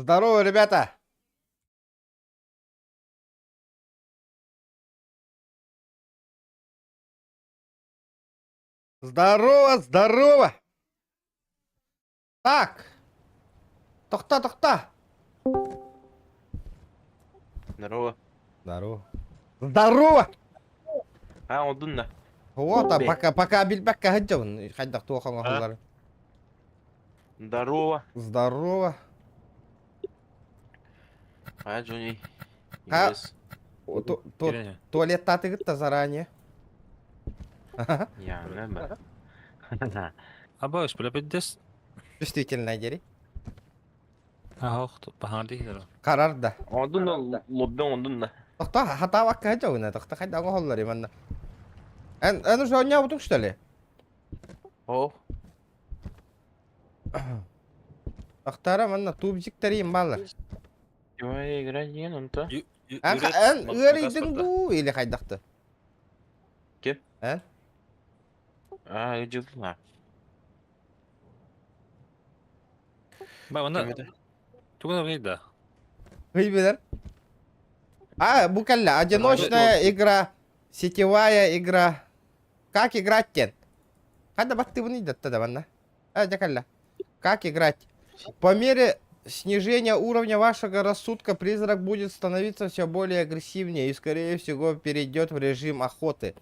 Здорово, ребята! Здорово, здорово! Так! Тохта, тохта! Здорово. Здорово. Здорово! А, онтун да. Вот, а пока, пока билбэккэ сылдьабын. Хайдах туох оҥоһуллар. Здорово. Здорово. А, Джонни. А? Yes. Туалеттаатыгыт да заранее. Я, remember. Аба, исполепеддес. Чувствительная дери. Ах, баһаардыһыра. Карар да. Онтун да лоббен онтун да. Тохто хатаабакка сылдьабын. Тохто хайдах оҥоһуллар манна. Эн, эн уже оонньообутуҥ что ли? О, Тохтара манна тубзиктарыйым бааллар. Чего играть диэн онто? Эн, эн ыарыйдыҥ дуу или хайдахты? Ким? Эн? А, ыдьылла. Ба, онно тугун да. Кый билэр? А, бу кэллэ. Одиночная игра, сетевая игра. Как играть диэн? Ханна баттыыбын ыйдатта да манна. А, дьэ кэллэ. Как играть? По мере снижения уровня вашего рассудка призрак будет становиться все более агрессивнее и, скорее всего, перейдет в режим охоты.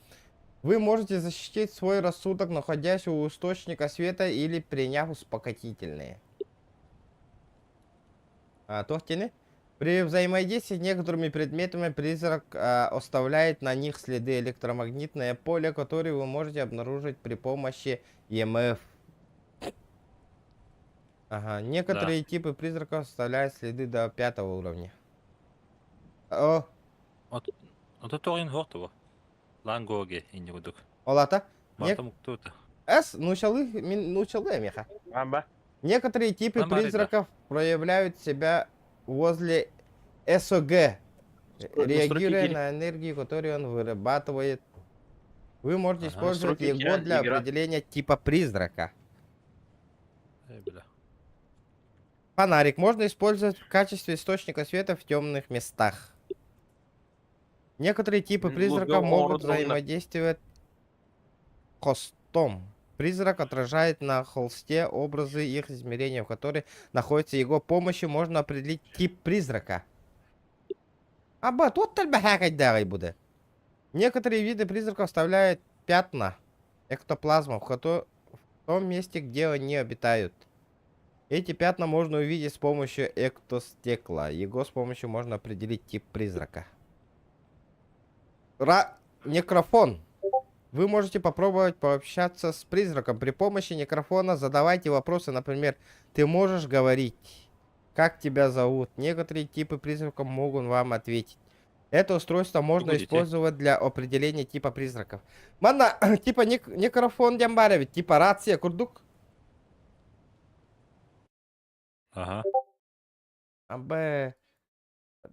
Вы можете защитить свой рассудок, находясь у источника света или приняв успокоительные. А, тохтины. При взаимодействии с некоторыми предметами призрак оставляет на них следы электромагнитное поле, которое вы можете обнаружить при помощи ЕМФ. Ага, некоторые типы призраков оставляют следы до пятого уровня. О, Ото тоҕин хуох Лангоге инни кудук. олата. Не... Барта муктута. С, нуучалы, мин нуучалы меха. Аба. Некоторые типы Тамарида. призраков проявляют себя возле СОГ, реагируя на энергию, которую он вырабатывает. Вы можете Ага. использовать Сроки его для игра. определения типа призрака. Эй, бля. Фонарик можно использовать в качестве источника света в темных местах. Некоторые типы призраков могут взаимодействовать холстом. Призрак отражает на холсте образы их измерения, в которых находится его помощью можно определить тип призрака. Аба, тут буде. Некоторые виды призраков оставляют пятна эктоплазма в, в том месте, где они обитают. Эти пятна можно увидеть с помощью эктостекла. Его с помощью можно определить тип призрака. Ра... Некрофон. Вы можете попробовать пообщаться с призраком. При помощи некрофона задавайте вопросы, например, ты можешь говорить, как тебя зовут. Некоторые типы призраков могут вам ответить. Это устройство можно Будете. использовать для определения типа призраков. Манна, типа некрофон диэн баар эбит, типа рация курдук. Ага. А Б.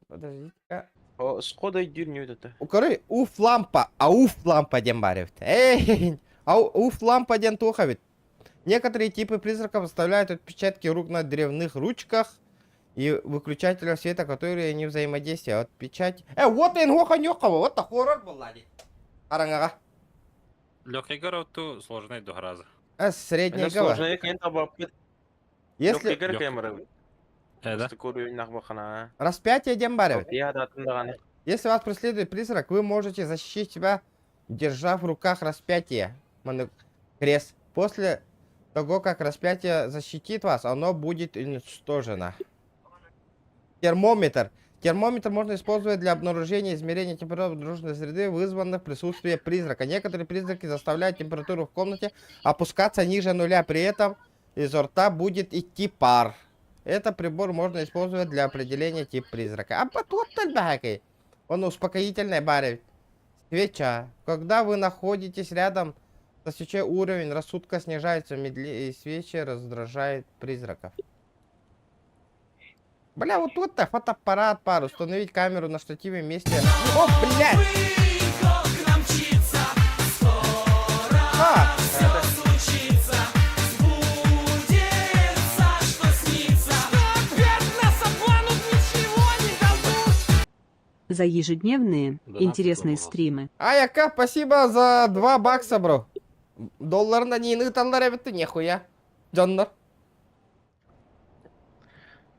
Подождите-ка. О, схода дюрню это. Короче, уф лампа, а уф лампа диэн баар эбит. Эй, а уф лампа диэн туох эбит. Некоторые типы призраков оставляют отпечатки рук на древних ручках и выключателях света, которые не взаимодействуют. Отпечать... Вот эн вот хоррор была. Хараҥаҕа. Легкий город сложный до раза. Средняя голова. Сложный Если... Да? Распятие диэн баар эбит. Если вас преследует призрак, вы можете защитить себя, держа в руках распятие. Крест. После того, как распятие защитит вас, оно будет уничтожено. Термометр. Термометр можно использовать для обнаружения и измерения температуры дружной среды, вызванных присутствием призрака. Некоторые призраки заставляют температуру в комнате опускаться ниже нуля, при этом изо рта будет идти пар. Это прибор можно использовать для определения типа призрака. А потом Он успокоительный баар. Свеча. Когда вы находитесь рядом со свечой, уровень рассудка снижается, медле... и свечи раздражает призраков. Бля, вот тут-то фотоаппарат пару. Установить камеру на штативе вместе. О, блядь! А! За ежедневные Донат интересные пожалуйста. стримы. Аяка, спасибо за 2 бакса, бро. Долларына нейін ыталлар эбитти, нехуя. Дьоннор.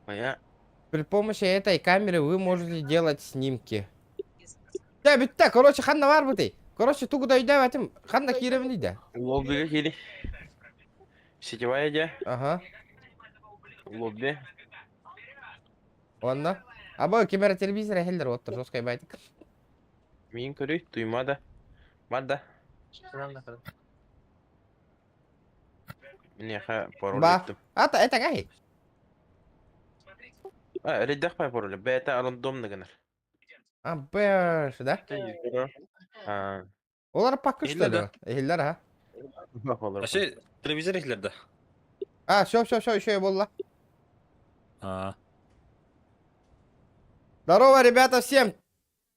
Моя. При помощи этой камеры вы можете делать снимки. Да, бүтте, короче, ханна бар бутый. Короче, тугу да өйдөөбөтүм. Ханна киирэбин дейді. Лоббига кири. Сетевая дьэ. Ага. Лобби. Онно. Аба ким эрэ телевизор эһэллэр оттор жесткай байтик. Миин көрүй, туйма да. Бар да. Миэхэ пароль Ба. ыыттым. Ата это гай. А, эрэйдэх пай пароля. Бэйэтэ рандомно гынар. А, бэш, да? А, Олар пакы что Иһиллэр ли? да? Иһиллэр, а? олар. Вообще телевизор иһиллэр да? А, все, все, все, еще я буолла. А, Здорово, ребята, всем!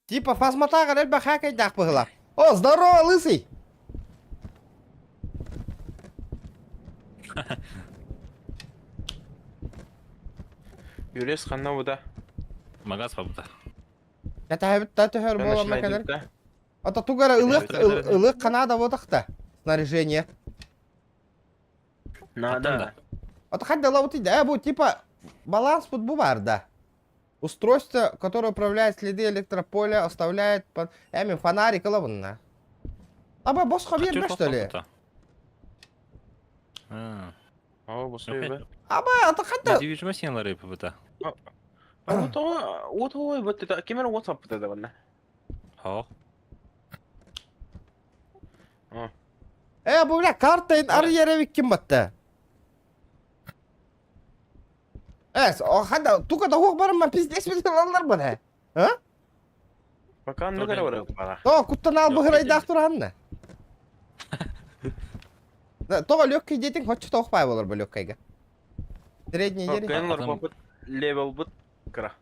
Типа фазматаҕар элбэх хакайдаах быһыла. О, здорово, лысый! Юрис ханна буда. Магаз бабыта. Кэтэһэбит да төһөр буоланна кэлэр. Ата тугара ылык ылык канада бодахта. Снаряжение. Надо. Ата хадда лабыты да, бу типа баланс тут бу бар да. Устройство, которое управляет следы электрополя, оставляет под... Эми фонарик ылабынна. Аба босхо биэрбэ что ли? О, босхо биэрбэ. Аба, ата хадда... Недвижимость синалары быта. Вот ой, вот это кемер WhatsApp да ванна. Хо. Э, бу бля картайын ары еребик ким батта? Э, хада тука да хук барым пиздец билалар бана. А? Пока ну гара бара. То куттан ал быгырайдаах тураанна. Тоҕо легкий диэтиҥ хоччу тоох баай болор бу легкайга. Средний дери. Левел бут кыра.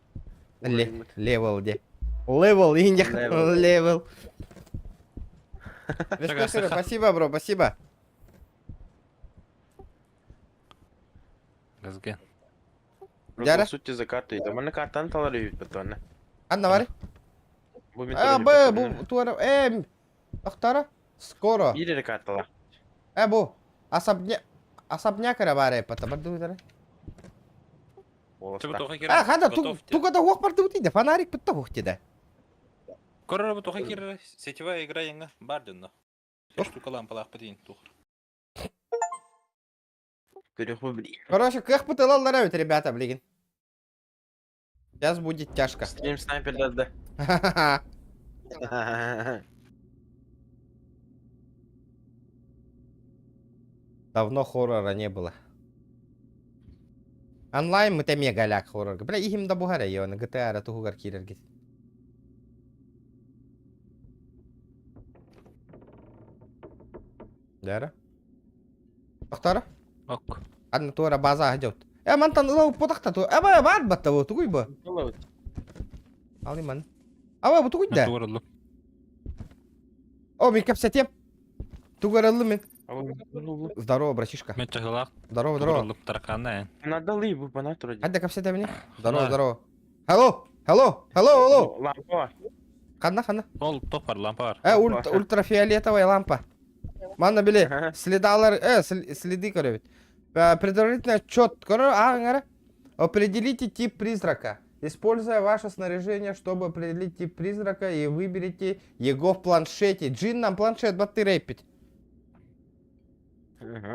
Левел де. Левел, левел. Спасибо, бро, спасибо. Газге. Дяра? Сути за карту. Это мы на картан талары бит Анна вари. А, б, бу туара, э, ахтара, скоро. Биир картала. Э, бу, особня, особняк эрэ баар эппата, бардыбытара. А, хада, туга да хуох бардыбыт иде, фонарик бытта хуох диде. Көрөр бу тоха кирер сетевая игра яңа бар денно. Штука лампалаах битин тух. Короче, кых бытылаллар эбит, ребята, блин. Сейчас будет тяжко. Стрим снайпер да. Давно хоррора не было. Онлайн мы мега ляк хоррор. Бля, ихим да бугара йона, GTA туһугар киирэргит. Дара. Тохтара? Ок. Анна туора база хадьот. Э, мантан ыла уппотахта ту. Э, баа баар батта бу, тугуй бу. Али ман. Аба бу тугуй да. Туоруллу. О, мин кэпсэтиэм. Тугараллы мин. Здорово, братишка. Мен чахылаах. Здорово, здорово. Туоруллу тараканна. Надо ли бу бана тура. Хадда кэпсэтэ мини. Здорово, здорово. Hello, hello, hello, hello. Лампа. Ханна, ханна. Ол топар лампа бар. Э, ультрафиолетовая лампа. Манна били, следалар, э, следы көрөбүт. Предварительный отчет. Көрөр, Определите тип призрака. Используя ваше снаряжение, чтобы определить тип призрака и выберите его в планшете. Джин нам планшет баттырепить.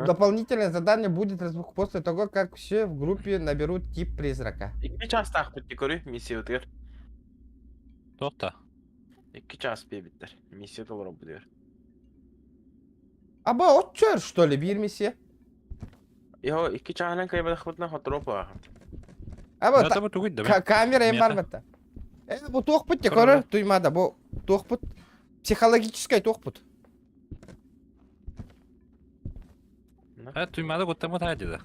Дополнительное задание будет после того, как все в группе наберут тип призрака. Икки чаастаах көрү миссия утугар. Тоқта. Икки чаас биэбиттэр. Миссия толоро бу Аба, отчер, что ли, бир миссия? Йо, икки чааһынан кайбадахпытына хотороп Аба, камера им барбатта. Э, бу туохпут те көрөр, туймада, бу туохпут. Психологическая туохпут. Э, туймада куттаммыт аа деді.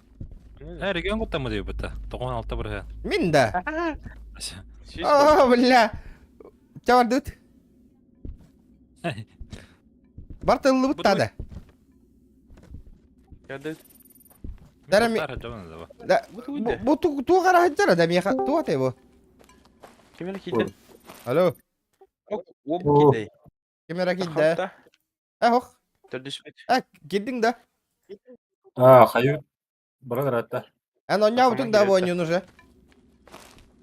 Э, регион куттаммыт диэбитэ. Тоҕон алта бырыһа. Мин да. О, бля. Чавардыт. Бартыллыбыт тада. Да, бу туу карахыджара да меха туа те бу. Кимер киитен? Алло. Оп кидай. Ким эрэ киирдэ? Э, ох. Төрдүспүт. Э, киирдиҥ да? А, хаю. Баран ыраатта. Эн оонньообутуҥ да бу оонньууну уже?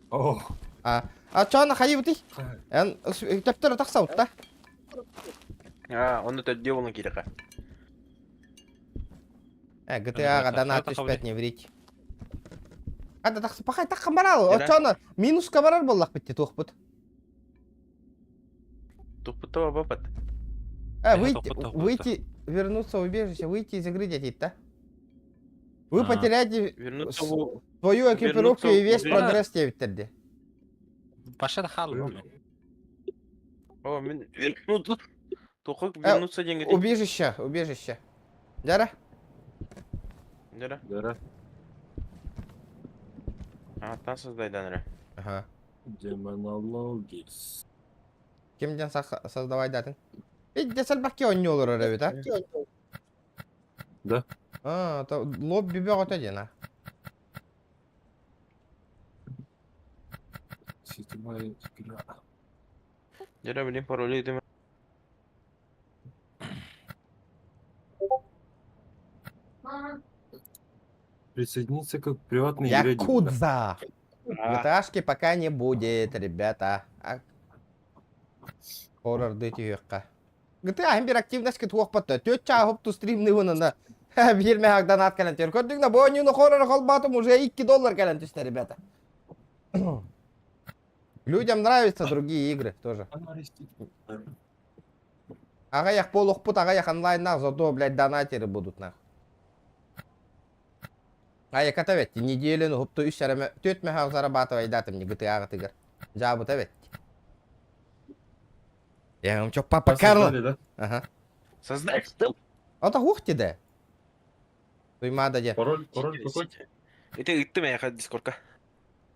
Оо. А, а чоно хайыбытый? Эн төптөрө тахсабыт да? А, онно төрдүө буолан киирэхэ. Э, GTA-га донат түспэт, не врите. Ада тахсы пахай таххан барал. Очоно минуска барар буоллахпыт ти туохпут. Туппута бапат. Э, выйти, выйти, вернуться в убежище, выйти из игры, дядь, да? Вы потеряете Вернуться в... свою экипировку и весь Вернуться в- прогресс диэбиттэр Паша хаалбыт. О, мин вернуться. Тухук вернуться деньги. Убежище, убежище. Дяра? Дяра. Дяра. А, там создай данера. Ага. Демонологис. Ким диэн создавай датын? Идде сэлбэхки оонньуу олорор эбит, а? Да. А, то лобби бөҕөтө диэн, а? Сетевая игра. Дьэ, блин, пароли идем. Присоединиться к приватной игре. Якудза! GTA-шки пока не будет, ребята. А... Хоррор дөтүһүөххэ. GTA биир активность туохпат Түөрт чаа хопту стримныыбын ына. Биир мэһэк донат кэлэн түһэр. Көрдүҥ да, бу оонньууну хоррор холбоотум уже 2 доллар кэлэн түстэ, ребята. Людям нравятся другие игры тоже. Аҕыйах буолуохпут, аҕыйах онлайннаах, зато, блядь, донатеры будут нах. Айаката бэт, неделяны хупту үс эрэ түөрт мөһөөх зарабатывайдаатым GTA-ҕытыгар. Дьаабыта бэт. Я вам чё, папа Карло? да? Ага. Создай стыл. Ото хух да. Туймаада дьэ. Пароль, пароль какой? Это ыттым я дискордка.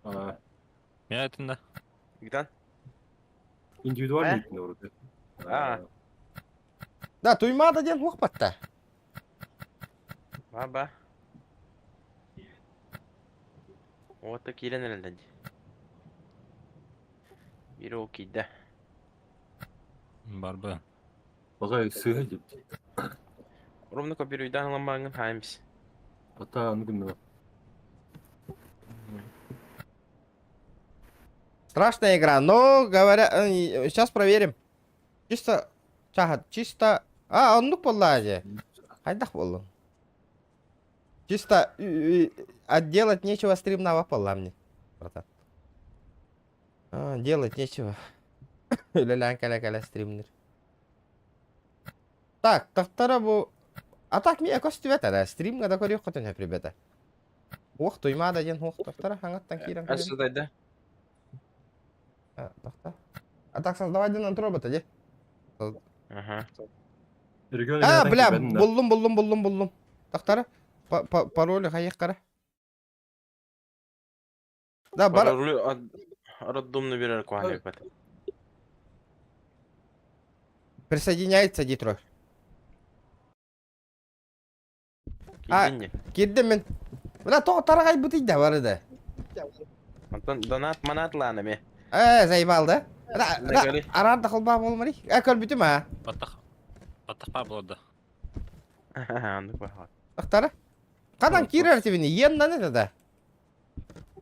А, Мен айтында. Игдан. индивидуальный вроде. А. Да, Туймаада диэн хух батта. Баба. Вот киирэн эрэллэр дии. Биир ол киирдэ. Барбы. Баҕа сыыһа диэбит. Ровно копируйдаан ылан бааҥҥын хаайымс. Ата аны гынна. Страшная игра, но говоря, сейчас проверим. Чисто, чаха, чисто, а, оннук буолла дии. Хайдах буоллун? Чисто отделать нечего стримнава буолла мне, братан. А, делать нечего. Үлэлээн кэлэ-кэлэ стримнир. Так, тахтара бу... А так миэ көстүбэт эрэ, стримҥа да көрүөххүтүн сөп, ребята. Уох, Туймаада диэн уох, тахтара хаҥаттан киирэн көрүм. Создайда. А, тахта. А так создавай диэн антробота дии. Ага. Регион А, бля, буллум, буллум, буллум, буллум. Тахтара, пароль хайык Да, бар... Паролю роддомну берер куһаҕан эбит. Присоединяется Дитрой. А. Киирдин Киирдим мин. Бля, тоҕо тараҕайбытый да бары да. Онтон донат манат лаан эмиэ. Э, заебал да? Да, да, Дагали. араар да холбаа буолмарый. Э, көрбүтүм а. Баттах. Баттах баар буолар да. Оннук баҕа. Тахтара. Ханан киирэр тибини, иэннан это да.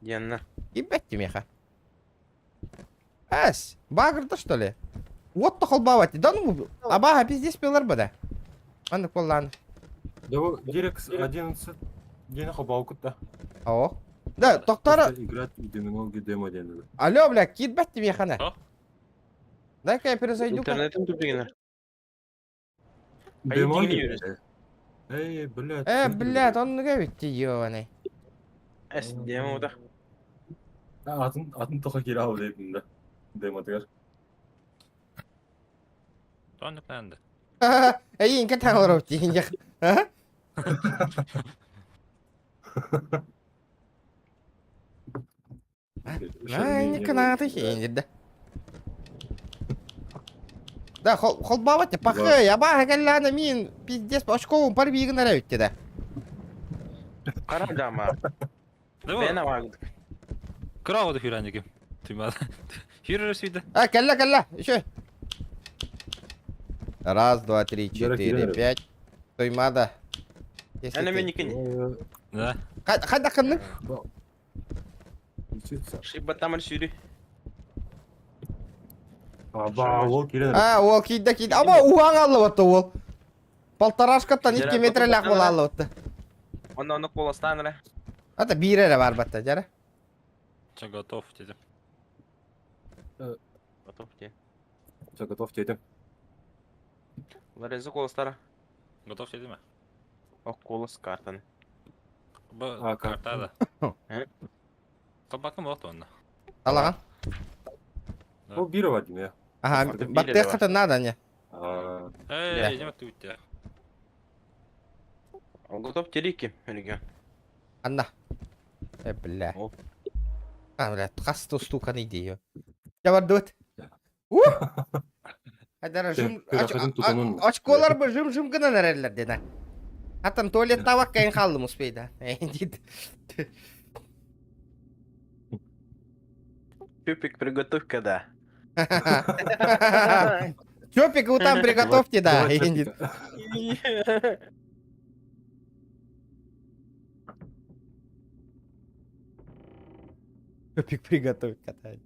Диэннэ. Киирбэт миэхэ. Эс, багырда что ли? Вот то холбаабат. Да ну, абааһа пиздец пилар бада. Маннык буоллаан. Да бу Дирекс 11 диэни холбоокут да. Оо. Да, тохтара. Играть в демонологию демо диэн. Алло, бля, киирбэт миэхэ. О. Дай-ка я перезайду. Интернетин тупигина. Демология. Эй, блядь. Э, блядь, оннуга бүттү, ёбаный. Эс, демо да. Атын атын тоха киирэ диэбин да. Демотыгар. Оннук нанды. Эйин кэтэн олорор тиин А? Ай, канаты хиндирде. Да, холбаабат пахы, абааһы кэллэҕинэ мин пиздец очковум парбиигын эрэ бүттэ да. Хара дама. Да Бэйэн абаагыт. Кыра оҕо да хүүрэн дигим. Туймаада. Хиррер сүйдэ. А, кэллэ, кэллэ. Еще. Раз, два, три, Дьара четыре, киирэн пять. Туймаада. Если Эн ты- эмиэ Да. Хайдах ханнык? Шибаттамыр сүүрү. Аба, ол киирэн А, уол киирдэ киирдэ. Аба, уһаан аллыбатта уол. Полторашкаттан 2 метрэлээх буола аллыбатта. Онно оннук куоластаан эрэ. Ата биир эрэ барбатта, дьара. Че готов дедим. Готов те. Все, готов дедим. Лорензо куоластара. Готов дедим. Ок куолас картаны. Бу А, карта да. Э? Табакым вот онно. Алаҕан. Ол биир бар дии. Аха, Биир эрэ баттыаххытын наада не. Аа, Эй, идем туйте. Готов терики, регион. Анна. Э, бля. О. А, бля, хас тустукан идею. Я бардыбыт. Ух! Айдара жым... Күрэххитин тутунун. Очколар бы жым-жым гынан эрэллэр дена. Атан туалет табак кайын халлым успейда. Дейт. Пюпик, приготовь-ка, да. Чопик, вы там приготовьте, да. Давай, Дейт. Чопика. Чопик приготовь, катай.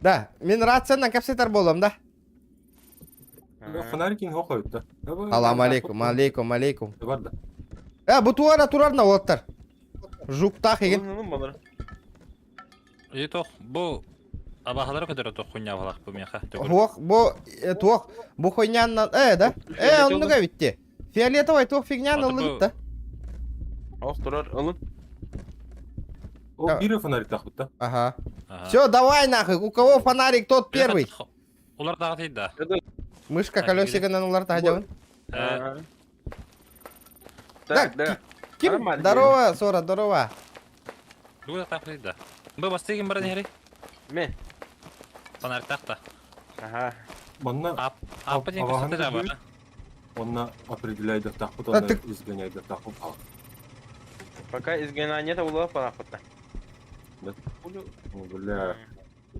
Да, мен рациянан кэпсэтэр буоллум да. Фонарикин хохойт да. Алам алейкум, алейкум, алейкум. Бар да. Э, бу туара турар на уолаттар. Жуктах еген. И тох бу абахалары көтөрө тох хуйня балах бу меха. Туох, бу, туох, бу хуйняннан, э, да? Э, оннуга битти. Фиолетовый туох фигнян Аты бу- ыллыгыт да. Ох, турар, ылын. Ол биир фонарик тахпыт да. Ага. Все, давай нахуй, у кого фонарик, тот первый. Улар дагы да. Мышка Так, колесигынан улар тахадьабын. Э, Так, да. Ким? Нормально. Здорово, Сора, здорово. Дуга тахты да. Бу бастыгын баран хери. Ме. Фонарь тахта. Ага. Манна Ап, апа ден Абаһаны көсөтө жаба. көрдүгүт? Онна определяйдыр тахпыт, А, онна ты- изгоняйдыр тахпыт. Пока изгнания нет, улап панахпытта. Да. О, бля.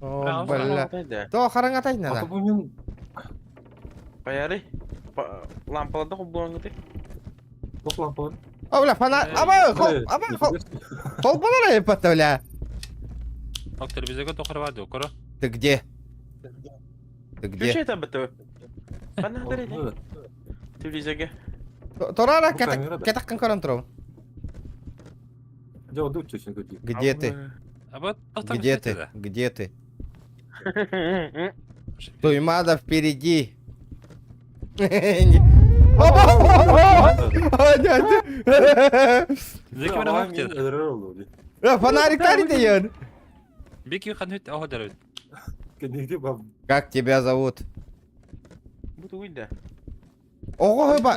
О, Браво, бля. То хараҥатай А то нана. бу мен Баяры. Лампаларда холбуоҥҥутуй. туох лампалар? О, бля, фонарь. Аба, хол, аба, хол. Холбонор эппэтэ, бля. Ок телевизорга тохор бар докоро. Ты где? Ты где? Включай там это. Панахтар Телевизорга. Турара Бу камера да. кэтаххын көрөн турабын. Дьэ, одуу чечен көтүү. Где ты? Аба Где ты? Где ты? Туймада впереди. Фонарик дает. Бики ханут оходарут. Как тебя зовут? Буду уйда. Ого, ба.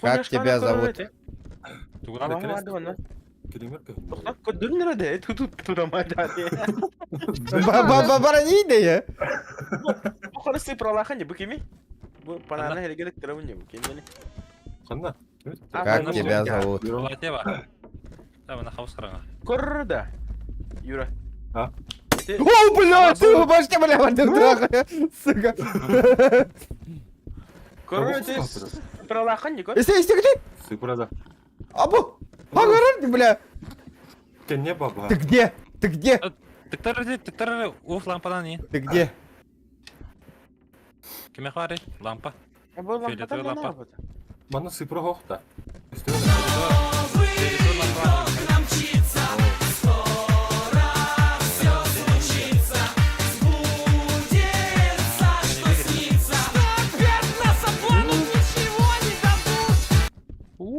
Как тебя зовут? Барани Как тебя зовут? Корда. Юра. А? О, бля, ты башня, бля, бля, сука. Короче, пролахан не Если, если где? Сыпырада. Абу! Агарар, бля! Кенне баба. Ты где? Ты где? Тыктар тыктар уф лампадан не. Ты где? Киме хвары? Лампа. Фиолетовая лампа. Мана сыпыра хохта.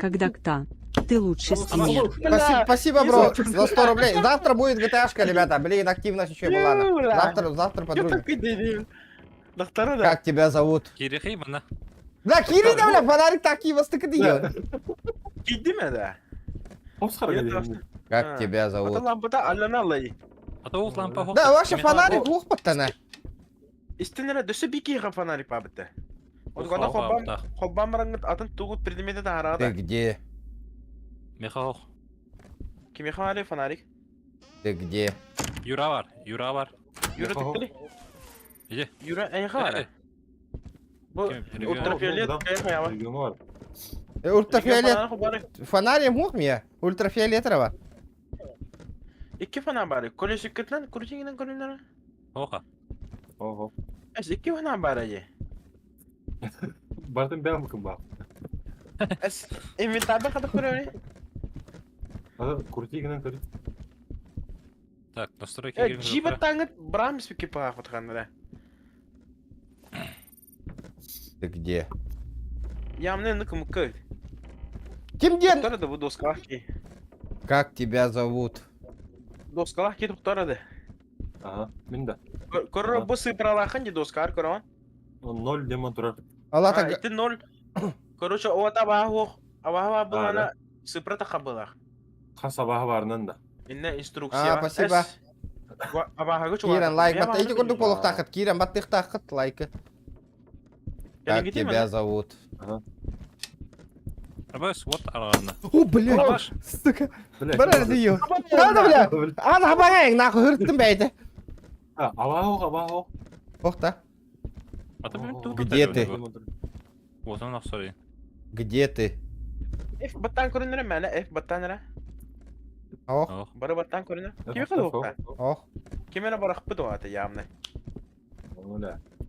Когда кто? Ты лучший стример. Спасибо, спасибо, бро, за 100 рублей. Завтра будет GTA-шка, ребята. Блин, активность еще была. Юра! Завтра, завтра подружим. Доктора, да. Как тебя зовут? Кирихи мана. Да, Кири, да, бля, фонарик такие востыкады. Кидиме да. Как тебя зовут? Лампата алланалай. А то уф лампа хохта. Да, вообще фонарик лух паттана. Истинere дөсө бики фонарик бабыты. Отгода хоббам хоббам рангыт атын тугут предмети да Ты арада. где? Меха хох. Кими фонарик фонарик. Ты где? Юра бар, Юра бар. Юра тиктили. Иди. Юра эйха бар. Бу ультрафиолет кайха Ультрафиолет. Фонарь мух мне. Ультрафиолет бар. Икки фонарь бар. Колесиккетнен крутингинен көрүнөр. Оха. Ого. Эс икки фонарь бар эди. Бартын бәм кым бар. Эс инвентарда кадып көрөбү. Ада крутигинен көрү. Так, настройки. Э, джиба таңыт брамс бики паах отханнара. Ты где? Ямны ныкымыкы. Ким ден? Туктарады бу доскалах ки. Как тебя зовут? Доскалах ки туктарады. Ага, мин да. Көрө бу сыпралахын ди доскар көрөн. Ноль демон турар. Алата Ити ноль. Короче, ота баах абаха булана сыпра тахабылах. Хас абаха барынан да. Инне инструкция. А, спасибо. Абахага Киран лайк батта. Ити курдук болуктахыт. Киран баттыхтахыт лайкы. Как тебя зовут? Абас, вот арғанна. О, блядь, сука. Бар дию. Надо, бля. Ана хабаңа нахуй хырттым бәйте. Абаха, абаха. Охта. Где ты? Вот он, sorry. Где ты? F баттан көрүнөр мәне, F баттан эре. Ох. Бары баттан көрүнөр. Ким кылып? Ох. Ким эле баракпы дуата ямны.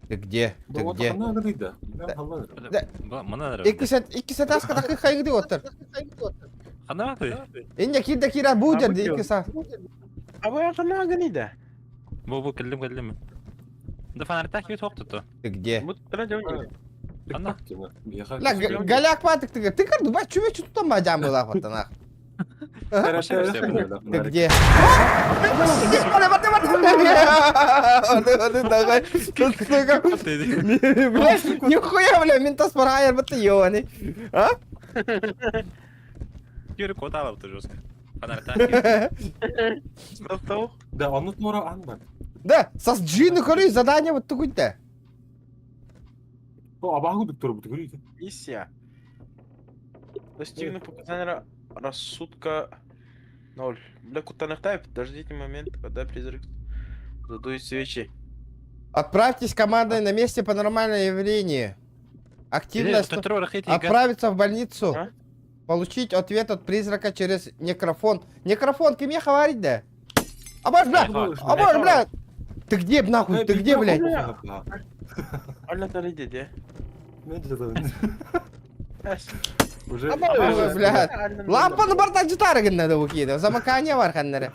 Ты где? Ты где? Да. Икки сәт аска такы хайгы дип оттыр. Хана ты? Инде кирде кира бу жерде икки саат. Аба хана гнида. Бу бу келдим келдим. Да фонарь так ют тоқту. Ты где? Бу тра жөн. Хана. Ла галяк патык ты. Ты кырды ба чүбе чуттан ба жам була фатана. Ты где? Нихуя, бля, ментос парайер, бата ёбаный. А? Юрий кота алып жестко. Фонарь так. Да, он тура ан бар. Да, сас джины көрүй задание вот тугуйта. Абаху доктор бу көрүй. Миссия. Достигну показания рассудка 0. Бля, кутанахтай, подождите момент, когда призрак задует свечи. Отправьтесь командой на месте паранормальное явление. Активно отправиться в больницу. А? Получить ответ от призрака через некрофон. Некрофон, кем я говорить, да? Абаш, бля! Абаш, бля! Ты где, нахуй? Ты где, блядь? Алла тарыйды, де. Уже. Бля. Лампаны бардан жытары гыннады бу кейде. Замыкание бар ханнары.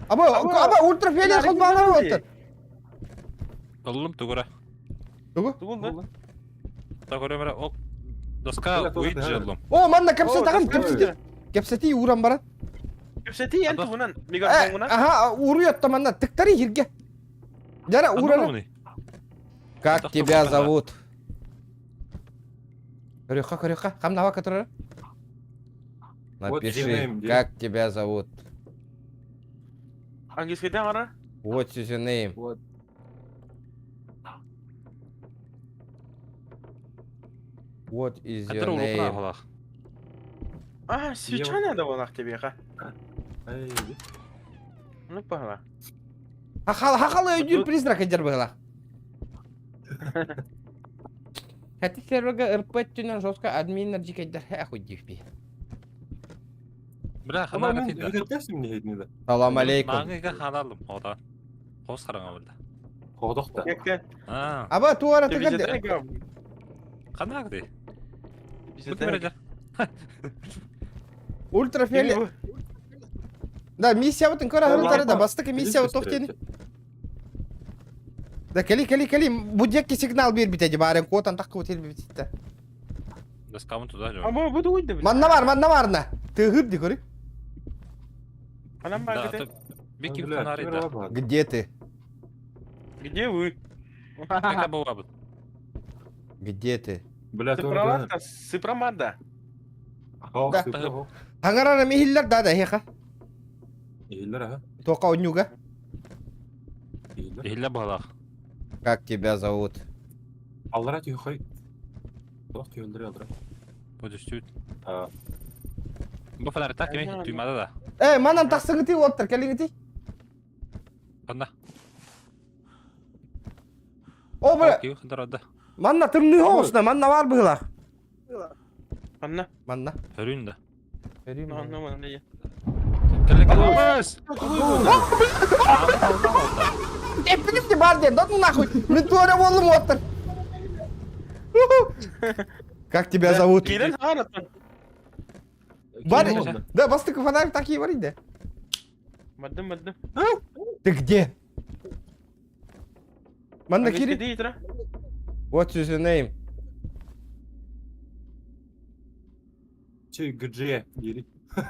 Аба, аба ультрафиолет холбаны отыр. Оллум тугура. Тугу? Тугул Тугура ок. Доска уйджеллум. О, манна кепсе тагын кепсе. Кепсети уран бара. Кепсети ен тугунан, мегафонунан. Аха, уру ятта манна тыктары хирге. Жара уран. Как тебя зовут? Көрөкка, көрөкка. Камнава которая? Напиши, как тебя зовут. Английский ден ара? What is your name? What? What is your name? А, свеча надо вон тебе, ха. Ну, погнала. Хахал, хахал, өйдүр призрак эдер была. Хати серверга РП түнен жестко админнер жикайдар ахуй дивпи. Бля, хана гатида. Салам алейкум. Маңыга ханалым, ода. Қос қараңа білді. Қодоқта. Аба туара тыгады. Хана гды. Ультрафиолет. Да, миссия вот инкора да, бастык миссия вот тофтен. Да, кали, кали, кали, будекки сигнал бир битеди барен котан такы вот битте. Доскамын туда жо. Аба буду уйды. Манна бар, манна барна. Ты гырды көрі. Анам бар где? Беки фонари да. Где ты? Где вы? Кака была Где ты? Бля, Сыпрамада. Да. Аңарара михиллер да да хеха. Ихиллер аха. Тока онюга. Ихиллер балах. Как тебя зовут? Аллара тихой. Тох тихой аллара. Будешь чуть. Бу фонарь так эми түймада да. Э, манан тахсыңы ти оттыр, келиңи ти. Ханна? О, бля! Киви хандарада. Манна тымныы оҕусна, манна баар быһыылаах. Ханна? Манна. Өрүүн да. Өрүүн Манна манна дьэ. Кэлэ-кэлэ. Эппитим де бар диэн, да ну нахуй! Мин туора буоллум уоттар. Как тебя зовут? Киирэн хаалаттан. Бар, да, бастакы фонарик так и бар да. Бардым бардым. Ты где? Манна кири. What's your name? Че, ГДЖ, дири. Ой.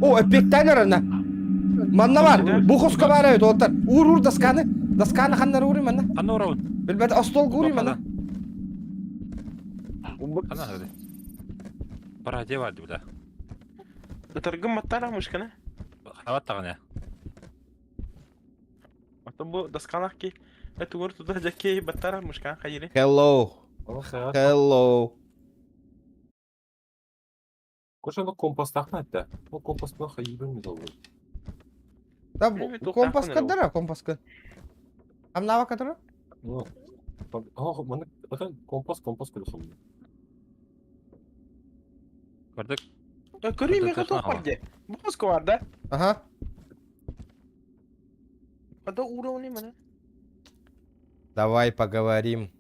О, эппиэктээн эрэнэ. Манна бар, бу хоско баар эбит уолаттар. Уур уур досканы. Досканы ханнары ууруй манна. Ханна уурабын? Билбэт остуолга ууруй манна. Ханна хады? Бара дьиэ бар дии Ытаргын баттаах мышканы. Хабат даҕаны. Оттон бу доскалаах ки этугар туда дьэкки баттара мышкан хайыри. Hello. Hello. Кошаны компастахна этте. Ол компастына хайыбын мин ол. Да, компас кадара, компас Амнава кадара? Ну, маны компас компас көрөсөм. Көрдүк. Көрүү меха туох бар де. Бу хоско бар да? Ага. Ада уровни мана. Давай поговорим.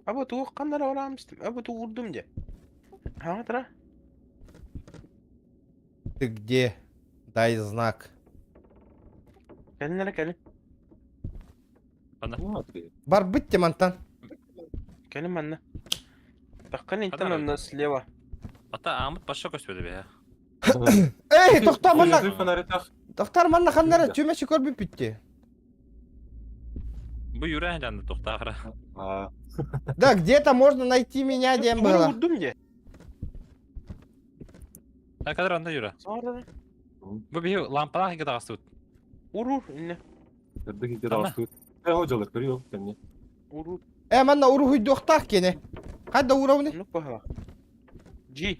Аба туох ханнара бараамыстым. Аба ту урдум де. Ха тара. Ты где? Дай знак. Кэлин эрэ кэлин. Барбыт те мантан. Кэлин манна. Таххан интен онно слева. Ата аамыт башка көспөдү бе. Эй, тохтоо манна. Тохтоор манна ханнара чүмэчи көрбүппүт Бу юра жанды тохтаахара. Да, где-то можно найти меня, диэн было. Урдум де. А кадр анда юра. Бу биһи лампалаах иге таҕыстыбыт. Урур инне. Эрдэ киһи таҕыстыбыт. Э, ходжалар көрүө кэмне. Урур. Э, манна уруһуйдуохтаах киэнэ. Хайда уровни? Ну паха. G.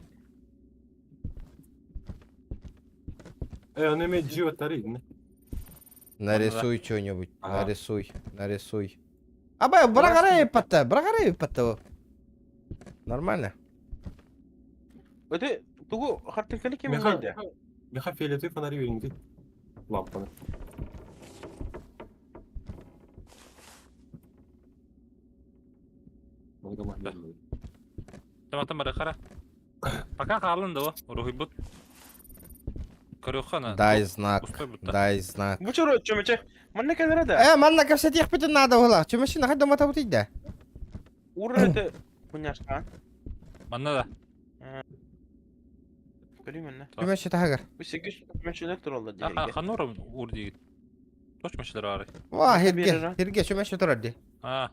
Э, он эме G оттары инне. Нарисуй что-нибудь. Нарисуй, нарисуй. Аба, брагарай патта, брагарай патта. Нормально. Это тугу хартыкали кем инде? Меха фиолетовый фонарь веринди. Лампаны. Таматан бары хара. Пока хаалын да уруһуйбут. Көрүөххэ Дай знак, дай знак. Бу чоро чөмөчө. Манна кэлэрэ да. Э, манна кэпсэтиэхпитин наада буолла. Чөмөчү нахай дома табытый да. Ура это хуняшка. Манна да. Көрүү манна. Чөмөчү таһыгар. Бу сегиз чөмөчөлөр тураллар диэги. Ханна ура ур диигит. Точ чөмөчөлөр баар. Ва, хирге, хирге чөмөчү турар ди. А,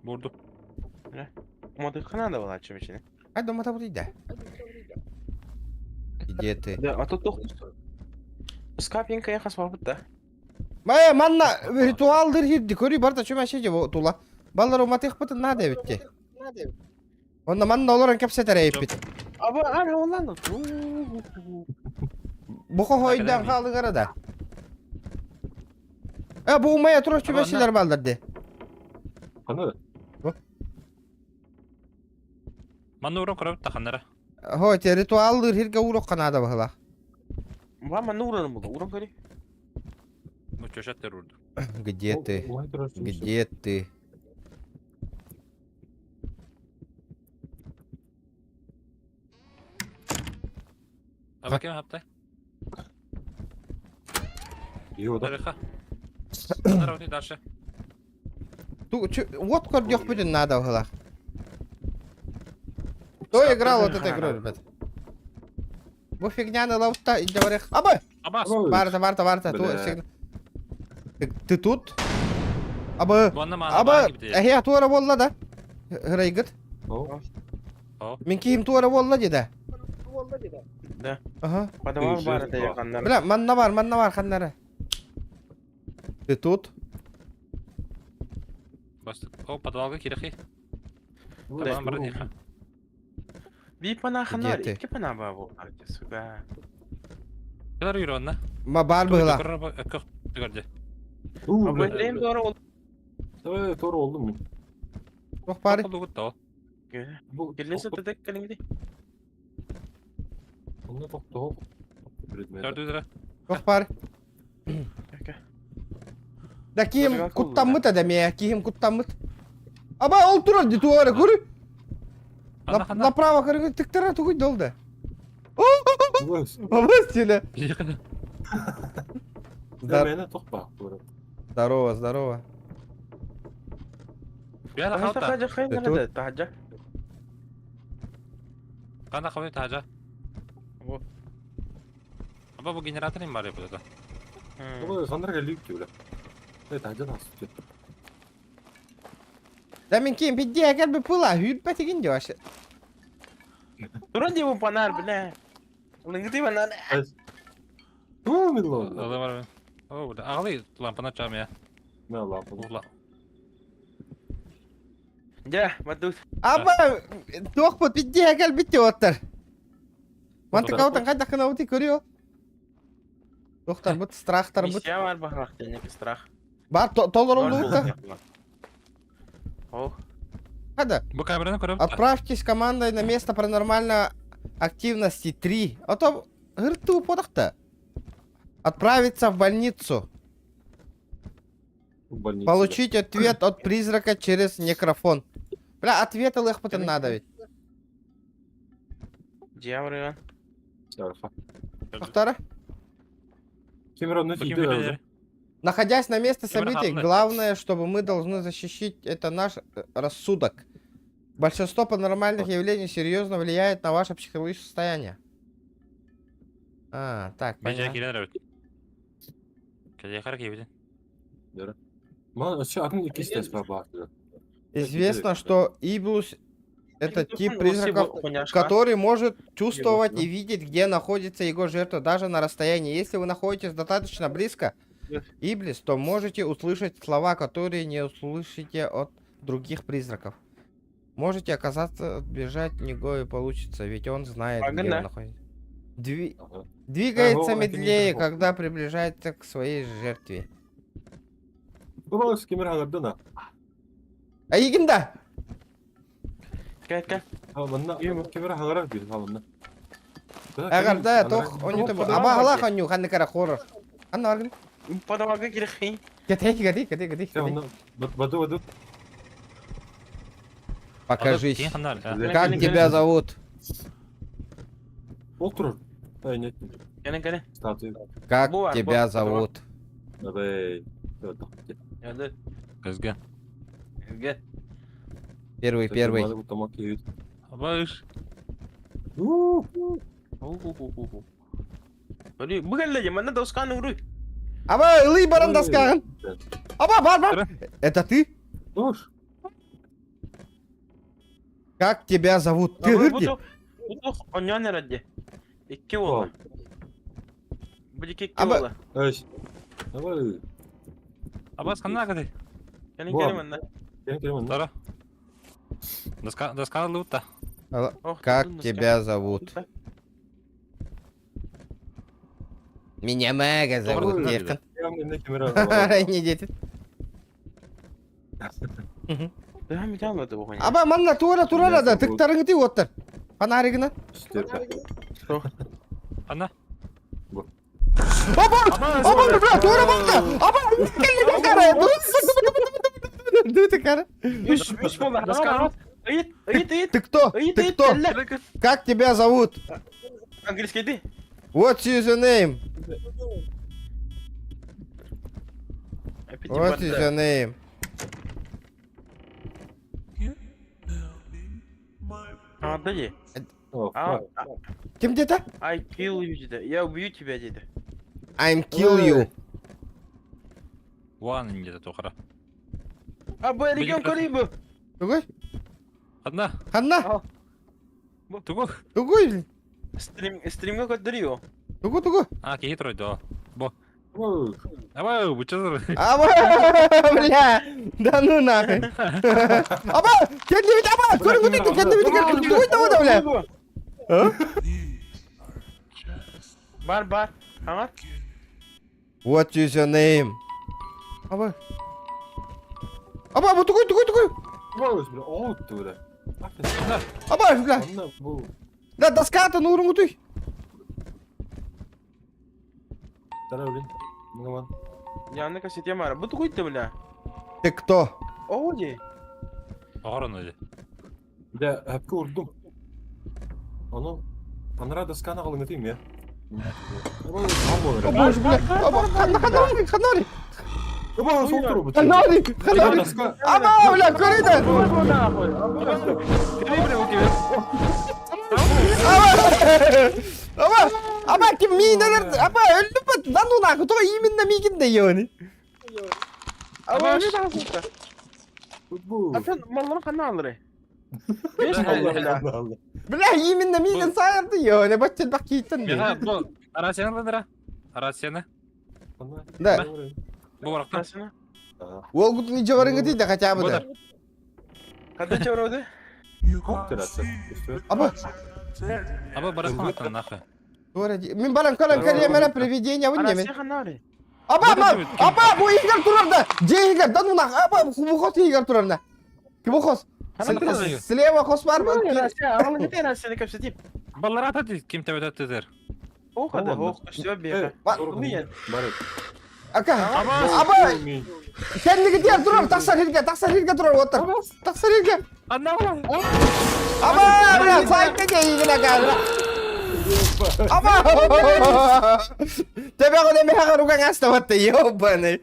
бурду. Уматыхха наада буолаа чөмөчүнү. Хай дома табытый да. Где ты? Да, а то туох Скапинка я хас барбыт да. Мэ, манна ритуалдыр хирди көрүй барда чөмөчү же тула. Баллар уматыхпытын наада эбитти. Онно манна олорон кэпсэтэр эйиппит. Аба ара онлан. Бу хойдан хаалыгара да. Э, бу умая турар чөмөчүлөр баллар ди. Ханна да? Манна уран көрөбүт да ханнара. Хой, те ритуалдыр хирге урок наада баһыла. Ва манна уран була. Уран көрүй. Бу чөшөттөр урду. Где ты? Где ты? Аба кем хаптай? Йо, да. Тарыха. Ханнара өтүй дальше. Ту, вот көрдөхпүтүн наада баһыла. Кто играл вот эту игру, ребят? Бу фигняны лаута и говорих. Аба! Абас. Барта, барта, барта. Ту, Ты, ты тут? Аба! Буанна маана Аба! Эхе, туара болла да. Хырайгыт. Мин киһим туара болла деді. Да. Ага. Подавал бар это я ханнара. Бля, манна бар, манна бар, ханнара. Ты тут? Бастык. О, подвалга кирехи. Тамам бар диха. Биир пана Где ханар, ты? икки пана баа буолла, сука. Кылар юронна. Ма бар быһыла. Көрдө. Уу, А бля. бөлем doğru oldu. Давай, тура oldu mu? Туох баарый? Олугут Бу Келесе тедек келиңди. Онно тохтоо. Предмет. Көрдүдүрэ. Туох баарый? Да киһим Бадыга куттаммыт да мэ, киһим куттаммыт. Аба ол турар ди туара көрү. Направо көрү тыктара тугуй долда. Абас теле. Да мені тохпа. Здорово, здорово. Бяра халта. Тахажа хайна тахажа. Кана хавы тахажа. Во. Аба бу генератор им бар бу да. Бу хандар келик бля. Э тахажа нас. Да мен кийин пидде кел би пыла, хүрбэ тигин ди вообще. Туран ди бу панар бля. Лынгды панар. Бу мен лон. Алла бар. О, бля. Агли лампана чамя. Мә лампа. Ула. Дя, бадут. Аба туох бу пидде кел битте оттар. Мантык аутан кайда кына ути көрү. Тохтар бут, страхтар бут. Миссия бар бахлах денег страх. Бар толор олугутта. Ох. Када? Бу камераны көрөм. Отправьтесь командой на место паранормальной активности 3. А то гырту подахта. Отправиться в больницу. В больнице. Получить ответ от призрака через некрофон. Бля, ответ ылых надо ведь. Дьявол. Арфа. Повтора. Кемеровны Бу ким тиде. билер? Находясь на месте Кемер событий, хапны. главное, чтобы мы должны защищить, это наш рассудок. Большинство паранормальных явлений серьезно влияет на ваше психологическое состояние. А, так, Мен жа понятно. кирен рабит. Кеде кар кебидин. Ма вообще атын икки стес бар. Известно, что Иблус это тип призраков, который может чувствовать и видеть, где находится его жертва, даже на расстоянии. Если вы находитесь достаточно близко, Иблис, то можете услышать слова, которые не услышите от других призраков. Можете оказаться, бежать него и получится, ведь он знает, где вы Ага. находитесь. Двигается Ага, это не медлее, страховка. когда приближается к своей жертве. Бу кемер хагардана. А Игинда! Кәт-кәт. Ha манна кемер хагара бир ха манна. Агарда тох онюта аба хала ханю ханны кара хоррор. Ханна аргын. Падавага кирхи. Кете кете кете кете. Манна баду баду. Покажись. Кин Как тебя зовут? Олтур. Ай нет. Кәне кәне. Статуя. Как Буар, тебя буар, зовут? Давай. Яды. Кызга. Ге. Первый, первый. Тамак yeyip. Баш. Ху-ху-ху-ху. Били, бүгәлле, манна досканы уруй. Аба, ылый баран доскагын. Аба, бар, бар. Это ты? Дош. Как тебя зовут? Ты гырди? Бу оньон ради. Икки була. Бу икки Аба- була. Ай. Давай. Абас ханна кады. Кәне Буа. кәне манна. Кем кем манна. Тара. Доска доска лута. Ох, Как доска. тебя зовут? Меня Мега зовут. Добрый Девка. Кем не кемер. Не дети. Да, мен алмады бу. Аба, манна тура тура Меня да, зовут. тыктарыңы ти оттар. Фонаригына. Анна. Аба! Аба, бля, тура бакта! Аба, келли кара. Ду ты кара. Үш, үш була. Доска. Ыйт, ыйт, ыйт. Ты кто? Ыйт, Ты ыйт. кто? Как тебя зовут? Английский ди. What's your name? What is your name? А, да ди. А, Ким где-то? I kill you диде. Я убью тебя диде. I'm kill you. Ван где-то тохара. А бу регион көрүй бу. Тугуй? Одна. Ханна? Тугу. Тугуй? Стрим стримге көтөрү. Тугу тугу. А, кихи трой да. Бо. Давай, бучазыр. Аба, бля. Да ну нахуй. Аба, кенди бит аба, көрүң бит, кенди бит, тугуй да бля. А? Бар, бар. Аңар. What is your name? Аба. Аба, бу тугуй, тугуй, тугуй. Бу бля, оҕо тура. Аба, бля. Онно бу Да, доската нууруҥутуй. Тара блин. Муҥаман. Яны кассете мара. Бу тугуй ты, бля. Ты кто? Оуди. Оҕорон öyle. Дьэ, әпкэ урдум. Ону анараа досканы аҕалыҥытыым я. О боже, бля. Аба, ханна, ханари, ханари. Аба, сол турбут. Ханари, ханари. Аба, бля, көрүдэ. Аба, аба, аба, ким миинэлэр, аба, өллүппэт, да ну нахуй, то именно миигин да ёни. Аба, Атын малларын ханна алыры? Беш алла бля. Бля, именно миигин саайарды ёни, баччын бак кииттен дии. Миха, бу рацияны ылындыра. Рацияны. Да. Бу барахтан. Расына. Уолгутун иче барыҥытый да хотя бы да. Хадда чороды? Аба, Аба барахтан атын нахуй. туора дии. Мин баран көрөн көрүөм эрэ привидение бун диэмин. Арасия ханна алыры? Аба, аба, аба, бу иһигэр турар да. Дьиэ иһигэр, да ну нах, аба, бу хос иһигэр турар да. Ким хос? Слева хос бар ма? Россия, алыңыты Россияны кэпсэтип. Балларата ди ким тебететтер. Ох, да, ох, все беха. Ака, аба, кэннигитигэр турар, тахсар сиргэ, тахсар сиргэ турар, уоттар. Тахсар сиргэ. Аба, бля, сайтка дьиигинэ каалла. Аба! Тебэҕин эмиэхэ ругаҥ астабатта, ёбаный.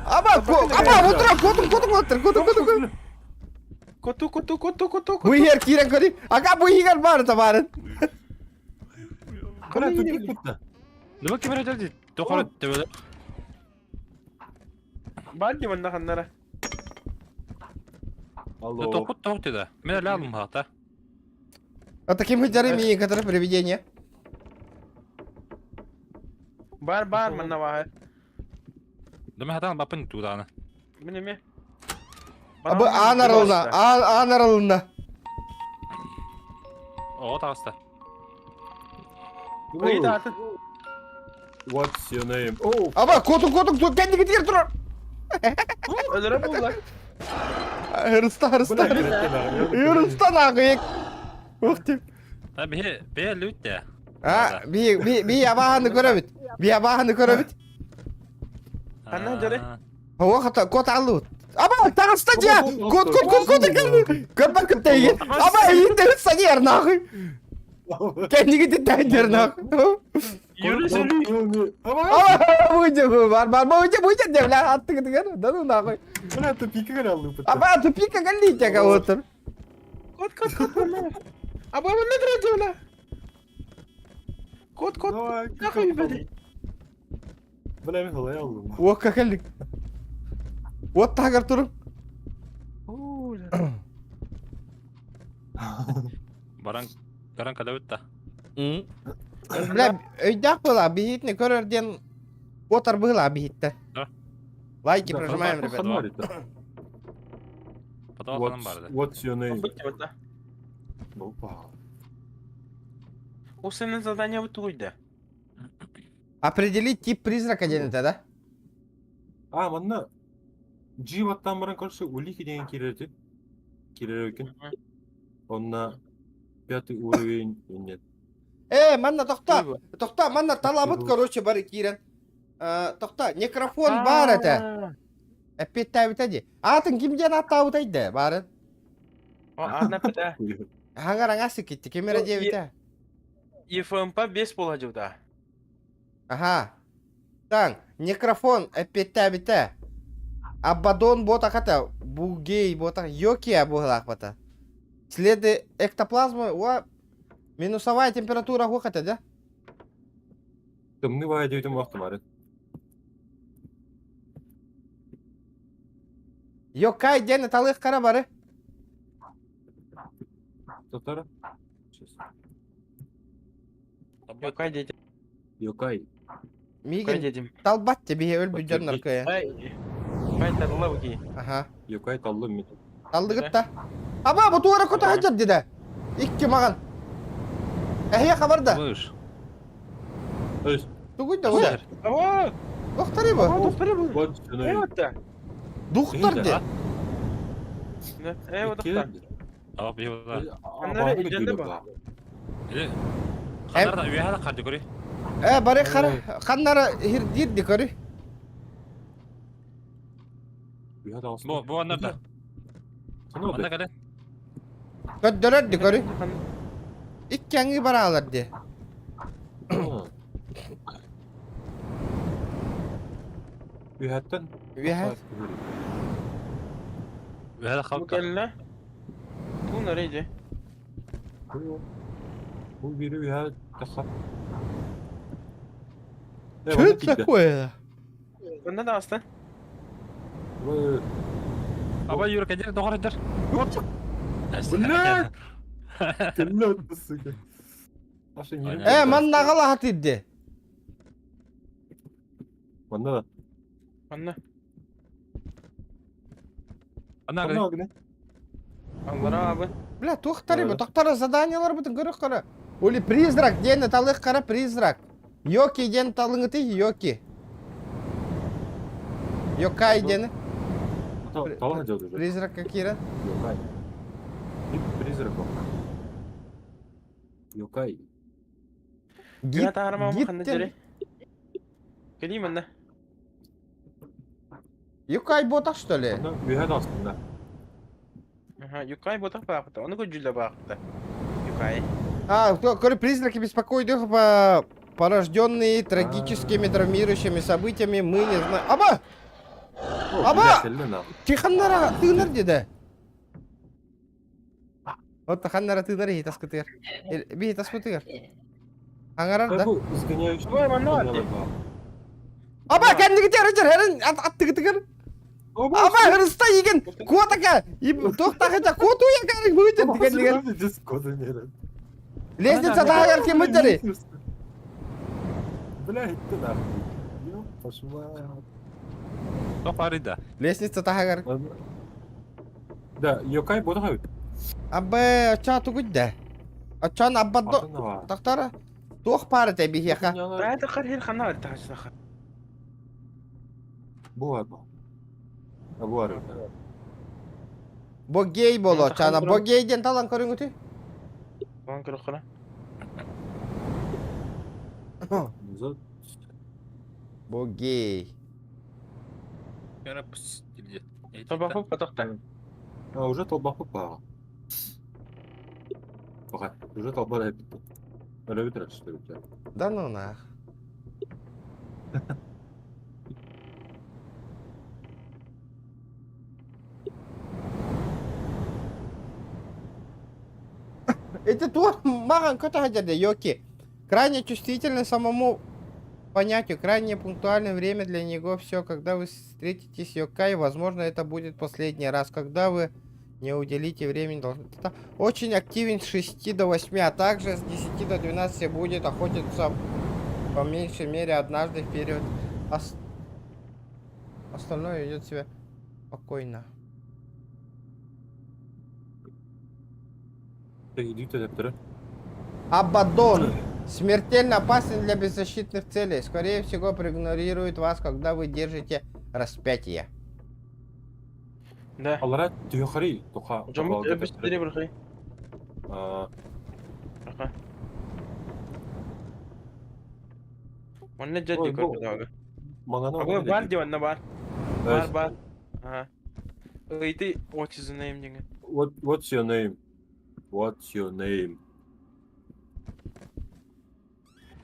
Аба, аба, утура, котун, котун уоттар, котун, котун, котун. Коту, коту, коту, коту, Бу иһигэр киирэн көрүй. Ака, бу иһигэр баар табаарын. Бля, тупик бутта. Дыба ким эрэ тохор төбөлө. Бар ди манна ханнара. Алло. Тохут тох деді. Мен әлі алым хата. А таким хотярым и который привидение. Бар, бар манна баар. Дыма хатан бапын туданы. Мин эме. Абы аан арылына, аан аан арылына. Оҕо таҕыста. Ыйытаатын. What's your name? Oh, Аба, котун, котун, кэннигитигэр турар. Өлөрө булла. Хырыста, хырыста, хырыста наагыйык. Ух ты. А бе бе лүттэ. А, би би би абаһаны көрөбүт. Би абаһаны көрөбүт. Ханна дьөрэ? О, хата кот аллыбыт. Аба, таҕыста дьэ! Кот, кот, кот, кот, көрбөт кыттайгын. Аба, иинде саньер нахуй. Кэннигитин тайдер нахуй. Yürü Аба, выйди, бар, бар, выйди, выйди, деп, бля, аттыгытыгар. Да ну нахуй. Бля, тупик аллыбыт. Аба, тупика галлите кого-то. Кот, кот, кот, манна. Аба, манна кыра Кот, кот. Нахуй бэди. Бля, мен халай аллым. О, как элик. Вот так, Артур. Баран баран кадабытта. Бля, өйдөөх была, биһитни көрөр диэн отар быһыла биһиттэ. Да. Лайки прожимаем, ребят. Потом барды. What's your name? Бутта. Опа. Ол сенин задание бутугуйда. Определить тип призрака диэн этэ, да? А, манна G баттан баран короче улики деген кирерди. Кирер екен. Онна пятый уровень нет. Э, манна тохта, тохта, манна талабыт, короче, бары киирэн. Тохта, некрофон баар этэ. Эппиэттээбитэ дии. Аатын ким диэн ааттаабытай да, баарын. Аана пыта. Хаҥар аҥаас китти, ким эрэ диэбитэ. ЕФМП 5 буола дьыбыта. Аха. Таҥ, некрофон эппиэттээбитэ. Абадон буотахата, бугей буотах, йокия буолаахпата. Следы эктоплазмы, уа, минусовая температура хуохата, да? Тымны баа диэбитим вахтымары. Йокай диэн талых хара бары. Татара. Сейчас. Йокай дедим. Йокай. Йокай Миигин дедим. талбат тебе өлбүт дьоннор кыайан. Ай. Ай тарлабыки. Аха. Йокай таллым мен. Талдыгыт да. Аба, бу туора кута хадьар дедэ. Икки маҕан. Эһиэхэ барда. Мыш. Өс. Тугуй да бу? Ава! Духтары бу. Духтары бу. Вот сюда. Это. Духтар де. Э, вот так. Aba bir yılda. Аннары илдьэнде ба. Или Ханар да үөһэ да харды көрүй. Э, бары хара ханнара хирдир көрү. Бу бу аннар да. Манна кэлэн. Көрдөрөр ди көрү. Икки аңы бараалар ди. Үһәттен. Үөһэ. Үөһэ да Бу халка. кэллэ. Тун арейде. Бу бири үһә тахат. Что это такое? Онна да астан. Аба юр кәдер доғар эдер. Блядь! Кэллэ сука. Аша не. Э, маннаҕа лаһат идди. Манна да. Онна. Ана Манна огне. Аллара абы. Бля, туохтары бу, тохтара заданиялар бутын көрөх кара. Ули призрак, ден талых кара призрак. Йоки ден талыңыты йоки. Йокай ден. Талан делает уже. Призрак кирен. Йокай. Тип призрак. Йокай. Гит, Гит тахарма ханна гиттен. жере. Кели манна. Йокай ботах что ли? Манна үһә да астында. Аха, юкай ботах баакта. Оны көжүлө баакта. Юкай. А, короче, призраки беспокоят их по порожденные трагическими травмирующими событиями, мы не знаем. Аба! Аба! Тиханнара, тыынар деді. Вот ханнара тыынар ехи таскытыр. Бихи таскытыр. Аңарар да. Бу изгоняющий. Ой, манна бар. Аба, кәндігі тер, тер, хәрін аттығы тігір. Аба, хырыста еген, куатака, тоқтақыта, куату якарың бұйтын дегендігер. Лестница тағар кем өттері. Бля, это нахуй. Ёб пошла. Тоқ да. Лестница тағар. Да, Йокай бода Абы, ача тугудда. Ачан аббадо. Тақтара. Туох пары тәбихеха. Да, это хар хер ханна бар тахачна. Бу бу. Бу бар. Бо гей боло, чана. Бо гейден талан көрүңүтү. Вон көрөхкана. Бо гей. Кара пс диде. Тобаху потохта. А уже толбаху па. Пока. Уже толба да битти. Öyle битер что ли? Да ну нах. Это то маған көтө хадерде йоки. Крайне чувствительны самому понятию, крайне пунктуальное время для него все. Когда вы встретитесь с Йокай, возможно, это будет последний раз, когда вы не уделите времени. Очень активен с 6 до 8, а также с 10 до 12 будет охотиться по меньшей мере однажды в период. Остальное ведет себя спокойно. Абадон. Смертельно опасен для беззащитных целей. Скорее всего, проигнорирует вас, когда вы держите распятие. Да. Алара түйөхари тоха. Жомут өбүстери бурхай. Аха. Онна жадди Ой, бу- көрдө. Маңана Абы бар ди онна бар. Бар бар. Аха. Ыйты what is the name деген. What what's your name? What's your name?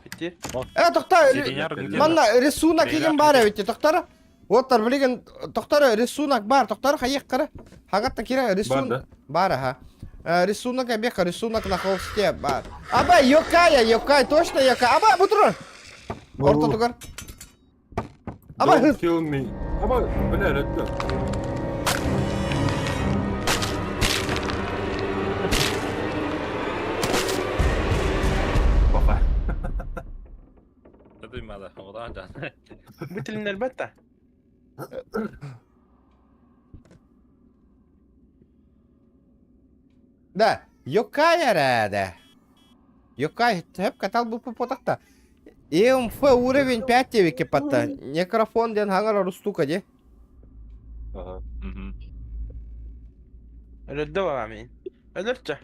Битти. Тоқта, Сиреньяр где? манна рисунок Бейрак деген бар өте, тоқтара. Вот билеген, тоқтара рисунок бар, тоқтара хайық қара. Хагатта кира Бар рисунок. да? Бар, ага. Рисунок обеха, рисунок на холсте, бар. Аба, йокая, йокай, точно йокай. Аба, бутур. Орта тугар. Аба, Don't kill me. Аба, бля, это. Баха. Дыймады. Одан да. Бу тилин албатта. Да. Йокай эрээдэ. Йокай хөп катал бу потахта. ЕМФ уровень 5 диэбикки патта. Некрофон диэн хаҥар устука ди. Ага. Өлөрдө баҕа мин. Өлөрчө.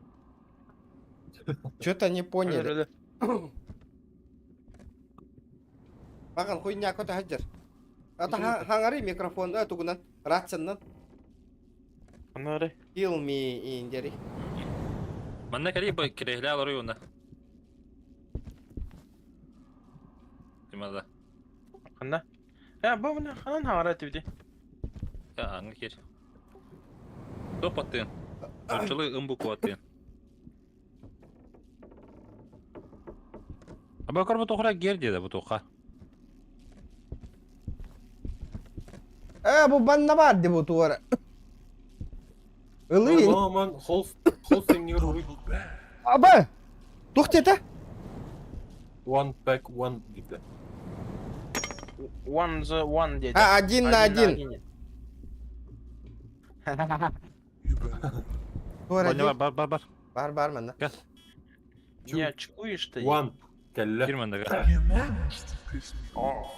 Что-то не поняли. Өлөр, Баган хуйня кота хаджар. Ата хаҥары микрофон тугунан рациянан. Анары. Kill me индери. Манна кэлии бу кирэһилээ олоруу уна. Тимада. Ханна? Э, бу мына ханан хаҥара этибити. Аңга кир. Топ аттыын. Оччолу ым буква аттыын. Аба кор бу тухра гер диэдэ бу туха. Э, бу банна бар ди бу туара. Ылыы. Маман холс холс сеннигер уруй. Аба! Тух тета? One pack one диде. One the one диэти. А, один на один. Туара Бар один. бар бар бар. Бар бар манна. Не очкуешь ты? One. Кэллэ. Кир манна.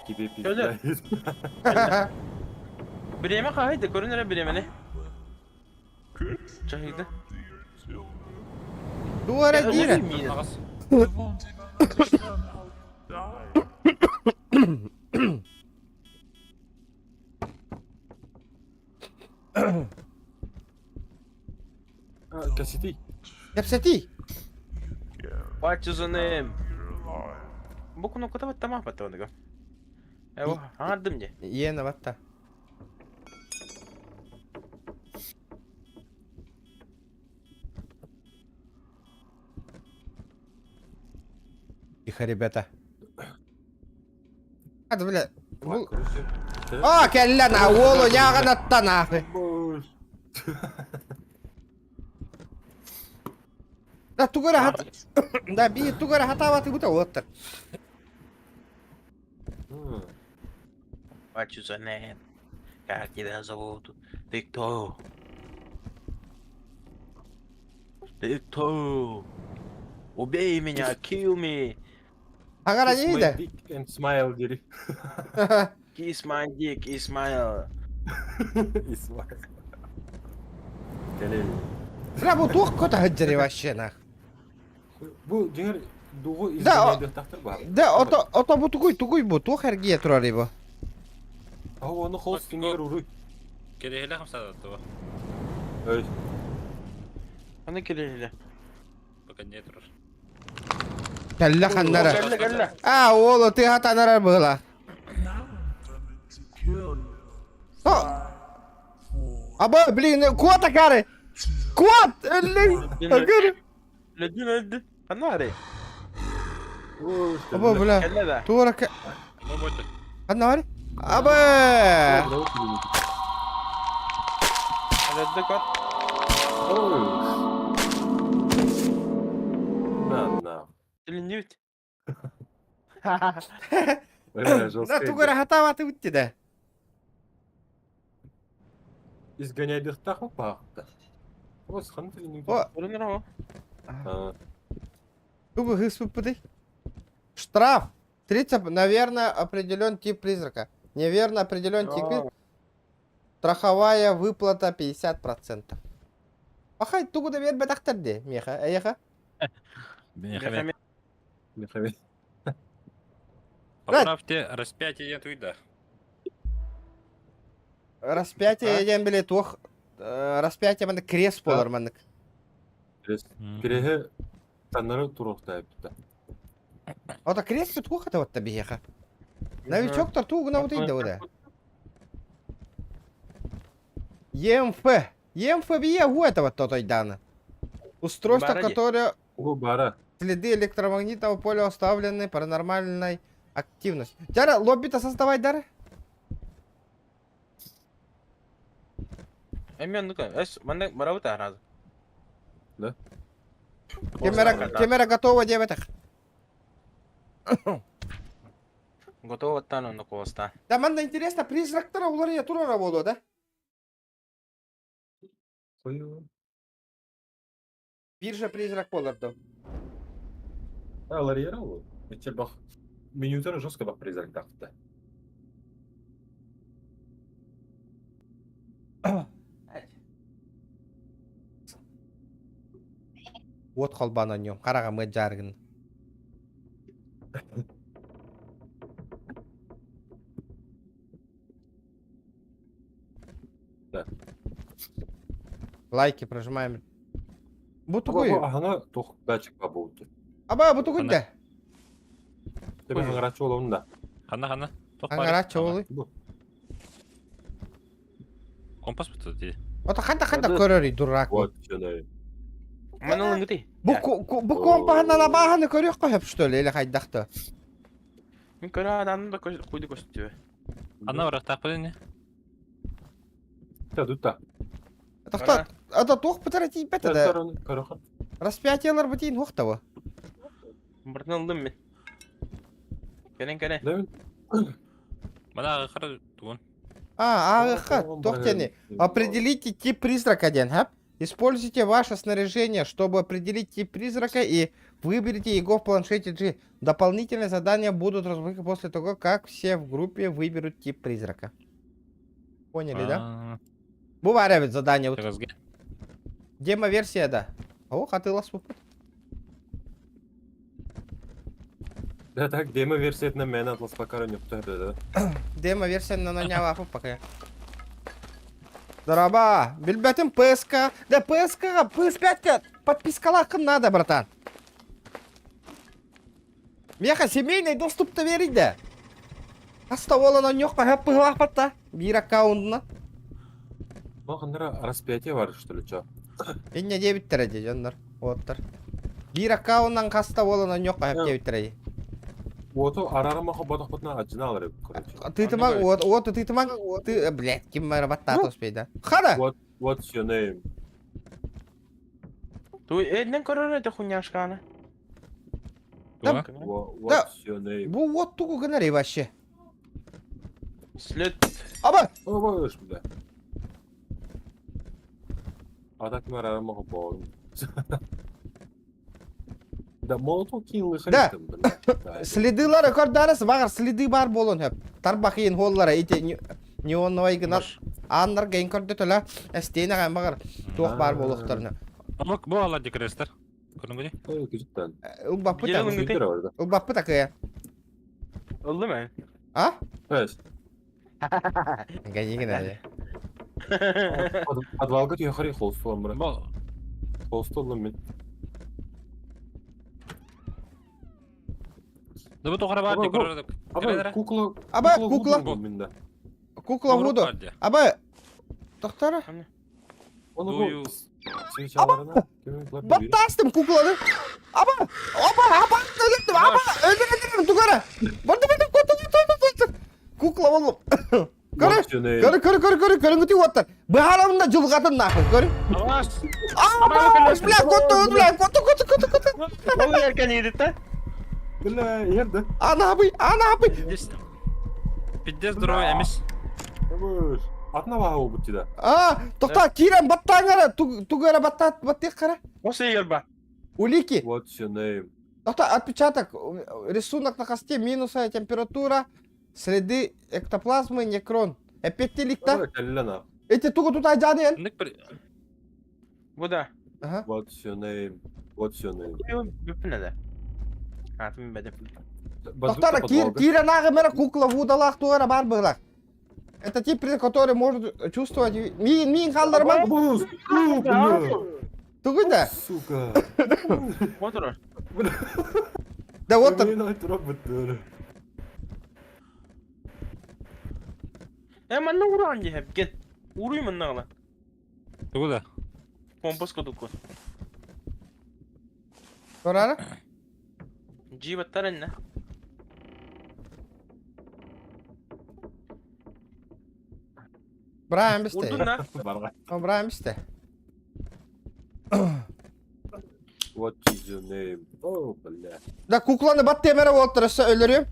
Киби Кэллэ. пизда. Бириэмэ хаһайда, көрүн эрэ бириэмэни. Чаһыйда. Туара дира. Ағас. Кассити. Кэпсэти. What is your name? Бу кнопката баттама баттамадыга. Э, аңардым де. Иена батта. Тихо, ребята. А, да, бля. Бу... А, кэллэ на уолу яҕанатта нахуй. Да тугара хат... Да би тугара хатаабаты бута уоттар. What is your name? Как тебя зовут? Ты кто? Ты кто? Убей меня, kill me. Хаҥара Kiss my дии dick and smile дири. да. Kiss my dick, Ismail. Ismail. Кэлэ. Бля, бу туох кота хаджари вообще нах. Бу дьиҥэр дугу Да, изгоняйдыахтаахтар баар. Да, ото ото бу тугуй тугуй бу туох эргийэ турар бу. А оны холс сеннигер уруй. Кирэһилээ хамсаатты бу. Өй. Аны келеле. Пока не турар. Кэллэ ханнара. Кэллэ, кэллэ. А, уолу ты хатанарар быһыла. О! Аба, блин, кот акары! Кот! Өллүн! Акары! Лөдүн өлдү. Ханна Аба, бля. Кэллэ да. Туора ка... Бу бойду. Ханна бары? Аба! Өлдү кот. На, на. Тіліннебит. Да, тугара хатаабаты бутти да. Изгоняйдыахтаах баахта. Ос хан тіліннебит. О, Көрүнөр о. тугу хыспыппыты. Штраф! 30, наверное, определен тип призрака. Неверно определен тип призрака. Страховая выплата 50%. Пахай, тугу да биэрбэтэхтэр дии, миэхэ, эйиэхэ. Мехамед. Михаил. Поправьте распятие диэн туйда. Распятие диэн били туох распятие маннык крест буолар маннык. Киреһе таннары туруохтаабыта. Ото крест туох это вот биһиэхэ. Новичоктор тугуна утыйда да. ЕМФ. ЕМФ бие у этого тотойдана. Устройство, Баради. которое Бу бара. следы электромагнитного поля оставлены паранормальной активностью. Тяра, лобби-то создавай, Дара. Эми ну-ка, эс, манна барабыта аразы. Камера, камера готова, девятых. Готово оттан онно куоста. Да, манна интересно, призрактара уларыйа турара буолуо, да? Хойу. Биржа призрак буолар доо. А, Ларьера ол. Иччэ бах. Менютер жестко бах призрак тахта. Уот холбоон оонньуом. Хараҕа дьаарыгын. Да. Лайки прожимаем. Бу тугуй? Бу аһаҥа туох датчик буолбут. Аба, бу тугуй да? Тебе хаҥарааччы буолабын да. Ханна ханна? Туох баар? Хаҥарааччы буолуй. Бу. Компас буту дии. Ото ханта ханта көрөрүй дурак. Вот сюда. Маны ылыҥгытый. Бу бу компаһынан абааһыны көрүөххэ сөп что ли или хайдахта? Мин көрө аданын да куйду көстүбэ. Ханна барыахтаахпыт ини? Та тут та. Тохтот, это туох бытара тиийбэт да. Көрөхөн. Распятиелар бутин хуохтава. Бартын ылдым мин. Кэлэн кэлэн. Да Мана ааҕыххара тугун? А, ааҕыхха, туох диэни? Определите тип призрака диэн, ха? Используйте ваше снаряжение, чтобы определить тип призрака и выберите его в планшете G. Дополнительные задания будут разблокированы после того, как все в группе выберут тип призрака. Поняли, да? А, Бу баар эбит задание. Вот. Разге. Демо-версия, да. О, хатылас буппут. Да так, демо-версиятынан мээнэ атласпакка ньуктар да. Демо-версия на наняла пока. Дороба, билбэтим ПСК. Да ПСК, PS5 подпискалааххын надо, братан. Миэхэ семейный доступ та биэрийдэ. Хаста буолан онньуохха хөп быһылаахпат биир аккаунтuna. Ну, ханнара распятие бар, что ли, чё? Инньэ диэбиттэрэ дии дьоннор, уоттар. Биир аккаунтан хаста буолан онньуохха хөп диэбиттэрэ дии. Уоту араарымаха бодохпутуна адьынаалар эбит, короче. Тыытымаҥ, уот, уоту тыытымаҥ, ты, блядь, ким баттаата успейда. Хара! What, what's your name? Туй, эднен көрөр этэ хуняшканы. Да, What's your name? Бу уот тугу гынар вообще? След. Аба! О, бля. А так мы араарымаха боҕум. Да, молоток кинул Да. Следылары көрдөрөс баҕар следы баар буолуон сөп. Тарбах иин хуоллара ити неоновай гынан ааннарга ин көрдөтөлө эстиэнэҕэ баҕар туох баар буолуохтарына. Омук бу алла декрестер. Көрүҥ Күзүттэн. Ылбаппыт Ылбаппыт Ылбаппыт акыйа. Ыллым ээ. А? Эс. Гайигин әле. Подвалга түйөхөри холсту омра. Бу Холсту оллум мин. Да бу тоҕо баар декорер. Аба кукла. Аба кукла. Мин да. Кукла Вуду. Аба Тохтара. Оны бу свечаларына Баттастым кукланы. Аба! Аба! Аба! Өлөрдүм! Аба! Өлөрдүм! Тугара! Барды барды куту куту куту. Кукла боллум. Көрө! Көрө көрө көрө көрө көрүҥүтүй уоттар. Быһаарабын да дьулҕатын нахуй көрү. Аба! Бля, куту, бля, куту, куту, куту, куту. Ол еркен едит Бля, ерді. Анабый, анабый. Пиздец здоровый эмис. Атына баха болбут деді. А, тоқта, кирен баттаан тугу эрэ баттаат баттыах хара. Осы егер ба. Улики. What's your name? Тоқта, отпечаток, рисунок на холсте, минусовая температура, следы эктоплазмы, некрон. Эпеттиликта. Кэллена. Эти тугу тута жаадыйан. Ник бір Бу да. Ага. What's your name? What's your name? Бүппүнэ да. Атын бэдэ. Тоқтара, кирен ағы мера кукла вудалах туара бар быглах. Это тип, который может чувствовать... Мин, мин халларман. Тугуй да. Сука. Отур. Да вот. Э, манна уран дии ген. Уруй манна гала. Тугу да. Компас кодуку. Көрары? Жибаттар энне. Брайан бисте. Урдун на. Брайан бисте. What is your name? Oh, бля. Да кукланы бат темере болтырыса өлөрүм.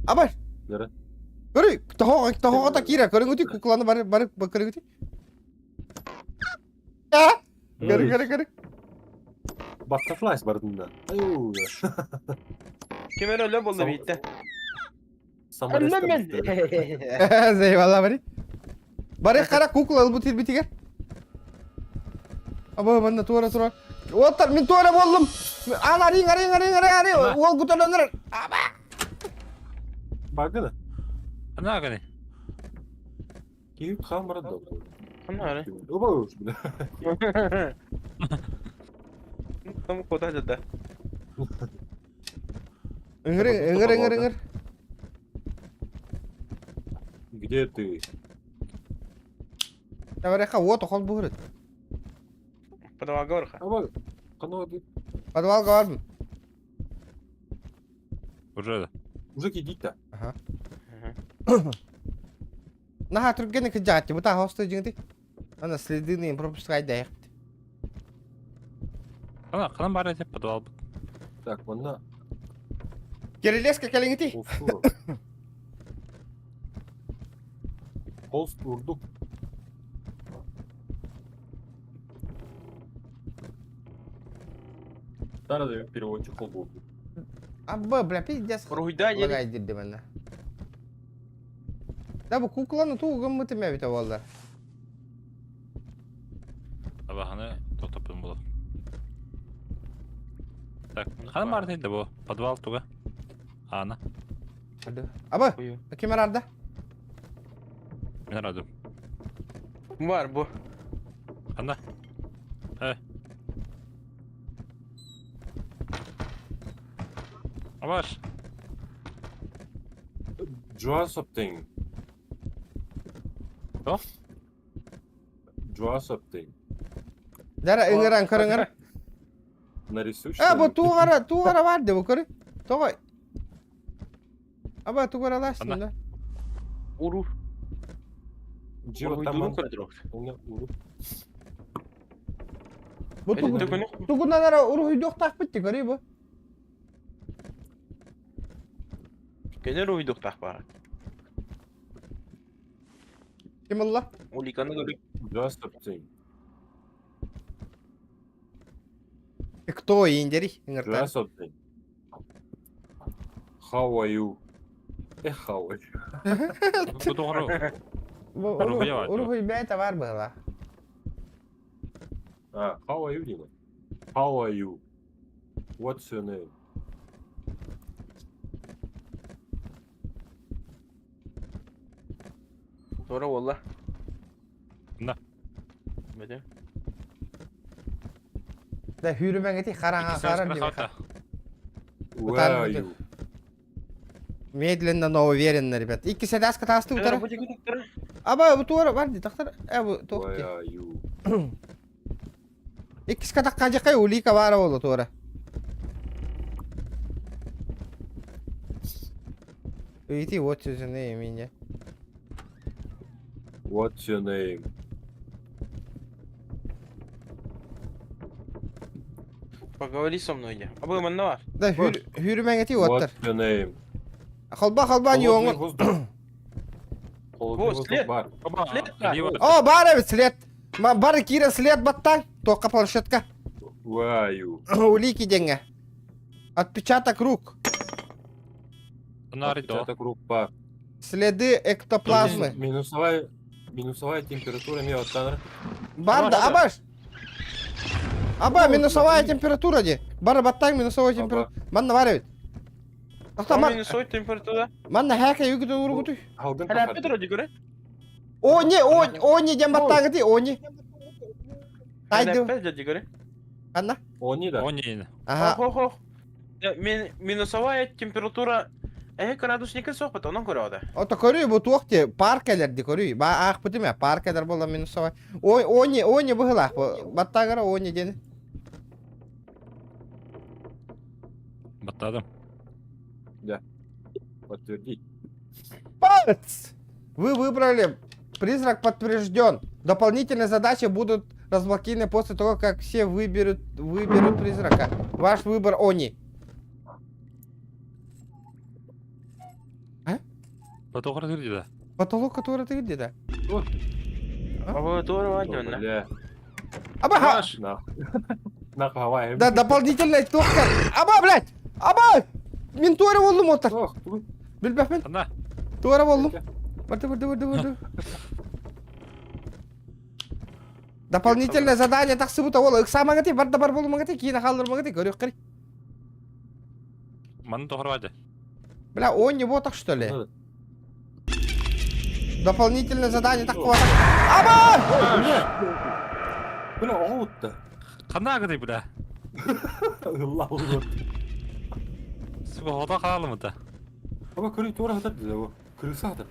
Абай. Нere? Көрүй, тоҕо тоҕоҕо киирэ, көрүҥүтүй кукланы бары бары көрүҥүтүй. А? Көрү көрү көрү. Butterflies бардында. Аю. Ким эрэ өлө буолла биирдэ. Самарестан. Eyvallah бari. Бары хара кукла ылбыт ирбитигэр. Аба манна туора тура. Уоттар мин туора буоллум. Аан арыйың арыйың арыйың арыйың арыйың. Уол гуталаныр. Аба. Багына. Ана гани. Киһи хаамара да. Ханна эрэ. Оба уж, бля. Там куда да. Ыҥыр ыҥыр ыҥыр ыҥыр. Где ты? Тавареха уот охол буһурут. Подвалга барха. Аба, ханна ты? Подвалга барбын. Уже. Уже кидит-то. Ага. Наһаа түргэнник кыдьаҕатты бу тааһа остуо дьиҥити. Ана следы пропускай дэйэхпит. Хана ханан баар этэ подвал. Так, манна Кирилеска кэлиҥити. холсту. Холст урдук. Тара переводчик холбу. Абба, бля, пиздец. Уруһуйдаа диэн. Лагай дирди манна. Да бу кукланы туу гыммытым эбитэ буолла. Абаһаны тохтоппун буолар. Так, ханан баар да бу? Подвал туга? Аана. Аба, ким арарда? Мен арадым. Бар бу. Ханна? Э. Абаш. Draw something. Что? Draw something. Дара ыҥыран көрөҥөр. Нарисуй Э, бу что-нибудь. тугара, тугара бар деп көрү. Тоҕо. Аба тугара ластын Ана. да. Уру. Джива Уруһуйдуурун таман. көрдөрөр. Уру. Бу тугу Эдитте тугунан ара уруһуйдуохтаахпыт көрү бу. Кенер уруһуйдуохтаах баар. Ким ылла? Уликаны көрүк. Draw something. Кто индери? Draw Ыҥыртар. something. How are you? Э, how are you? Бу тоҕоро Бу Уруһуйа бар. уруһуй бэйэтэ бар быһыла. А, how are you, Дина? How are you? What's your name? Туора буолла. На. Бөтө. Да хүрүмэҥити хараҥа харан диэхэ. Where are you? Медленно, но уверенно, ребят. Икки сэдааска таасты утара. Аба, бу туора бар ди тахтар. Э, бу туох Where ди. are you? Иккис катакка жакай улика баара болу туора. Ити вот сөзүнэ эмине. What's your name? Поговори со мной я. Абы манна бар. Да хүрүмэҥити уоттар. What's your name? Холба холба Холодный ньуоҥун. воздух. Холодный О, воздух след. бар. След О, баар эбит след. Бар киирэ след баттаҥ. Туохха планшетка. Where are you? Улики диэҥҥэ. Отпечаток рук. Нари до. Отпечаток рук бар. Следы эктоплазмы. Минусовая, минусовая температура ми оттанар. Бар да, абаш. Аба, минусовая температура ди. Бар баттаҥ минусовая температура. Манна бар эбит. Тахта ман, Минусовой температура. манна хэкэ югүтэ уругутуй. Халгын Хара тахар. Петро ди көрө. О, не, о, о, не диэн баттааҥыти, о, не. Тайды. Петро ди көрө. Анна. Они да. Они. Ага. Хо хо. Минусовая температура э градусника сох потом он көрө да. Ото көрүй бу туох ти парк элер ди көрүй. Ба аах бутуме парк элер бола минусовая. О, о, не, о, не быһылаах. Баттаагара о, не диэн. Баттадым. Подтвердить. Пац! Вы выбрали. Призрак подтвержден. Дополнительные задачи будут разблокированы после того, как все выберут, выберут призрака. Ваш выбор они. Бу тоҕоро да. Потолок, который ты где-то. Абы туора бар О, манна. Бля. Аба, Нахуй. нахуй хавай. Да, дополнительная туохка. Аба, блядь! Аба! Мин туора боллум отар. Ох, тугуй. Билбэппин. Ханна? Туора боллум. Барды, барды, барды, барды. Дополнительное задание тахсыбыта ол ыксаамаҥыты бар да бар болумаҥыты киинэ хааллармаҥыты көрүөххэ. Манна тоҕор Бля, он не вот так что ли? Дополнительное задание такого. Аба! Бля, оҕо утта. Ханна агытай бля? Ылла олор. Сука, хота хаалымыта. Аба көрүй туора хатар деді бу. Крыса хатар.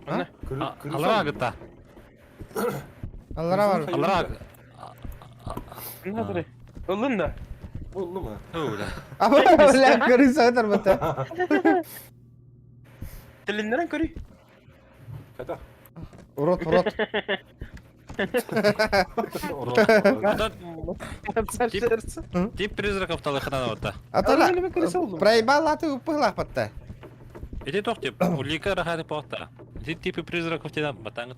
Ана. Алара агыта. Аллара бар. Алара Смотри. Ыллын да. Болду ма? Бля. Аба, бля, крыса хатар бата. Тилиннерен көрүй. Ката. Урот, урот. Тип призраков талыхынан ота. Атала, Ала, крыса болду. проебал аты упыглах батта. Ити тох тип, улика рахаты похта. Ити типы призраков тена батаңы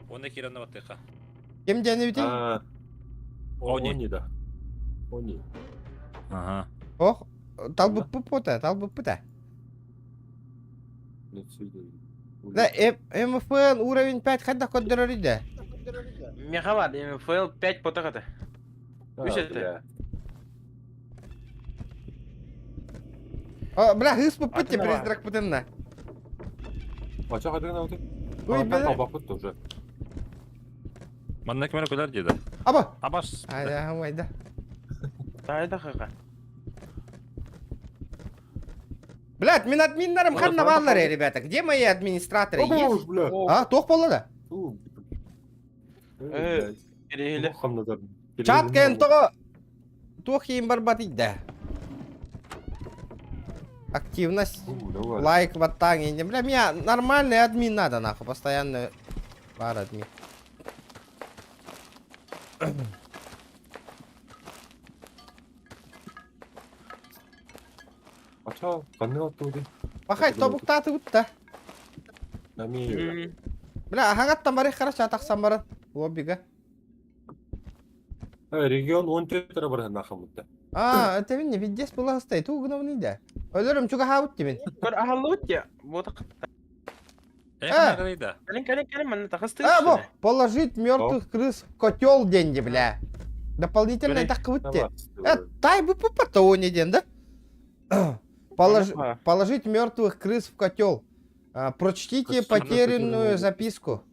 Оны кирана батыха. Кем дені бити? Они. Они да. Они. Ага. Ох, талбы пыпота, талбы пыта. Да, МФН уровень 5 хадда коддерори Мехавар, МФЛ 5 потахата. Үс это. О, бля, хыс пыпыте Атын бар. призрак пытынна. Ача хадыгын ауты. Ой, бля. Бақыт уже. Манна кемер көлөр деді. Аба. Абаш. Ай, майда. Тайда хака. Блядь, мин админнарым Ой, ханна правда, баллар, ребята. Где мои администраторы есть? бля. А, тох болла да. Перегеле. Чат кен того. Туох им барбатый да. Активность. Лайк вот так. Не, бля, меня нормальный админ надо, нахуй. Постоянно бар админ. Ача, қандай отты Пахай, тобуктаты утта. Нами. Бля, ахагаттан бары хорошо, атақсан барын. Лоббига. Регион 14 бар нахамытта. А, это не пиздец была стоит. Угновный да. Өлөрүм чуга хаут тимин. Көр ахаллы утте. Вот Э, да. Калин, калин, калин, манна тахасты. А, во, положить мертвых крыс в котел деньги, бля. Дополнительно так выйти. Тай бы пупа не день, да? Положить мертвых крыс в котел. А, Прочтите Прочтите потерянную потерянную записку.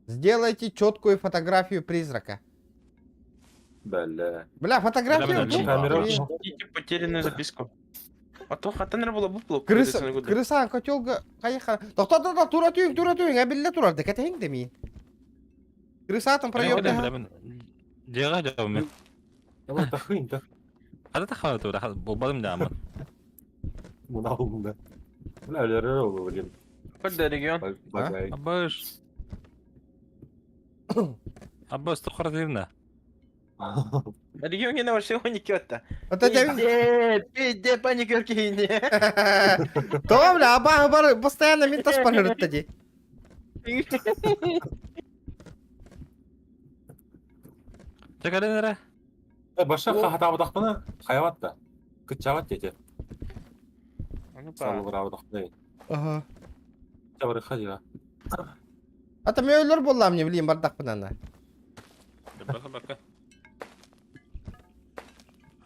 Сделайте четкую фотографию призрака. Бля. Бля, фотографию. Бля, ну, Камера. блин. Прочтите потерянную записку. А то хатаныр була буплу. Крыса, крыса котелга кайха. Тохто то тура түйүн, тура түйүн, әбилле турар, да кәтәһиң демин. Крыса там проеб да. Деға жауым. Давай тахын, тах. Хада тахана тура, болбадым да аман. Мына алдында. Бля, өлөрөр ол, блин. Көр регион. Багай. Абаш. Абаш тоқыр деймін. Регион гене вообще он не отта. Вот это Пизде, паникер кейне. То, бля, аба бар постоянно мин тас барыр ди. Чакален Баша хатабыдақпына хайватта. Кытчабат деді. Салыбырабыдақпына. Ага. Чабыры хадира. Ата мөйлөр боллам не билейм бардакпын ана. Бака бака.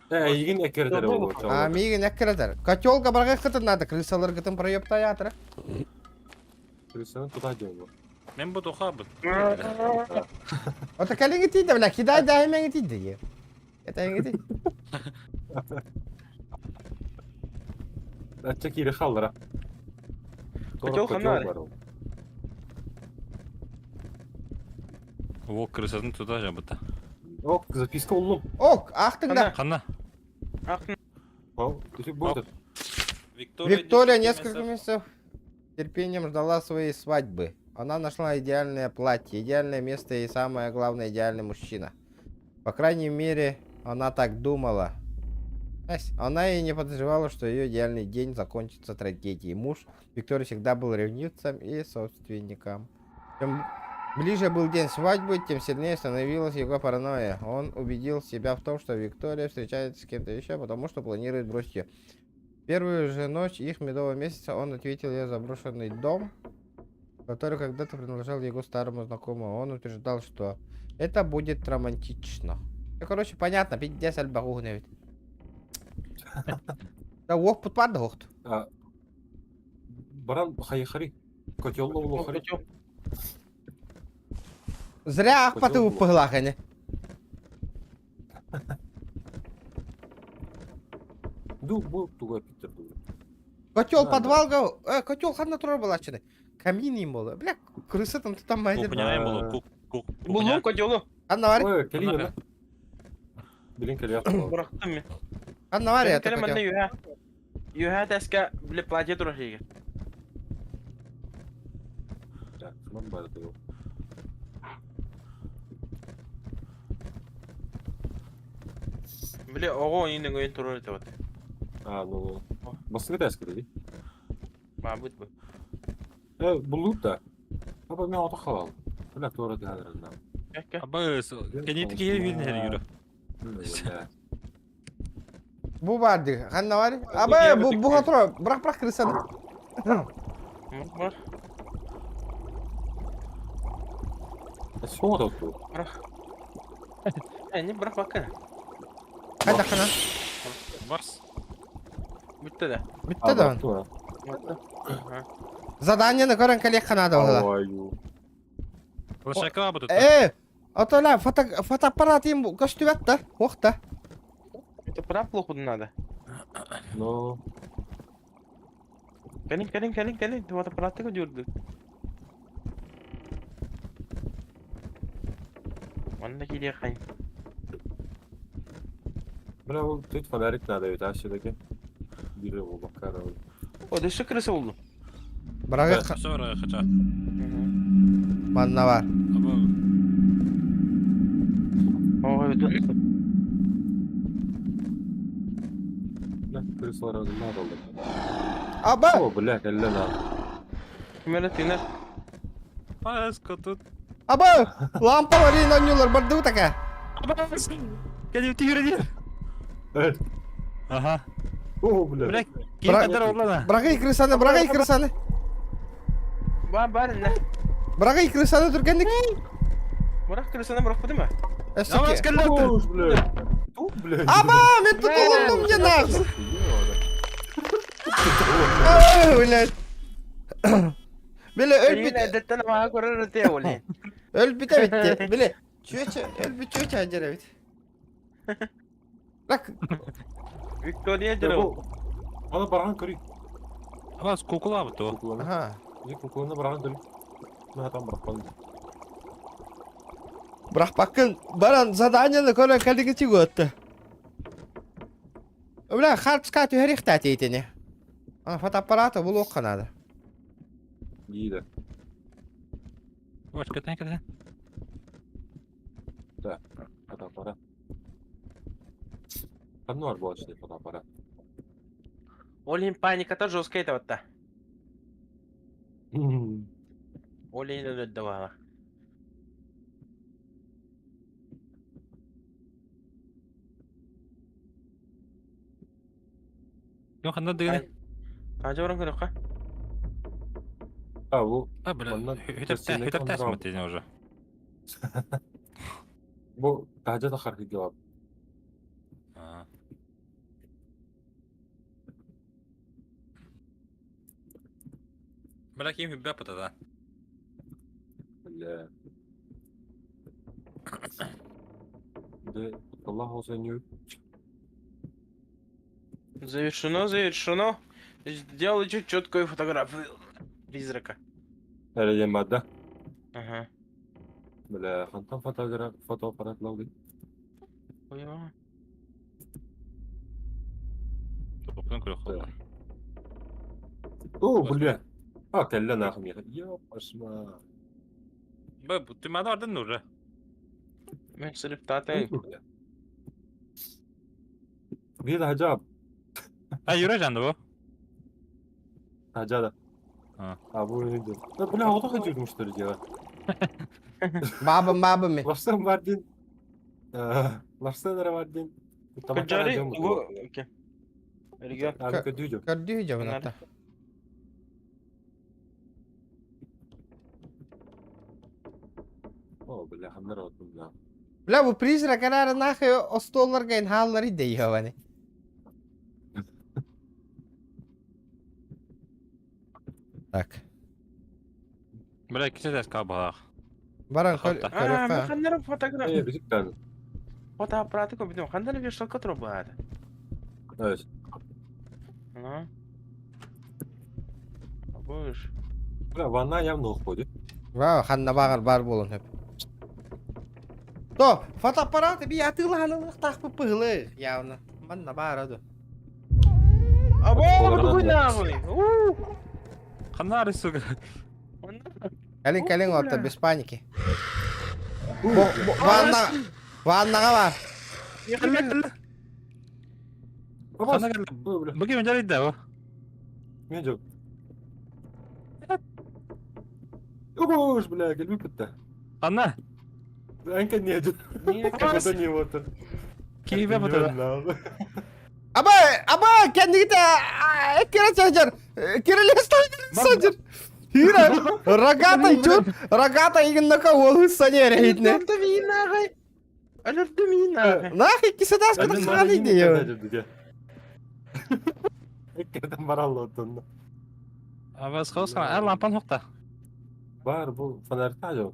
Э, егин экердер ол. А, миген әккерәдер. Котелга барга кытын надо, крысалар кытын проеб таятыр. Крысаны туда делал. Мен бұ тоқа бұ. Ота калиңи тиде, бля, кидай да хемеңи тиде. Кәтәңи ти. Ача кире халдыра. Котел ханар. О, крысасын туда жабыта. Ок, записка уллум. Ок, ахтың да. Қанна? Ах, Ал, төсек болды. Виктория несколько месяцев терпением ждала своей свадьбы. Она нашла идеальное платье, идеальное место и, самое главное, идеальный мужчина. По крайней мере, она так думала. Ась, Она и не подозревала, что ее идеальный день закончится трагедией. Муж Виктории всегда был ревнивцем и собственником. Чем Ближе был день свадьбы, тем сильнее становилась его паранойя. Он убедил себя в том, что Виктория встречается с кем-то еще, потому что планирует бросить ее. Первую же ночь их медового месяца он ответил ее заброшенный дом, который когда-то принадлежал его старому знакомому. Он утверждал, что это будет романтично. Ну, короче, понятно, пиздец элбэх ведь. Да уох пут бар да уохт. Баран хайхари. Котел лохари. Зря ахпаты упыглах они. Ду бу туга питер ду. Котел подвалга, э, котел ханна турар балачыны. Камин им было. Бля, крыса там там майдер. Кухня было, кук, кук, Буллум котелу. Ханна вари. Ой, кэлиин Билин кэлиэх. Бырахтым мен. Ханна вари это Кэлэ манна котел. юһа. Юһа тэска бile платье турар иге. Так, ман бары тыл. Бile оҕо ойын өйін турар ете вот. А, ну. Басты тэска ди. Мабыт бу. Э, буллук да. Аба мен ото халал. Бля, тура дагырна. Кәккә. Аба, кенети киһи билин хери юрө. Бу барды. Ханна вари. Аба, бу бу хатро. Бырах бырах крысаны. Бар. Соңа да Бырах. Э, не бырах бакка. Хайда хана. Барс. Бүтті да. Бүтті да. Задание на көрөн кэлиэх ханада буолла. Ой. Лошака бу тут. Э, отола фото фотоаппарат им көстүбэт да, уох да. Это прав плохо надо. Но Кэлин, кэлин, кэлин, кэлин. Фотоаппаратты көрдү. Онда киле хай. Бля, ол тут фонарик надо ведь, а все-таки. Бери его бакара. О, дөссө крыса болду. Бырагы Сора хача. манна бар. Аба, Ой, Бля, крысалар надо oldu. Аба! О, бля, кэллэ на. Кимere тинер. Паска тут. Аба! Лампа варин онньулар бардыы така. Аба, кенети юрө Э, Ага. О, бля. Бля, ким кадар орлана. Бырагы крысаны, бырагы крысаны. Бар бар не. Бырагы крысаны түргенник. Бырах крысаны бырах бу ма? Абас Эсеке. кэллэ. О, бля. Ту, бля. Аба, мен тутулундум мне нахс. Ай, блядь. Биле өлбүт Әдеттен мага көрөр те оле. өлбүтэ битти. Биле чүөчэ өлбүт чүөчэ ажара бит. Рак Виктория жүрө. Аны барган көрүй. Абас кукула бу то. Кукланы. Аха. Не кукланы барган көрүй. Мен там барып Бирок бакын баран заданияны көрөн калдыгы чыгыотты. Бля, хартска түһэрихтэ тиитини. А фотоаппарата булуохха надо. Иди. Баш кэтэн кэтэн. Да, фотоаппарат. Ханна бар буолар фотоаппарат. Олин паниката жесткая это вот та. Олин давала. Йо ханна дигэн. Ажа баран көрөккө. А, бу А, бля, Манна хүтэптэ хүтэптэ смотрите уже. бу тажа да хархи гелап. А. Бля, ким хүббэ пытада. Бля. Да, Аллах olsun Завершено, завершено. Сделайте четкую фотографию призрака. Әле мадда. Ага. Бля, хантан фотограф фотоаппарат лауды. Ой, мама. Топын көрөх холла. О, бля. А, кэллэ нахуй меха. Ёпашма. Б, ты мада ардын уже. Мен сырып татын. Бля. Bir hacab. А, юрэ жанды бу. Хажада. А. А, бу не. Да, бля, ото хочу что ли делать. Баабым, баабым мен. Ларсан бар диэн. Ларсан эрэ бар диэн. Кырдьаары угу Регион. Көрдүү Көрдүү дьобун атта. О, бля, ханнар отун да. Бля, бу призрак арара нахуй остуолларга инхааллары дейхавани. Так. Бля, кисэ тэс кабалах. Баран Хатта. А, көрүөххэ. ханнар фотография. Э, бизик тан. Фотоаппараты көбүтүм. Ханнар вешалка турбаады. Evet. Ну. Будешь. Бля, ванна явно уходит. Вау, ханна баҕар бар буолун хөп. То, фотоаппарат би атыылаһанылыктаах пыһылы явно. Манна баара ду. Або, тугуй нахуй. У. Ханнары, сука. Кэлин кэлин О, отто бля. без паники. Ванна ваннаҕа бар. Ханна кэллэ. Бля, Бу ким дьарыйда бу? мен жоқ. Ош, бля, келбей бітті. Ханна. Әнке не деді? Какой-то не вот. Киһибэ бутара. Аба, аба, кэннигитэ кире сылдьар. Кирилл сылдьар. Хира, рогатый чур, рогатый игиннака уол санера хитне. Нахи кисадас кытак саганы дейо. Эккеден бараллы отунна. Абас хоса, эр лампан хокта. Бар, бұл фонарьта жоқ.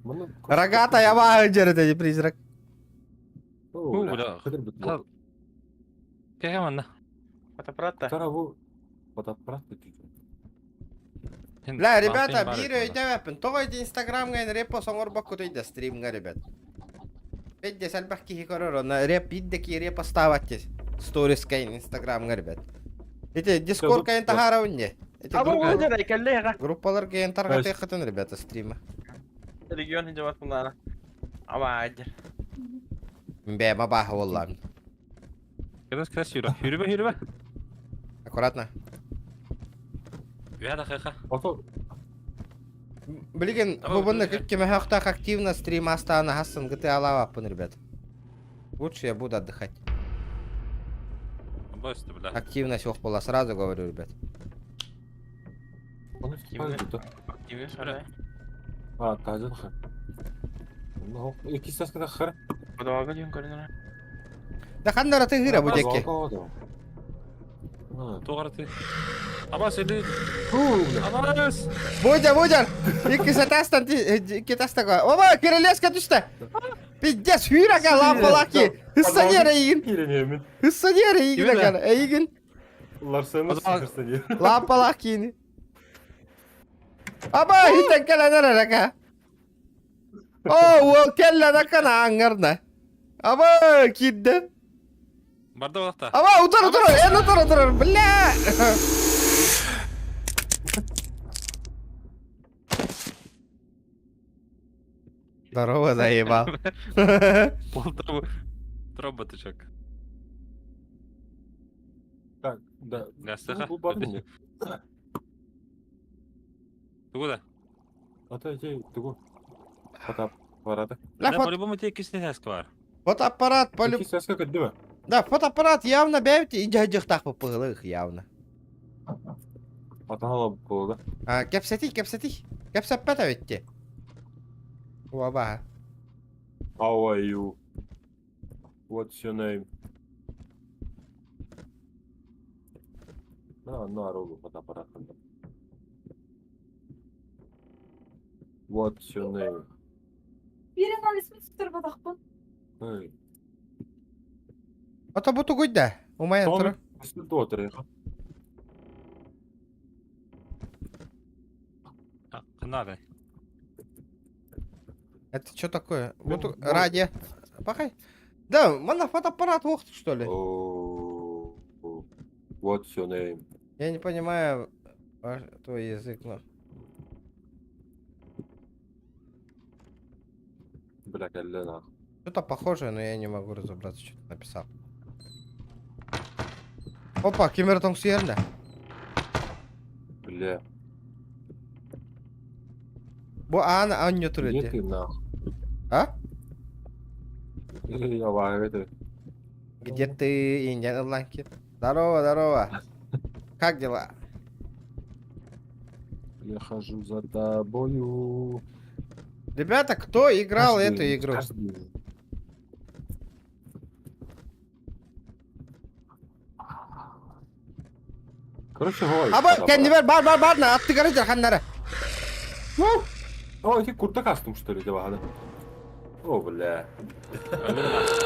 Мұны... Рогатый аба жерде призрак. О, бля. Қыдыр бітті. Кэхэ манна. Фотоаппарат-то. Тара бұл фотоаппарат бітті. Бля, ребята, биир өйдөбөппүн. Тоҕо ити инстаграмҥа репо соҥорбокку да стримҥа, ребят. Педде сэлбэх киһи көрөр, онно реп бидде ки репо ставать сторис инстаграмҥа, ребят. Ити дискорд кайын таһаарабын не. Ити Або, угу, кэллэ, группалар кайын тарҕатыаххытын, ребята, стрима. Регион жабат буллара. Аба, айдыр. Бэма баха боллам. Кэдэс кэдэс юра. Хүрүбэ хүрүбэ. Аккуратно. Үһэ да хэхэ. Ото Блин, Давай, бу друзья. кимэхэ активно стрим астаана хассын гыты алаабаппын, ребят. Лучше я буду отдыхать. Босты, бля. Активность ох была, сразу говорю, ребят. Оны Кимде? бітті. Кимде сарай? А, тажын ха. Ну, екі саскада хар. Подвалга диэн көрүнэр. Да ханнара тыгыра бу дьэки. Тугары ты. Абас или Бля. Абас. Будя, будя! Икки сатастан икки тастага. Оба, кирилеска түстэ. Пиздец, хүйрага лампалаки. Хыссанера игин. Киренемин. Хыссанера игин Кимде? агар. Эйгин. Ларсаны Азал- сырсыне. Лампалакини. Аба, хитен келенер арака. О, ол келлен акана аңарна. Аба, кидде. Барда балакта. Аба, утар, утар, эн утар, утар, бля. Здорово, заебал. Пол троботычок. Так, да. Гастыха. Бұл бар не? Тугуда. Ата же тугу. Фотоаппараты. Бля, Бля, фото- по-любому тебе кисне бар. фотоаппарат, полю... Екі саска көдді ме? Да, фотоаппарат явно бэйбити идьдьахтах пылых явно. Атан болды. А, кэпсэтий, кэпсэтий. Кэпсэппэт эбитти. Уаба. How are you? What's your name? На, на рогу фотоаппарат. What's your name? Биир ismi tutturбатахпын. Hey. Ото бу тугуйда. Умайан Том, тур. үстү отыр. Канары. Это что такое? Ну, Вот ну. радио. Пахай. Да, мана фотоаппарат ох, что ли? О, What's your name? Я не понимаю твой язык, но. Бля, кәлле нах. Что-то похожее, но я не могу разобраться, что ты написал. Опа, кимер тоҥсуйар Бля. Бу аан аанньа турар Где дии. ты нахуй? А? Я это. Где ты, Индиан Ирландки? Здорово, здорово. Как дела? Я хожу за тобою. Ребята, кто играл Каждый- эту игру? каждый. Короче, ой. Аба, кэннибэр бар бар бар на аттыгары дьарханнара. О, эти куртак астым, что ли, деваханы? О, бля.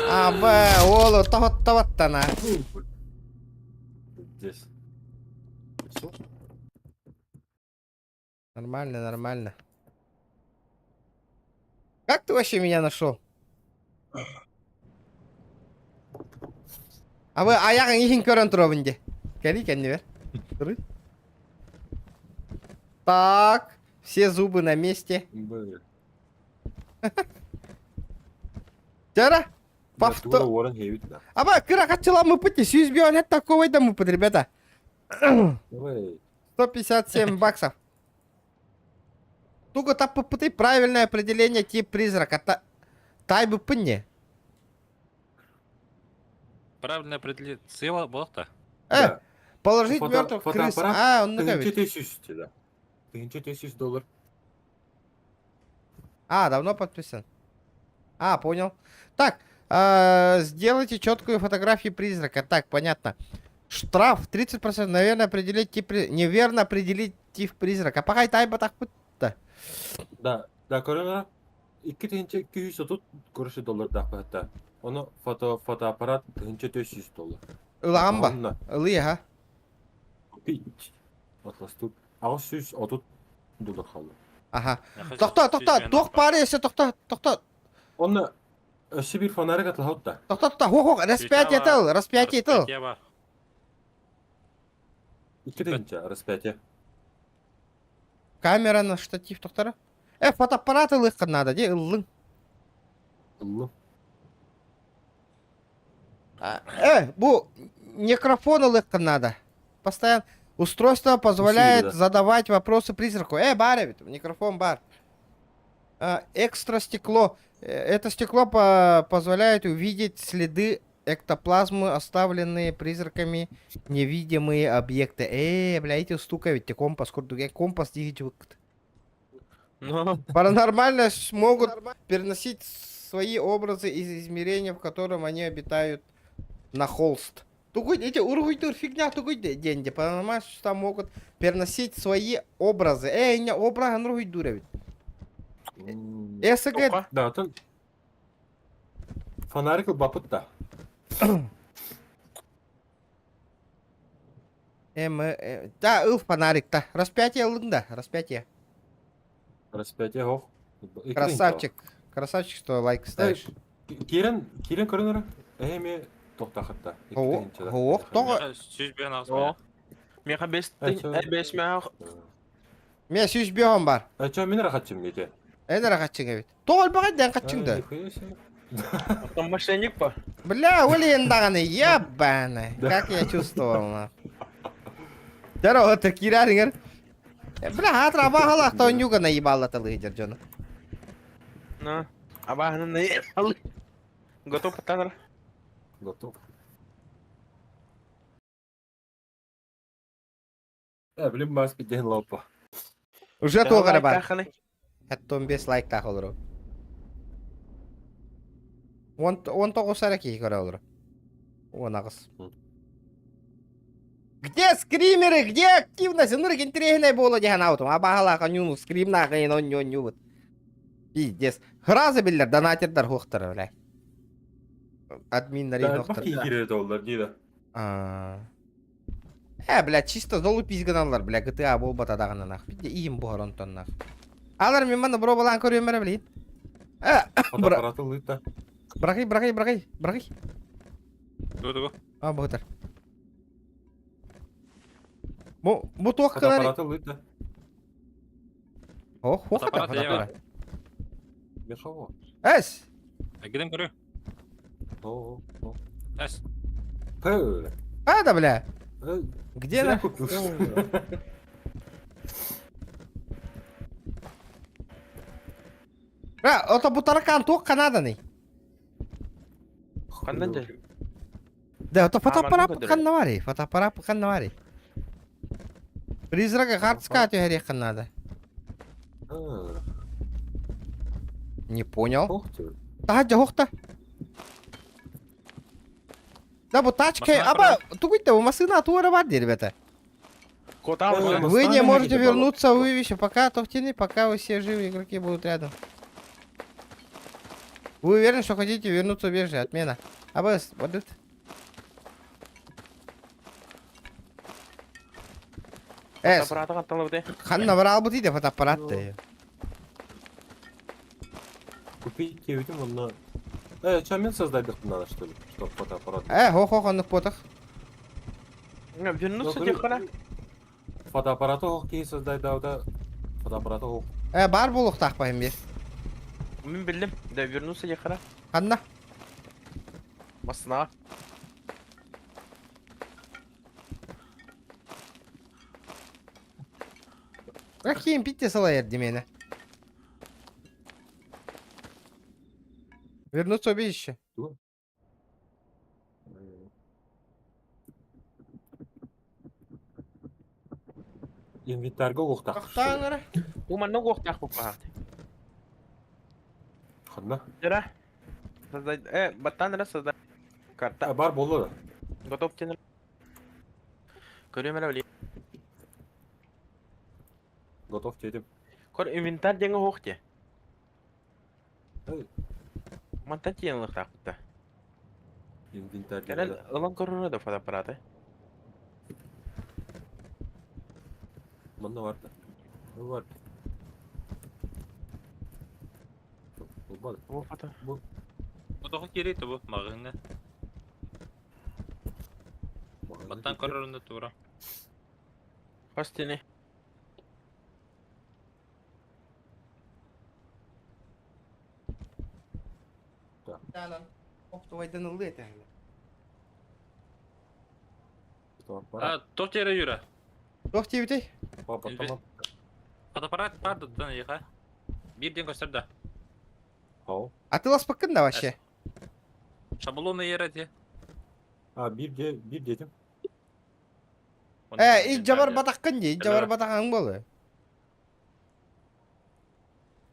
Аба, уолу тоһоттобаттана. Здесь. Всё? Нормально, нормально. Как ты вообще меня нашел? Абы айаҕыҥ иһин көрөн туробун дии. Кэлий кэннибэр. Туруй. Так, все зубы на месте. Бля. Дьара, Повтор. повтор. Уоррен Хейвит, да. Аба, кыра хачыламмыппыт дии, 105 такого ребята. Давай. 157 баксов. Туга таппыппытый правильное определение тип призрака. Та... Тайбыппын не. Правильно определить. Сыла буолта. Э, Да. положить Фото- мертвых крыс. фотоаппарат А, он Тысяча ведь. тысяч, да. 1000 доллар. А, давно подписан. А, понял. Так, сделайте четкую фотографию призрака. Так, понятно. Штраф 30%, наверное, определить тип... Неверно определить тип призрака. Пока тайба так да. Да, да, корона 2230 короче доллардаах быһата. Ону фото фотоаппарат 1400 доллар. Ылаамба. Онно Ылыа, купить. Атластук. 830 доллар хаалла. Аха. Тохто, тохто, туох баары өссө тохто, тохто, Онно өссө биир фонарик атлаһаут да. тохто, тохто, хух, хух, распятие тыл, распятие тыл. 2000 распятие. Камера на штатив тохтора. Э, фотоаппарат ылыхха надо, де ыллың. Ыллым. Э, бу микрофон ылыхха надо. Постоянно. Устройство позволяет да. задавать вопросы призраку. Э, бар ведь, микрофон бар. А, экстра стекло. Это стекло по позволяет увидеть следы эктоплазмы, оставленные призраками невидимые объекты. Э, бля, эти стука ведь компас, курдуге, компас дигит. Ну, Паранормально смогут переносить свои образы из измерения, в котором они обитают, на холст. Тугуй, эти уругуйдур фигня, тугуй деньги. Паранормально существа могут переносить свои образы. Эй, не образ, уругуйдур ведь. СГ... Да, оттон фонарик ылбаппыт да. М, да, ыл фонарик да. Распятие ылын да, распятие. Распятие ох. Красавчик. Красавчик, что лайк ставишь. Кирен, кирен көрөнөрө. Эми тохтахатта. Ох, тоҕо. 105 Меха бес бес меха. Мен сүүс биэһом бар. Ача мен рахатчым дете. Эн рахатчың эбит. Тоҕо элбэҕэй дээн хаччыҥ да. Там мошенник по. Бля, Олен даҕаны, ебаный. Как я чувствовал, на. Здорово, ты кирарингер. Бля, хатра бахалах то нюга наебала талыдер дьону. Ну, абаһаны наебал. Готов патанар? Готов. Э, блин, бас биден лопа. Уже туох эрэ бар. Хаттон 5 лайктаах олору. 19 эрэ киһи көрө олору. 18. Где скримеры? Где активность? Ынырык интэриэһинэй буола диэн аутум. Абаһалаах онньууну скримнаах ин онньу Пиздец. Сразу биллэр донатердар хуохтара, бля. Админнар Да, хуохтара. бак киирэр доллар дии да. А. Э, бля, чисто залупись гыналлар, бля, GTA буолбата даҕаны нах. Бидде иим буһар онтон нах. Алар мин манна боруобалаан көрүөм эрэ, блин. Э, Фотоаппараты ылыта. бырахый, бырахый, бырахый, бырахый. Ду-ду. А, быһытар. Бу, бу туох гынар... Фотоаппараты ылыта. Ох, хуох это Фотоаппарат фотоаппарат. Мехаво. Эс! Гидем көрү. О, о. Эс. Пэ. А, да, бля. Э, Где зря на... купил. Ра, ото бу таракан туох ханаданый? Ханна дьэ? Да, ото А, манна фотоаппарат көрдөрөр. ханна барый? Фотоаппарат ханна барый? Призрага хартска түһэриэххин надо. А, Не понял. Ох ты. Таһа дьоһуохта. Да бу тачка, Машина аба, тугуйта, бу машина туора бар диир ребята. Котам Вы не можете вернуться в вывище, пока Тохтины, пока вы все живы, игроки будут рядом. Вы уверены, что хотите вернуться в убежище? Отмена. АБС, вот это. Э, Аппараты хатталабыты. ханна барал бут иде фотоаппарат ты. Купить кебитим онно. Э, что, мен создать надо, что ли? Чтоб фотоаппарат. Э, хо-хо, ханнык потах. Вернуться тихо. Фотоаппараты ох кей создать да, да. Фотоаппараты ох. Э, бар булуктах бахым бир. Мин биллим. Да вернуться тихо. Ханна. Масна. Рахим питте салайер демені. Вернуться в убежище. Инвентарьга охтах. Тохтаан эрэ. Бу манна уохтаах буппаат. Ханна. Дера. Создать. Э, баттан эрэ создать. Карта. А, бар болду да. Готов тенер. Көрүөм эрэ билии. Готов дедим. Көр инвентарь диэҥэ уох дии. Эй. Мантан тиийэн ылыахтаахпыт да. Инвентарь. Кэлэн ылан көрөрө да фотоаппараты. Манна бар да. Бар. Болбады. Бу фото. Бу тоҕо киирий тобу маҕаһыыҥҥа. Баттан көрөрүн да тура. Хос тини. Оптовайдан ыллы этэ. Фотоаппарат. А, туох дьиэрэ Юра? Туох диэбитэй? Папа, Фотоаппарат баар да тутан эйиэхэ. Биир диэн көстөр да. Хау. Атыыласпаккын да вообще? Шаблон ыйара дии. А, bir де, bir dedim. Э, ит жабар батаххын дии, ит жабар батахаҥ буолуо.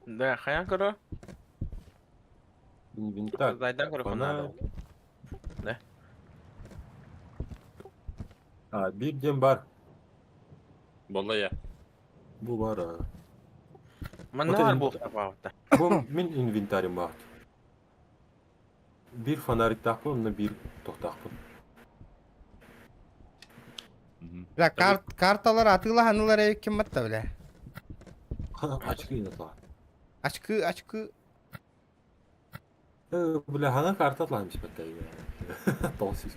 Да, хайаан көрө. Инвентарь. Создайдан көрө Фонарь. фонарь. А, bir дем бар. Буолла я. Бу бар. а. Манна Вот бар это- буолуохтаах Бу мин инвентарим бар. Bir фонариктаахпын, онно bir тохтаахпын. Бля, карт, карталар атыылаһанылар эбиккин батта бля. Ачкы инатла. Ачкы, ачкы. Э, бля, хана карта атлаһым испэттэй. Толсис.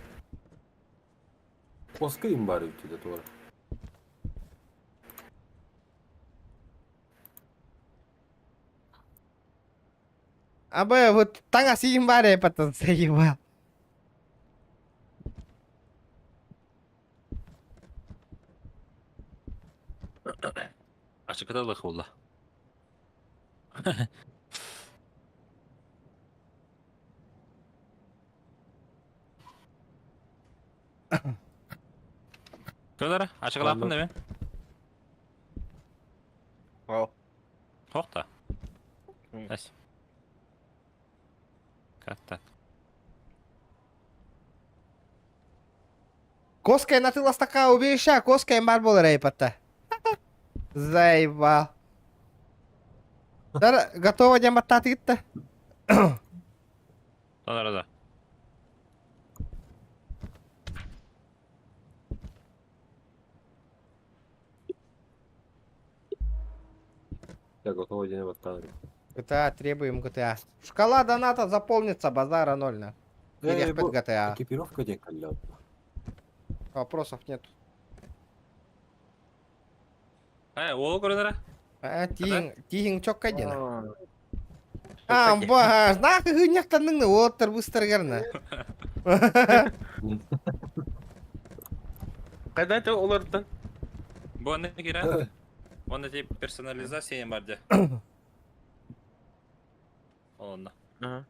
Коска им бар үтүдэ туора. Абы, вот таҥас сиим баар ээ потом заебал. Ачыкыта лых буолла. Көрдөрө, ачыкылааппын да мен. Вау. Туох да. Эс. Как так? Коскай атыыластахха убежища, коскай баар буолар ээ батта. Заебал. Дара, готово диэн баттаатыгыт да? Тонара да. Я готова день баттаан. GTA, требуем GTA. Шкала доната заполнится, базара ноль на. Э, Или бу GTA. экипировка диэн кэллэ. Вопросов нет. Э, уолу көрдөрө. А, тииҥ, тииҥ чокка диэн. А, ба, нахуй хыняктанның оттар быстро гарна. Когда это олордун? Бу онно киирэн. Онно тип персонализация бар дии. Онно. Ага.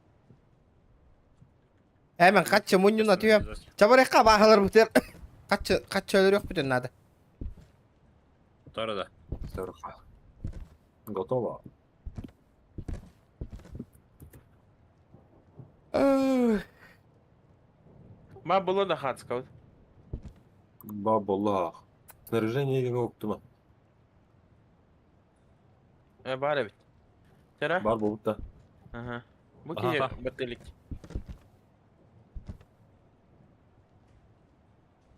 Hemen kaç мунньун атыам. Чабарекка баахалар бутер. Kaç kaç өлөрүөхпүтүн наада. Тора да. Сверха. Готово. Ма было да хацка. Бабалах. Снаряжение его оптима. Э, бар эбит. Тера? Бар болбут да. Ага. Бу Аха. киһи баттылик.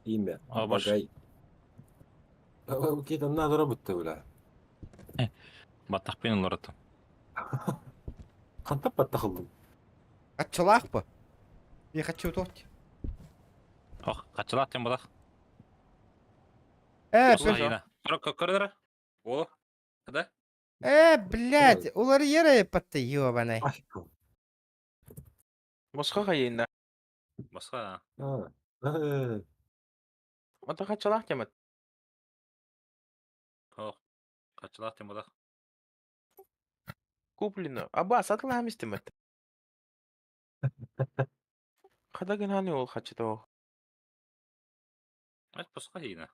Имя. А, баш. Багай. Окей, там надо работать, бля. Баттахпын олоротум. Хантап баттахылдым. Каччылаах бу. Би каччы тот. Ох, качылаах тем булах. Э, Осла Көрдөрө. О. Да? э, блядь, улар ере патты ёбаный. Ай, Босхо хайында. Баска. А, э, Ото хачалах темат. Ох. Качылаах тем булах. Куплено. Аба сатылам истемет. Хада гынаны ол хачыта ол. Ать баска хайына.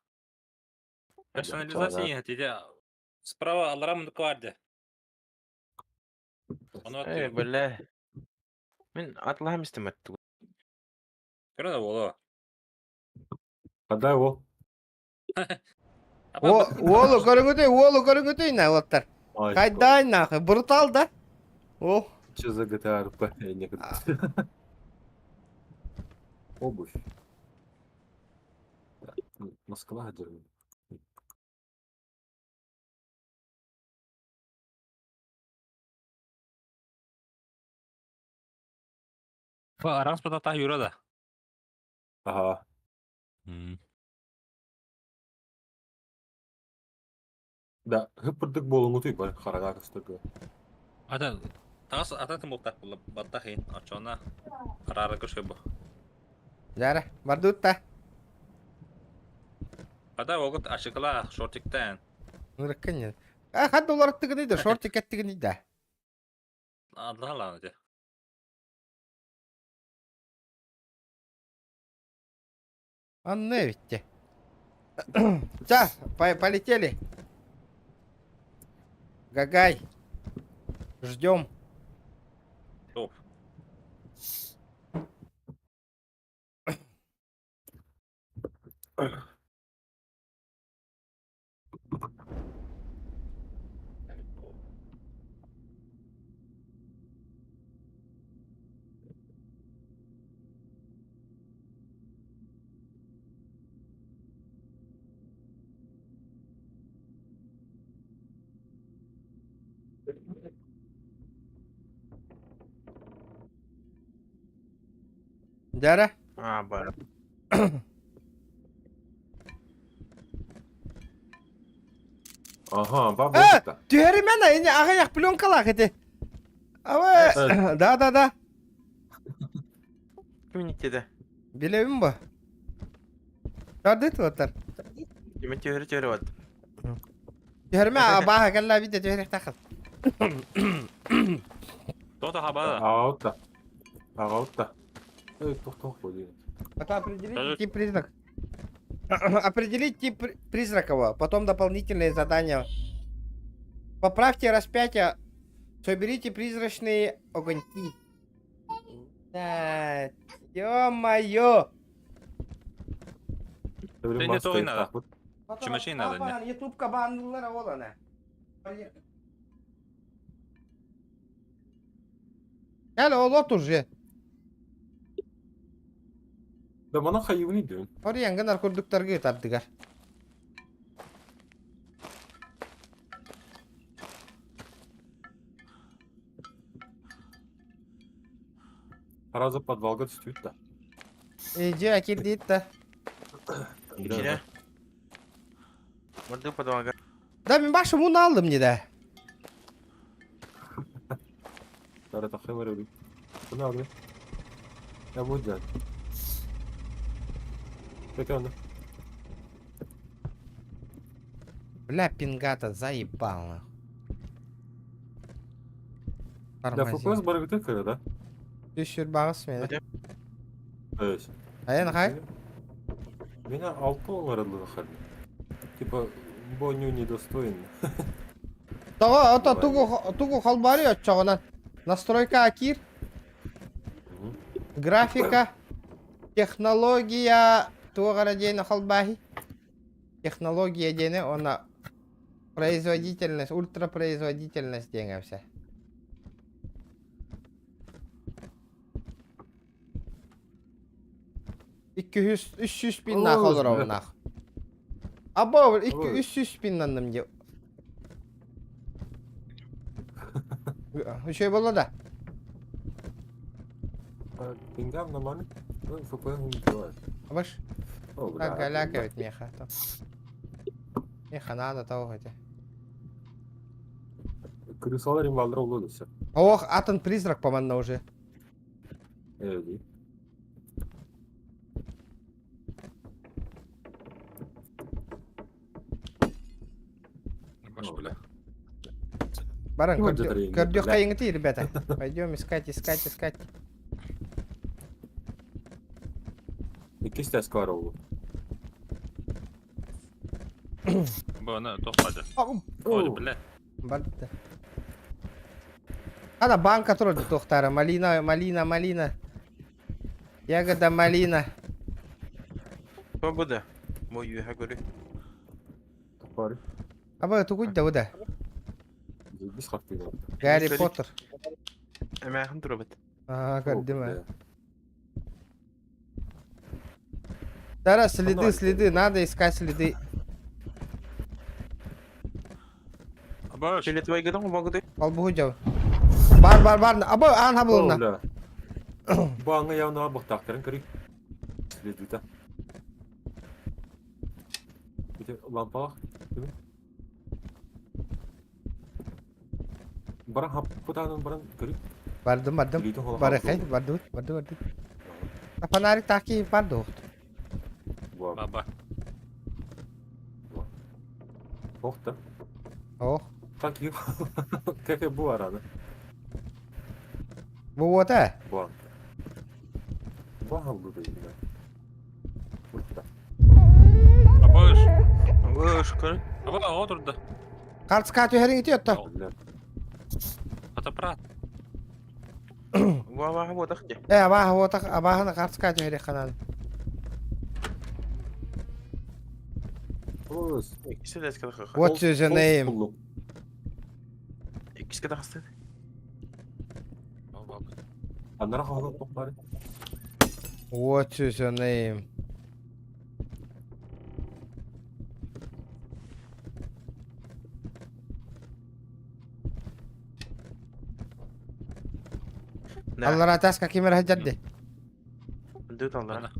Персонализация тиде. Справа аларам гвардия. Ону Э, бля. Мен атылам истемет. Көрө боло. Когда его? О, олу көрүңүтүй, олу көрүңүтүй на олаттар. Ай, Кайдай нахуй, брутал да? О, Че за GTA RP? Я некогда. Обувь. Так, Москва, держи. Аранс патата юра да. Ага. Да, хыпырдык болуңутуй бар харага кыстыгы. Ата тагас ата тем болтак була баттахин ачона арара көшө бу. жара, бардутта. Ата огут ашыкла шортиктен. Нырыккын. А, хат доллар тыгыны да, шортик кеттигини да. Адлала де. Анны ведь. Сейчас, полетели. Гагай. Ждем. Топ. Жара. А, бар. Ага, Э! бабушка. Түһәримән эне ағаяқ пленкалақ эти. Ава, да, да, да. Киминиттеде. Билебим бу. Тарды туаттар. Деме төһөрү төһөрү бат. Түһәримә баха калла бит түһәрек тақыл. Тота хаба. Аутта. Аутта. Эй, тох-тох более. Это определить Даже- тип признак. Определить тип призракова, потом дополнительные задания. Поправьте распятие, соберите призрачные огоньки. Да, ё-моё! не то и надо. Чемаши надо, не? Ютуб кабанлара олана. Gel oğul otur же. Да мана хайвни дön. Oraya гынар курдуктаргы тардыгар. Сразу подвалга түстүт да. Эже акилдит да. Кире. Барды подвалга. Да мен башым уну алдым не да. Тара тахы бар öyle. Bu ne abi? Ya bu ne? Peki onu. Бля, пингата заебал нахуй. Да, FPS барыгыта кыра да. Үс сүрбаҕыс мene. Evet. Айан хай. Меня алты оҥороллор хали. Типа, боню недостоин. Тоҕо ото тугу тугу холбоору оччоҕунан. Настройка киир. Графика. Технология туох эрэ диэни холбааһый. Технология диэни уонна производительность, ультрапроизводительность диэҥэ все. 200 300 пиннаах олоробунаах. Або 2 300 пиннанным дии. Үчүгэй буолла да? Пингам нормально. Ну, ФП не делает. Абаш. Так, галяка ведь меха. Меха надо того хотя. Крысалар им валдыра улы все. Ох, атын призрак поманна уже. Эди. Баш, бля. Баран, көрдүк хайыңыты, ребята. Пойдем искать, искать, искать. Иккис тэскар oldu. Бу аны тохпады. Ой, бля. Барда. Ана банка турар туохтара. Малина, малина, малина. Ягода малина. Что буде? Мой я говорю. Тупары. Аба тугуй да буда. Biz хактыйбы. Гарри Поттер. Эмээхин турабыт. Аа, көрдүм. Тара, следы, следы, надо искать следы. Абаш. Фиолетовый могу. Албугу жау. Бар, бар, бар. Аба, аан хабылына. Бу аңа явна бактактарын көрүй. Следы. Ити лампалах. Баран хаппытанын баран көрүй. Бардым, бардым. Бар, хай, бардым, бардым, бардым. Фонарик таки барды. Баба. Охта. Ох. Так, как бу араны. Бу вот э. Бу. Бу халды да. Бу. Абаш. Абаш, көр. Аба, отырды. Картска түһәрин ити отто. Фотоаппарат. Ва ва вот ахте. Э, абаха вот абаханы картска түһәрин ханан. What's your name? Иккискэ тахсты. Аннара халын тохтары. What is your name? Аллара таска кимер хаджадды. Дүт аллара.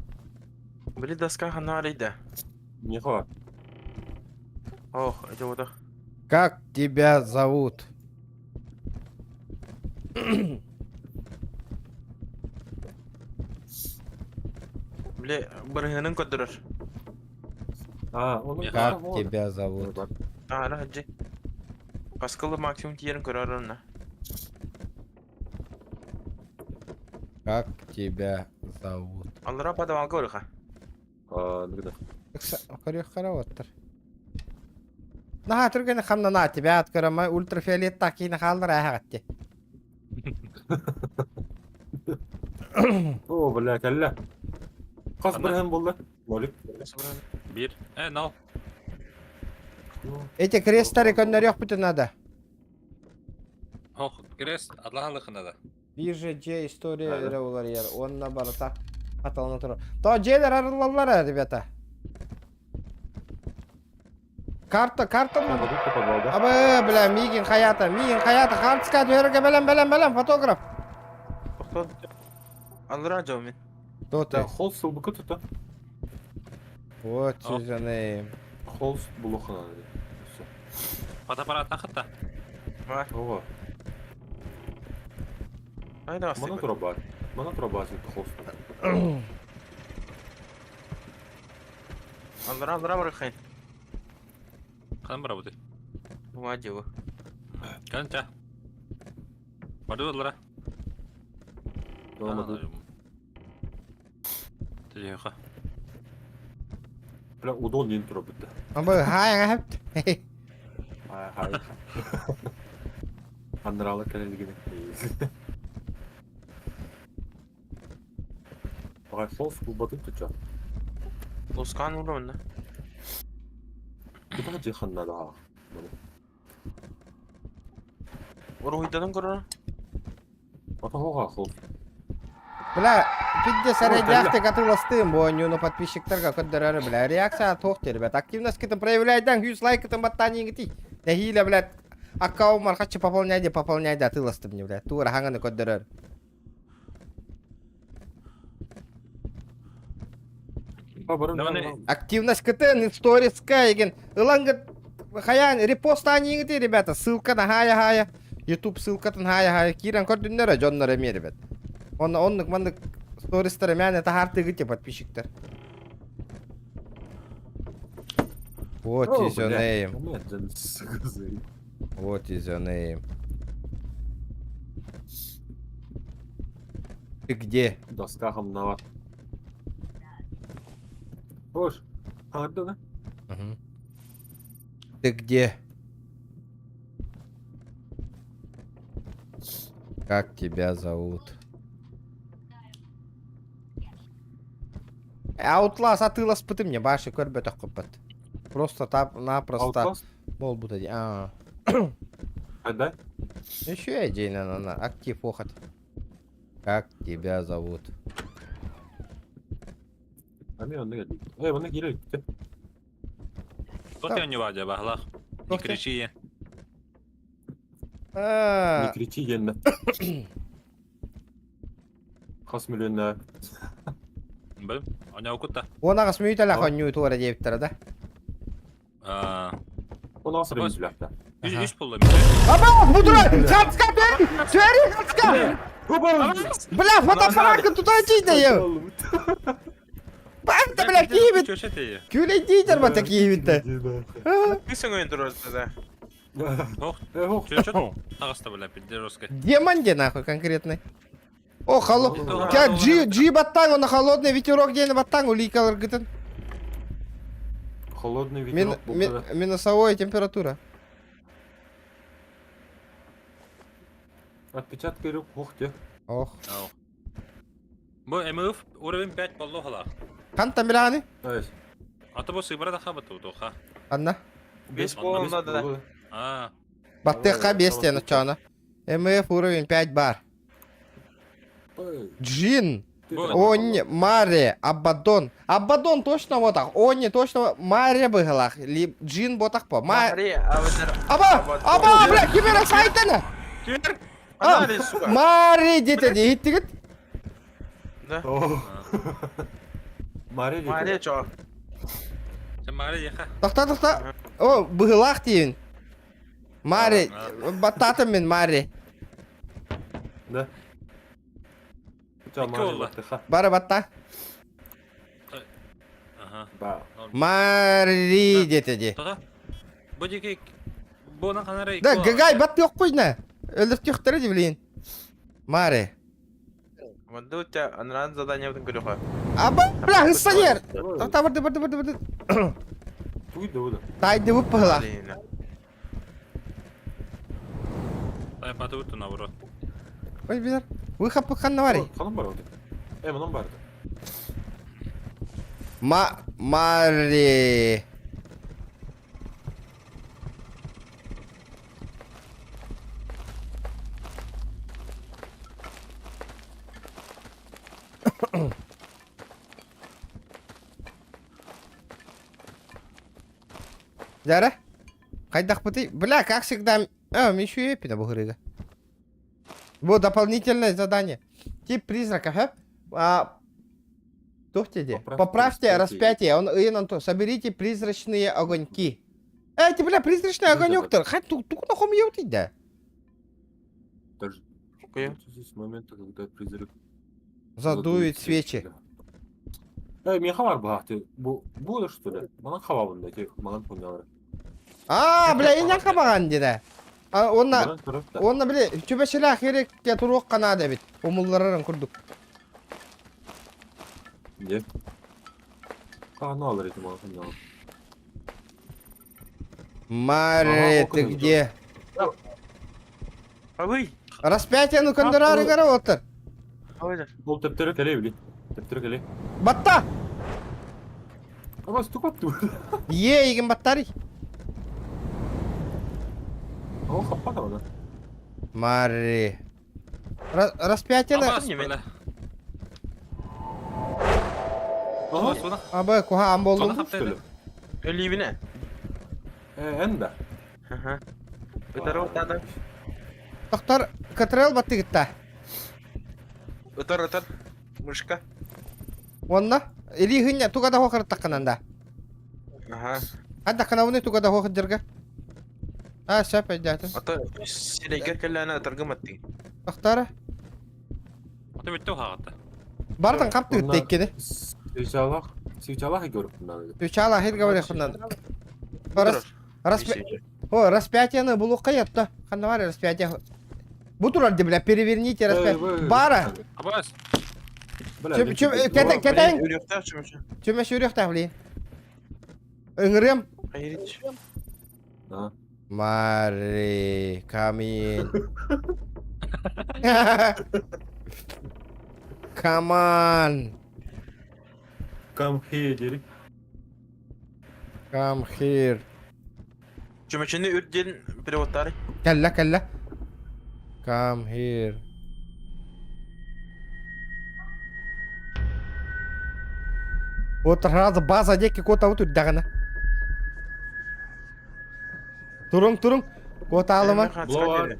Били доска ханарыйда. Не хова. Ох, это вот. Как тебя зовут? Били барыһынын көрдөрөр. А, он Как тебя зовут? А, хаджи. Паскалы максимум тиерин көрөр онна. Как тебя зовут? Аллара падавал көрүха. А, нигде. Көрүөх караваттар. Наха түргені хамнана тебя откырама ультрафиолет такина халдыр ахагатты. О, бля, кәллә. Қас бір болды. Нолик. Бир. Э, нал. Эти кресттары көннөрүөх бүтүн надо. Ох, крест адлахалыкында да. Бирже же история эре олар ер. Онна барыта аталына турар. То жээлер арылалар, ребята. Карта, карта mı? Абы, бля, мигин хаята, мигин хаята, картска түһәргә белән, белән, белән, фотограф. Аллара жау мен. То ты. Холст сылбыкы тута. Вот your name. Холст булухана. Фотоаппарат тахытта. Ова. Айда Мана тура бар. Мана тура бар холст. Аллара аллара барыхайн. Кан барабыты. Вадилы. Канча. Барды Olmadı. Тиэхэ. Бля, удон диэн турар бүтэ. Абы хай хапт. Хай хай. Андрала кэлэлигини. Бага соус булбатын туча. Лускан уровня. Куда жиханна да. Уруһуйданан көрөр. Ата хоға соус. Бля, пизде сарайдяхты катыластым, бу ойнууну подписчиктарга көрдөрөр, бля. Реакция туох ребят. Активность кытын проявляйдан, 100 лайк кытын баттаан Нэһиилэ, блядь, аккаунт хочу пополняйде, пополняйде атыластым не, блядь. Тура хаңаны көрдөрөр. Активность кытын, сториска, еген. Ылангыт, хаян, репост аниңити, ребята. Ссылка на хая-хая. YouTube ссылкатын хая-хая. Кирен көрдүннөр, дьоннор эмиэ, ребят. Онно оннук маннык стористар мээнэ таһаартыгыт подписчиктар. Вот is your name. What is your name? Ты где? Доска хамнава. Хош. Хаҥарда да? Мгм. Ты где? Как тебя зовут? Outlast атыыласпытым не башы көрбөтөх кыппыт. Просто тап напросто Outlast? бол бут А. Хайда? Еще один на на актив охот. Как тебя зовут? Ами онно кэлбит. Э, онно киирэ бүттэ. Кто не вадя бахлах? Не Кто? кричи. Не А, кричи диэннэ. Хас миллионна. Бил. Оня укутта. Он ағас мүйітәлі хонью туара дейбіттір, да? А. Он ас Бас- рем билэхтэ. Үс Ага. үс болду. Аба, будура! Хацка бери! Свери, хацка! Бля, фотоаппарат туда иди, я! Банда, бля, киевит! Чөшете. Күлей ба такие Кисең ойын турар да. Ох, Э, ох. чөчөт. Тагыста бля, пидероске. Демон где нахуй конкретный? О, холо... О, Тебя джи, джи баттang, он на холодный ветерок где на баттang, уликалар гытын. Холодный Мин, ветерок ми- булды. минусовая температура. Отпечатка керек ох те. Ох. Ау. Бу МФ уровень 5 болду хала. Канта миланы? Ай. Ата бу сыйбара да хабат туха. Анна. Бес Онно болон надо. А. Баттыqqa 5 тен чана. МФ уровень 5 бар. Джин, Онни, Маре, Абадон. Абадон точно вот так. Онни точно Маре быгалах. Ли Джин ботах по. Ма... Мари, аватар. Аба! Аба, бля, кибера сайтана! А, Мари, сука. Маре дете не иттигит. Да. Маре Мари, чо? Сен маре яха. Тохта, тохта. О, быгалах дейін. Маре, баттатым мен Маре. Да. Ча Икки Маре олла. баттыха. Бары батта. Аха. Ба. Мари дете де. Тота. Бу дики Бу канара Да, гагай батты yok койна. Өлдүртү юктары де блин. Маре. Манда у тебя анран задание в көрөкө. Аба, бля, хыссанер. Тохта, барды, барды, барды, барды. Туйда уда. Тайды выпыгла. Ай баты буту наоборот. Ой, билер. Выхап ханна вари. Каным бар оды. Э, мынан бар. Ма, Мари. Дәрі? Қайдақ бұты? Бля, как всегда... А, мен еще епина бұғырыға. Вот дополнительное задание. Тип призраков, а? А, Тухте Поправьте Поправьте распятие. распятие. Он, и он то. Соберите призрачные огоньки. Эй, ты, бля, призрачный огонек-то. Хай, ту, ту, нахуй мне да. Даже Окей. с момента, когда призрак Задует свечи. Э, мен хабар бақты. Бу, бу что ли? Мана хабар бunda ки, маған помнялар. А, бля, я не хабаган деді. А, уонна уонна били чүбэчилээх эрикке туруохха наада эбит. Умулларарын курдук. Где? А, ну, алар этим алар. Маре, ты где? Абый! Распятие ну кондорары гара оттар. Ол төптөрү кэлэ били. Төптөрү кэлэ. Батта! Абас тук атту. Е, игин баттари. О, хаппата она. Маре. Распятие Абас, бля. Ага. Абы куһаан буоллум. Өлүүбүнэ. Э, эн да. Аха. Ытары утаада. Доктор Катрел баттыгытта. Ытар ытар. Мышка. Уонна илии хыння туга да хоқырыттаққынан да. Аха. Ардаққанауны туга да хоқырдырга. А, сөп өйдөөтүм. Ата сирэйгэр кэллээнэ ытарга маттыгын. Доктора. Ата бүттэ хаҕатта. Бартан хаптыгытта иккини. Свечалах, свечалах көрүп Свечалах говорю хунан. Рас О, распятие булуққа ятта. Ханна бар распятие. Бу турар бля, переверните распятие. Бара. Абас. Чем чем кете кетен. Чөмө сүрөхтәх блин. Ыҥырыам. Мари, камин. Come on. Come here, дери. Come here. Чөмөчөнү үрден переводтары. Кэллэ, кэллэ. Come here. Вот сразу база диэки куотабыт үрдэҕинэ. Туруҥ, туруҥ. Куотаалыма. Blow out,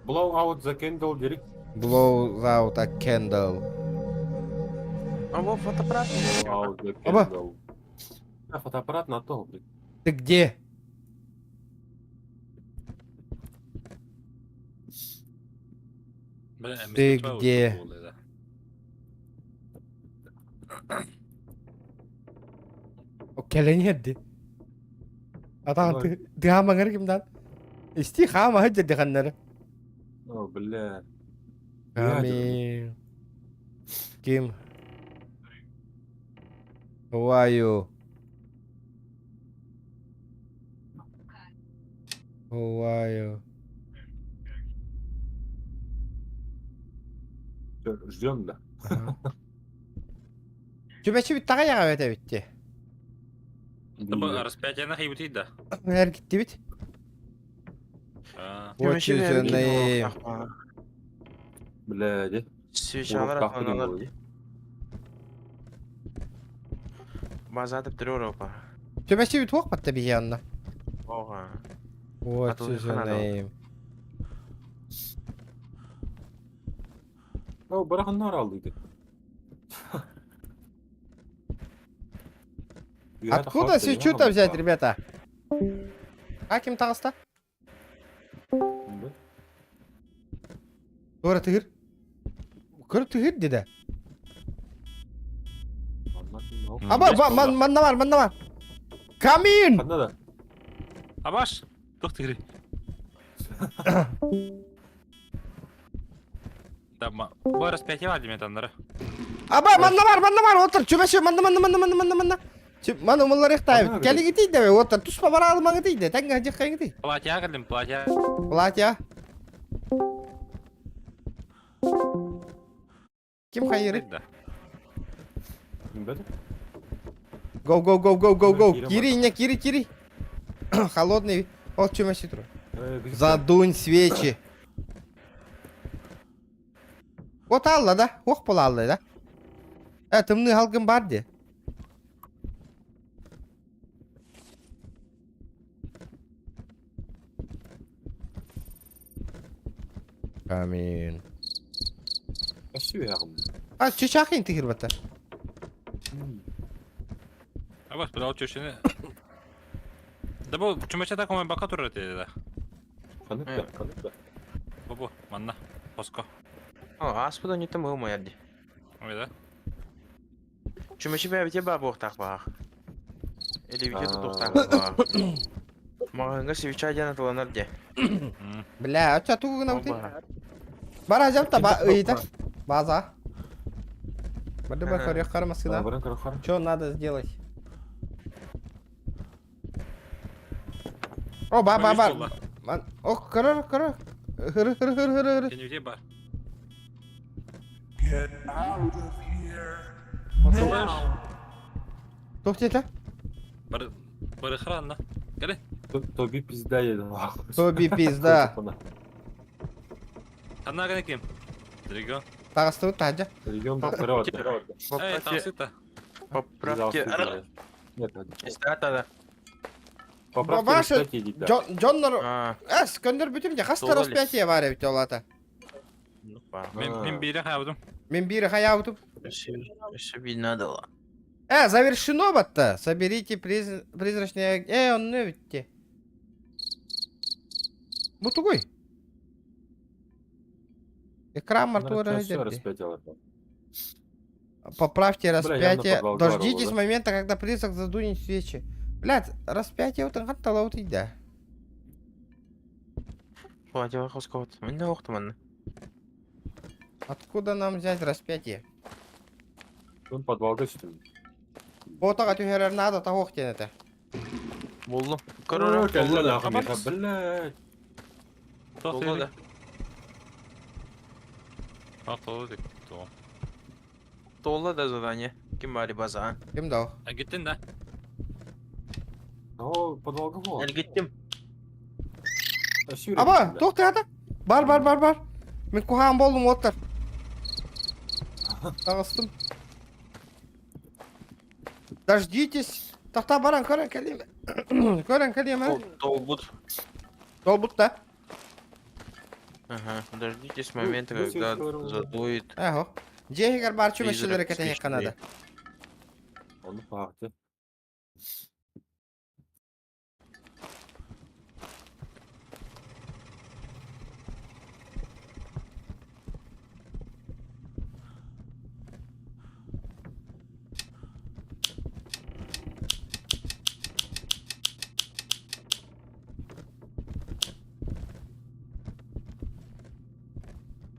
blow out the candle, дери. Blow out a candle. А фотоаппарат. Blow out the Оба. candle. А, фотоаппарат на то, блин. Ты где? Ты где? Кэлэн иһэрди. Атаҕын тыаамаҥар кимдан? Исти хаама сылдьар ханнары. О, бля. Ами. Ким? Who are you? Who are you? Ждем, да. Түбэчи бүттэҕэ яҕа эбитти. Распятие хайбытый да. Эргиттибит. Вот your name? Бля, де. Свечалар атманалар. База атып Европа. Түбэчи бүт туох батта биһианна. Ога. What is your name? О, бараханнар алды. Откуда свечу-то взять, ребята? А ким таҕыста? Туора тыгыр. Көр тыгыр диде. Аба, манна бар, манна бар. Камин! Ханна да. Абаш, тух тыгыры. Да, бу распятие бар деме таннары. Аба, манна бар, манна бар, отыр, чүмәші, манна, манна, манна, манна, манна, манна. Маны умыллар ихтайбыт. Кэлиги тиийдэ отыр, туспа бара алмаңы тиийдэ, тэҥҥэ дьыххайҥы тий. Платья кэллим, платья. Платья. Ким хайыры? Да. Go, go, go, go, go, go. Кири, не, кири, кири. Холодный. Ол чүмәші тур. Задунь свечи. Вот алла да, ох була алла да. Э, тымны халгын бар де. Амин. А, чычахын тихир бата. Абас, бу чөшүнү. Да бу чүмөчө так комай бака турар деди да. Ханыкта, ханыкта. Бу бу, манна. Поско. О, аспыда не там ылма ярди. Ой да. Чүмөчү бэбите ба буохтаах баах. Или бите тутуохтаах баах. Маҕаһыҥҥа свеча диэн атыланар де. Бля, а тугу гынабытый? Оба. Бара дьалта ба ыйытар. База. Барды бар Ага. көрүөх массыына. Баран көрөхөр. Что надо сделать? О, ба ба ба. Ман, о, көрөр, көрөр. Хыры, хыры, хыры, хыры, хыры. Кенюте бар. Туох диэтэ? Бар барыхранна. Кэлин. Тоби пизда еден. Тоби пизда. Ханна гана ким? Регион. Таҕыстыбыт таһдьа. Регион көрө Эй, Поправьте, таҥсыта. поправьте. Нет, Истата. поправьте Ваша- распятие дитя. Дьон, дьоннор А, эс көндөр бүтүм дьэ хас Туолали. распятие баар эбит олата. ну па. Мен мен биире хаабытым. Мен биири хайаабытым. Еще видно дала. Завершено батта. Соберите призрачные... Он битте. Бу тугуй. Экран мартура Все распятие. Поправьте Бля, явно распятие. подвал гору, Дождитесь да? момента, когда призрак задунет свечи. Блядь, распятие вот он да. Хватит хоскот. Мен охтуман. Откуда нам взять распятие? Он подвалга что ли? Ботаға түһәрер надо того это. Болду. Короче, Көрөр. нахуй, меха, блядь. Болду да. Тоқ Тоқ. Толла да задание. Ким бari база? Ким да? А гиттин да. О, подвалга вот. Эл гиттим. Аба, тоқтата. Бар, бар, бар, бар. Мен куһаан болдум оттар. Тағыстым. Дождитесь. Тохта баран көрөн кэлиим. Көрөн кэлиим. Толбут. Толбут да. Ага, дождитесь Ну, момента, ну, когда всё здорово. задует. Эхо. Дьиэһигэр бар чүмэчилэри Призрак кэтэһиэххэ свечи. надо. Он факты.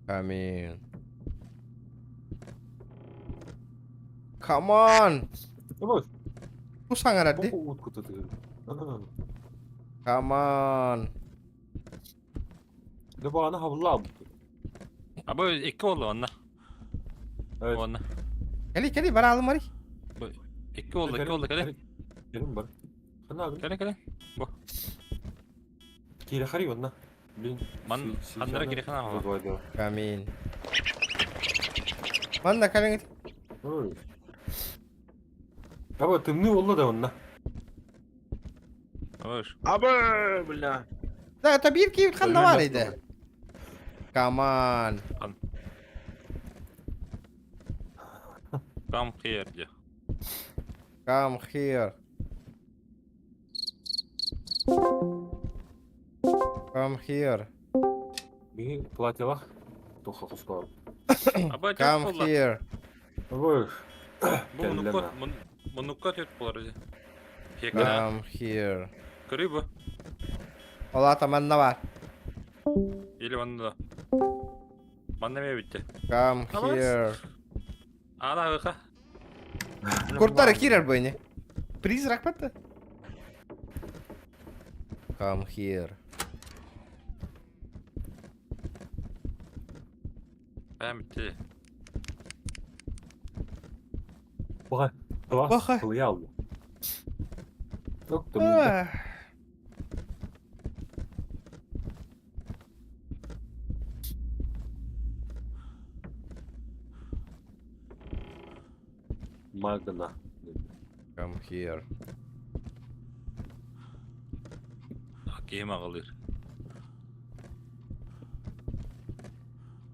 Амин. Come on. Давай, Бу саҥарар дии. утку ты. Come on. Да ана хавла. Аба икки болду онна. Evet. Онна. Кэли кэли бараалым мари. Икки болду, икки болду, кэлин. Gelin бар. Хана abi. Кэлин, кэлин. Кире хари онна. Блин. Ман ханнара кире хана хава. Амин. Манна кэлиҥ. Ой. Аба тымны болду да онна. Абыш. Абы, бля. Да, это биир киевит ханна бар иде. Come on. Come here дии. Come here. Come here. Би платила. Тоха хоскор. Аба Come болду. here. Ой. Бу мунукка мунукка төт болар дии. Хекна. Come here. Көрүй бу. Олата манна бар. Или манна да. Манна ме битти. Come Тамам. here. Ана ыха. Куртара кирер бу Призрак батта. Come here. Бәм битти. Бага. Баха. Кылый алды. Yok Ах. Магна. Come here. Киһи мағылыр.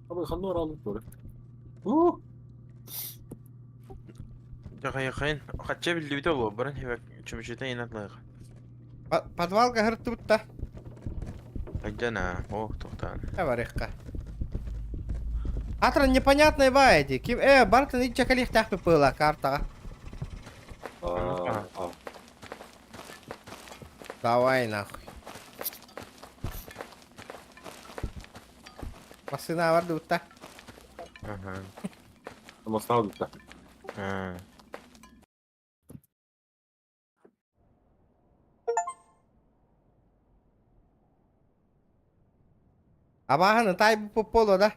Аба ханнор алып тур. У. Жақайын, хатча билди бит ол, барын хебек чүмүшетен инатлайга. Подвалга хыртыбытта. Ажана, о, тоқтан. Барыхка. Атра непонятная баайди. Ким бартын ичча калих тахпы пыла картаға. А. Давай нахуй. Массыына бардыбытта. Ага. Массыына барбытта. А. Абааһыны таайбыппыт буолуо да?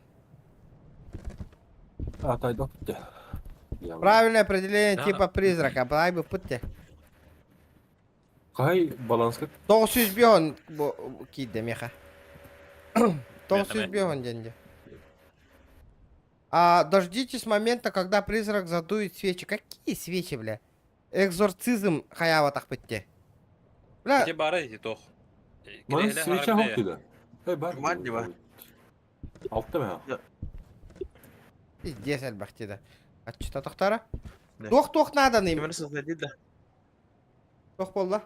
А, тайдаппыт дьэ. Правильное определение Да. типа призрака. Таайбыппыт дьэ. Хай баланска 905 бу киирдэ миэхэ. 905 диэн дьэ. А, дождитесь момента, когда призрак задует свечи. Какие свечи, бля? Экзорцизм хайаабатахпыт дии. Бля, Ити бара ити тох. Манан свеча хоп дида. Эй, бар. Бар диба. Алта мэ. пиздец элбэх да. Аччыта тохтара. Да. Туох-туох нааданый? Кимэр создадит да? Туох буолла?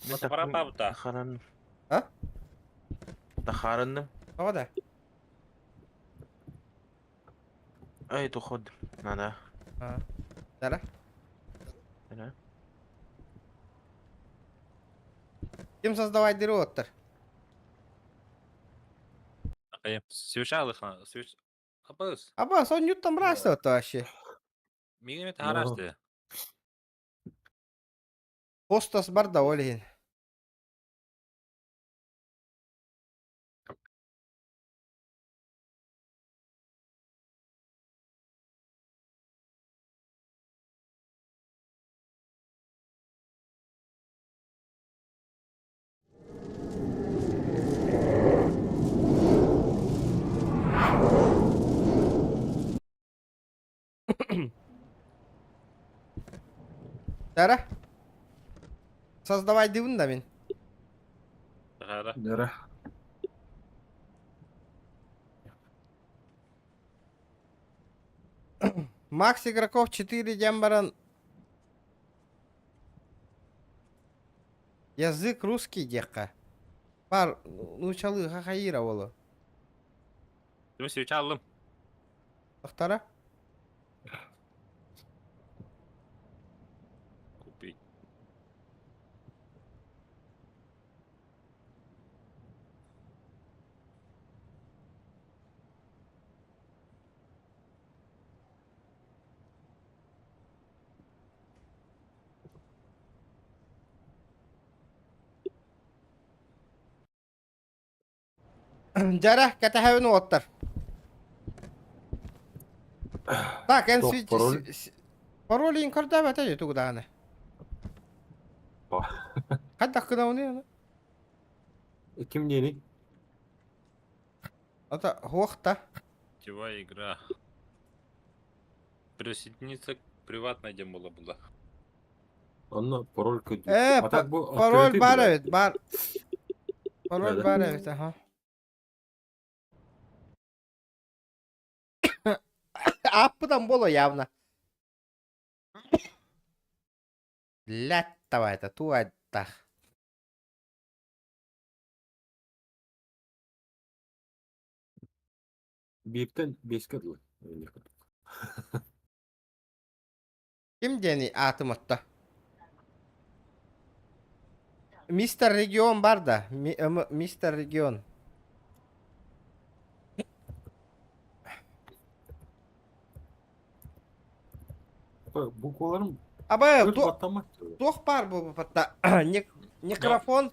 Фотоаппарат Тахаранным. А? Тахаранным. Тоҕо да? Ай, туход. Надо. Дара. Да. Ким создавать дыры оттар? Свеча алыхна. Свеч. Абыс. Аба, сон ньуттан бырааста отто вообще. Мигеме таарасты. Постас бар да ол иһин. Дара. Создавай дыбын да мин. Тахара. Дара. Макс игроков 4 диэн баран Язык русский диэххэ. Бар нуучалыы хахайыра уолу. Түмү свеча аллым. Тохтара. Купить. Дьара, кэтэһэбин уоттар. Так, эн Туох свич... пароль? Пароль көрдөөбөтө дии тугу даҕаны. Ба. Хайдах гынабыный Ким диэний? Ата хуох та. Сетевая игра. Присоединиться к приватной где было было. Онно пароль көдүү. Э, А так бу пароль открытый баар бля. эбит, баар. Пароль Да-да. баар эбит, аха. Ааппытан буолуо явно. Блядь, давай это туайдах. Бииртэн биэскэ дылы. Ким диэний аатым отто? Мистер Регион бар да? Мистер Регион. Букваларым Аба, төрт баттаммат. туох баар бу батта? Микрофон.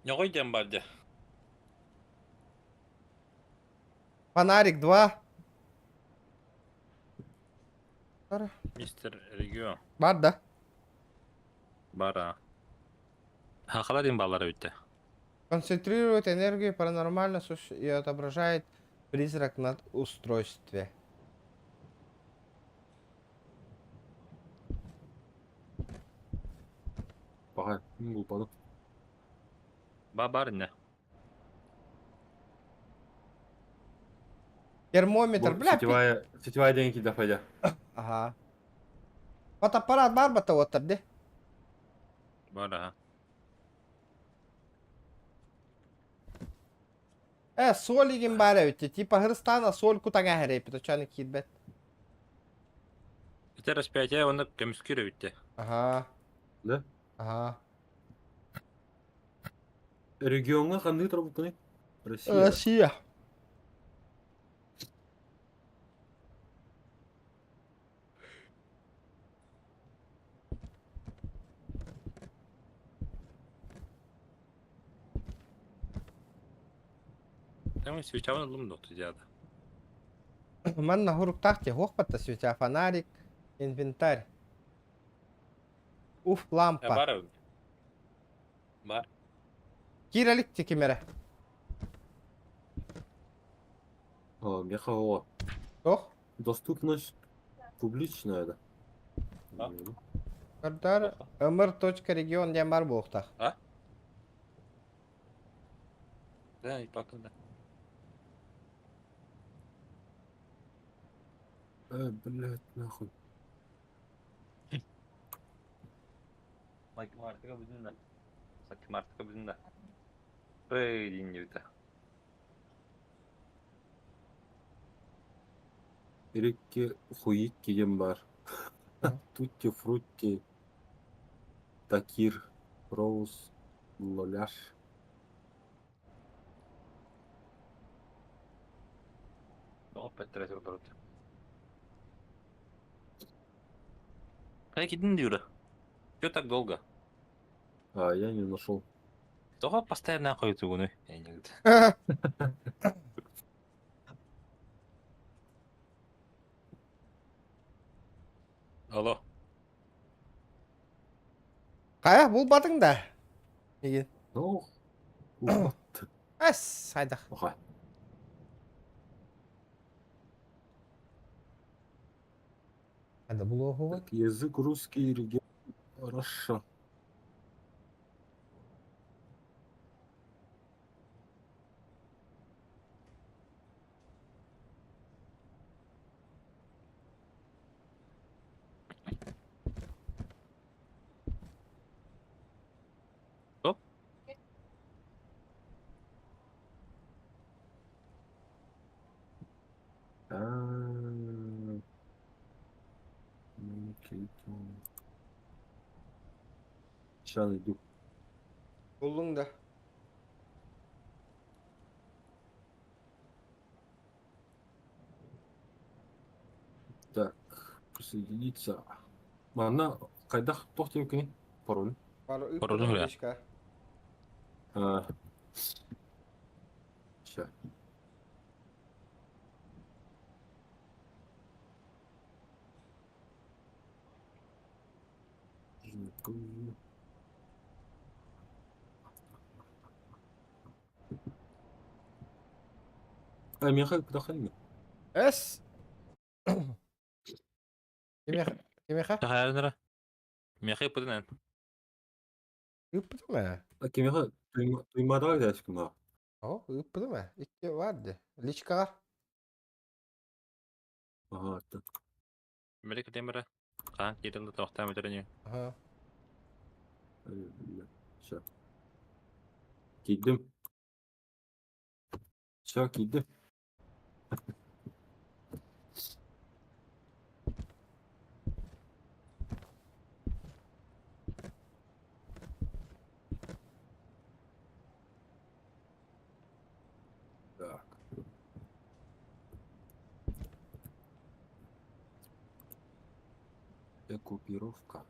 Ньоҕой диэн бар дьэ. Фонарик 2. Мистер Регион. Бар да? Бара. Хахала диэн бааллара бүттэ. Концентрирует энергию паранормально и отображает призрак над устройстве. Баҕа, мин булбатым. Ба бар инне. Термометр, Бу бля. сетевая, сетевая диэн киирдэ файда. Ага. Фотоаппарат бар бата оттар де. Бар аха. Э, соль игин бар эбит. Типа Хрыстана соль кутаҥа хэрэпит. Очаны киирбэт. Ити распятие онно көмүскүүр эбит. Ага. Да? Ага. Региоҥҥа ханнык турбуккуный? Россия. Россия. Там свечабын ыллым доктор дьаада. Манна хуруктаах те хуох батта свеча фонарик, инвентарь. Уф, лампа. Бар Бар. Киирэлик тикимэрэ. О, меха о. Ох, Доступность публичная, да. А? Кардар ымыр.регион диэн бар буолуохтаах. Да, и пока да. Блядь, нахуй. Мартыка бүтүн да. Сакки мартыка бүтүн да. Эй, диин диэбитэ. Рикки хуикки диэн баар. Тутти фрутти Такир Роуз Лоляш. Тоҕо эппэттэрэ турбут. Как идин Юра? Чё так долго? А, я не нашел. Тоҕо постоянно хойутугуну? Я не Алло. Хайа, булбатыҥ да? Мигин. Ну, вот. Эс, хайдах. Ага. Хайда булуоһугун. Так, язык русский, регион Хорошо. Что? А, Сейчас найду. Буллуҥ да. Так, присоединиться. Манна хайдах туох диэбиккиний? Пароль. Пароль бля. А. Ща. А, миэхэ кытахын Эс. Кимиэхэ? Кимиэхэ? Таһаарынара. Миэхэ ыппытынан. Ыыппытым ээ. А кимиэхэ туймадаҕа кэлээччиккин О, ыыппытым ээ. Икки баар дии. Личкаҕа. Ага, так. Били кытымыра. Хаан киирэн да тоохтоон бүтэрин Аха. Все. Киирдим. Все, киирдим. Так. Экипировка.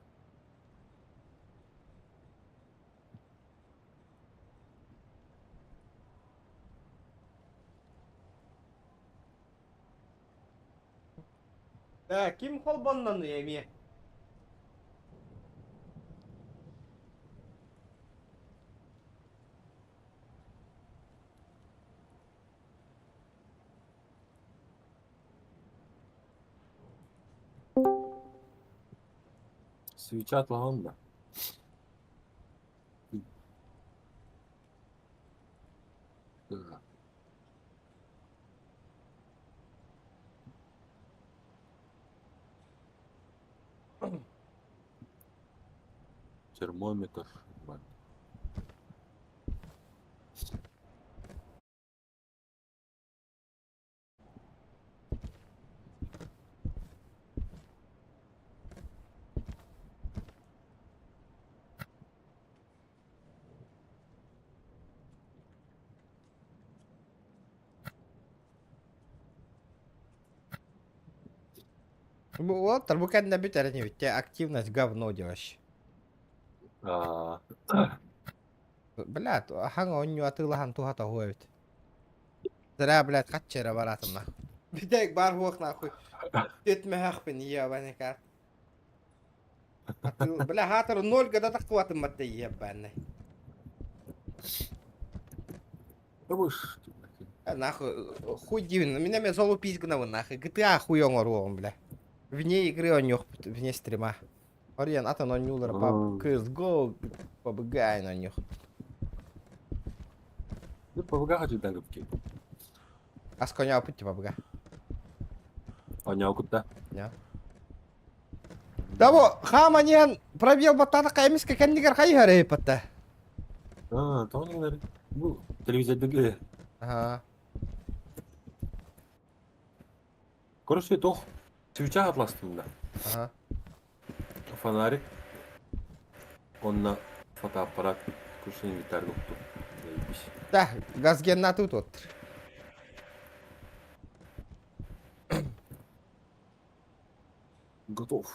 Э, ким холбоннону эмиэ? Свеча отлаган да. Так. Термометр. Бу уолаттар бу кэннэ бүтэр инибит активность говно делаешь. Аа. Блядь, хаҥ оонньуу атыылаһан туһата уһуо эбит. Зря, блядь, хаччы эрэ бараатым нахуй. Бүтэйик бар хуох нахуй. Түтмэһэхпин ебаный карт. Бля, хаатыр ноль года тахтыбатым батта ебаный. Табыш. Нахуй, хуй дивин, меня мен золу пись гынабын нахуй. GTA хуй оҥоруоҕум, бля. Вне игры оонньуохпут, вне стрима. Ориен атын оонньуулар пап CSGO, PUBG оонньуох. Ну, PUBG хочу дагыпки. Ас коняопут типа PUBG. Оонньоокут да. Да бу хааман пробел баттаатахха эмискэ кэннигэр хайыһар эһиппатта. Аа, тоҕо гынар? Бу телевизордыгы. Аха. Короче, тох свеча атластым да. Аха. Фонарик. Онно фотоаппарат курсун инвентарь уктум. Заебись. Да, газгенна тут вот. Готов.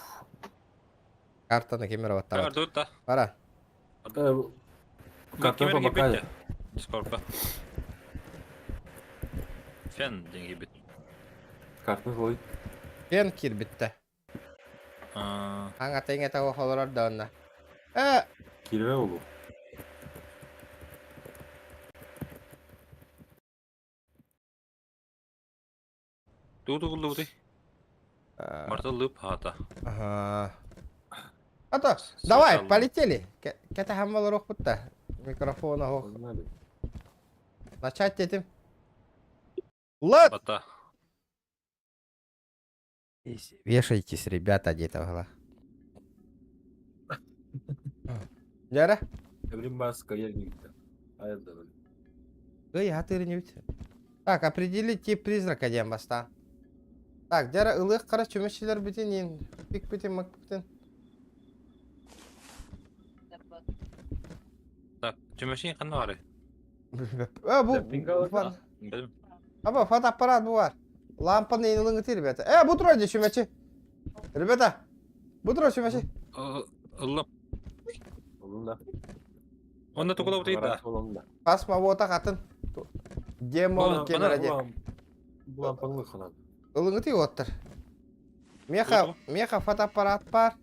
Картаны кемер баттабат. Тут Бара. Карта помогает. Дискордка. Фен деньги бит. Картаны злой. Фен кирбитте. Аңа теңе того холорор да онна. Э, Кирбе болу. Тугу тугуллубутуй? Марта лып хаата. Ага. А то, давай, полетели. Кэтэһэн олоруохпут да. Микрофона ох. Начать этим. Лад! Бата. Вешайтесь, ребята, где-то в Дьэ Эбрин Баска ельник. Ый, хатырын Так, определить тип призрака диэн бастаан. Так, дьэ ылыах хара чүмэчилэр бүтүн иин, пик бүтүн, мак бүтүн. Так, чүмэчиҥ ханна баарый? Э, бу... Аба, фотоаппарат бу бар. Лампаны иин ылыҥытыы, ребята. Э, бу турар дии чүмэчи. Ребята, бу турар чүмэчи. Ыллым. Ыллым да. Онно тугулабытый да? Пасма уота атын. Демон кемера диэн. Бу лампаны ханан. Ылыҥытый уоттар. Меха, меха фотоаппарат бар.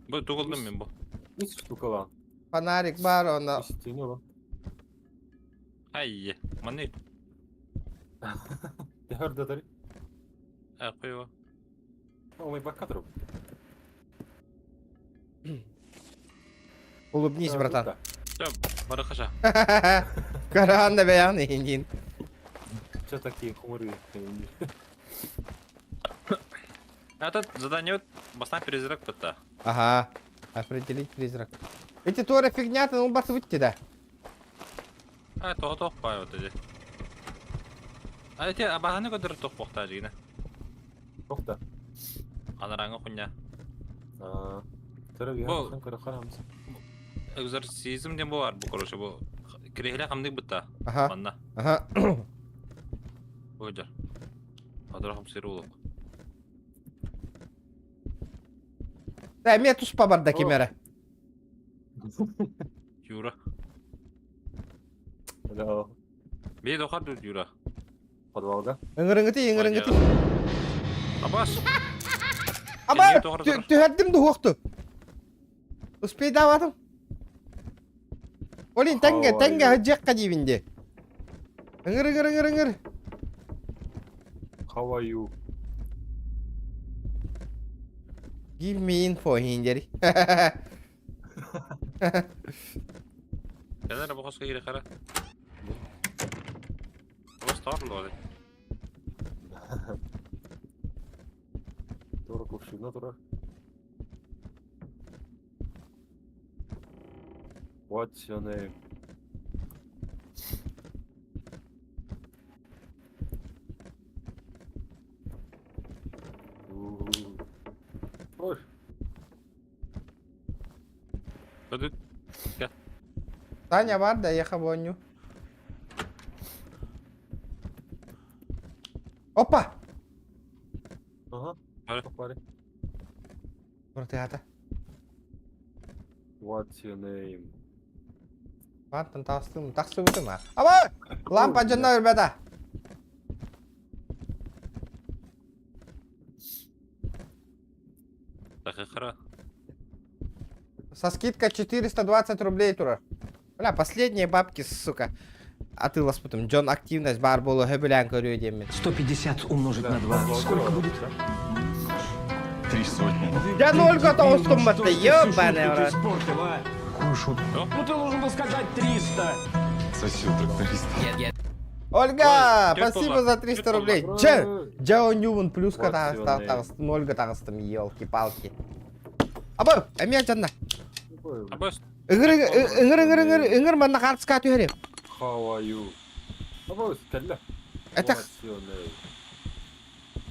Бу тугулдум мин бу. Үс штука бар. Фонарик бар, онно. Истини ол. Ай, манны. Тehör да А, куйва. Ой, бакатру. Улыбнись, братан. Все, барахаша. Караанда бэйэҕин иһиндиин. Че такие хмурые? Этот задание бастан призрак бытта. Ага. Определить призрак. Эти туора фигня, ты ну выйти да. А, тоҕо тоох баай вот эти. А эти абаһаны көдөрөр тох буохтаа дьигинэ. Тохта. Анараҥа хуйня. Төрө Бу- биһан көрө харамс. Экзорцизм диэн бу бар бу короче бу кириһилэ хамнык бытта. Ага. Манна. Ага. Бу дьар. Адыра хамсыр улук. Да, эмиэ туспа барда ким эрэ. Юра. Hello. Бии дохар дур Юра. Подвалга. Ыҥырыҥыты, ыҥырыҥыты. Абас. Аба, түһэрдим дуһуохту. Успейдаабатым. Олин тэҥҥэ, тэҥҥэ сылдьыахха диибин дии. Ыҥыр, ыҥыр, ыҥыр, ыҥыр. How are you? Give me info иһин Кэлэр бу хоско киирэ хара. Абас тоор луоды. Тура кувшина тура. What's your name? Ой, Таня бар да, еха бонню. Опа! Ага. Бары. Протеата. What's your name? Мантан тахсым, тахсыбытым а. Аба! Лампа дьонно ребята. Тахыхара. Со скидкой 420 рублей турар. Бля, последние бабки, сука. Атыыласпытым. Дьон активность баар буолуо сөбүлээн көрүө диэммин. 150 умножить на 2. Сколько будет? Три сотни. Я нольга тоҕустум батта, ёбаный в рот. испортил, а? Какую шутку? Ну ты должен был сказать 300. Сосил тракторист. Ольга, Ой, спасибо за 300 рублей. Дьэ, дьэ оонньуубун плюска таҕыстым, нольга таҕыстым, елки-палки. Аба, эмиэ дьанна. Абас. Ыҥыр, ыҥыр, ыҥыр, ыҥыр, ыҥыр, манна хаартыска түһэрим. How are you? Аба, кэллэ. Это What's your name?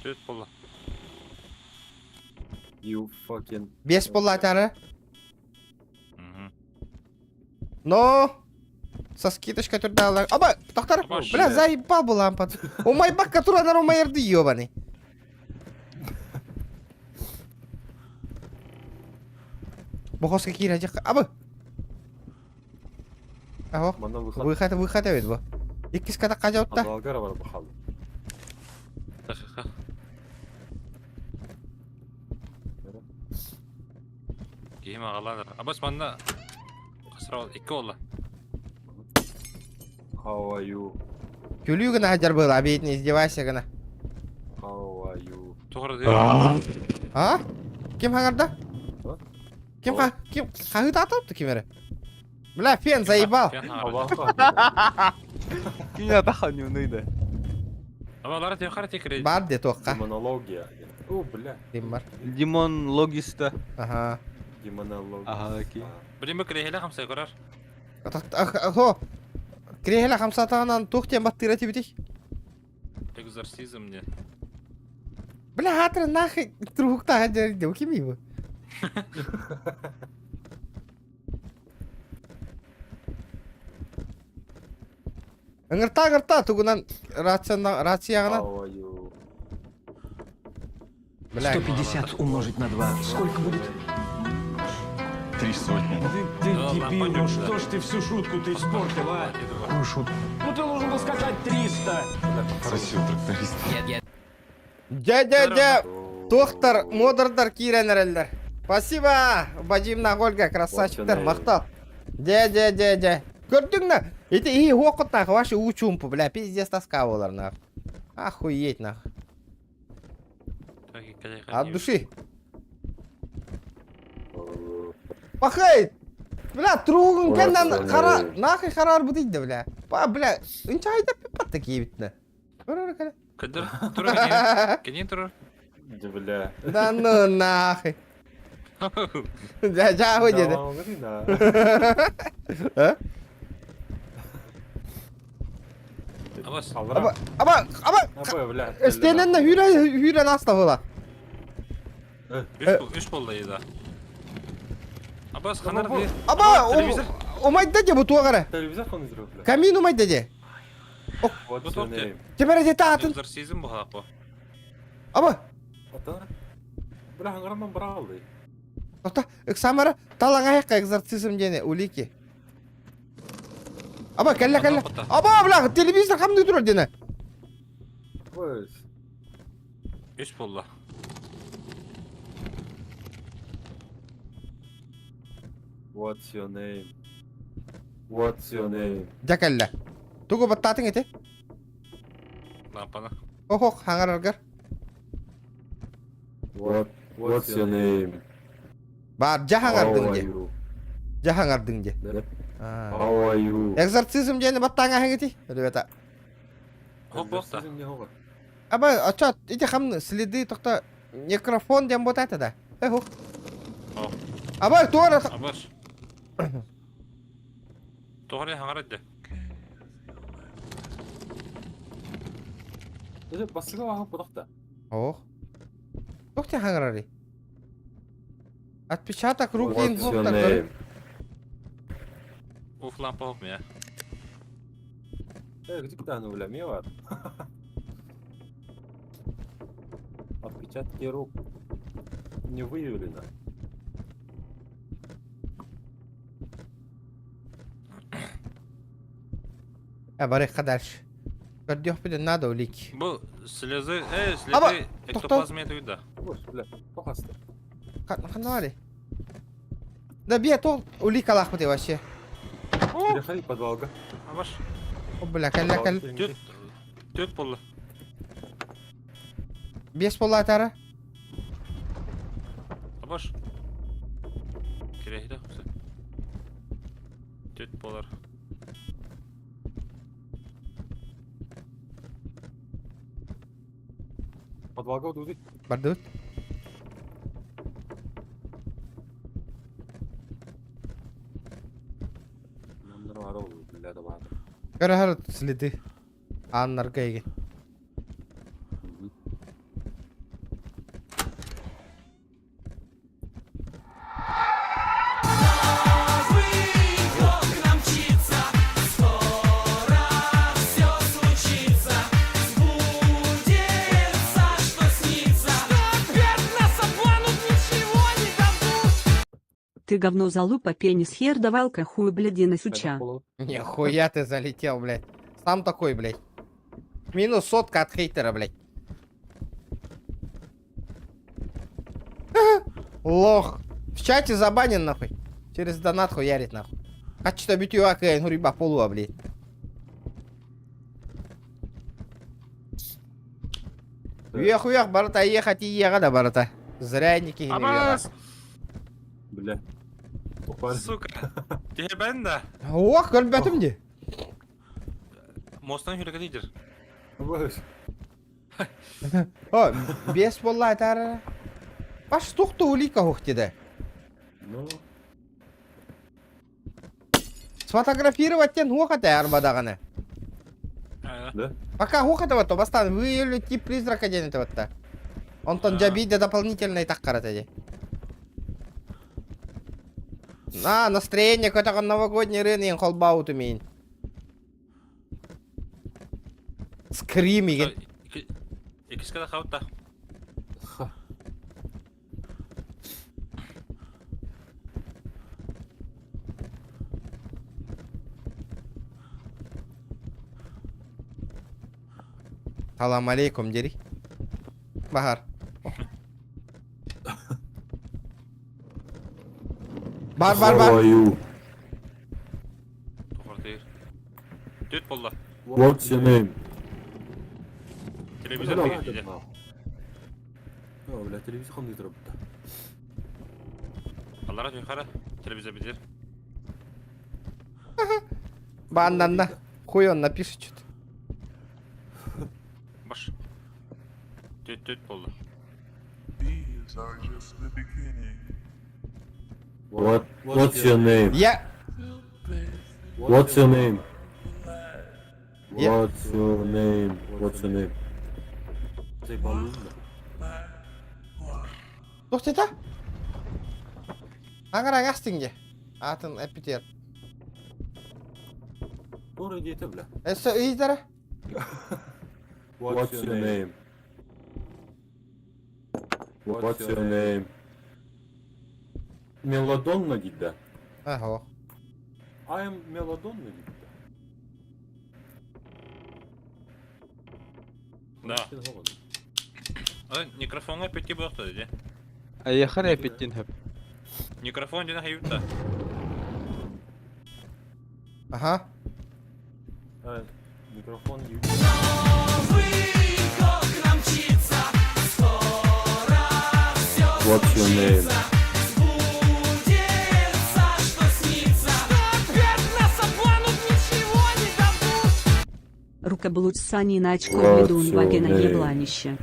Түөрт буолла. You fucking... 5 буолла Мгм. Но со скидочкой турдалар. Аба, доктор, Аба, бля, заебал был лампа. Умайбакка туранар умайырды, ебаный. Бохоска киирэ дьэх. Аба. Аһо. Манна выход. Выход, выход эбит бу. Иккис ката кажаутта. Адалгара бар бахал. Тахыха. Киһим аҕалаанар. Абас манна хасра икки буолла. How are you? Күлүү гына хадьар была, обед не издевайся гына. How are you? Тугара диэн. А? Ким хаҥарда? А? Ким ха? Ким? Хаһыытаатап ким эрэ? Бля, фен заебал. Кине таханюны да. Абалара тиэхара тиэкире. Бар де туохха. Демонология. О, бля. Дим бар. Димон логиста. Ага. Демонология. Ага, окей. Блин, мы кириэһилэ хамсай көрөр. Хо. Кириэһилэ хамсаатаҕынан туох диэн баттыыра тибитий? Экзорцизм не. Бля, хатыр нахуй трубуктаха дьэрди, ким его? Ыҥырта ыҥырта тугунан рацияна рацияҕынан. How are you? Бля, 150 умножить на 2. Сколько будет? Три сотни. Ты, ты Да, дебил, лампа ну что ж ты всю шутку-то испортил, а? Какую шутку? Ну ты должен был сказать 300. Сосил тракторист. Дьэ дьэ дьэ туохтар модердар киирэн эрэллэр. Спасибо, Вадимна Ольга, красавчиктар, махтал. Дьэ дьэ дьэ дьэ. Көрдүҥ на? Ити и уоккут нах, ваши учумпу, бля, пиздец тоска болар нах. Охуеть нах. От души. Пахай! Бля, тругун кэннэн хара, нахуй харар бутыйда, бля. Па, бля, инчайда пипат такие битна. Кыдыр, турар кенин. Кенин турар. Да, бля. Да ну нахуй. Дьэ, дьэ, деді. Да, А? Абас. Аба, аба, аба, Аба, бля. Өстенен хүрэ хүрэ наста Үс буолла еда. Абас ханар ди. Аба, Телевизор. умайда де бу туагара. Телевизор хон изрөп, бля. Камин умайда де. What's your name? Кемере де таатын. Экзорцизм буһаапо. Аба, Ата. Бля, хаңараман баралды. Тоқта, ыксамара талаңа хекка экзорцизм дене улики. Аба, кәллә кәллә. Аба, бля, телевизор хамны турар дене. Ой, Үс буолла. What's your name? What's your name? Дьэ кэллэ. Тугу баттаатыҥ ити? Лампаны. Охох, хаҥараргар. What What's your name? Бар, дьэ хаҥардыҥ How are дии. you? Дьэ хаҥардыҥ дии. Да. А. How are you? Экзорцизм диэни баттааҥ ити, ребята. Хоп буолта. Экзорцизм не хоҕор. Аба, ача, ити хам следы тоқта некрофон диэн буотаата да. Эхо. О. Аба, туора. Абас. Тоҕо хаҥарады. Даже басыга ваха пудахта. Ох. Туох хаҥарарый? Отпечаток руки What's your инфуктор. name? Уф лампа хоп меня. Э, где куда она, бля, мела? Отпечаток. Отпечатки рук не выявлено. А барыахха дальше. Көрдүөхпүтүн надо улик. Бу слезы, э, Аба, следы эктоплазмия туйда. Ой, бля, похаста. Ханна бары? Да бия тол уликалаахпыт вообще. Переходи подвалга. Абаш. О, бля, кэллэ кэл. Түт, түт болду. Бес боллаатара. Абаш. Кирэһитэ хупса. Түт болар. Подвалга удуди. Бардыбыт. Көрөһөр следы. Ааннарга эгин. Ты говно залупа пенис хер давалка хуй блядина суча. Нихуя ты залетел, блядь. Сам такой, блядь. Минус сотка от хейтера, блядь. Лох. В чате забанен, нахуй. Через донат хуярит, нахуй. А что битю акэн, хуриба полуа, блядь. Уех, уех, барата, ехать и ега да барата. Зря ники Абас! Бля. Тупар. Сука. Тебе да. Ох, көрбөтүм ди. Мостан хүрекет идер. О, бес болла айтар. Баш тухту улика хух диде. Ну, Сфотографировать тен хуха арбадаганы. да? Пока хуха вот, бастан выявили тип призрака ден это вот-то. Онтон жабиде дополнительный так карата На, настроение какое-то новогодний рынок холбаут умеет. Скрим igen. Икискэ да хаута. Салам алейкум, дери. Бахар. Бар, бар, бар. How are you? Түт болла. What's your name? Телевизор деген дейді. О, бля, телевизор хам не трапта. Аллара түйхара. Телевизор битер. Банданна. Хуй он напишет что-то. Баш. Түт түт болду. These are just the beginning. What, what's your name? Я... What's your name? Я- What's your name? What's your name? Тух это? Аңара гастинге. Атын эпитер. Бора диете, бля. Эссе ыйдара. What's your name? What's your name? Мелодонна дейді. Ага. I am Мелодонна дейді. Да. Микрофонга петти болду dedi. Аяхар эпиттин хөп. Микрофон дена хаюта. Ага. Микрофон What's your name? Рукоблуд сани на очко What's ведун your вагина name? ебланище.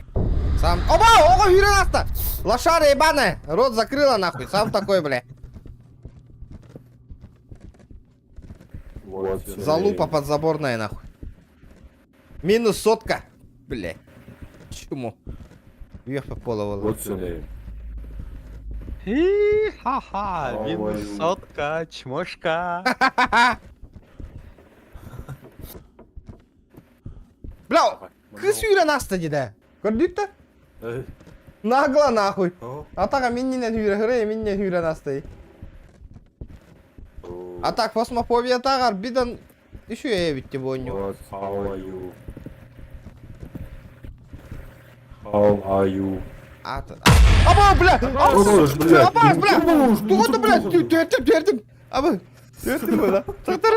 Сам... Оба! Ого, юрен Лошара ебаная! Рот закрыла нахуй. Сам такой, бля. What's your Залупа name? подзаборная нахуй. Минус сотка. Бля. Чему? Вверх по полу. What's your name? Ха-ха, Ой. минус сотка, чмошка. Бля, кыз үйрен асты деді. Көрдік та? Э, Нагло нахуй. О. Атака миннинен hüre hüre миннен hüre настай. А так фосмофобия тагар бидан еще битти бу What, how are you? How are you? Аба, бля! Хорош, блядь. Аба, бля! Тугу бля! Төртүм, төртүм! Аба, төртүм бля. Токтор.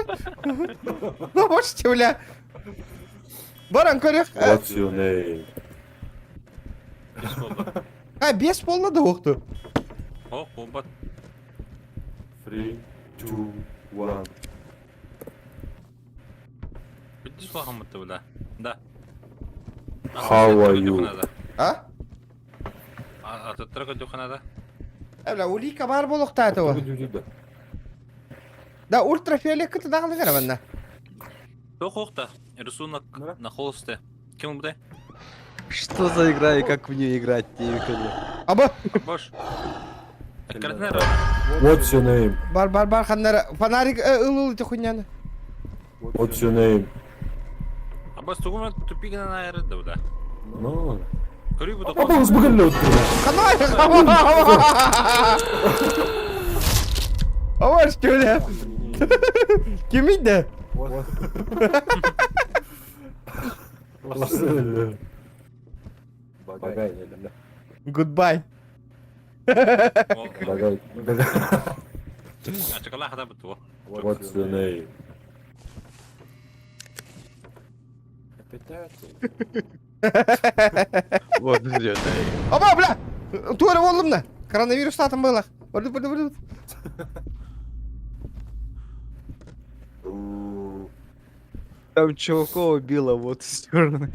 Ну, можете, бля. Баран көрөх. What's your name? А, бес болла да оқту. О, бомба. 3, 2, 1. Бидди слахамытты бля. Да. How are you? А? Атыттыра көдүханада. Э, бля, улика бар болуқта этого. Да, ультрафиолет кыты дағылы кара манна. Тох охта. Рисунок на холсте. Кем бу? Что за игра и как в нее играть, тебе Аба, Бош. Картина What's your name? бар бар бар ханнара. Фонарик ыл ыл хуйняны. What's your name? Абас тугума тупигна на эрде бля. No. Көрүй бу Абас бүгін Канай! Аба, что ли? Ким иде? Багай. Goodbye. Багай. Ачыкала хата буту. What's your name? Вот, где Аба, бля! Туары болдым да. Коронавирус татым было. Барды, барды, барды. Там чувака убило, вот стороны.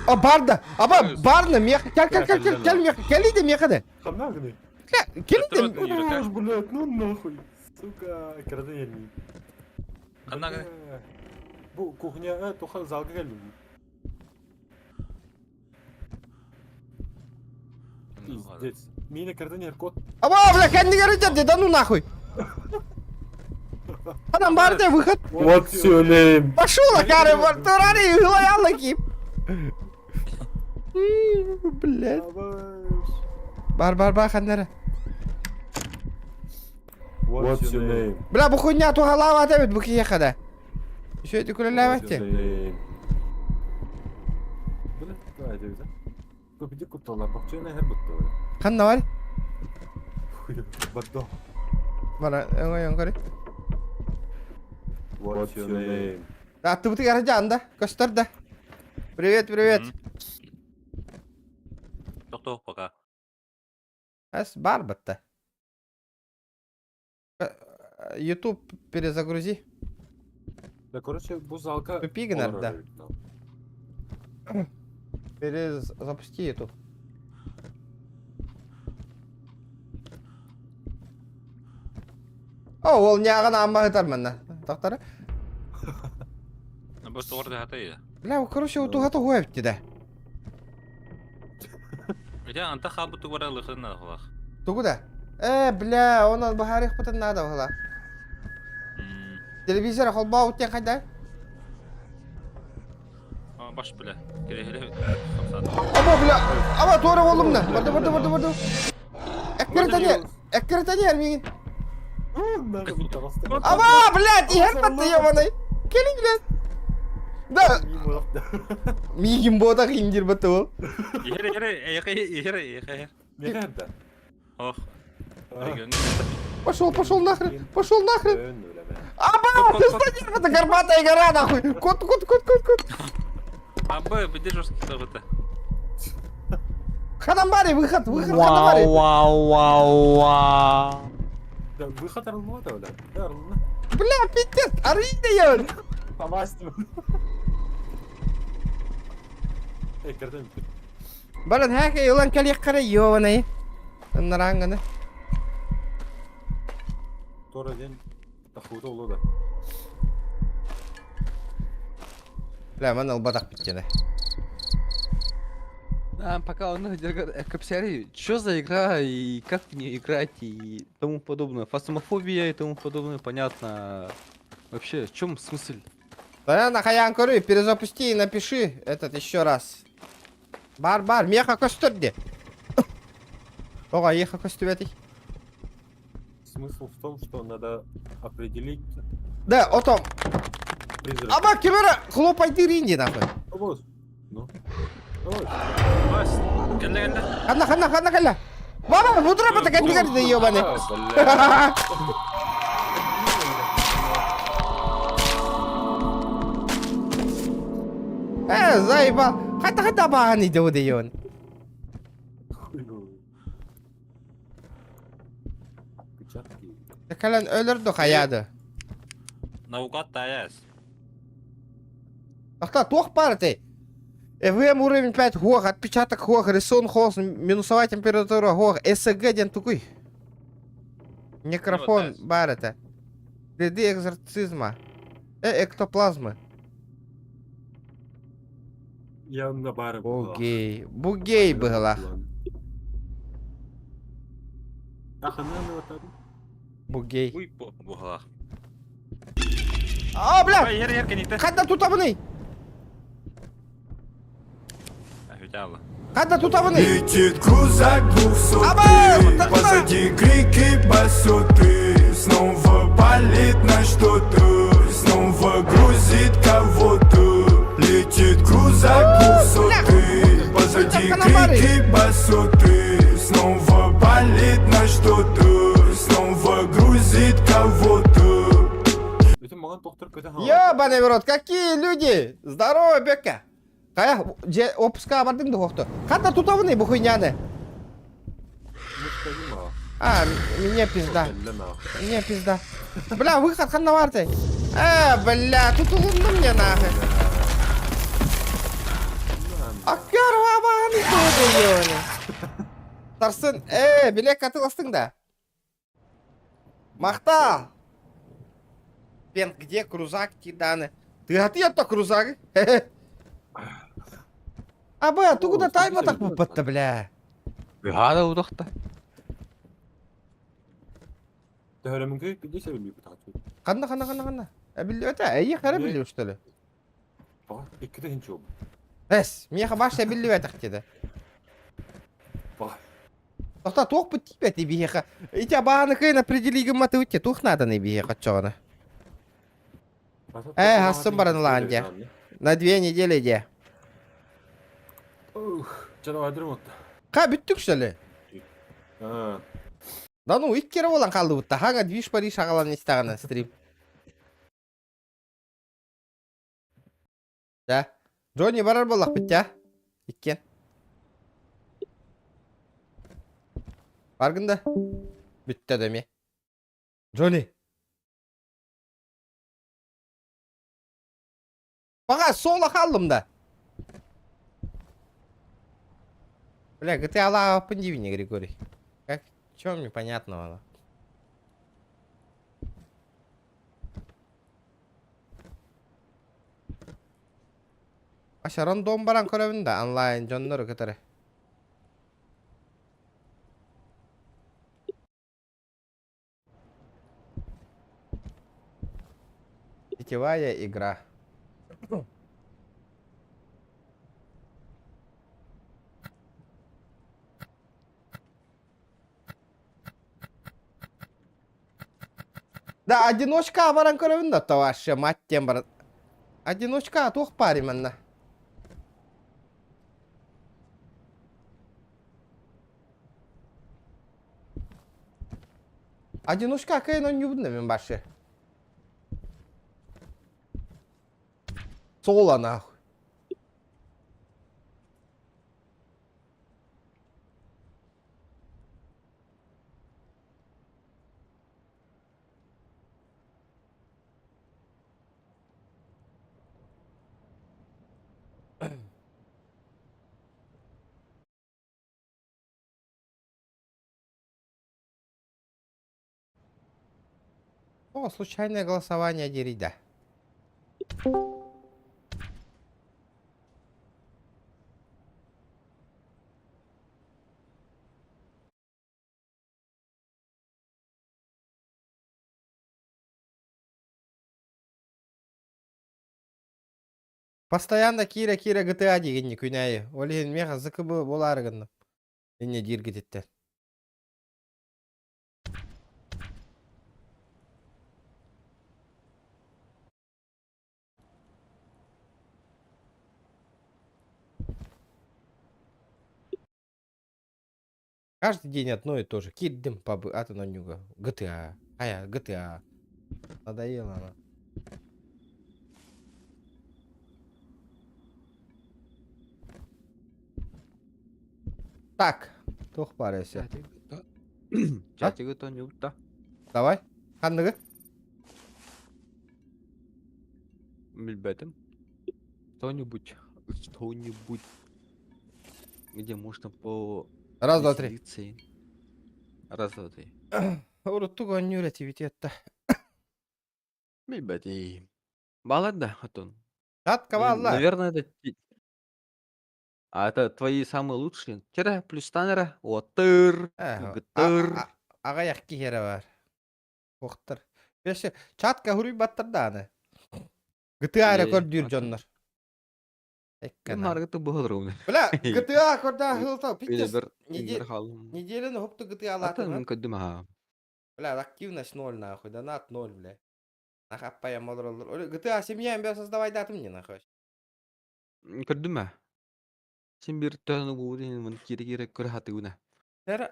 А, барда. Аба, барна, мех. Кел, кел, кел, кел, кел, мех. Кел иди, меха да. Кел иди. Блядь, ну нахуй. Сука, крадени. Каннага. Бу кухняга тохан залга келдим. Пиздец. Мени крадени кот. Аба, бля, кәнді көреді, да ну нахуй. Адам барды, выход. What's your name? Пошел, акары, бар, турары, лоялы кип. Блядь. Бар, бар, бар, хандары. What's your name? Бля, бу хуйня тугалава табит, бу киехада. Еще эти What's кулелявати. your name? Бля, давай, давай. Көпүдө кутталар, бакчаны хер бутты. Ханна бар. Бадdo. Бара, оңой оңгори. What's your name? Аттыбыты гаража Көстөр да. Привет, привет. Тохтоо пока. Ас бар бітті. YouTube перезагрузи. Да, короче, бу залга... Тупигнер, да. Перезапусти YouTube. О, ол неғын амма ғытар манна. Тоқтары. Абас тугар хата иде. Бля, короче, утуға туға бітті да. Ите анта хабы тугара лыхына хулах. Тугу да. Э, бля, онан бахарих пытын надо ғыла. Телевизор холба уттен қайда? Баш бля. Керехле. Аба, бля, аба, туара болдым да. Барды, барды, барды, барды. Эккеретане, эккеретане мигин. Аба, блядь, ихер батты ебаный. Келин, блядь. Да, мигин бода индир батты ол. Ихер ихер ихер ихер ихер. Мегерде. Ох. Пошел, пошел нахрен, пошел нахрен. Аба, ты что это горбатая гора, нахуй. Кот, кот, кот, кот, кот. Абы, биде жесткий тогыта. Ханамбари, выход, выход, Ханамбари. Вау, вау, вау. Да, выход арылмады бля. Да, арылма. Бля, пиздец, арыйды я. Помастым. Эй, крадени. Баран, хәке, улан кәлек қара, ёбаный. Нараңганы. Тора ден тахута олу да. Бля, мен албатақ біткені. А, пока он капсяри, что за игра и как в нее играть и тому подобное. Фасмофобия и тому подобное, понятно. Вообще, в чем смысл? Тогда нахаян көрүй, перезапусти и напиши этот еще раз. Бар, бар, меха көстөр де. Оға, еха көстүбэтий. Смысл в том, что надо определить Да, отом. призрак. Аба, кемера, хлопай дыринди нахуй. Обоз. Ну. Давай. Бас, кэллэ кэллэ. Ханна, ханна, ханна, кэллэ. Баба, бутура бата кэннигэр да ебаный. Бля. Э, заебал. Хата хата бааны да ен. Хуй. Перчатки. Кэлэн өлөрдө хаяды. Наугад таяс. Ахта, туох пар ты. ЭВМ уровень 5 хох, отпечаток хох, рисун хос, минусовая температура хох, СГ ден тукуй. Микрофон Ну, бар это. Следы экзорцизма. Эктоплазмы. Я на баре была. Бугей. Бугей была. Ах, она на вот Бугей. Уй, бугалах. А, бля! Ой, ер ер кенитэ. Хадда тутабыный! Ахүтаала. Хадда тутабыный! Летит крузак Аба! двухсотый Позади крики басоты Снова палит на что-то Снова грузит кого-то Летит крузак двухсотый Позади крики басоты Снова палит на что-то Снова грузит кого-то Это маған доктор көтө Ёбаный в рот, какие люди! Здорово, Бека! Кая, же опуска бардың да хохто. Хадда тутабыный бу хуйняны. А, мне пизда. Мне пизда. Бля, выход ханна бар ты. Бля, тут улунду мне нахуй. Аккар бабаны туды ёны. Тарсын, билет катыластың да. Махтал. Пен, где крузак тиданы? Ты а ты это крузак? А б, ты куда тайма так попадта, бля? Быһаада удохта. Төһөрөмүнкө пидесе билбей бутаачы. Ханна, ханна, ханна, ханна. Били это, әйе хара били что ли? Ба, икките хинчи ол. Эс, меха баш били это деді. Ба. Тоқта туох бут типе биһиэхэ. Ити абааны кыйын определи гымматы үтте туох наданы биһиэхэ чоҕуна. Хассын баран лаан дьэ. На 2 недели де. Ух, жана айдырым отта. Ха бүттүк что ли? А, Да ну икки эрэ буолан хааллыбытта. Хаҥа движ Париж аҕалан истэҕинэ стрим. Да. Джонни барар буоллахпыт дьэ. Иккиэн. Баргын да. Бүттэ да эмиэ. Джонни. Баҕа соло хааллым да. Бля, GTA лааппын диибин Григорий. Как? Чё непонятного? Аша рандом баран көрөбүн да онлайн дьоннору кытары. Сетевая игра. Да, одиночка баран көрөбүн да вообще мать тем баран. Одиночка туох пари манна. Одиночка кайын ойнуубун да мен башы. Соло нахуй. О, случайное голосование Дерида. Постоянно киирэ-киирэ GTA диигинни күн аайы. Ол иһин миэхэ ЗКБ буолаары гынным. Инньэ дииргититтэн. Каждый день одно и то же. Кирдим пабы атын онньуга. GTA. Ая, GTA. Надоело она. Так, туох баар өссө? Чатигы тонньубут Давай. Ханныгы? Билбэтим. Что-нибудь, что-нибудь, где можно по Раз, два, три. веселиться. Раз, два, три. Уруттук оонньуур этибит етта. Билбэтим. Балада, Атон. Татка балла. Наверное, это... А это твои самые лучшие. Тера плюс танера. Отыр. Гтыр. Аҕыйах киһи эрэ баар. Уохтар. Өссө чатка хуруйбаттар дааны. GTA эрэ көрдүүр дьоннор. Маргыты быһылрым. Бля, GTA көрдөө хылта пиздец. Неделяны хопту GTA лаатым. Көрдүм аха. Бля, активность ноль нахуй, донат ноль, бля. Нахаппайам олороллор. GTA семья бля создавай датым не нахуй. Көрдүм ээ. Син биир төһөнү буубут иһин маны киирэ-киирэ көрө сатыыбын ээ. Эрэ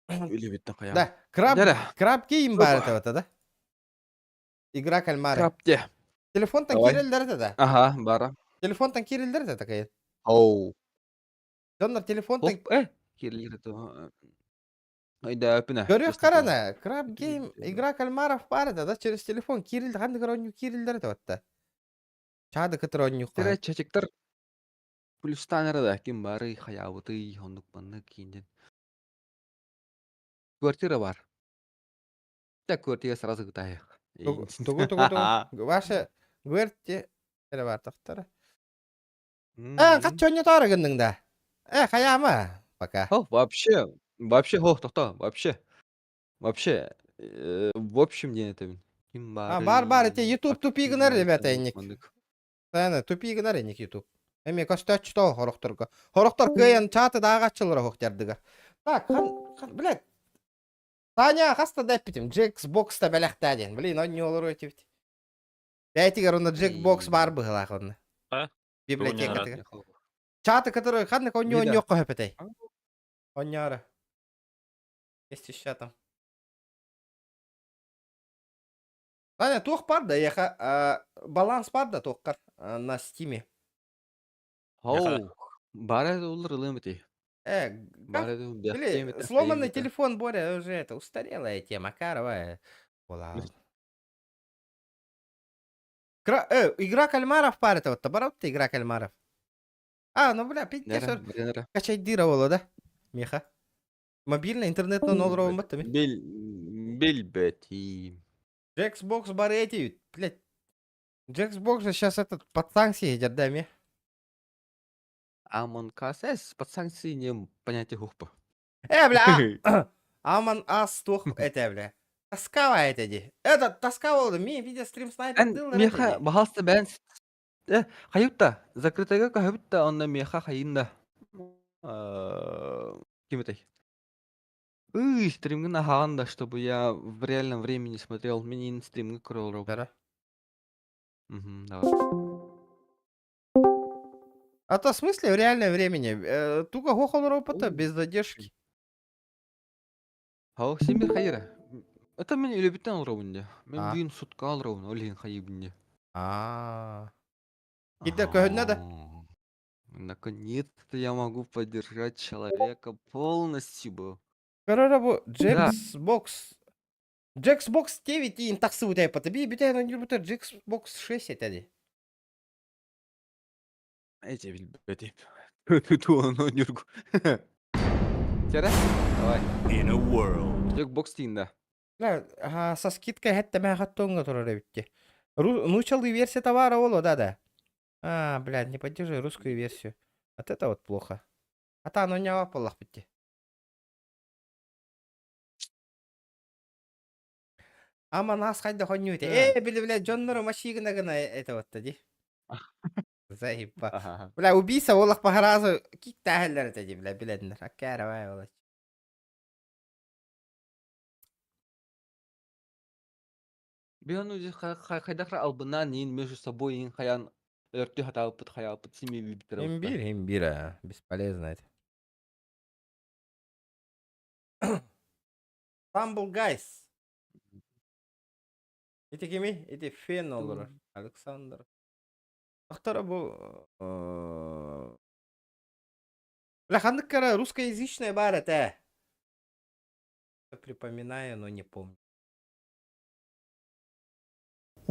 Үлэбиттэн хайаан. Да, краб, Дьэ эрэ. краб киин баар этэ бата да? Игра кальмары. Краб дьэ. Телефонтан Давай. киирэллэр этэ да? Аха, баара. Телефонтан киирэллэр этэ такая. Оу. Дьоннор телефонтан Хоп, э, киирэллэр этэ. Өйдөөппүн ээ. Көрүөх честно говоря. карана, краб гейм, игра кальмаров баар этэ да, через телефон киирил, ханнык оонньуу киириллэр этэ батта. Чаады кытары Тирэ оонньуохха. чэчиктэр плюстаан эрэ да ким баарый, хайаабытый, оннук маннык кииннин. Квартира баар. Дьэ квартира сразу кытаайах. Тугу тугу тугу тугу Ваша Гверти эрэ баар тохтора. Э, хаччы оонньотоору гынныҥ да? Э, хайаама пока. О, вообще, вообще, о, тохтоо, вообще, вообще, в общем диэн этэбин. Ким А, баар баар ити баарый, YouTube тупи гынар ребята активный инник. маннык. Саяна тупи гынар инник YouTube. Эми көстөөччү хорохторго. Хорохтор кыайан чааты дааҕаччылара хохтярдыга. Так, хан, хан, блядь. Таня хаста да эппитим. Джекс-бокста бэлэхтээ диэн. Блин, онньу олору этибит. Бэйэтигэр онно Джекбокс баар быһыылаах онно. А? Библиотекатыгар. Чааты который ханнык онньу Вида. онньуохха хөпөтэй. Онньоро. Есть еще там. Таня, туох бар да, яха, баланс бар да туохкар на стиме. Оу, баар олор ылыам этэй. Как Баар Или этэ, сломанный этэ. телефон, Боря, уже это устарелая тема, каровая. Была. Игра кальмаров пар это вот, табарап ты игра кальмаров. А, ну бля, пиздец, Нэрэ, нэрэ. качайдыра да? Меха. Мобильный интернет на нолровом баттами. Бил билбэтим. Xbox бар эти, блядь. Xbox же сейчас этот под санкции идет, да, ми? Among Us S под санкции не понятие хухпа. Бля, Аман Ас туох это, бля. Тоскава это ди. Это тоскава ми видео стрим снайпер Эн дыллар миэхэ баһаалыста бэйэн э хайыт да закрытайга көһөбүт да онно миэхэ хайын да ким этэй? Ый, стримгин аһаҕан да, чтобы я в реальном времени смотрел. Мин стримҥэ көрө олоробун. Бара. Мгм, давай. А то в смысле в реальном времени? Туга хохол опыта без задержки. Хау, син бир хайыра. Это мин үлэбиттэн олоробун дии. Мин А. бүгүн сутка олоробун, ол иһин хайыыбын дии. А. Кидде көһүннэ да? Наконец-то я могу поддержать человека полностью бы. Көрөрө бу Jaxbox Jaxbox 9 иин тахсыбыт эппата. Би бүтэн онньурбута Jaxbox 6 этэ Эти билбэтим. Ту ону нюргу. Тера, давай. In a world. Jackbox дейін да. Бля, ага, со скидкой хэтте мэ хаттоҥҥа турар эбитти. Нуучалыы версия товара оло, да-да. А, блядь, не поддерживаю русскую версию. Вот это вот плохо. А та оно не буоллах битти. Ама нас хайда хонню эте. Э, били, блядь, дьоннору машигына гына это вот ди. Заебал. Ага. Бля, убийца олох сразу киктээһэллэр этэ дии, бля, билэннэр. Аккаарабай олох. Биһан уже хайдахра албынаан иин между собой иин хайаан өртү хатаабыппыт хайаабыппыт сими бибиттэр Имбир, имбир, а, бесполезно это. Stumble Guys. Ити кими? Ити Фен олорор. Александр. Ахтара бу... Бля, ханнык кара русскоязычная бар это. Припоминаю, но не помню.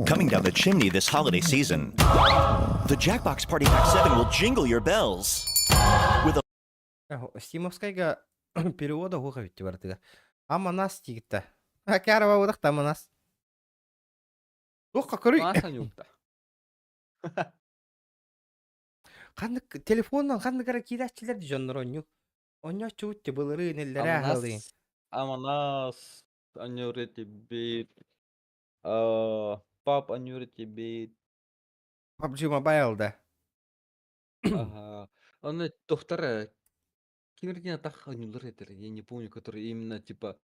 Coming down the chimney this holiday season, the Jackbox Party Pack 7 will jingle your bells with a Стимовскайга перевода суох эбит барытыгар. Аманас тигитта. Акарова удахта аманас. Туохха көрүй. Маасан юкта. Ханнык телефоннан ханнык эрэ киирээччилэр дьоннор онньу. Онньооччубут былырыын иллэрээ аһылыын. Аманас, анюре тебе, пап анюре тебе. PUBG Mobile да. Ага. Он доктор кимердин атах анюлар этер, я не помню, который именно типа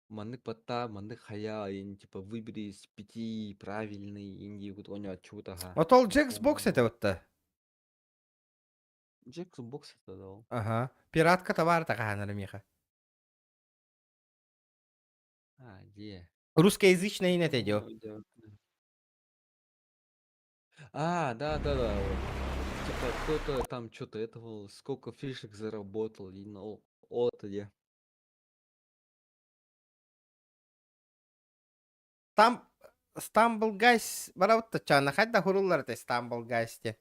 маннык батта, маннык хая, и типа выбери из пяти правильный, инди вот он чего-то ага. Отол Jackbox это вот-то. Jackbox это дал. Ага. Пиратка товар такая миха. А, где? Русскоязычный не это Ой, да. А, да, вот. Типа кто-то там что-то этого, сколько фишек заработал, и ну, от где. Там Stumble Guys барабытта чана хайда хуруллар это Stumble Guys те.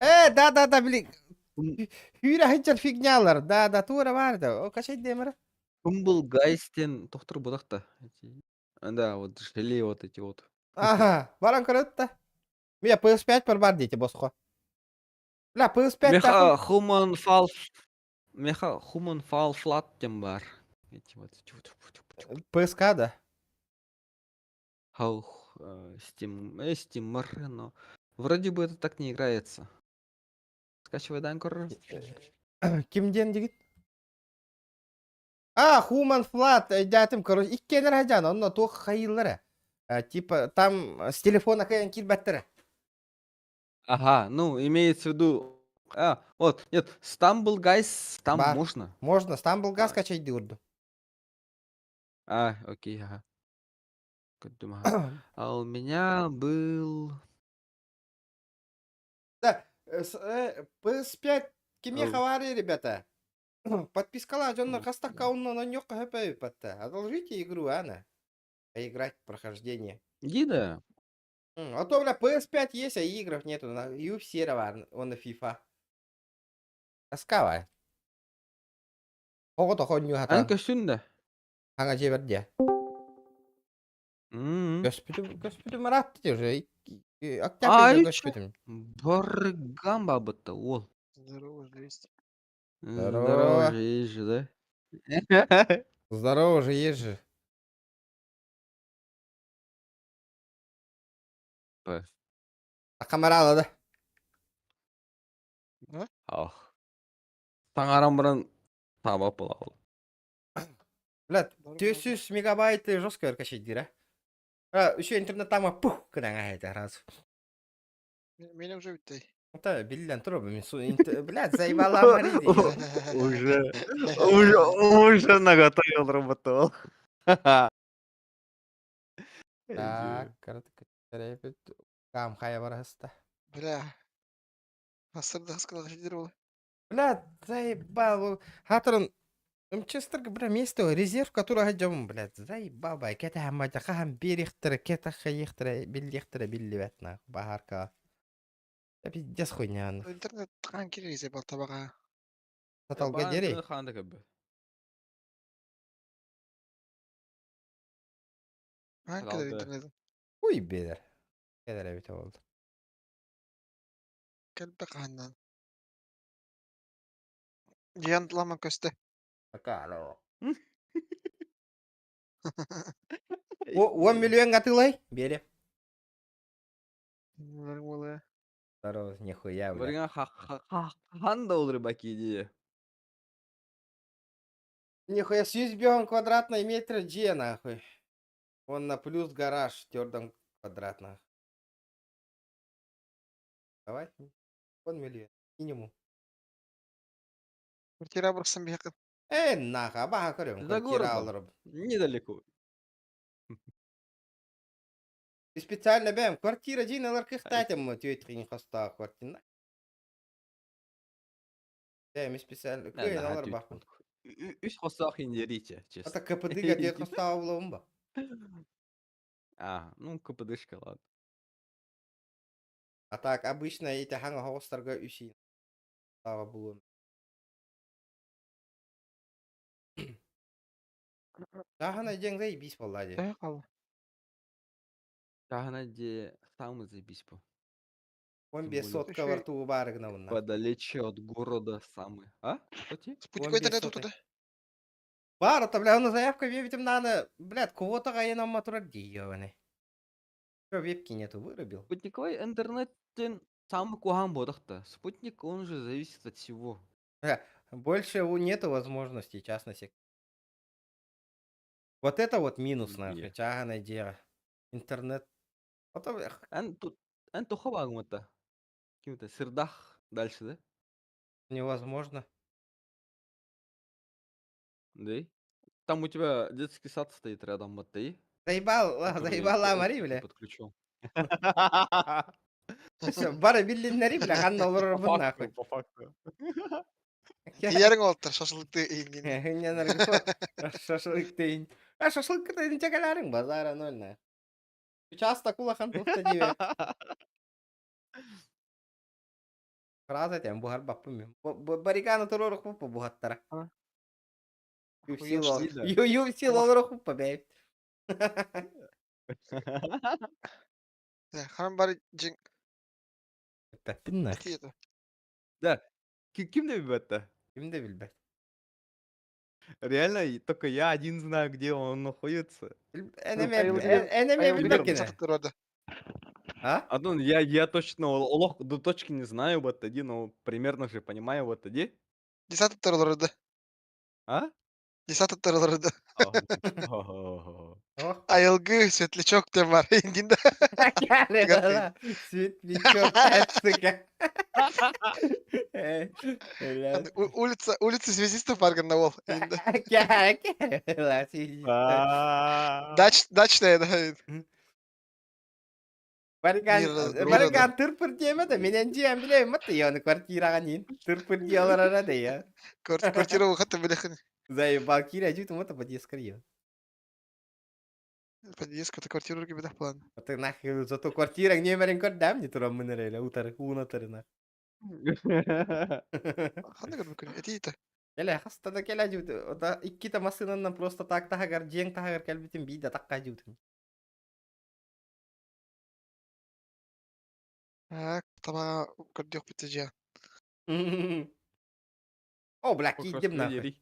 Да-да-да, блин. Хүйрэ хыджар фигнялар. Да-да, тура бар да. О, качай демер. Stumble Guys тен доктор будахта. Да, вот желе вот эти вот. Ага, баран көрөттө. Мия PS5 бар бар дейте босхо. Бля, PS5 Меха Human Fall Меха Human Fall Flat тем бар. Эти вот. PSK да. Хау Steam, Steam, но вроде бы это так не играется. Скачивай Данкор. Кимден дигит? А, Human Flat, дятым, короче, иккенер хажан, онно туох хайыллара. Типа, там с телефона кайан килбаттара. Ага, ну, имеется в виду... А, вот, нет, Stumble Guys там Бар. можно. Можно, Stumble Guys скачать дурду. А, окей, ага. Как думаю, ага. А у меня был... Да, PS5 кими Ау. хавари, ребята. Подпискала, дьоннор хас аккаунна наньёк хэпэ патта. Одолжите игру, ана. Поиграть в прохождение. Гида? А то, бля, PS5 есть, а игров нету. На UFC бар, он на FIFA. Тоскавай. Ого тохонню Ан хатан. көстүн Хаңа жеберде. Көспүтүм, көспүтүм аратты уже. А, Октябрьда и көспүтүм. Баргамба бытта ол. Здорово, жесть. Здорово. Здорово, есть же, да? Здорово же, есть же. П. А камерала да. Ах. Таңаран бұрын табап бола ол. Бля, 400 мегабайт жестко качать дира. А, еще интернет там пух, когда это раз. Меня уже бітті. Это биллен труба, блядь, заебала Мариди. Уже, уже, уже наготовил работал. Так, коротко, Кам хая бараста. Бля. Асырда сказал, что Бля, заебал. Хаторон, Честер, бля, место, резерв, который хотим, блядь, заебал, бай, кета хаммата, хам берихтер, кета хаихтер, биллихтер, биллибет, нах, бахарка. Да пиздец хуйня, нах. Интернет қан керек деп табаға. Саталга дери. Қан керек интернет. Уй, бедер. Кедер бит oldu. Кәлбі қаннан. Жияндлама көсті. Акало. 10 миллион атылай, бере. Олы. Здорово, нихуя, бля. Барыга хахан да ол рыбаки дии. Нихуя, сүүс биэс квадратный метр дьиэ, нахуй. Он на плюс гараж тердом квадратных. Давай, он миллион. Минимум. Квартира бырахсан биһиэхэ. Э, нахуй, абаха көрөм, За квартира городом. алырым. Недалеко. И специально бэм, квартира дьиэн ылар кыахтаатым, түөт хостаах квартира. Бэм специально, Да, кыайан наһаа алар түөт бахпын. курдук. Үс хостоох индиэричэ, честно. Это КПД-га түөт хостаах булабын ба. А, ну КПДшка, ладно. А так, обычно эти хаҥа хоҕустарга үс таба булуом. Таһана дьиэҥ заебись буолла дии. Төһө хаалла? Таһына дьиэ самый заебись бу. Он Тем без более сотка Еще во рту баар гынабынна. подалече от города самый. А? Что ти? Спутниковый Он без интернет соты. туда. Баар, это, бля, на заявка вебитим надо, блядь, кого-то гайнам турар дии, ёбаный. Что, вебки нету, вырубил? Спутниковый интернет самый куһаҕан буолбатах. Спутник, он же зависит от всего. Больше нету возможностей, частно сек. Вот это вот минус, нахуй, Где? чааһынай дьиэҕэ. Интернет. Вот, бля, Эн тут, эн туха баагымата. Ким-то, Сырдах дальше, да? Невозможно. Да? Там у тебя детский сад стоит рядом, вот ты. Заебал, Который заебала к Мари, оптике бля. подключен. Все, бары биллиннэри, бля, ханна По олорорбун, факту, нахуй. по факту. Тиийэриҥ уолаттар шашлыкты иингин. Шашлык тейн. А шашлык тейн чакаларың базара ноль на. Участок улахан туохта диэбэ. Фраза тем буһар баппын мин. Бариканы туруорук буппа буһаттара. А? UFC Хуя Сида. UFC олорук буппа бэйбит. Харан бары дьиҥ Эппэппин нахуй. этии этэ. Да. Ким да билбэт Ким да билбэт. Реально, и только я один знаю, где он находится. Энеме Айылгы- энеме айылгы билбэккин. Сатыттар орда. А? А ну, я точно олох до точки не знаю вот один, но примерно же понимаю вот один. Десятыттар олорда. А? Десятыттар олорда. Ого. Ох. Айылгы светлячок диэн бар иингин да. Светлячок, сука. Э, бля. Улица улица связистов парган ол иинда. А. Дач дачная да. Бариган, Мир- бариган тырпыр диэмэ да, мен дьиэм билэбин матта ёны квартираҕа нин. Тырпыр диэ олорора да я. Квартира ухата билэхин. Заебал киирэ дьүүтүм мата подъезд кырыйа. Подъезд квартира кибедах план. А ты нахуй зато квартира нөмерин көрдөөм не тураммын эрэ утары уунатарына. Ханна көрбүккүн этии этэ. Кэлэ хаста да кэлэ дьүүтү. Ота иккитэ массыынанан просто так таһагар дьиэҥ таһагар кэлбитим биирдэ такка дьүүтүм. Так, таба көрдүөх бүттэ дьиэ. О, бля, киирдим Покровская нахуй. дери.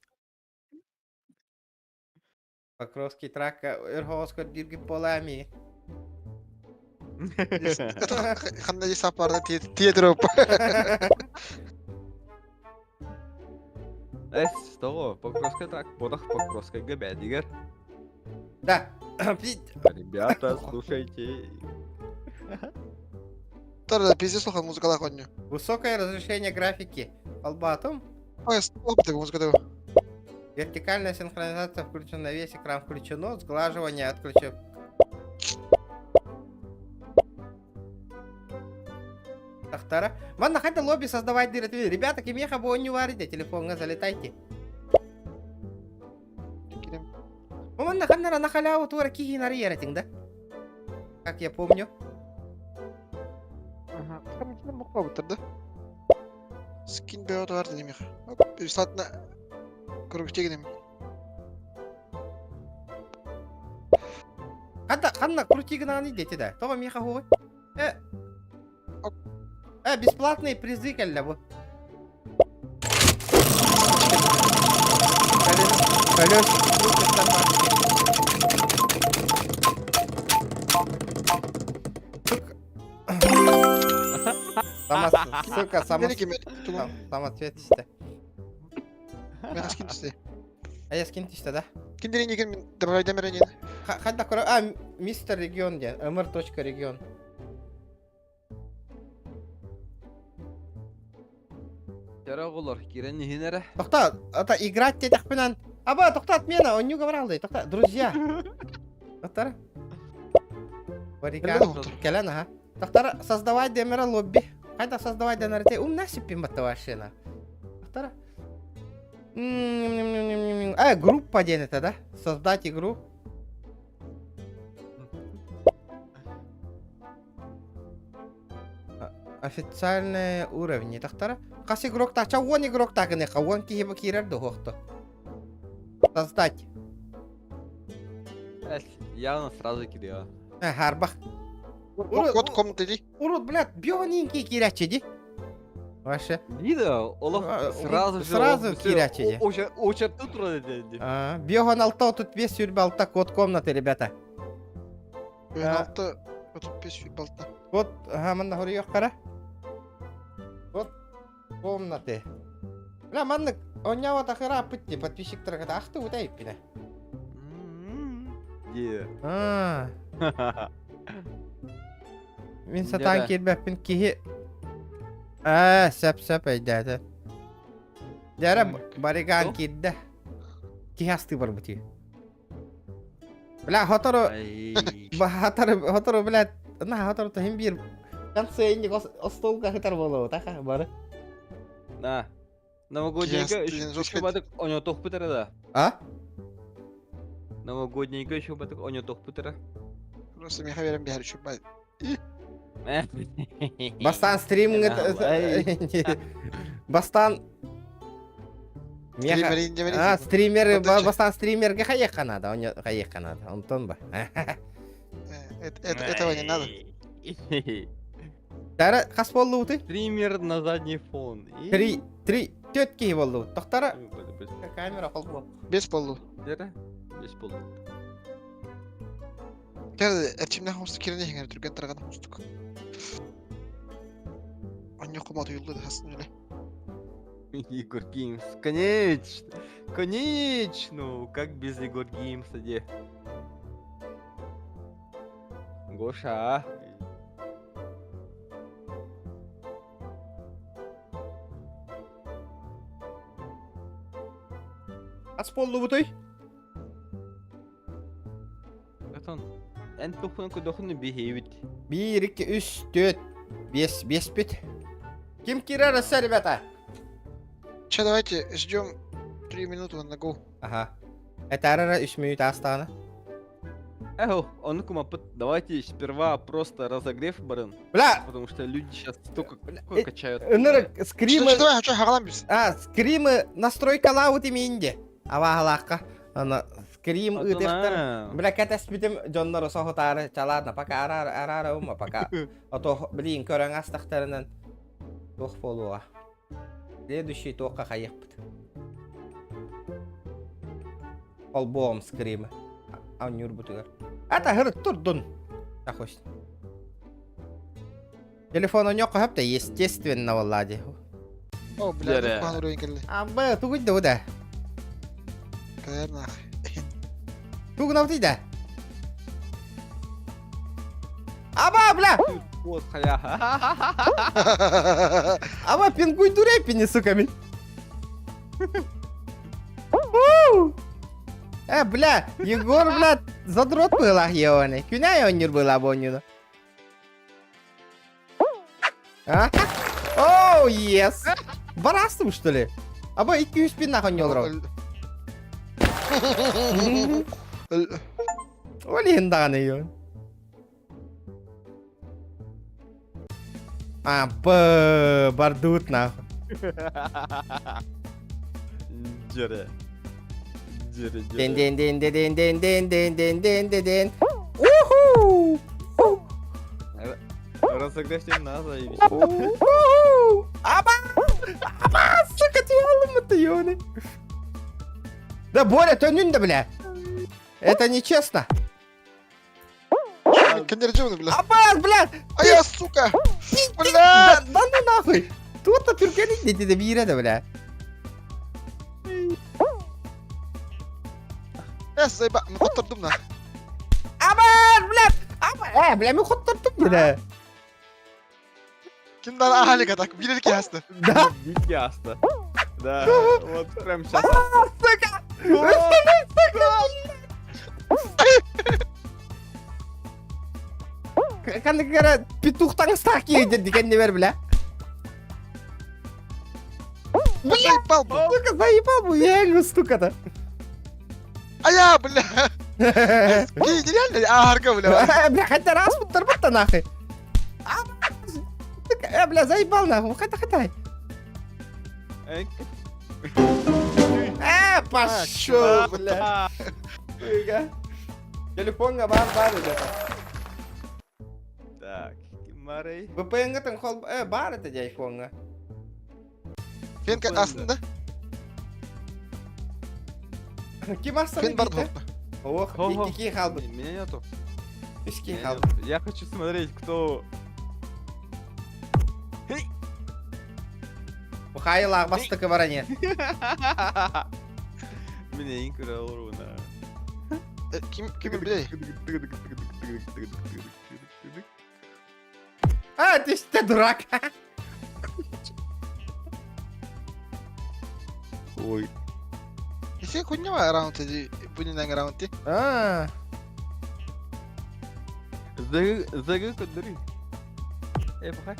Покровский тракт өр хоҕус көрдүүргүт буолаами. Ханна дии саппарда тиэтер оп. Эс, того, Покровская тракт, бодах Покровская ГБ, Да. Пить. Ребята, слушайте. Тар пиздец слухан музыкалаах онньу. Высокое разрешение графики. Албатум. Ой, стоп, музыка да. Вертикальная синхронизация включена, весь экран включено, сглаживание отключено. Тахтара. Манна хайда лобби создавать дыры. Ребята, кимеха бо не варите, телефонга залетайте. Манна ханнара на халяву тура кихи нариератинг, да? Как я помню. Ага. да? Скин бөҕө бар димих. Бесплатно кругтегнем. Ханна, ханна, крути гнани дети, да. Това миха хуй. Э. Э, бесплатные призы кэллэ бу. Колес. А, сука, само... Самоцвет истэ. Мен скин түсте. А я скин түсте, да? Киндерин деген мен добавляйдам эрен. Хайда көрө... А, мистер регион диэн. mr.регион. Кэрэ оҕолор, киирэн иһин эрэ. Тохто, это играть диэтэхпинэн... Аба, тохто, отмена, онньуга бараллый. Тохто, друзья. Тохтор. Барикан, кэлэн аха. Тохтор, создавай демера лобби. Хайда создавай денер те умна сиппин батта машина. Тохтор. А, группа диэн это, да? Создать игру. Официальные уровни тахтара. Хас игрок тахча уон игрок тагыныха, уон киһи бу киирэр дуһуохту. Создать. Явно сразу кирио. Харбах. Код комнаты ди. Урут, блядь, бионинки киирээччи ди. Вообще. Дида, олох сразу же. Сразу киирээччи ди. Оча тут ди. Биохан алта отут бес сүрбэ алта код комнаты, ребята. 6 35 26. Вот, ага, манна хоруйуоххара. Вот комнаты. Бля, маннык онньообот ахырааппыт дии, подписчиктарга ахтыбыт эйппинэ. Дии. Аа. Мин сатаан киирбэппин киһи Аа, сөп-сөп өйдөөтө. Дьэрэ баригаан киирдэ. Киһи астыы барбыт үһү. Бля, хотору, хотору, хотору, блядь, на, хотору тахин биир конце инник остолга хытар болу, таха, бары. На. Новогоднийга еще батык оньотохпут эрэ да. А? Новогоднийга еще батык оньотохпут эрэ. Просто миха верен биһэр үчү бай. Бастан стрим Бастан А, стример, бастан стримерге хайыхха надо, он хайыхха надо, онтон ба. Этого не надо. Тара хас боллубутуй? Стример на задний фон. Три, три, төрт киһи боллубут. Тохтара камера холбу. Бес боллу. Дere? Бес боллу. Кэр эрчимнээх оҥостук киирэн иһиҥэр түргэн тарҕан оҥостук. Онньоку мотуйуллу да хасын үлэ. Егор Геймс. Конечно! Конечно! Как без Егор Геймса, где? Гоша! Ас боллубутой? Отон эн тухун кудохуну биһиэбит. Биир, икки, үс, түөрт, биэс, биэспит. Ким киирэр өссө, ребята? Че, давайте ждем 3 минуты на go. Ага. Этаарара үс мүнүүт аастаҕына. Эхо, ону кумаппыт. Давайте сперва просто разогрев барын. Бля! Потому что люди сейчас столько Э, качают. Ынырык скримы... Что, давай, что, хагалам бис. А, скримы настройкалаабыт имиинде. Абааһылаахха аны скрим ыытыахтар. Бля, кэтэспитим дьоннору соһутаары чалаадна пока араара араара ума пока. Ото блин көрөн астахтарынан туох буолуоҕа. Следующий туохха хайыахпыт. Холбоом скримы. Аннюрбутугар. Ата хырыт турдун. Тахос. Телефон оньокко хөп да естественно валлади. О, бля, тухан уровень кэллэ. Абы, тугуй да да. Кэлэр нах. Тугунабытый да. Аба, бля! Вот хая. Аба, пингуй дурепини, сука, мин. Э, бля, Егор, бля, задрот была, ебаный. Күнә оннюр была боннюну. А? Оу, yes! Барастым, что ли? Аба, 200 пин нахуй не олорор. Ол иһин даҕаны ее. А, б, бардут нахуй. Дьэрэ. Дьэрэ, дьэрэ. Ден ден ден ден ден ден ден ден ден ден ден ден. Уху! Разогревьте нас, заебись. Уху! Аба! Аба! Сука, ты алымыты, ёны. Да, Боря, төнүн да, бля. Это нечестно. Кеннерджи бля. Абас, блядь! А я, сука! Блядь! Да, да ну нахуй! Тут-то түргенин дети да биирэ да, бля. Э, заеба, мен хоттордум на. Абас, блядь! Аба, э, бля, мен хоттортум, бля. Ким дар ахалика так, билер ки хаста. Да? Дикий аста. Да, вот прям сейчас. Сука! Сука! Каныгара петух таҥастаах киһи дигэнни бер бля. Заебал, бу. Сука, заебал бу, я сука-то. А я, бля! Ки, нереально, аарга, бля. Бля, хотя раз буттар нахуй. Сука, э, бля, заебал нахуй, хотя хотя. Э, пошел, бля. Сука. Телефонга бар бар где-то. Так, Марей. VPN-га там хол... Э, бар это айфонга. Фен астында. Ким астында Фен бар дейді? Ох, Хо-хо. икки қалды. Меня нету. Үске Меня қалды. нету. Я хочу смотреть, кто... Михаил Ағбастықы бар әне. Меня инкра урона. Ким, ким, бля? А, ты что, дурак? Ой. Кесе хуйня раунд иди, будем раунд ти. А, Зага кудри. Э, пахай.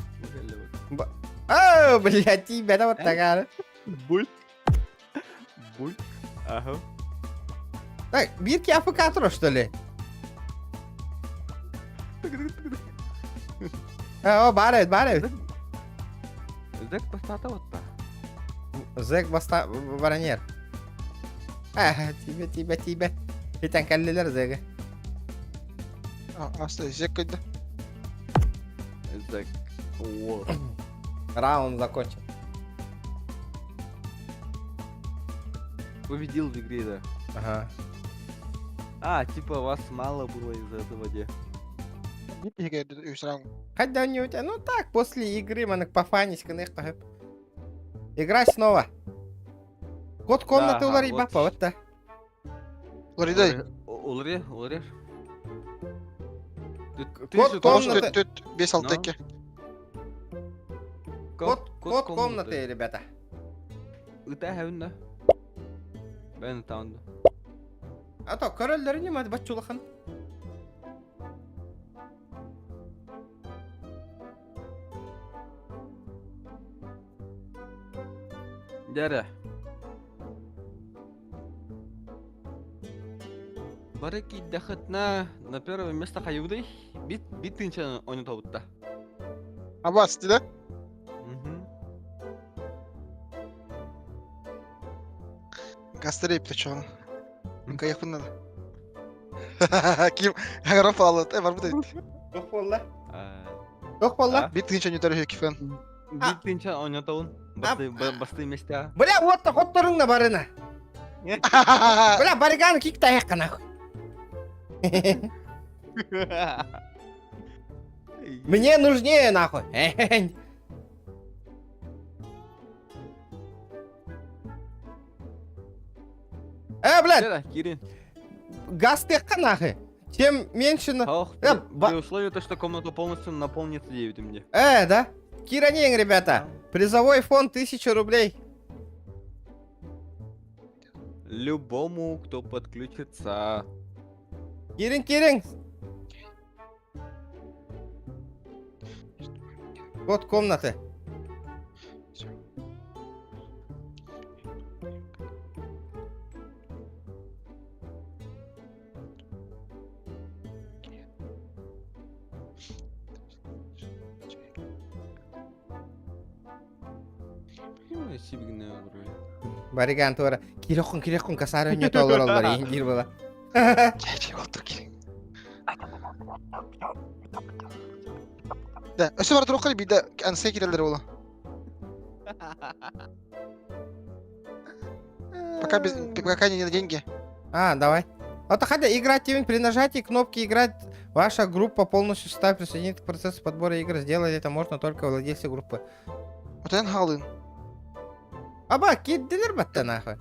О, блядь, тебя вот такая. Буль. Буль. Ага. Так, бирки АФК что ли? О, бар бар Зэк бастата вот та. Зэк баста баранер. А, тебе, тебе, тебе. Итан каллилер зэга. А, аста, зек кайда. Зэк. О. Раунд закончен. Победил в игре, да. Ага. А, типа вас мало было из-за этого де. Хотя не у тебя, ну так, после игры манак пофанить Играй снова. Код комнаты Да, улар ага, вот. папа, вот да. Лоридай. Улри, улри. Код комнаты. Тут бес алты Код, код комнаты, ребята. Ыта хәвінде. Бән таунда. А то короллары не мад бачулахан. Дәрі. Барыки дахытна на первое место хаюды. Бит бит тынча ойны табытта. Абас, ти да? Гастрей плечо. Кайфын надо. Ким Аграф алды. Э, бар бу дейт. Тох болла. Тох болла. Бит тынча не тарыхы кифен. Бит тынча ойны табын. Басты басты месте. Бля, вот та хотторуң на барына. Бля, бариган кик таяк нахуй. Мне нужнее нахуй. Э, блядь. Кирин. Газ нахуй. Чем меньше на... Ох, Э, при условии то, что комнату полностью наполнится 9 мне. Э, да? Киранин, ребята. Призовой фонд 1000 рублей. Любому, кто подключится. Кирин, Кирин. Вот комнаты. Бариган туара. Кирохун, кирохун, касары не толор олар, ингир была. Да, өсө бар турук биде ансы кирелер була. Пока без пока не на деньги. А, давай. А то хотя играть тебе при нажатии кнопки играть. Ваша группа полностью состав присоединит к процессу подбора игр. Сделать это можно только владельцы группы. Отен хаалын. Аба, кирдилер батта нахуй.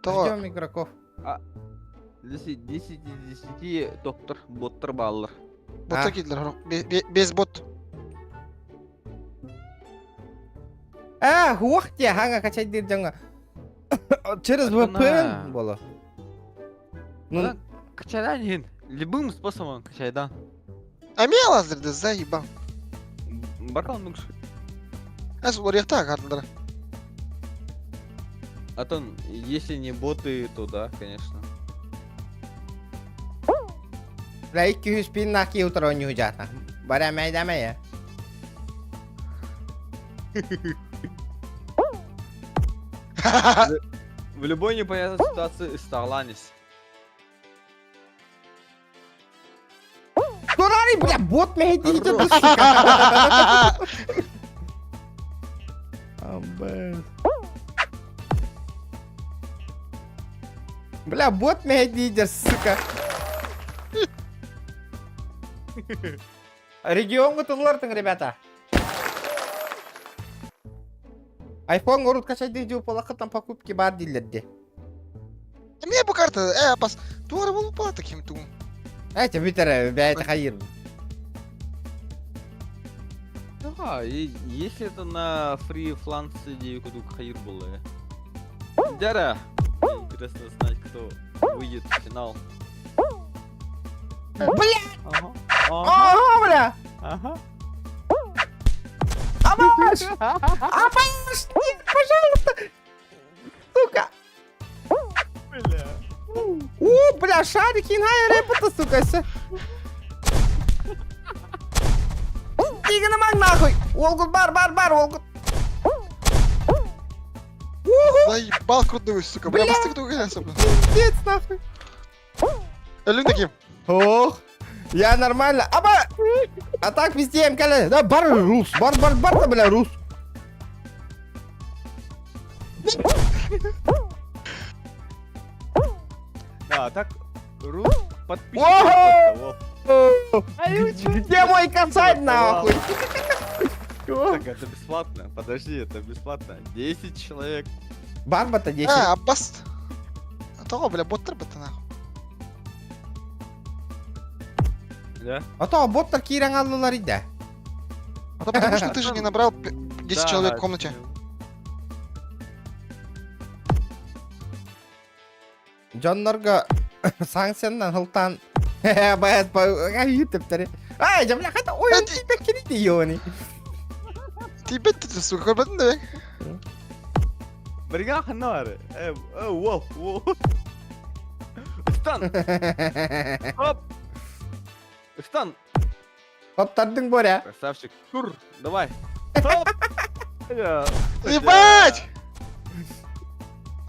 Того. Ждем игроков. 10 10 из 10 доктор боттар бааллар. Ботта А. киирдилэр. Без бот. А, уох те, ханга качай дир дьоҥҥо. Через VPN боло. Ну, Качайдан иһин. Любым способом качайдан. Эмиэ лазерды заебал. Баркал нукс. Эс уларыйахтаа карталара. А то, если не боты, то да, конечно. Бля, 200 пин наки утро не уджата. Баря мәйдәмә я. В любой непонятной ситуации старланис. Турari, бля, бот мәйди сука. Бля, бот мәйди сука. Регион тыллартың, ребята. Айфон урут качайды жуу полакы там покупки бар дилерди. Эмиэ бу карта, э, бас. Туара болуп баата ким тугун. Эти бүтер, бәйт хайыр. Да, и если это на фри фланце кудук хайр было. Дяра! Интересно знать, кто выйдет в финал. Бля! Ага. Ага. Ага, бля! Ага. Абаш! Абаш! Нет, пожалуйста! Сука! Бля. О, бля, шарики на репота, сука, все. Тиганы нахуй! Олгут бар, бар, бар, олгут. Заебал крутую, сука. Бля, Бля. бастык тугун эсэ. Пиздец, нахуй. Өлүн таким. Ох, я нормально. Аба! А так везде МКЛ. Да, бар рус, бар, бар, бар, да, бля, рус. Да, так, рус подписчик. Ого! просто, во. Где мой косарь, нахуй? Так, это бесплатно. Подожди, это бесплатно. 10 человек. Барба-то 10. А, Аббас. Того, бля, боттар бата нахуй. Да? А то боттар киирэн аллылар иде. А то потому что ты же не набрал 10 Да, человек в комнате. Дьоннорго санкциянан хылтан Бэт ютептери. Ай, жамля хата ой, типе кирити ёни. Ты бет ты, сука, көрбөтүн да. Брига ханар. Э, э, воу, воу. Стан. Оп. Стан. Оттардың боря. Красавчик. Тур, давай. Стоп. Ебать!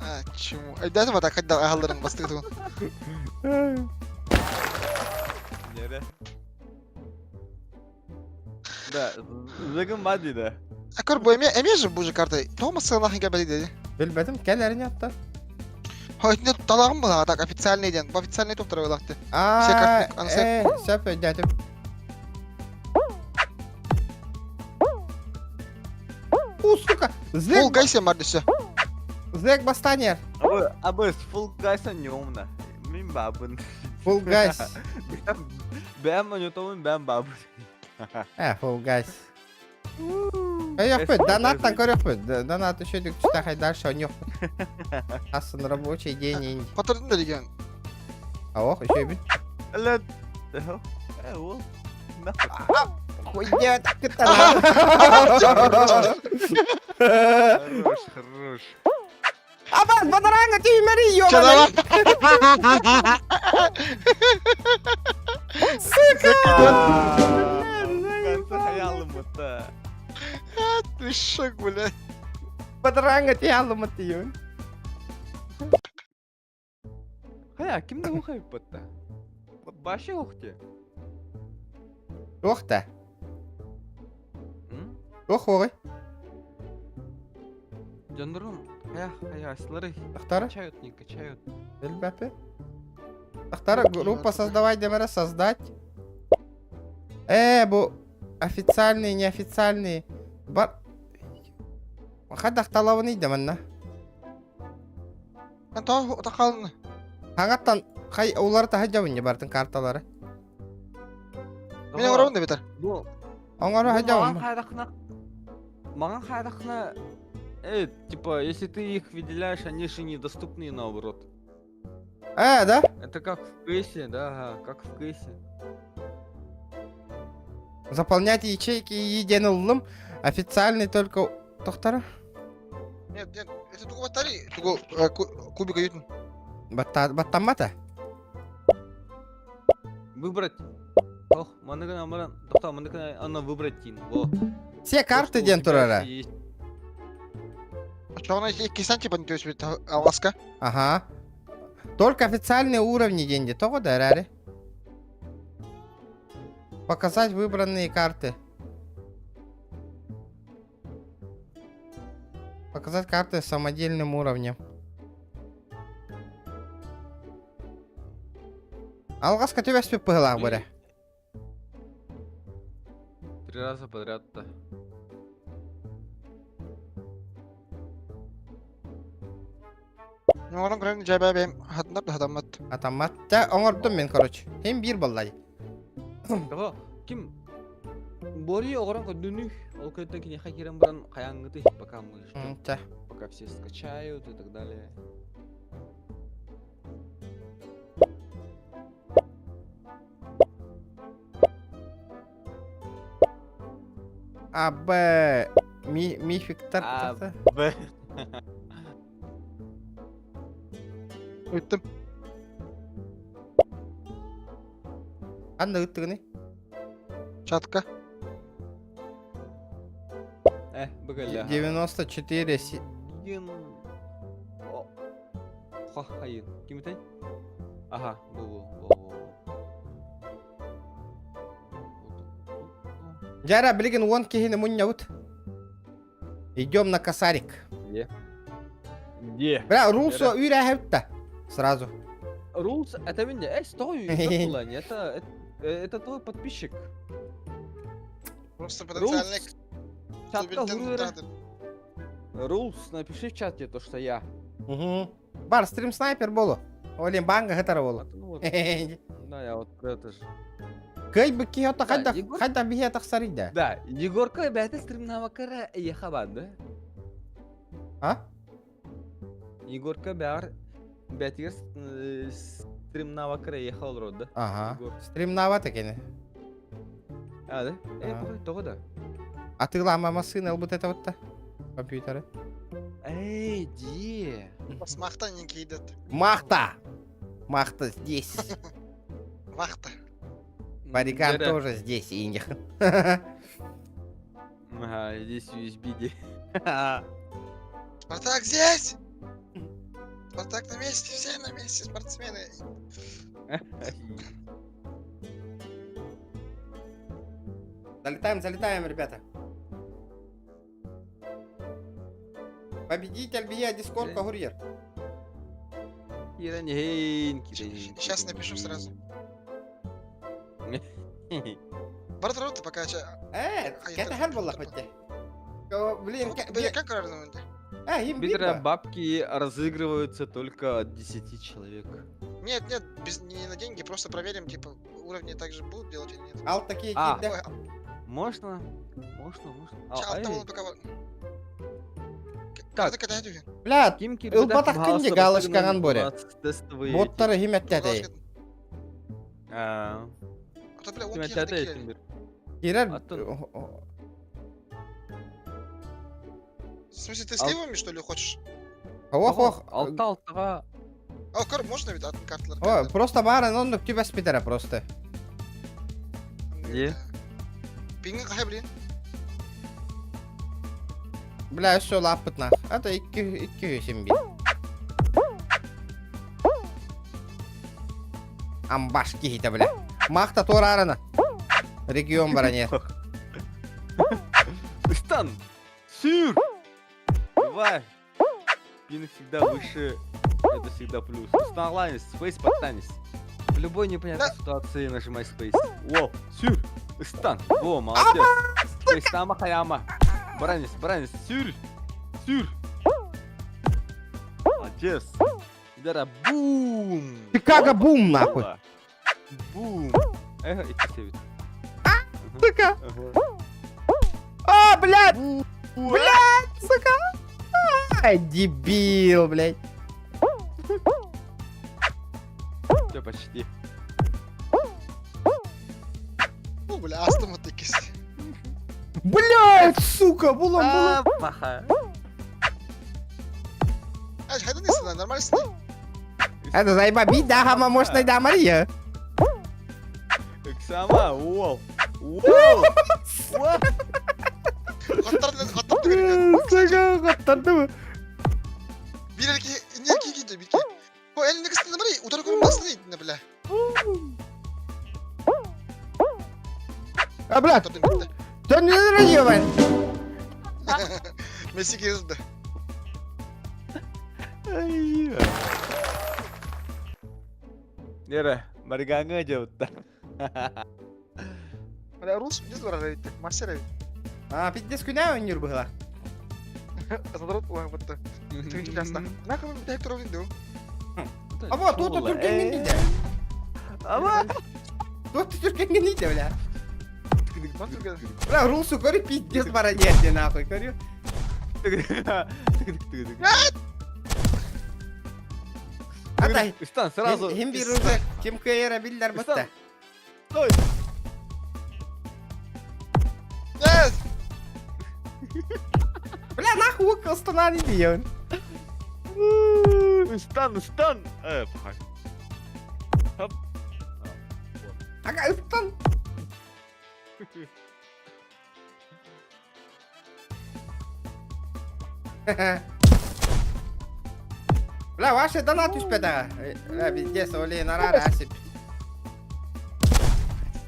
А, чему? Ай, дай так хоть агалдарын бастык тугун. Нере. Да, зыгын ба дейді. А көр бу эме эме же бу же карта. Томас нахын кәбәли деди. Билбетим келерин ятта. Хой, не талагым була, так официальный ден. Бу официальный доктор ойлакты. А, Все карты, э, сөп өйдәтим. У, сука, Фул злек, гайсе бар десе. злек бастанер. Абы, абы, фул гайса не умно. Мин бабын. Фул гайс. Бәм ойнотомун, бәм бабын. Э, фул гайс. Көрөкпүт, донаттан көрөкпүт. Донат еще дүк читахай дальше ойнёкпүт. Асын рабочий день инди. Батырдын да деген. А ох, еще бит. Лет. Э, ол. Нахуй. Хуйня, так это. Хорош, хорош. Абас, бадаранга, ты мери, Чадава. ёбаный. Сука! Конце хаялым это. Ты шок, бля. Бадаранга, ты алымы ты, ё. Хая, кимде ухай бытта? Башы ухте. Ох та. Ох, ой. Жандырым, хая, хая, аслары. Ахтара? Качают, не качают. Билбәпе. Тахтара группа создавай демере создать. Э, бу официальный, неофициальный. Бар... Хайдах талабыный да манна? Антон тахалны. Хаңаттан хай улары таһа жабын бартын карталары. Мен оҥоробун да битэр. Бу Оҥоро бу сылдьабын. маҕан хайдахна маҕан хайдахна типа, если ты их выделяешь, они же недоступны наоборот. Э, да? Это как в кейсе, да, ага, как в кейсе. Заполнять ячейки диэн ыллым. Официальный только тохтара. Нет, нет, это тугу баттари, тугу кубика ютун. Баттаммата. Выбрать. Ох, маныгын амаран, тохта, маныгын ана выбрать тин. Во. Все карты диэн турара. Очоҕуна иккисен типа не төсбүт аласка. Ага. Только официальные уровни деньги. Того да, рари. Показать выбранные карты. Показать карты с самодельным уровнем. Алғаска түбәспіп пыһылаах бөрө. Три раза подряд-то. Оҥорон көрөн дьэбэ бэйэм хатынар да хатаммат. Атаммат. Та оҥордум мин, короче. Хим биир баллай. Того, ким Бори оҕорон көрдүнү, ол көттөн киниэхэ киирэн баран хайаҥҥыты пока мы ждем, пока все скачают и так далее. А, Б. Ми, мификтар. А, Б. Ыттым. Ханна ыттыгыный? Чатка. Быгылля. 94 си... Ген... Хахайын. Ким этэй? Ага, бу бу бу бу. Жара, билигин уон киһини мунньабыт. Идем на косарик. Где? Где? Бля, Рулсо үүрээһэбит Сразу. Рулс, это меня. Эй, стой, это, это твой подписчик. Просто потенциальный... Рулс, напиши в чате то, что я. Угу. Бар, стрим снайпер болу. Олен банга хытара болу. Да, я вот про это же. Кый бы киһи ото хайда хайда биһи тахсарыйда. Да, Егорка бәйті стримнавакара ехабан, да? А? Егорка бәр бәтигер стримнавакара ехал род, да? Ага. Стримнава такени. А, да? Э, тоҕо да? Атыылаама массыына ылбыт это вот компьютеры. Эй, ди. Махта не кидет. Махта! Махта здесь. Вахта. Барикан тоже здесь, Иних. Ага, здесь USB. Спартак здесь! Спартак на месте, все на месте, спортсмены. Залетаем, залетаем, ребята. Победитель Бия Дискорд Курьер. Сейчас напишу сразу. Брат, рот пока. Кэтэһэр буоллахпыт Блин, как Питера бабки разыгрываются только от 10 человек. Нет, нет, без, не на деньги, просто проверим, типа, уровни также будут делать или нет. Ал такие а, да. Можно? Можно, можно. А, пока... Так. Бля, ылбатах күнде галочкаган боре. Боттары химеттәтей. А. Кирер. В смысле, ты сливами, что ли, хочешь? Ох, ох. Алта алтаға. О, көр, можно ведь атын карталар? О, просто барын оннук түбәс питера просто. Не? Пинги қай блин? Бля, все лаппыт нах. Это 271. Амбаш кихита, бля. Махта торарана. Регион баране. Стан! Сыр! Давай! Пин всегда выше, это всегда плюс. Стан Лайнс, фейс подтанис. В любой непонятной ситуации нажимай Space. О, сюр! Стан! Во, молодец! Space тама хаяма! Бранис, бранис, сюр! Сюр! Молодец! Дара, бум! Чикаго бум нахуй. Бум! Эхо, икки себит. Сука! А, блядь! Блядь, сука! Ай, дебил, блядь. Все, почти. Бу бля, астым вот иккис. Блядь, сука, булам, булам. Паха. Ай, хайда не сына, нормально сына. Это заеба бить, да, хама можно да, Мария. Сама, уол. Уол! Уол! Хоттар хоттар түгэн. Сука, хоттарды. Бир эрки, иннерки кийди, бир ки. Бу элини кыстыны бari, утары көрүн басты дейdi, бля. А, блядь, Тоттым битти. төннөр ебан. Месси кирилди. Нера, Марганга делают-то. Бля, рус, не здорово ведь, мастер ведь. А, пиздец күнә өнүр была. Задрот уang бутты. Түгін жаста. Нахуй бит Hector ойнды. А вот, тут түркенген дейді. Ама! Тут түркенген дейді, бля. Lan Türkiye'de. Бля, русу көрі пиздец бара дерде нахуй, көрі. Атай. Стан, сразу. Хим бир уже ким кыйра биллер бутта. Стой! Yes! Бля, нахуй укылстана дейді. Стан, стан! Пахай. Ага, ыстан. Бля, ваши донат түспеді. Бля, пиздец, олей нарара асип.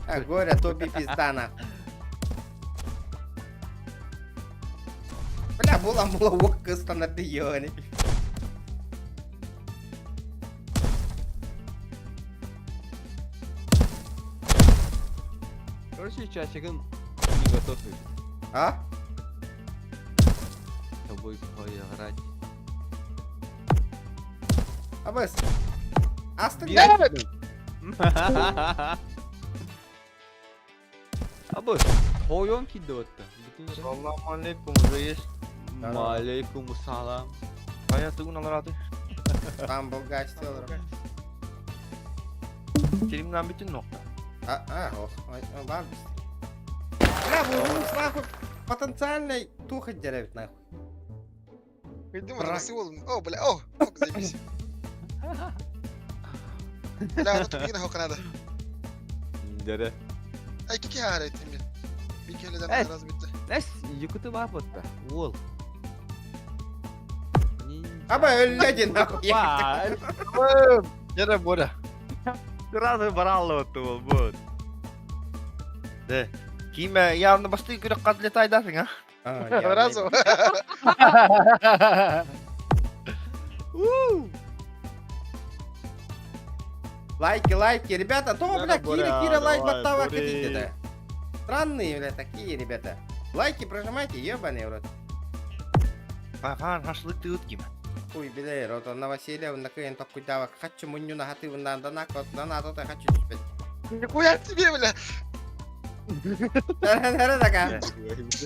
А, горе, тоби пизда нахуй. Бля, була була вок стандарты ёни. Короче, часиком не готов А? с тобой поиграть. Абыс. Астык Абы, тойон кидdi отта. Салам алейкум, уже есть. Малейкум салам. Hayatı alır Там был гостил. Terimden bütün nokta. А, а, ох, ой, ой, бар Бля, bu Рус нахуй потенциальный туха деревит нахуй. Bildim Bırak. nasıl oğlum? Oh бля, oh, oh заебись. Бля, onu tupigina hokanada. Dere. Ay iki kere ettim bir. Bir kere de Evet. biraz bitti. Nes, yukutu var botta. Уол. Аба өллөдин нахуй. Yere bora. Сразу брал вот ол вот. De. Kime yarın bastı göre katlet aydarsın ha. Разу. Лайки, лайки, ребята, то, бля, Кира, Кира, лайк, баттава, Бори. да. Странные, бля, такие, ребята. Лайки прожимайте, ебаный в рот. Ахан хашлык тыут ким. Хуй, бля, рот, новоселье, на кыен такой давак. Хочу мунью на хаты, на на на на то хочу спать. Нихуя тебе, бля. Нара такая.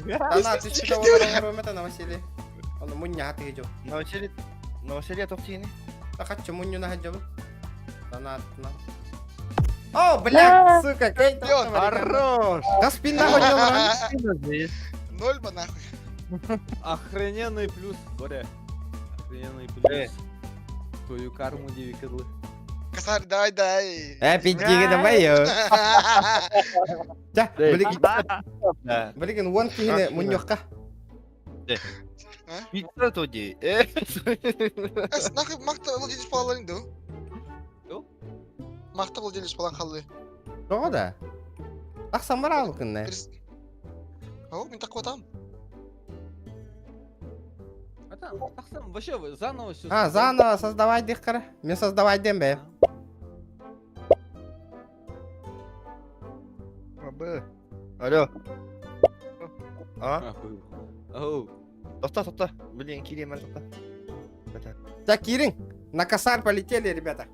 Дана, ты что это новоселье? Он мунья хаты идет. Новоселье новоселье токтини. Да хочу мунью на хаты. Дана, на. О, бля, сука, кей Хорош. Да спина хотел. Ноль ба нахуй. Охрененный плюс, Боря. Охрененный плюс. Твою карму девикадлы. Косарь, дай, дай. Пиздига, давай, ё. Ча, блин, Да. блин, вон кихине муньёхка. Bitsa тоди. Эс, нахуй махта владелец балаларын ду. Ду? Махта владелец балан халлы. Тоҕо да? Тахсан бараал кынна. О, мен так там. А там, тахсам, вообще заново все. А, заново создавай дихкара. Мен создавай дем бе. Абы. Алло. А? Оу. Тоқта, тоқта. Блин, киирим тоқта. Так, киирин, на косарь полетели, ребята.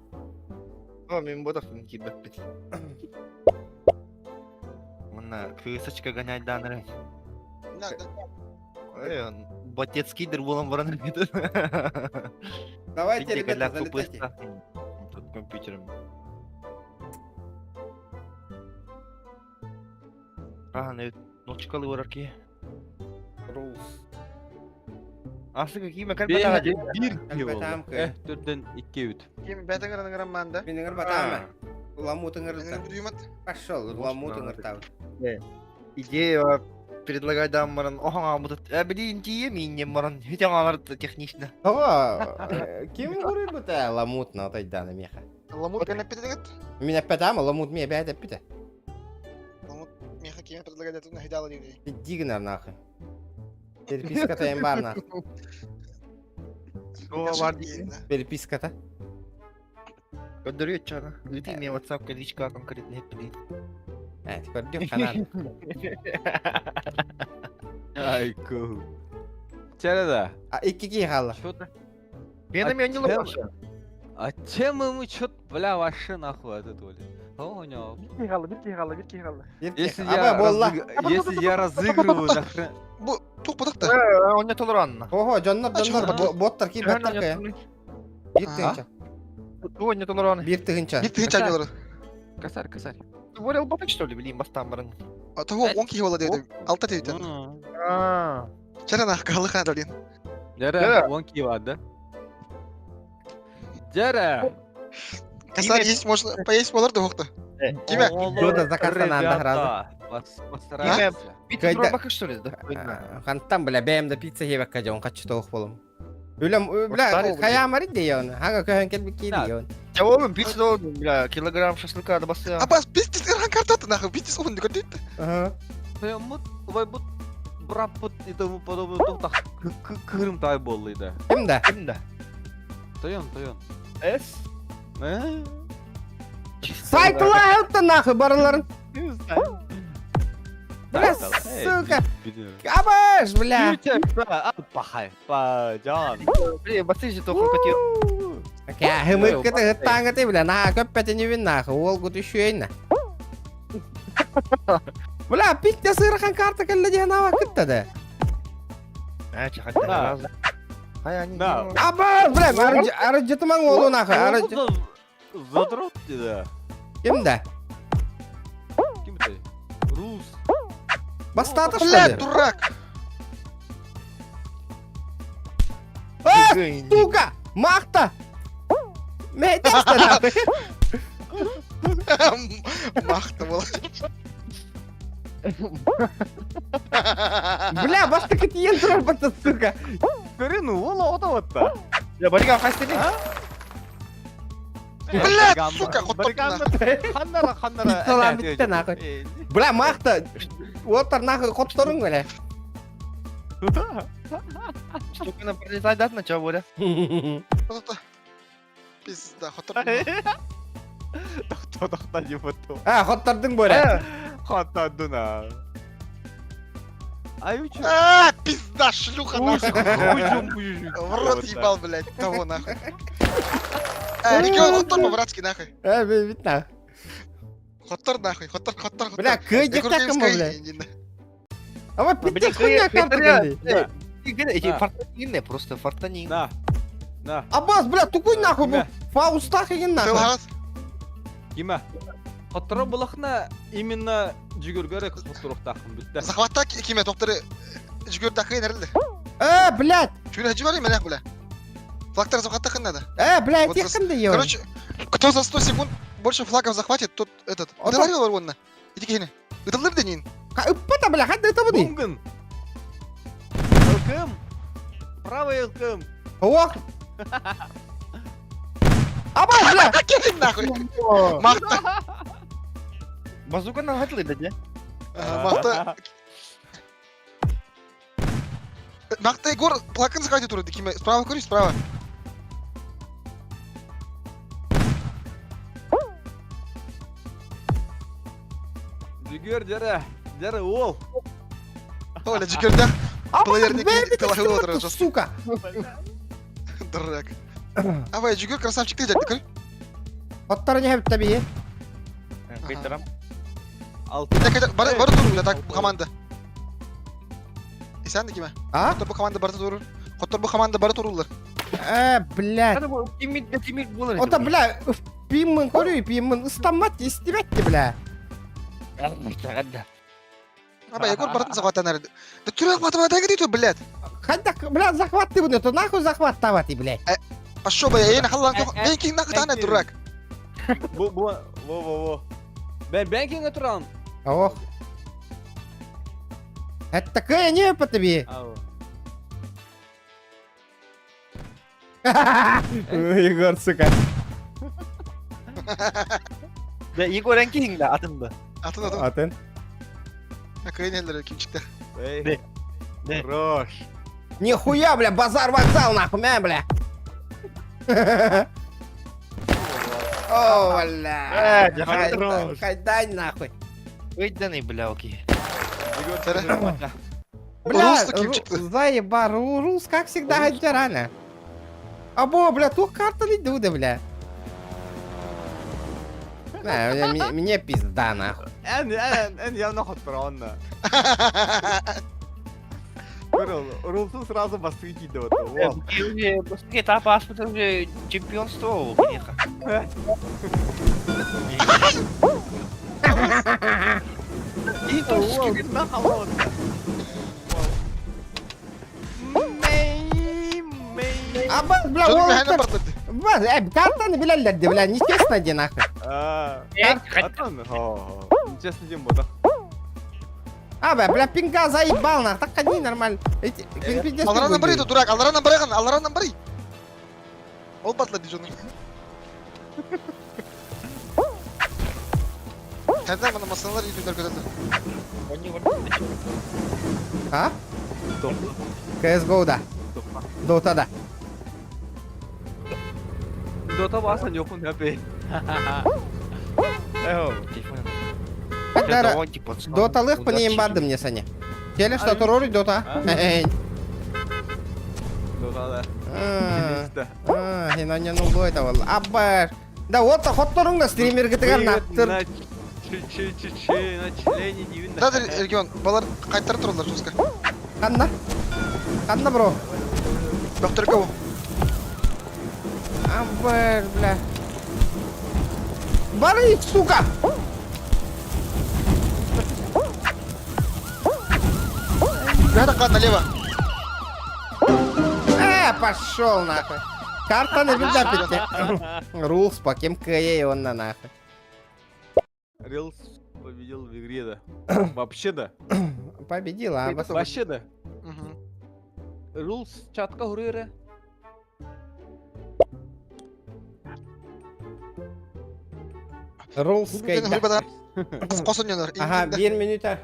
О, мин ботах киирбэппит. Мына крысочка гонять даныры. Ой, он ботецкий дыр буолан баран Давайте, ребята, залетайте. Тут компьютером. Аха, ночкалы барар ки. Рус. Асы какие макар Биир киһи буолла. Э, төрдөн икки үт. Ким бәтен гыран манда. Мин ыҥыр батаама. Ламут ыҥырта. Пошел, ламут ыҥыртабыт. Идея предлагать дам маран оһоҥа мутут. Э, блин, тиийэ миннем маран. Хүтэн алар технично. Ого, ким буруйбута ламут на отайдана меха. Ламут кэн эппитигит? Мин эппэтам, ламут ми эбэт эппите. Ламут меха ким предлагать этин хидала дири. Дигнер нахуй. Переписката эм бар нахуй. Переписката. Көрдөрүө чана. Ыты мен WhatsApp личка конкретно эппилин. Э, көрдүм канал. Айку. Чара да. А икки киһи хаалла. Что-то. Мен мен не лопаша. А чем ему чё бля вообще нахуй этот оли? О, у Бир киһи хаалла, бир киһи хаалла, бир киһи хаалла. Если я если я разыгрываю нахрен. Бу туох бутакта. Онне толоранна. Ого, дьоннор дьоннор боттар ки баттар кая. Биир тыһыынча. Онне толоран. Биир тыһыынча. Биир тыһыынча анньылар. Косарь, косарь. Ты говорил батык что ли, блин, бастан баран. А того он киһи буола диэбитим. Алта диэбитим. Чара нах каһылы хаада блин. Дьэрэ, он киһи бар да? Дьэрэ. Косарь есть можно поесть болар да уохта. Киме? Дода заказан анда сразу. Постарайся. Пицца что ли, да? Хантан, бля, бэйэм да пицца хиэбэккэ дьон хаччы тоох болум. Үлэм, бля, хайаамары дейон. Хага көһөн келбикки дейон. Я оğlum пицца oğlum, бля, килограмм шашлыка да басы. Абас пиздец ырхан картаты нахуй, пиздец уһун көрдүт. Ага. Мут, вай бут, браппут и тому подобное тухтах кырым тай боллы да. Ким да? Ким да? Тойон, тойон. С. Сайтла хелта нахуй барыларын. Бля, сука. Абаш, бля. Пахай, па, жан. Блин, басы же только хотел. Хымыккыты ыттааңыты, бля, на көппэтини нахуй, уол гут үшүйейна. Бля, пиття сырахан карта кэллэ диэн ава кытта да. А, чахат. Да. Аба, бля, арыжытымаң уолу нахуй, арыжы. Задрот да. Ким да? Ким это? Рус. Бастата что Бля, ли? дурак. А, сука! Махта! Мэйтэстэ нахуй. Махта буола. Бля, бастакы тиен турар батта, сука. Көрүн уол оҕото батта. Я барыга хастыны. Бля, сука, хоттордун. Ханнара, ханнара. Пиццалаан бүтте нахуй. Бля, махта! Уоттар нахуй хотторуҥ бля. Штука на пролезай дат на чего, Боря? Пизда, хоттордун. Тохто, тохто, не потом. А, хоттордуҥ Боря. Хоттордун, а. Ай, учу. А, пизда, шлюха нахуй. В рот ебал, блядь, того нахуй. А, регион хоттор по-братски нахуй. Э, бит нахуй. Хоттор нахуй, хоттор, хоттор, хоттор. Бля, кыйдык бля. Ама пиздец хуйня карта кэлли. Фортанин, просто фортанин. На. На. Абаз, бля, тукуй нахуй, бу. Фаустах еген нахуй. Кима. Хотторо булахна именно жүгөргөрө хотторохтаахын бүттэ. Захватта киме топторы жүгөрдакы нерилди. Э, блядь. Чүрэ жүгөрү мене бля. Флагтар захваттахын надо. Э, блядь, тихо да ё. Короче, кто за 100 секунд больше флагов захватит, тот этот. Давай вон Иди кихини. Ытылыр денин. Ыппата, бля, хадда ытабыды. Бунгын. Ылкым. Правый ылкым. Ох. Абаз, бля. Кетин нахуй. Махта. Базука на хатлы да, Махта. Махта Егор плакын захватит туруд. Киме справа көрүй, справа. Дьүгүөр дьэрэ, дьэрэ уол. Оля, дьүкөрдөх. Плеерник тылахы отырар. Сука! Дурак. Абай, Дьүгүр красавчик ты дядя, Оттор не хэбитте бии. Кыйтарам. Бары бары туру, так бу команда. Исән киме? А? Хотор бу команда бары турur. Хотор бу команда бары турулар. Э, блядь. Тимит да тимит булар. Ота, бля, пиммын көрүй, пиммын ыстаммат, истибетти, бля. Аба, Егор барын захваттан Да түрек батыма дәгі дейді, блядь. Хайда, бля, захват ты то нахуй захват тавати, блядь. Пошел бы, я нахал мен кин нахуй тана дурак. Бу бу во во во. Бен бен кинге турам. Ох. Это такая не по тебе. Егор, сука. Да, Егор эн да атын да. Атын атын. Атын. Акайын эллер ким чыкты. Эй. Хорош. Нихуя, бля, базар вокзал нахуй, мя, бля. О, бля. Хайдай нахуй. Выйданы, бля, окей. Бля, заеба, Рус, как всегда, рано. Або, бля, тух карта не дуда, бля. Да, мне пизда, нахуй. Эн, эн, эн явно хотпронна. Рулсу сразу басты киде вот. Этап аспыт уже чемпионство, конечно. И то А бля, он... Баз, э, картаны билеллерди, бля, нечестно ди нахуй. А, Нечестно дим бота. А, бля, бля, пинга заебал нах, так ходи нормально. Эти, пинг пиздец. Аларанан барый, дурак, аларанан барыгын, аларанан барый. Ол батла ди жоның. Кайда мына масалар үйдүндөр көтөдү. А? CSGO да. Dota да. Dota басан жокун хапи. Дота лых по ним бардым мне сане. Теле что турори Дота. Дота да. А, хинanya ну это вал. Абба. Да вот хотторуң да стример гытыгар нактыр. Чи чи чи на члене дивин. Да, регион, балар кайттырып туралар жестко. Канна? Канна, бро? Доктор Го. Абба, бля. Бары, сука! Бля, налево. Э, пошел нахуй. Карта на бильдапите. Рулс по кем кое он на нахуй. Рилс победил в игре, да. Вообще да. Победил, а? Вообще да. Рулс чатка хурыра. Рулс кайда. Ага, бир минута.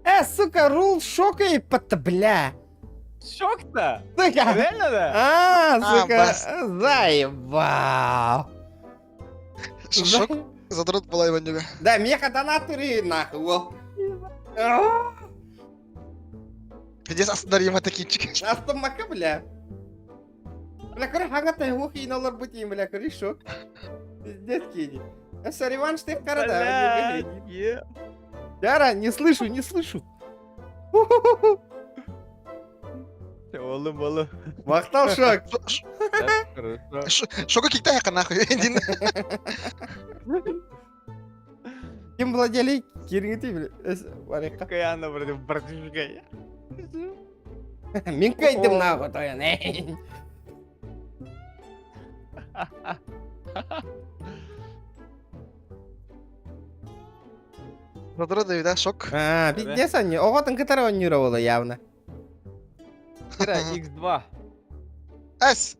Э, сука, рул шокает, бля. Шок-то? Сука. Реально, да? А, сука, заебал. Шок задрот была его небе. Да, меха донатыры нахуй. Пиздец, астдар ема такинчик. Астымака, бля. Бля, коры хаңа ухи иналар бутим, бля, коры шок. Пиздец, кини. Это реванш ты в карада. Яра, не слышу, не слышу. Oğlum oğlum. Мактал шок. Шока кикта яка нахуй. Ким владели кириңити бile. Барыка. Каяна вроде братишка. Мин кайдым нахуй тоян. Задрот да, шок. А, пиздец они. Ого, там кытары ойнура было явно. Кира, X2. С.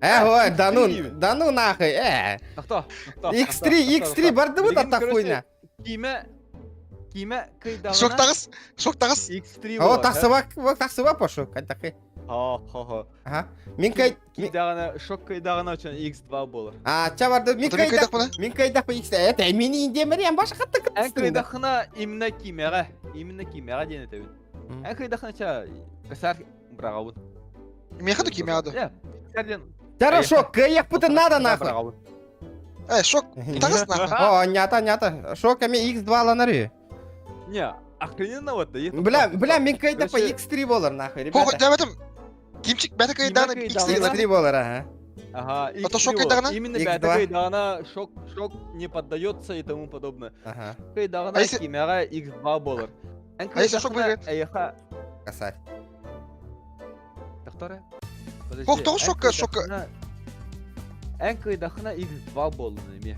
Э, ой, да ну, да ну нахуй, э. Кто? X3, X3, барды вот ата хуйня. Киме, киме кыйдагына. Шок тагыс, шок тагыс. X3 О, тахсыба, вот тахсыба пошу, кайтакы. Хо-хо-хо. Аха. Мин кай... Кийдэҕинэ, шок кыйдаҕына очон X2 буолар. А, ча барды мин Ото мин кыйдах мин кыйдах X это мин индиэмэри баш хатта Эн кыттыстың да. кыйдахына именно кимэҕэ, именно кимэҕэ диэн этэбин. Эн кыйдахына ча косарь быраҕабын. Миэхэ да кимэҕэ да. Э, косарь диэн Хорошо, кыйахпытын надо нахуй. Э, шок, таҕыс нахуй. О, нята, нята. Шок эми X2 аланар Не, охрененно вот да. Бля, бля, мин кыйдах по X3 болар нахуй, ребята. Дәбәтем, Кимчик бәтә кыйдагына X3 X3 болар, ага. Ага, А то шок кыйдагына? Именно бәтә кыйдагына шок, шок не поддается и тому подобное. Ага. Кыйдагына кимәгә X2 болар. А если шок выиграет? Эйха. Косарь. Доктора? Ох, тоҕус шокка, шокка. Эн кыйдахына X2 болун эме.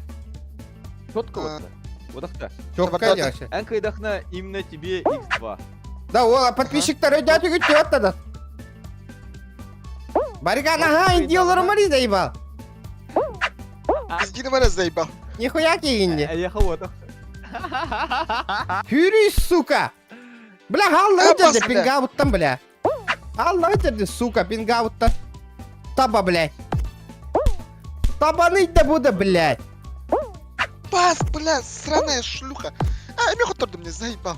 Четко вот. Вот так. Четко вообще. Эн кыйдахына именно тебе X2. Да, о, подписчиктар өйдөөтү күттү да. Бариган, ага, индиолору мари заебал. Издини мара заебал. Нихуя киинди. Я вот. Хүрүй, сука! Бля, аллаһы дерде пингабыттан, бля. Аллаһы дерде, сука, пингабыттан. Таба, блядь. Табаны да буду, блядь. Пас, бля, сраная шлюха. А, эми хоттордум мне, заебал.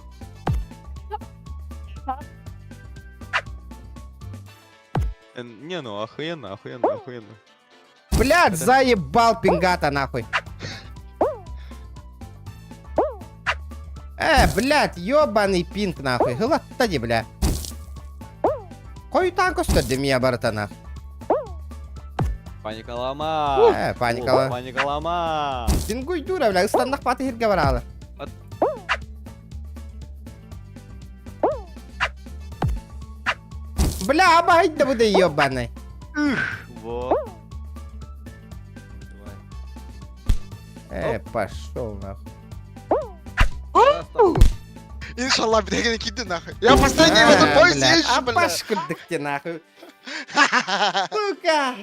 Не, ну охуенно, охуенно, охуенно. Блядь, заебал пингата нахуй. Блядь, ёбаный пинг нахуй. Гылаттади, бля. Кой танк өстөрдү мия барытана. Паникалама. Паникала. Паникалама. Пингуй дура, бля, ыстаннах паты хирге баралы. Бля, абайда буду ёбаный. Вот. Пошел нахуй. Иншалла, блядь, киди нахуй. Я последний в этом поезде езжу, бля. Апаш кырдыкте нахуй. Сука.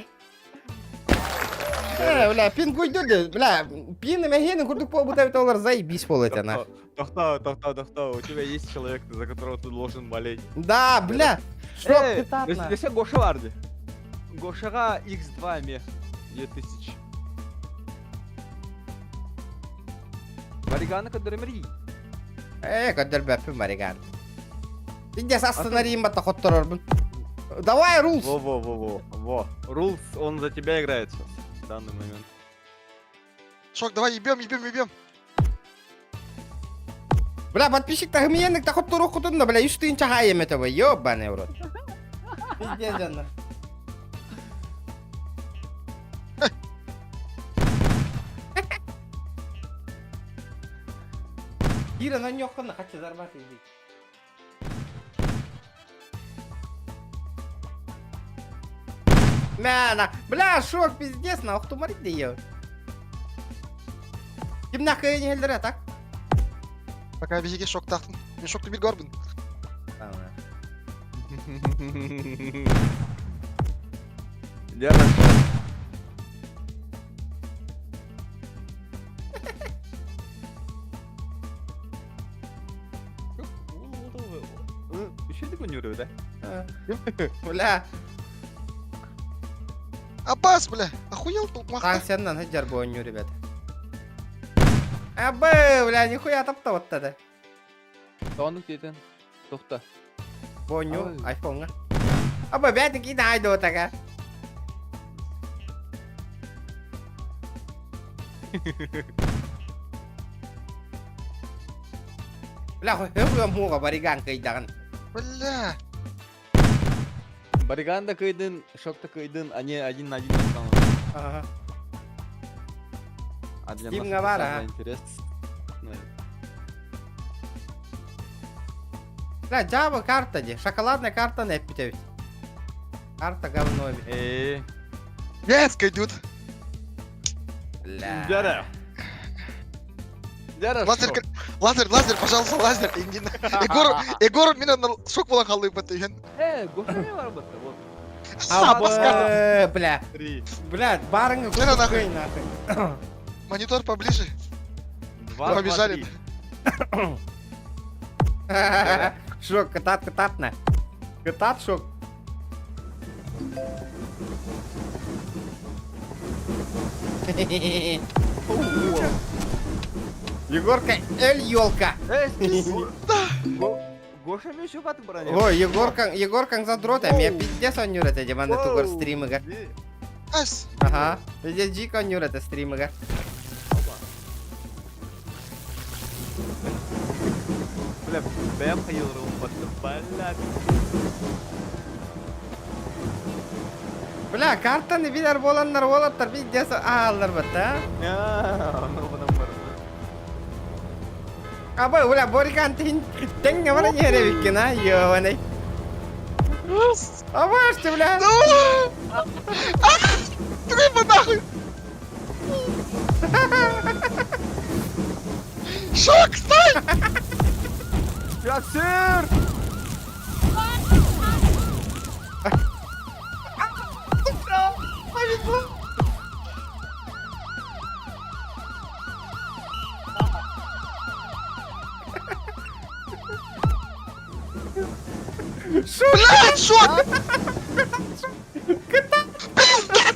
Бля, пингуй дуды, бля, пин мехени курдук по бута олар заебись пол это нахуй. Тохта, тохта, тохта, у тебя есть человек, за которого ты должен болеть. Да, бля. Шок, петарна. Если Гоша барды. Гошаға X2 ме. 2000. Мариганы көдөрмери. Көдөрбөппүн Мариган. Индес астынарийым батта хотторорбун. Давай, Рулс! Во-во-во-во. Во. Рулс, он за тебя играет сейчас, в данный момент. Шок, давай ебем, ебем, ебем. Бля, подписчик тахмиенник тахоттору кутунна, бля, үс тыынча хаайым это вы, ёбаный в рот. Пиздец, жанна. Кира, на нёхкана, хочу зарбаты иди. Мя, на, бля, шок, пиздец, на, охтумарит да её. Ким нахуй не хелдер, так? Пока биһиги шоктаахтын. Мен шокту бир көрбүн. Лера, Еще такой да? Бля. Аббас, бля, охуел тут махта. Танксеннан хыджар бойню, ребят. Абы, бля, нихуя тапта вот тогда. Тону кетен. Тохта. Бойню, айфонга. Абы, бля, такие найду така. Бля, хуя муга бариган кайдаган. Бля. Бариган да кыйдын, шок да кыйдын, они один на один останутся. Ага. А для Steam нас это Гавара, самое а. интересное. Бля, Java карта де, шоколадная карта не питевит. Карта говно. Э. Yes, кайдут. Бля. Дяра. Дяра, Лазер, лазер, лазер, пожалуйста, лазер. Егор, Егор, меня на шок була халый баты. Гоша не бар баты, вот. Абас карта. Бля. Бля, барынга Лена, нахуй. нахуй. Монитор поближе. Два, Побежали. Шок, катат, катат на. Катат, шок. Егорка, эль елка. Гоша мен еще баты броня. Ой, Егорка, Егоркаҥ задрот эмиэ пиздец оонньуур этэ дьэ манна тугар стримыгар. Ас. Аха. Пиздец дьиик оонньуур этэ стримыгар. Бля, бэйэм хайылырым баттым, бля. Бля, картаны билэр буоланнар уолаттар пиздец ааллар батта. Ону бұным бар. Аба, бля, Борикан тин тэҥҥэ баран иһэр эбиккин, а, ёбаный. Абаш ты, бля! Тыба нахуй! Шок, стой! Бля, сыр! Блядь, шок! Пизда!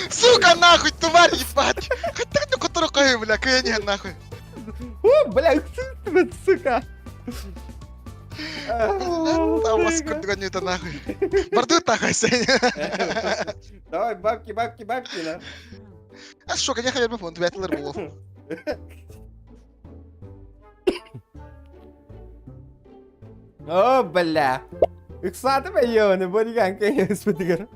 Сука, нахуй, тварь, ебать! Хотя ты которую бля, кыяне, нахуй. О, бля, сука! Там вас курдуганю-то нахуй. Борду нахуй, Сеня. Давай, бабки, бабки, бабки, на. А шок, я хотел бы фонд, вятлер был. О, бля. Ыксаатым эйоны, Борикан кэйэспитигэр.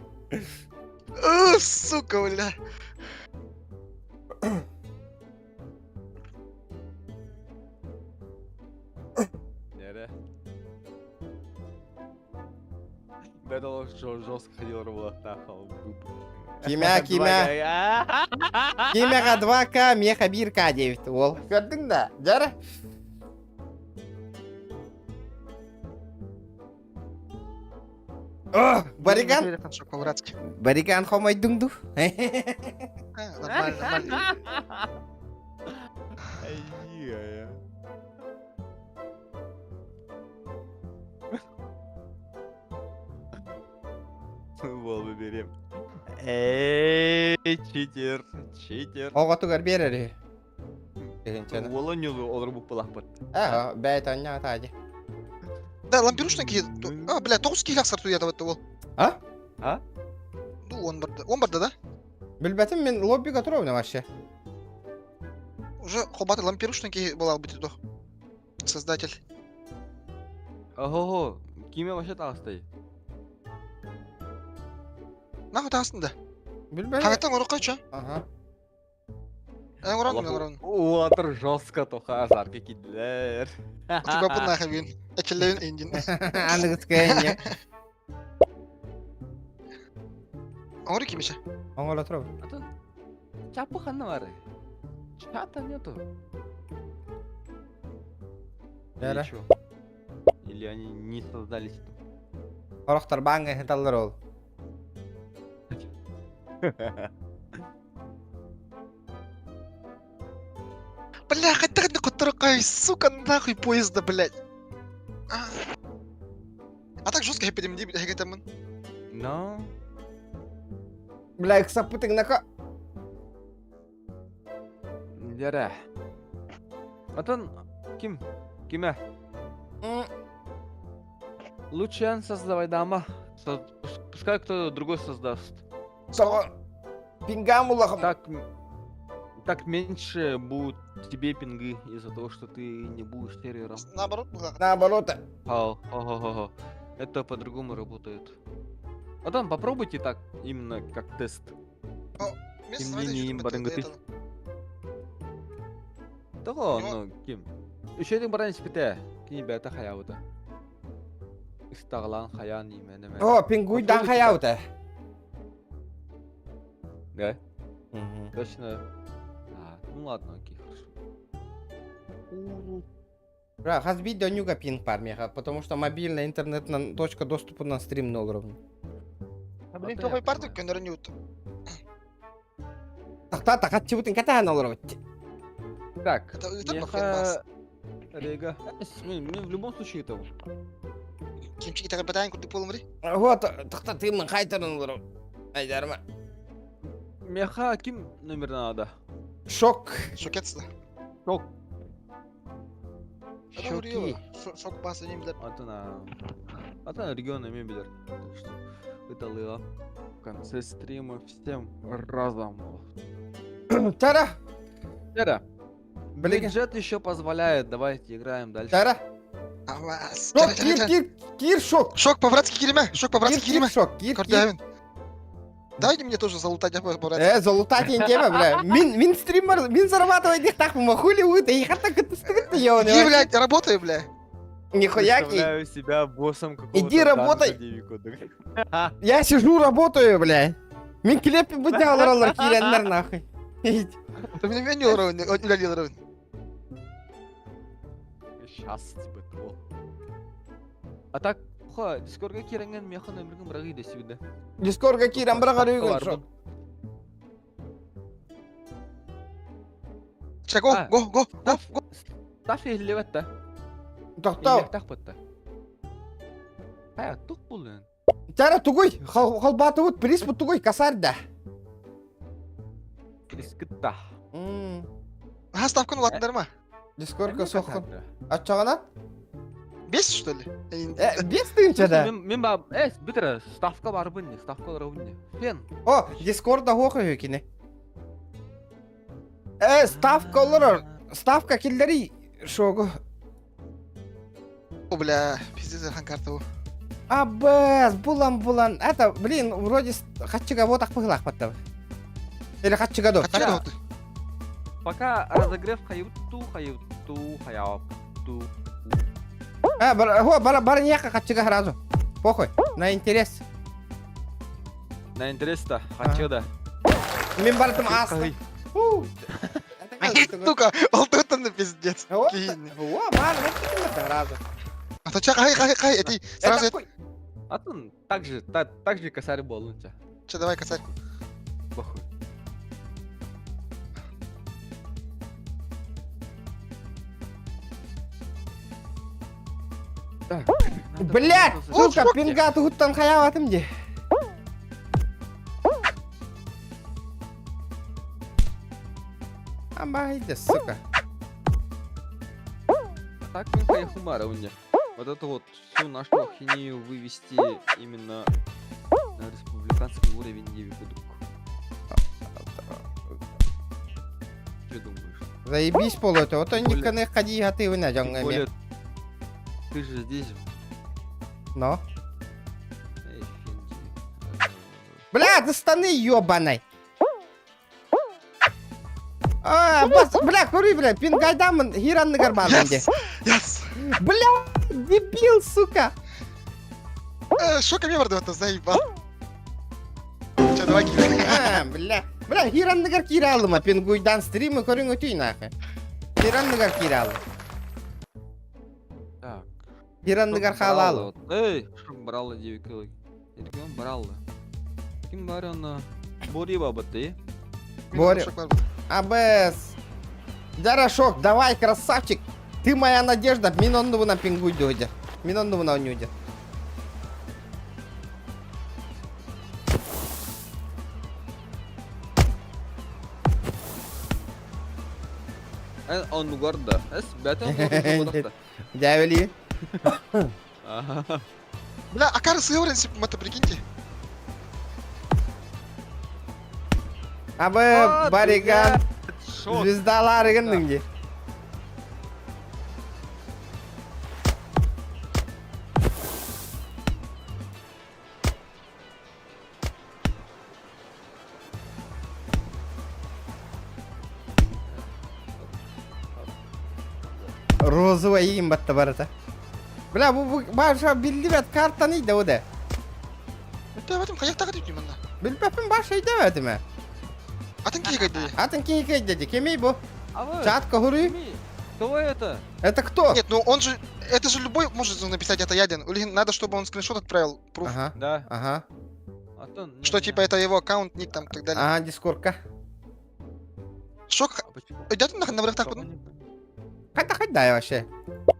О, сука, бля. Нере. Бэдл жестко ходил работал. Кимэ, кимэ. Кимэҕэ 2К, миэхэ 1К диэбит уол. Көрдүҥ да, дьара. О, Бариган. По-братски. Бариган хомойдуҥ ду? Нормально, нормально. Футбол выберем. Эй, читер, читер. Оҕотугар биэрэр үһү. Тыһыынчаны. Уола ньулу олорбут булахпыт. Ээ, бэйэтэ анньаата дии. Да, лампирушный киһи. А, бля, тоҕус киһи ахсар туйата ол. А? А? Ну, он барда. Он барда, да? Билбэтим мин лоббига туруобуна вообще. Уже хобаты лампирушный киһи была быть то. Создатель. Ого, киме вообще таастай? Нахуй таастын да. Билбэт. Хагаттан орукка чо. Ага. Эн уран мен уран. Уатыр жестко тоха азарка кидлер. Типа бу нахуй бин. Эчеллебин индин. Аныгыскайня. Оҥору кимише? Оҥоро турабын. Атын чапы ханна бары? Чата нету. Бэрэ. Или чё? Или они не создались? Орохтор бааҥҥа ыһыталлар ол. Бля, хотя не которой, сука, нахуй поезда, блядь. А так жестко хэппи дии хэгэтэммин. Но. Бля, ыксаппытыҥ нака. Дярэ. Атын ким? Киме? Лучше эн создавай дама. Пускай кто-то другой создаст. Тоҕо пингам улахан. Так, так меньше будут тебе пинги из-за того, что ты не будешь сервером. Наоборот, было. Наоборот. Хо, хо, хо, хо. Это по-другому работает. Потом попробуйте так, именно как тест. Ким не барынгыты. Того, ну, ким. Еще один баран спите. Кини бәтә хаябыта. Истаглан хаян именеме. О, пингуйдан хаябыта. Да? Точно. А, ну ладно, окей, хорошо. Бра, хас биир донюга пинг бар миэхэ, потому что мобильный интернет точка доступа на стрим уровне. Блин, тоҕой партик көнөрөн ют. Тахта тахатчыбытын кэтэһэн олоробут. Так, Это это меха... Рега. Мы в любом случае это... Кимчик итэҕэйбэтээн курдук буолумри. Вот, тохтатыыммын хайтарын олору. Айдарма. Меха ким номер надо? Шок. Шокец да. Шок. Шоки. Шок басы не билер. Атына. Атына регион эме билер. Так что ыталыга. В конце стрима всем разом. Тара. Тара. Блин. Бюджет еще позволяет, давайте играем дальше. Тара. Шок, кир, кир, кир, шок. Шок по-братски кириме, шок по-братски кириме. Шок, кир, кир. Дайте мне тоже залутать, я по-братски. Залутать не тема, бля. Мин, мин стример, мин зарабатывать не так, хули вы, ты их так это Иди, блядь, работай, бля. Нихуя Представляю себя боссом какого-то Иди работай. Я сижу, работаю, бля. Мин клепи бутялар киреннер нахуй. Ты меня не уровень, уровень. Сейчас, типа, того. А так, ха, Дискордга киренген меха нөмірген бірақ иде сибиде. Дискордга кирен бірақ арыгын. Ча, го, го, го, го, го. Таф ehlivet Тоқтау. Тах бітті. Ая, тук булын. Тара тугуй, халбаты вот приз тугуй, косарь да. Приз кытта. Ага, ставканы улатындар ма? Дискордка соққын. Атчағана? Бес, что ли? Бес тыынча да. Мен ба, э, бітір, ставка бар бұнне, ставка бар бұнне. Фен. О, Дискордда хоқы өкіне. Э, ставка олар, ставка киллери шогу. О, бля, пиздец, хан карта Абэс, булан-булан. Это, блин, вроде хатчыга вот так пыхлах подтав. Или хатчыга до. Хатчыга до. Пока разогрев хаюту, хаюту, хаяпту. А, бар, хо, бар, бар неха хатчыга сразу. Похуй, на интерес. На интерес-то, хатчыга. Мен бартым аста. Сука, ол тут на пиздец. О, бар, вот сразу. А то ча, хай, хай, хай, эти сразу. Атын так же, так же косарь был, Че, давай косарь. Похуй. Блять, сука, пинга тугуттан хаяватым де. Амайда, сука. Так, Михаил Хумара у меня. Вот эту вот всю нашу ахинею вывести именно на республиканский уровень Девикудук. Что думаешь? Заебись полото, вот он никогда ходи, а ты вы Тем более, ты же здесь. Но. Эй, Фенди. Бля, да станы ёбаной. А, бас, бля, кури, бля, пингайдамын хиранны гарбанды. Yes! Yes! Бля, дебил, сука. Шока мне барды, заебал. Че, давай кидай. А, бля. Бля, хиранныгар киралыма, пингуйдан стримы көрүң өтүй нахуй. Хиранныгар киралы. Так. Хиранныгар халалы. Эй, шок брала девикылы. Регион брала. Ким бар оны? Бори бабаты. Бори. АБС. Дарашок, давай, красавчик. Ты моя надежда. Мин онну на пингуй дойдет. Мин онну на уйдет. Он угарда. Эс, бәтен Дявели. Бля, а кары сыворен это прикиньте. Абы, Бариган. Звездалары гынның Розовая им батта барата. Бля, бу бу баша билдибет картаны да ода. Бэтим хаяктага деп деймін. Билбеппин баша идебетиме. Атын киһи кайда? Атын киһи кайда Кемей бу? Чатка хури? Кто это? Это кто? Нет, ну он же, это же любой может написать, это яден. Или надо, чтобы он скриншот отправил. Пруф. Ага. Да. Ага. Что типа это его аккаунт, ник там и так далее. Ага, дискордка. Шок. Идет нахуй на враг Хайда хайда вообще.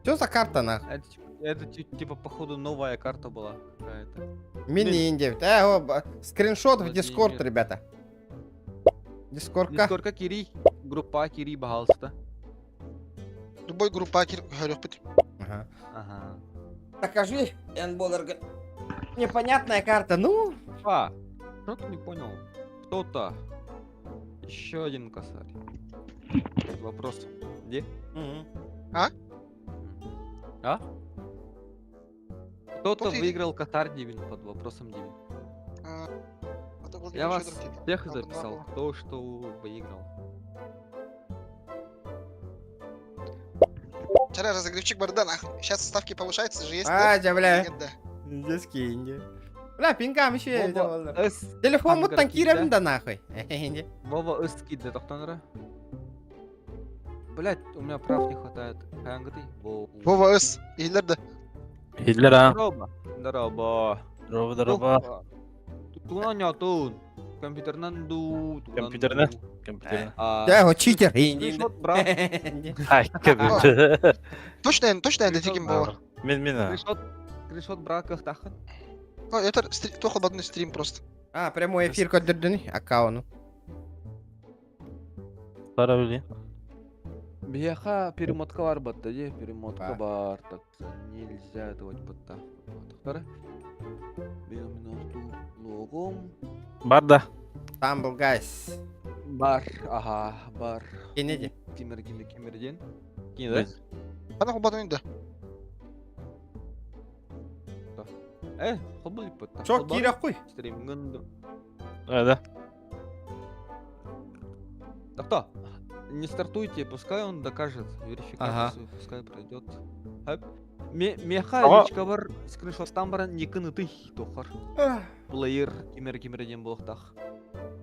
Что за карта нахуй? Это типа походу новая карта была какая-то. Мин диэбит. Э, скриншот в Дискорд, ребята. Дискордка. Дискордка кири, группа кири, пожалуйста. Любой группа кир көрөхпүт. Ага. Ага. Покажи, Энболерга. Непонятная карта, ну. А, что ты не понял? Кто-то. Еще один косарь. Вопрос. Где? А? А? Кто-то Кто-то выиграл Катар Дивин под вопросом Дивин. А, это Владимир Я вас Федоров, типа. всех А, записал, два кто что выиграл. Вчера разогревчик барда, нахуй. Сейчас ставки повышаются же есть, А, да? дьэ, бля. Нет, да. Здесь кинь. Бля, пингам еще Вова С. Телефон Ангар муттан киирэмин киирдэ. да нахуй. Вова С киирдэ тохтонро. Блять, у меня прав не хватает. Хангты. Вова С. Иһиллэр да. Иһиллэр а. Здорово. Здорово. Здорово, здорово. Тугунан нятун. Компьютернан ду. тугунан Компьютернан? ду. Компьютернан. А, Дьэ, о, читер. Скриншот, брат. Ай, компьютер. Точно, точно, это ким было. Мин мин. а. Скриншот, скриншот брака тахын. Ну, это только одной стрим просто. А, прямой эфир көрдөрдүн аккаунту. Пора били. Биһиэхэ перемотка бар батта дии, перемотка бар, так нельзя этого батта. Тохтара. Логом. Бар да. Там был guys. Бар, ага, бар. Кеннеди. Кимер, кимер, кимер диэн. Кини да? Ана холбатын да. Э, холбол батта. Чок киирэ хуй. Стримгын. А, да. Так Не стартуйте, пускай он докажет верификацию, пускай пройдет. Меха Ага. личка бар скриншоттан баран никын ытый тохар. Плеер кимер кимер диэн буолуохтаах.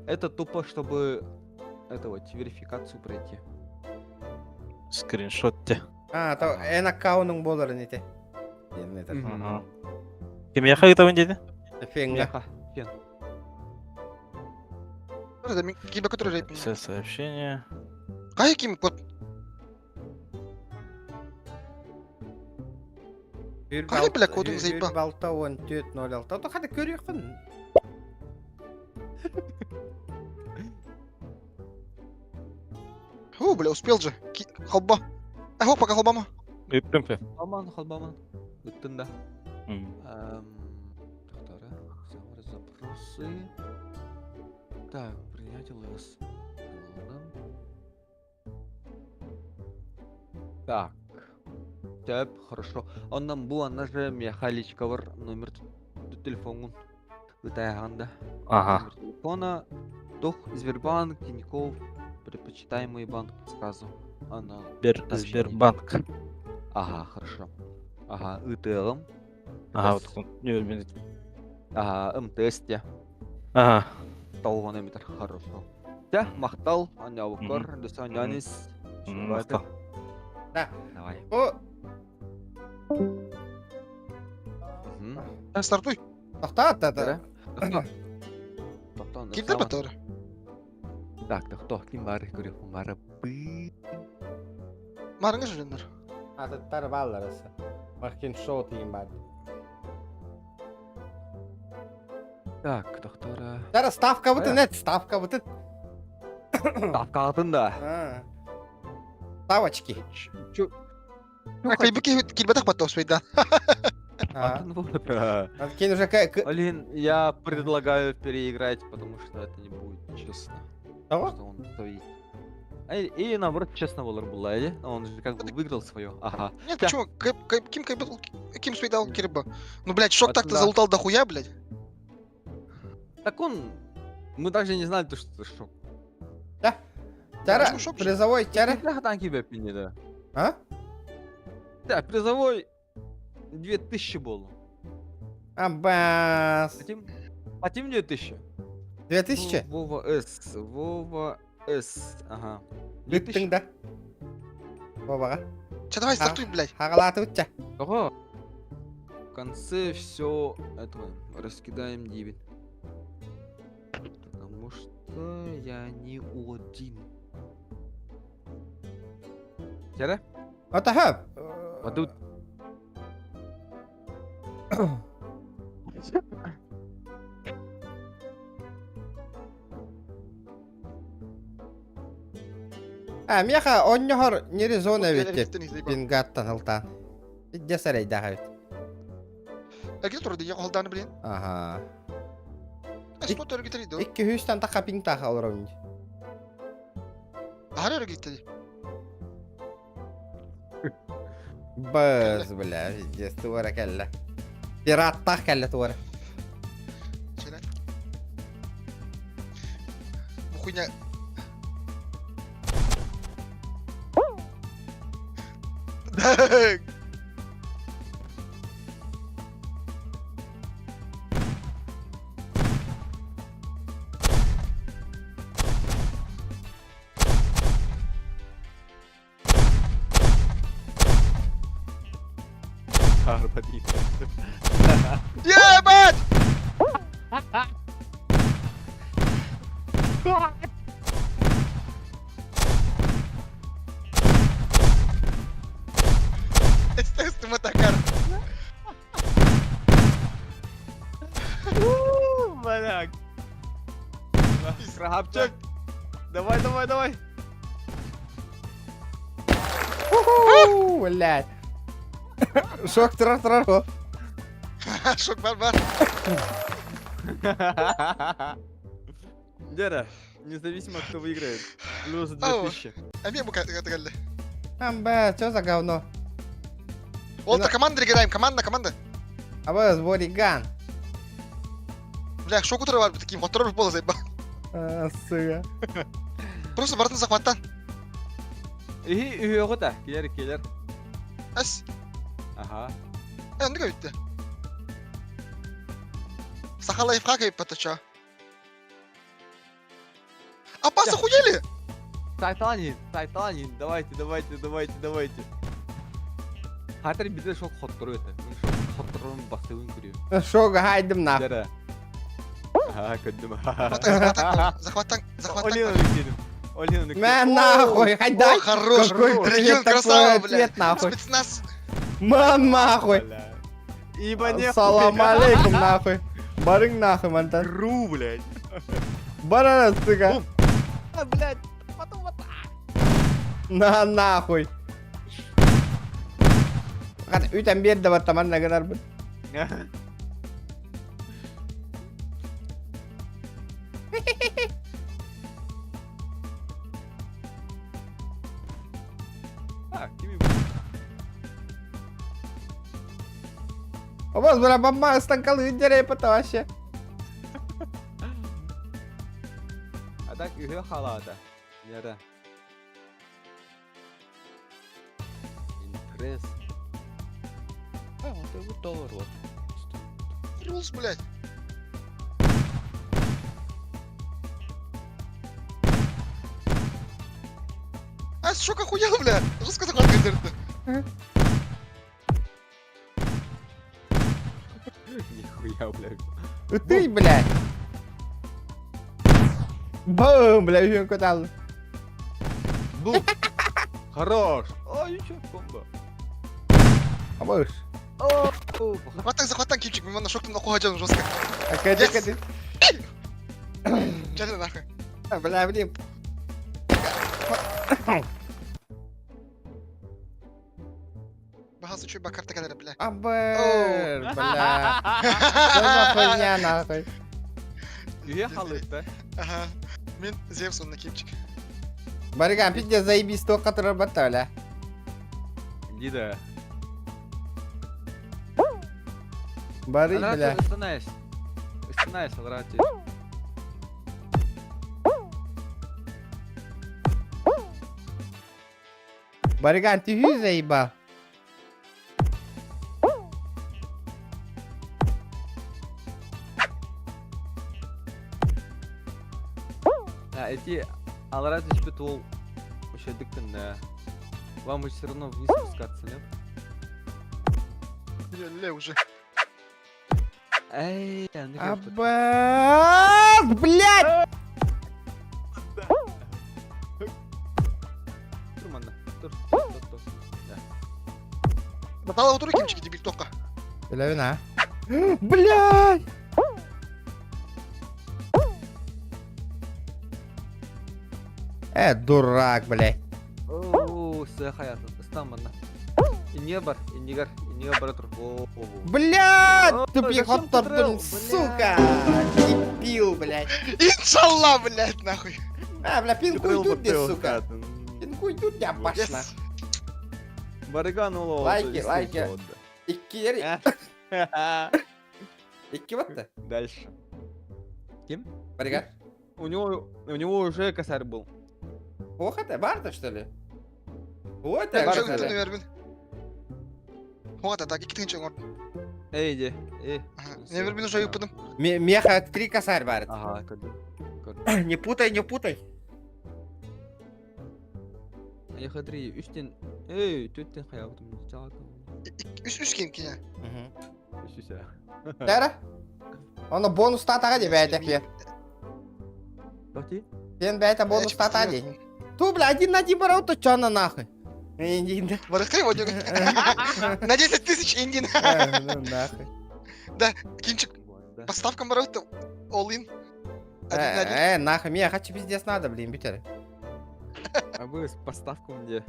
Это тупо, чтобы это вот верификацию пройти. Скриншот те. А, то эн аккаунтуҥ буолар ини. Ага. Кимиэхэ ыытабын диэтэ? Фенга. Меха, фен. Киба который рэп. Все сообщения. Кай ким код? Кай, бля, кодун заебал. Балта он төт ноль алта. То хада көрүөххүн. О, бля, успел же. Холба. А, хоп, пока холбама. Ыыттым фе. Холбаман, холбаман. Ыттын да. М. Тохтара. Запросы. Так, принять ЛС. Так. Так, хорошо. Он нам бу анна же Михаличка бар номер телефонун. Ытайганда. Ага. Номер телефона. Тох, Сбербанк, Тинькофф, предпочитаемый банк сразу. Она. Сбер, сообщение. Сбербанк. Ага, хорошо. Ага, ЫТЛ. Ага, вот он. Не, мен- Ага, МТС те. Ага. Толгон метр, хорошо. Тя, махтал, аня укор, досанянис. Махтал. Да. Давай. О, Мгм. Стартуй. тохта, та та. Тоқтон, Кимдер батыр? Так, тохто, ким бар, көрүк, бары бы. Марыңы жүрендер. Атыттар баллар ысы. Махкин шоу тиин бар. Так, тохтора. Тара ставка бутын, нет, ставка бутын. Ставка атын да. А. Ставочки. Чё? Кайбы килбетах батта успейда. А. Атын вот. Кин уже к... Блин, я предлагаю переиграть, потому что это не будет честно. Того? Что он стоит. А, Или наоборот, честно было была, или? Он же как бы выиграл свое. Ага. Нет, Да. почему? Ким Ким спейдал кирба. Ну, блядь, шок так-то Да. залутал дохуя, блядь. Так он... Мы даже не знали, то, что это шок. Тара, Почему шок же? призовой тара. Да, танки бэпини, да. А? Да, призовой 2000 было. Абас. Хотим? Хотим 2000? 2000? Ну, Вова С. Вова С. Ага. 2000. Бүттүң да. Бабаға. Че, давай стартуй, блядь. Хагалаты утча. Ого. В конце все этого раскидаем 9. Потому что я не один. Тера? Ата хөп. Падут. А, миэхэ онньоһор не резон эбит пингаттан ылтаан. Дьэ сэрэйдээх эбит. Эргитэ турар дии, холдааны блин. Аха. Эспот эргитер дии. Икки хүүстэн таха пинг таха олоробун дии. Аһары эргитте дии. Быз, бля, пиздец, туора кэллэ. Пираттаах кэллэ туора. Чэрэ. Бу хуйня... Арба дии. Ебать! Естественно, такар. Бля. Крабчик. Давай, давай, давай. Уху, блядь. Шок турар турар ол. Шок бар бар. Дера, независимо кто выиграет, плюс 2000. Эмиэ бу кэллэ. Амба, что за говно? Ол да команда играем, команда, команда. Аба, сбориган. Бля, шок утары бар таким, хотторор буола заебал. А, сука. Просто бартын захваттан. Иһи үһүөҕүт килер килер. Эс. Аха. Э, оннук эбитте. Саха лайфхак эбиппат чо. Апас охуели? Тайтанин, Тайтанин, давайте, давайте, давайте, давайте. Хатыр биде шок хоттору это. Мен шок хотторун бастыгын көрүм. Шок хайдым нах. Дера. Ага, көддүм. Захваттан, захваттан, захваттан. Олина нүктедим. Олина нүктедим. Мә нахуй, хайдай. О, хорош. Какой Регион привет, красава, такой блядь. ответ нахуй. Спецназ. Ман нахуй. Ибо Салам алейкум нахуй. Барың нахуй мантан. Ру, блядь. Барара, сука. А, блядь, потом вот так. На нахуй. Хат үтэн биэрдэ баттаман нагынарбын. А, кими Обаз бара бамма станкалы дерей вообще. А так үһү халаата. Яра. Импресс. А, вот это доллар вот. Рулс, блядь. А, шок охуел, бля. Жестко захватка держит. Нихуя, блядь. Ты, блядь. Бум, бля, үһүн көтал. Бум. Хорош. Ой, еще комбо. Абыш. О, Захваттан, захваттан, кипчик. Мен мана шоктан оқуға жаным жестко. Акади, Yes. акади. Чали нахуй. Бля, блин. Бахасы чуй бакарта калера, бля. Абыр, бля. Что за хуйня нахуй? Үһү халыта. Ага. Мен Зевс онна кипчик. Барыган, пизде заебись, то который батта, бля. Дида. Бары, бля. Ыстанайс. Ыстанайс, алрати. Барыган, ты хүй заебал. А, эти алрати түспүт ол ошо да. Вам все равно вниз спускаться, нет? Ле уже. Эй, аны Абас, блядь! Тур манна. Тур, тур, тур, тур. Батала отыру кимчик дебил тоққа. Билэбин а. Блядь! Э, дурак, блядь. Оо, сыа хайатын. Ыстан манна. Иннигэ бар, иннигэр, иннигэр бара тур. О, Блядь! О, Тупик зачем ты оттордум, трел, сука! Дебил, блядь. Иншалла, блядь, нахуй. А, бля, пинкуй тут, где, сука. Пинкуй тут, я пошла. Барыган ол Лайки, лайки. Икки Икки вот Дальше. Ким? Барыган. У него уже косарь был. Ох, это барда, что ли? Вот Так, это, что что ты ли? наверное. Вот, так, икки тысяча оҥор. Эй, иди, эй. Нөмір мин уже ыппытым. Меха три косарь барит. Ага, көрдүм. Не путай, не путай. Ехать три, үстен, эй, түттен хаябытым, чаатым. Үс үс ким кине. Үс үс. Тара? Оны бонус татаға де бәйті пен. Тоти? Пен бәйті бонус тата де. Ту, бля, один на один барау, то чё на нахуй? Индин. Барыкай вот На 10 тысяч индин. Ну нахуй. Да, кинчик. По ставкам барау то all in. Один на один. Нахуй, мне хочу пиздец надо, блин, битер. А вы с поставком где?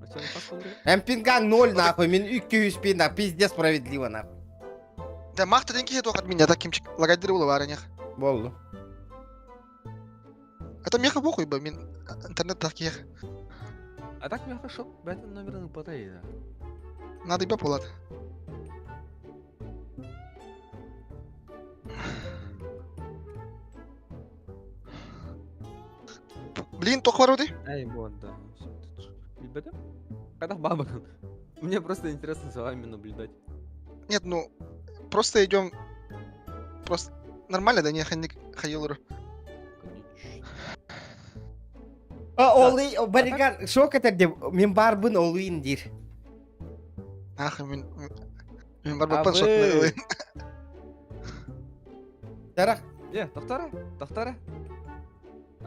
А что, на поставку? Эм пинган 0 нахуй, мин 200 пин, пиздец справедливо нахуй. Да, махта деньги хет от меня, так кинчик. Лагайдыр было варенях. Болду. Это меха похуй бы, мин интернет так ех. А так меха шоп, бәтін номерін ұпатай да. Надо и полат. Блин, тох вороты. Эй, вот, да. Билбедим? Когда баба. Мне просто интересно за вами наблюдать. Нет, ну, просто идем. Просто нормально, да не ханник хайолру. А, Олый, бариган, шок это где? Мен барбын олыйын дир. Ах, мен мен барбаппан шок олыйын. Тарах. Е, тоқтара, тоқтара.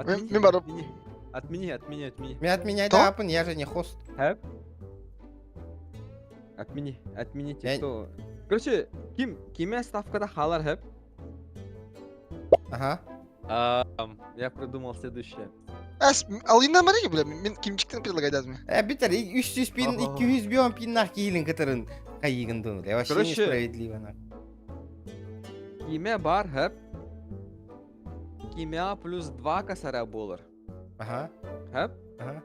Мен барып. Отмени, отмени, отмени. Мен отменяй да, апын, я же не хост. Хэп? Отмени, отмените, кто? Короче, ким, киме ставкада халар хэп? Ага. Я придумал следующее. Әс, алыйндан бар бля, мен кимчиктен предлагать дадым. Э, битер, 300 пин, 200 бион пиннах кийлин кытырын кайыгын дун, бля, вообще несправедливо, нахуй. Киме бар хэп. Кимя плюс 2 косаря болар. Ага. Хэп? Ага.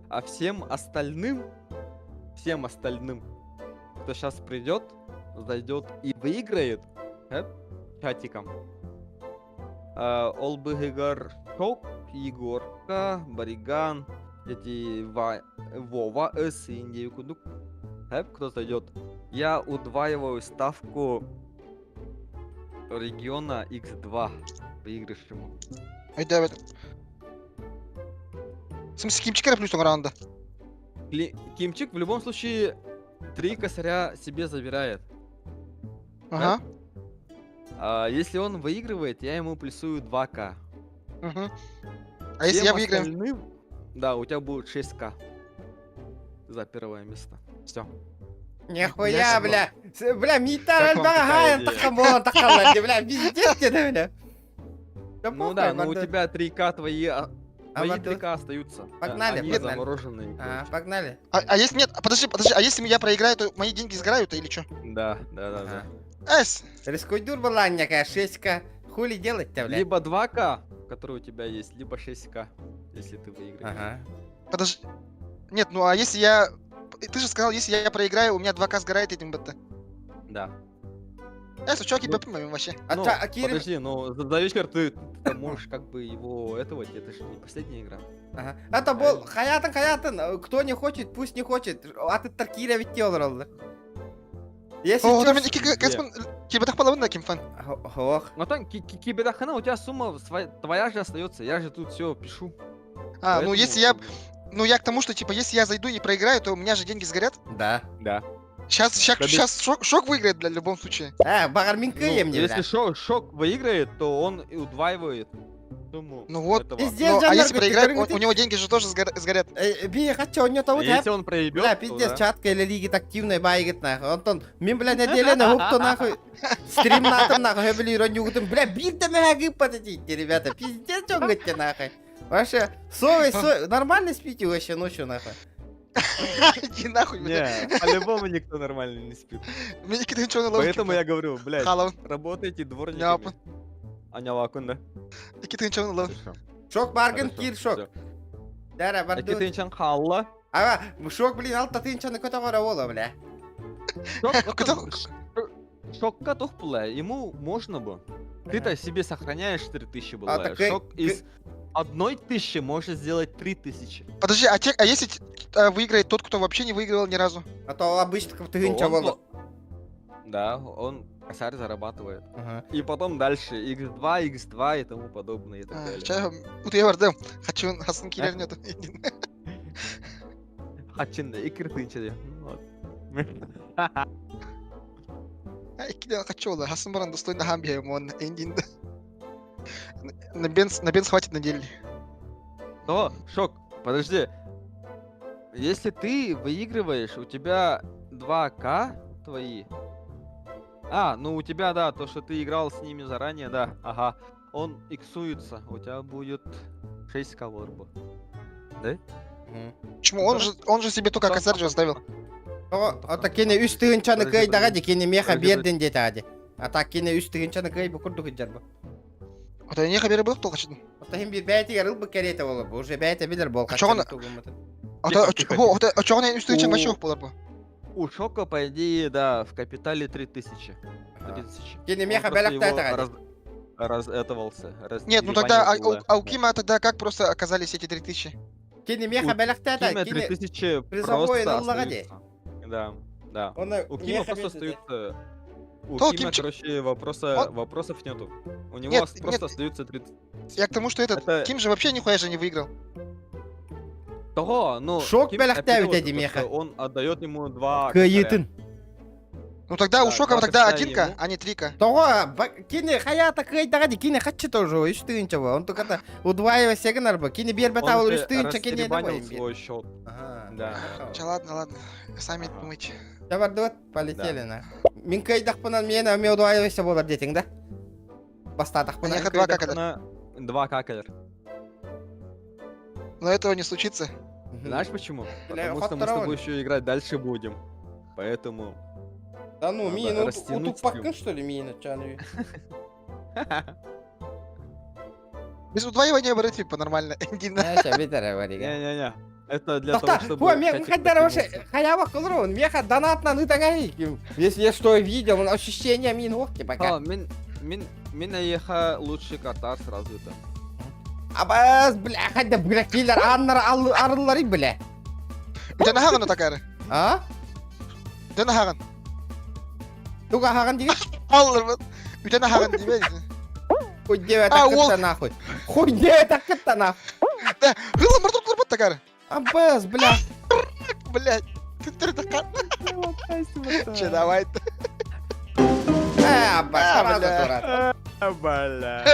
А всем остальным, кто сейчас придет, зайдет и выиграет, хэп, чатиком. Олбыгыгар Шок, Егорка, Бариган, эти Вова, С, Индию Кудук. Хэп, кто зайдет? Я удваиваю ставку региона X2 выигрышему. Ай, давай. В смысле, Кимчик плюс раунда? Кимчик в любом случае 3 косаря себе забирает. Ага. А, если он выигрывает, я ему плюсую 2к. Угу. А если я выиграю? Остальным, да, у тебя будет 6к за первое место. Все. Нихуя, бля. Бля, Митар Альбагай, бля, пиздец тебе, бля. Да ну да, но у тебя 3к твои, твои 3к остаются. Погнали, Они погнали. замороженные. А, погнали. А если нет, подожди, подожди, а если я проиграю, то мои деньги сгорают или что? Да, да, да, да. Эс! Рискуй дур была некая 6к. Хули делать-то, бля? Либо 2к, который у тебя есть, либо 6к, если ты выиграешь. Ага. Подожди. Нет, ну а если я... Ты же сказал, если я проиграю, у меня 2к сгорает этим бт. Да. Эс, чуваки, ну, вообще. А ну, та, а Кирилл... Подожди, но за вечер ты можешь как бы его этого, это же не последняя игра. Ага. Это был хаятын, хаятын, кто не хочет, пусть не хочет. А ты Таркира ведь тело Если О, там кибетах половина кимфан. Ох. Ну там кибетахана, у тебя сумма твоя же остается, я же тут все пишу. А, ну если я... Ну я к тому, что типа если я зайду и проиграю, то у меня же деньги сгорят. Да. Да. Сейчас, сейчас, сейчас шок, шок выиграет, бля, в любом случае. А, багарминка ну, мне, Если шок, шок выиграет, то он и удваивает. Сумму Ну вот. этого. Пиздец, Ну, а Жанна, если проиграет, говорит, у него деньги же тоже сгорят. Би хачча онньотобут Если он проебет, Бля, то пиздец, да. чатка или лигит активный байгит нахуй. Онтон, мин, бля, неделяны хупту нахуй. Стримнатым нахуй, хөбүлүүр онньугутум. Бля, биир да мэһэ гыппат этиитти, ребята. Пиздец, дьоҥҥут нахуй. Вообще, совесть, совесть, нормально спите вообще ночью нахуй. Иди нахуй, бля. Не, по-любому никто нормально не спит. Мне никогда ничего не ловит. Поэтому я говорю, блядь, Халавын. работайте дворниками. Няпын. Анялакун, да? Икки тыһыынчаны ылабын. Хорошо. Шок баргын Хорошо, кир шок. всё. Дара Икки барды. тыһыынчаҥ хаалла. Ага, шок, блин, алта тыһыынчаны көтөҕөрө буола, бля. Шок, Көтөх- Шокка туох була, ему можно бы. Ты-то себе сохраняешь 3000 А, была. так э, Шок из 1000 может сделать 3000. Подожди, а, те, а если выиграет тот, кто вообще не выигрывал ни разу? А то обычно тыһыынча Он буола. Да, он косарь зарабатывает. Ага. И потом дальше x2, x2 и тому подобное и так А, далее. Чай, утуйа бардым. Хочу хасын киирэр нету. Хачин, икки тыһыынча диэн. Вот. Икки хочу ола. Хасын баран достойно хам биһэм он эндин. На бенз, на бенз хватит на неделю. Но, Шок, подожди. Если ты выигрываешь, у тебя 2К твои. А, ну у тебя, да, то, что ты играл с ними заранее, да, ага. Он иксуется, у тебя будет 6К ворба. Да? Мгм. Почему? Он же, он же себе только косарь же оставил. Ото кини үс тыһыынчаны Подожди, кыайдаҕа подожди. ди кини меха Подожди, биэрдин диэтэҕэ ди. А так кини үс тыһыынчаны кыай бу курдук ыдьар бу. Вот я не хабere был только что. Ото хин биир бэйэтигэр ылбыт кэриэтэ буолар бу. Уже бэйэтэ билэр буол А чоҕун- хаччаны тугуммутун. А Тихо, то, тихо, о, а чоҕун үс тыһыынча У- вообще болар бу. У Шока, по идее, да, в капитале 3000. 3000. Кини Он меха просто его бэлэхтээтэ раз- Разэтовался. Нет, ну тогда, а, раздеребанил у, было. а у Кима тогда как просто оказались эти 3000? Кини меха У бэлэхтээтэ. Кима Кини 3000 призовой просто ыллаҕа ди. остаются. Да, да. Оны У Кима меха просто биэрдэ. остаются... У То, Кима, Кимчик- короче, вопроса, Он- вопросов нету. У него Нет, ос- просто нет. остаются 30... Я к тому, что этот, Это- Ким же вообще нихуя же не выиграл. Того, ну... Шок Ким бэлэхтээбит опять эди вот, меха. что Он отдает ему два косаря. Кыайыытын. Ну тогда у Да, Шокова два тогда косаря 1К, ему. а не 3К. Тоҕо кини хайаата кыайдаҕа ди кини хаччы тоже үс тыһыынча бу. Он только удваивайся гынар бу. Кини биэрбэтэ Он ол же үс тыһыынча кини растеребанил свой счет. Ага. Да. Ча, ладно, ладно. Сами думайте. Табардыбыт полетели на. Мин кыайдахпынан миэнэ эмиэ удваивайся буолар диэтиҥ да? Бастаатахпына. Миэхэ 2К кэлэр. 2К кэлэр. Но этого не случится. Знаешь почему? Бля, Потому что мы с хотторон. тобой еще играть дальше будем. Поэтому... Да ну, Надо миин растянуть утуппаккын что ли миин чаны. Без удваивания брать типа нормально. Иди на. Не-не-не. Это для того, Тоқта, чтобы... ой, мен чатик хайдар вообще растянулся. хаява кылрон, меха донатнан ытагай. Если я что видел, он ощущение мин ох пока. А, мин, мин, мин эйиэхэ лучший картар сразу это. Абас, бля, хайда бля киллер аннар арыллары бля. Үтэн аһаҕын такары. А? Үтэн аһаҕын. Туга хаган диги? Аллар Үтэн аһаҕын диибэ. Хуй деве А, ол- такытта нахуй. Хуй деве такытта нахуй. Да, хылы мыртып турбут такары. Абас, бля. Блядь. Ты такар. Че, давай. Э, абас, А, сразу бля. дурак. Бля.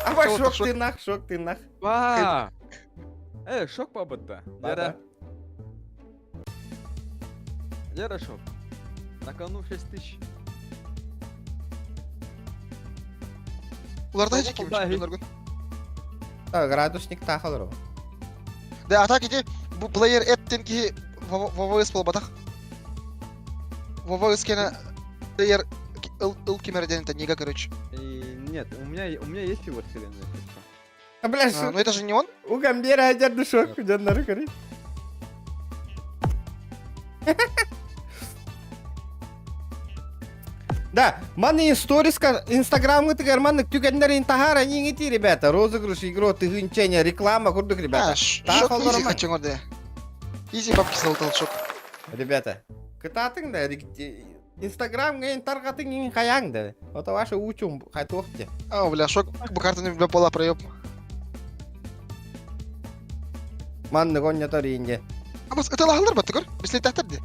Аба, Чего шок ты, ты нах, шок ты нах. Ба! Э, шок бабытта. Да-да. Лера. Лера шок. На кону 6000. Уларда Того ким да, Нургун. Так, градусник тахалар. Да, а так иди, бу плеер эттен ки ВВС болбатах. ВВС кена плеер ыл ыл кимерден это нига, короче. И нет, у меня есть его вселенная, если что. А, бля, А, шок. ну это же не он. У гамбера один шок, дьоннору көрүй. Да, маны сториска инстаграммытыгар маннык түгэннэрин таһаара ниҥити, ребята. Розыгрыш, игру, тыһыынчаня, реклама курдук, ребята. А, шок Таах изи хочу орде. Изи бабки залутал шок. Ребята, кытаатыҥ да, инстаграм ген тарҕатыҥ иҥ хайаҥ да. Это ваше учум хайтуохте. А, бля, шок бу картаны бля пола проеб. Маннык онньотор иинге. А бас это лахалар баттыгыр. Бислей тахтар ди.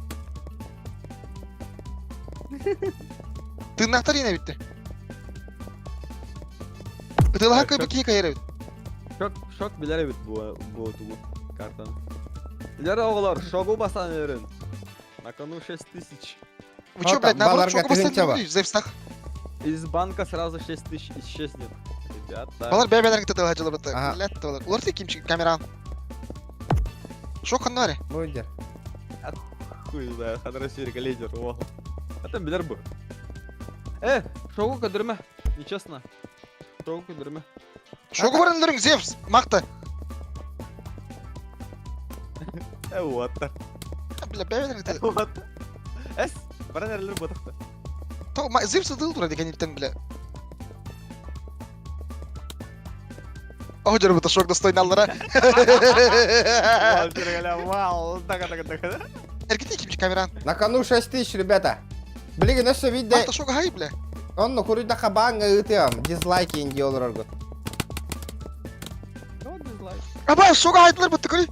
Тыыннаахтар ине битти. Ытылаһа кыйбы киһи кайыр эбит. Шок, шок билэр эбит бу бу тугу картаны. Билэр оҕолор, шогу басан өрүн. На кону 6000. Вы чё, блядь, наоборот, шогу бастан Зевстах? Из банка сразу 6000 исчезнет. Ребята. Балар бэйбэлэрин кытта тылыһа Блядь, балар. Улар кимчик камеран. Шок ханна Будет. Хуй знает, ханара сирика лидер, о. Это билэр бу. Э, шогу көдөрмө. Нечестно. Шогу көдөрмө. Шогу баран Зевс, махта. Э, вот. Бля, бэйбэлэрин кытта. Вот. Эс, баран эрэлэр ботахта. То, Зевс ытыл тура декенеттен, бля. О, дьөрбүтэ шок достойно аллара. Вау, так, так, так. Эргити кимчи камеран. На кону 6000, ребята. Блин, өссө виде. Махта шок хай, бля. Он хуруйда хабанга ытыам. Дизлайки инди олороргут. Аба, шок хайдылар бутты көрүй.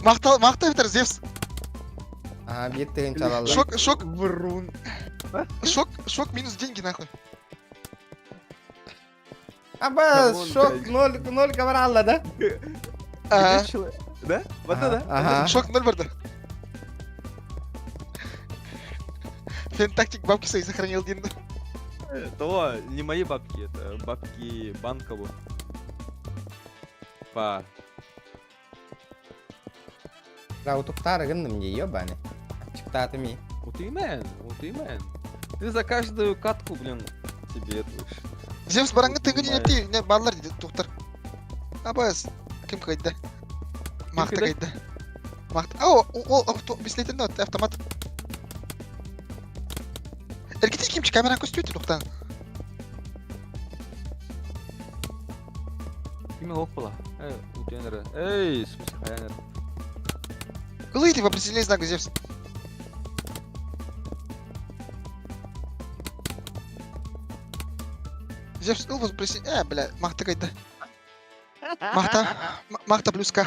Махта, махта битер Зевс. Ага, бир тыгын чалалар. Шок, шок. Врун. Шок, шок минус деньги нахуй. Аба, шок 0 0 говорала, да? Да? Вот это? Ага. Шок 0 барды. Фен тактик бабки свои сохранил дин. То не мои бабки, это бабки банкову. Па. Да, утуктары гынным не ебаны. Чыктаты ми. Вот и мен, вот и мен. Ты за каждую катку, блин, тебе это уж. Зевс бараңы тыгы не не баллар диди доктор. Абас, ким кайда? Махта кайда? Махта. О, о, о, бислетин автомат. Эргити кимчи камера көстүөтү токтан. Киме ок была? Э, утенер. Эй, в смысле, хаянер. Ылыйты вопросительный знак Зевс. Зевс ыл вопросительный... Э, бля, махта кайда. Махта, махта плюс К.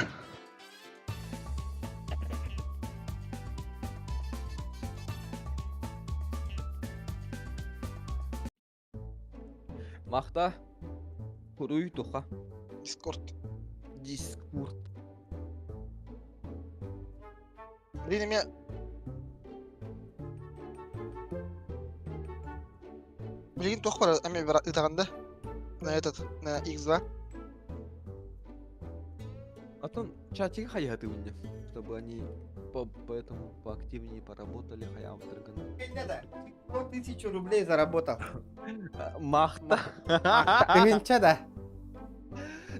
Махта. Куруй туха. Дискорд. Дискорд. Блин, меня... Блин, тох бар, ами ытаганда. На этот, на X2. А то чатик хаяты у меня, чтобы они по поэтому поактивнее поработали хаям драгон. 1000 рублей заработал. Махта. Тыгынча да.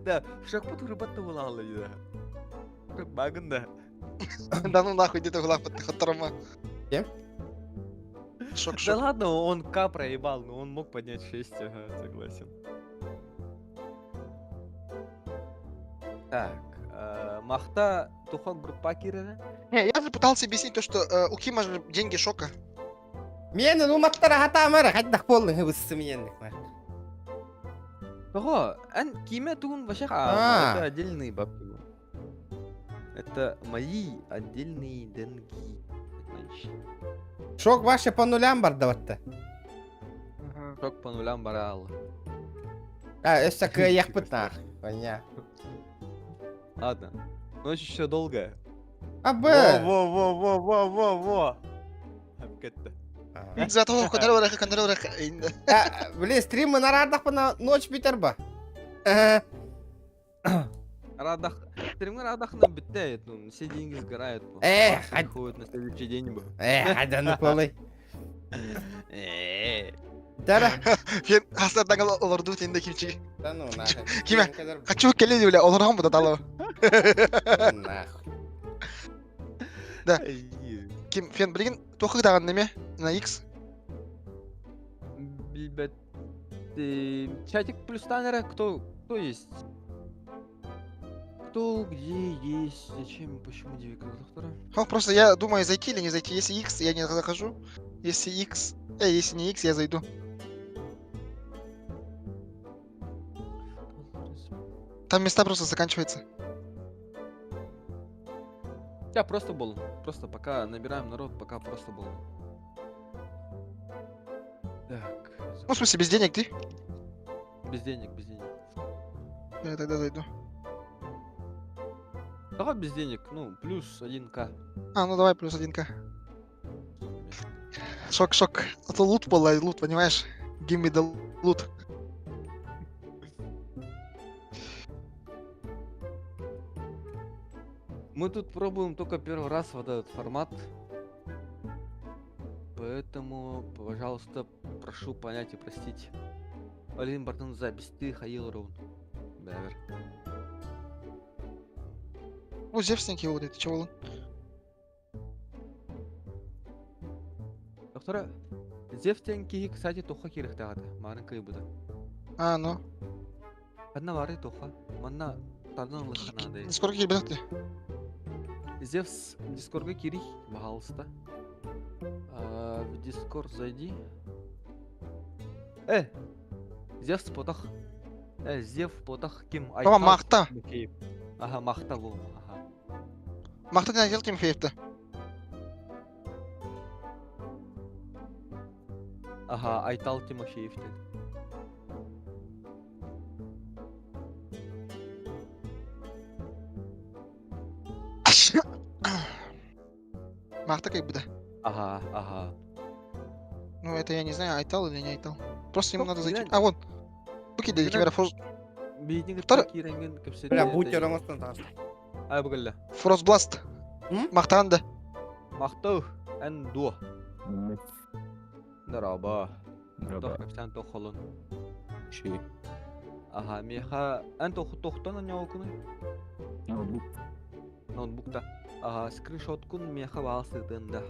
Да, шахмат рыбатта булалы да. Багын да. Да ну нахуй, где-то глав хатарма. Кем? Шок, шок. Да ладно, он К проебал, но он мог поднять 6, ага, согласен. Так, Махта туха группа кирера. Не, я же пытался объяснить то, что у Кима же деньги шока. Мен ну маттара хатамара, хаддах полный выссы мен. Того, ан киме тугун вообще а, это отдельные бабки. Это мои отдельные деньги. Шок ваше по нулям бардаватта. Шок по нулям барал. А, это кыяк нах. Понятно. Ладно. Ночь еще долгая. А б. Во-во-во-во-во-во. Зато Блин, стримы на радах на ночь битерба. Радах. Стримы радах на битает, ну, все деньги сгорают. Эх, ходят на следующий день бы. Эх, да ну полы. Дара. Фен хастардан олорду тенде кимчи. Да ну нахуй. Киме? Хочу келли бля, олорган бу да дало. Нахуй. Да. Ким фен билген тохы даган неме на X. Билбет. Чатик плюс танера кто кто есть? Кто где есть? Зачем? Почему девика доктора? Ну, просто я думаю, зайти или не зайти. Если X, я не захожу. Если X, если не X, я зайду. Там места просто заканчиваются. Я просто был. Просто пока набираем народ, пока просто был. Так. Ну, в смысле, без денег ты? Без денег, без денег. Я тогда зайду. Давай без денег, ну, плюс 1к. А, ну давай плюс 1к. Шок, шок. А то лут была, лут, понимаешь? Give me the loot. Мы тут пробуем только первый раз вот этот формат. Поэтому, пожалуйста, прошу понять и простить. Алин Бартон запись, ты Хаил Рун. Бэвер. О, Зевсники вот это, чего он? Доктора, Зевтен киһи, кстати, туха кириктаҕата, маарын кыйбыта. А, ну. Ханна бары туха, манна тардан ылыхха Сколько кирбетах ты? Зевс, Дискордга кирих, пожалуйста. А, в Дискорд зайди. Э, Зевс потах. Э, Зев потах ким Тома махта. Тимофеев. Ага, махта был. Ага. Махта не хотел Тимофеев-то. Ага, Айтал Тимофеев дед. Махта как бы да. Ага, ага. Ну это я не знаю, Айтал или не Айтал. Просто ему Ну, надо зайти. я- А, вон. Выкидай, Кира- Кимера Фроз... Биитин Второй- кытта киирэнген кэпсэтэ. Бля, бутер оҥостон таас. Ай бугалла. Фростбласт. М? Махтаан да. Махтау эн дуо. Дараба. Тох капитан тох холон. Ши. Ага, меха эн тох тохтон аньолкуну. Ноутбук. Ноутбукта. Ага, скриншоткун меха баалсытын да.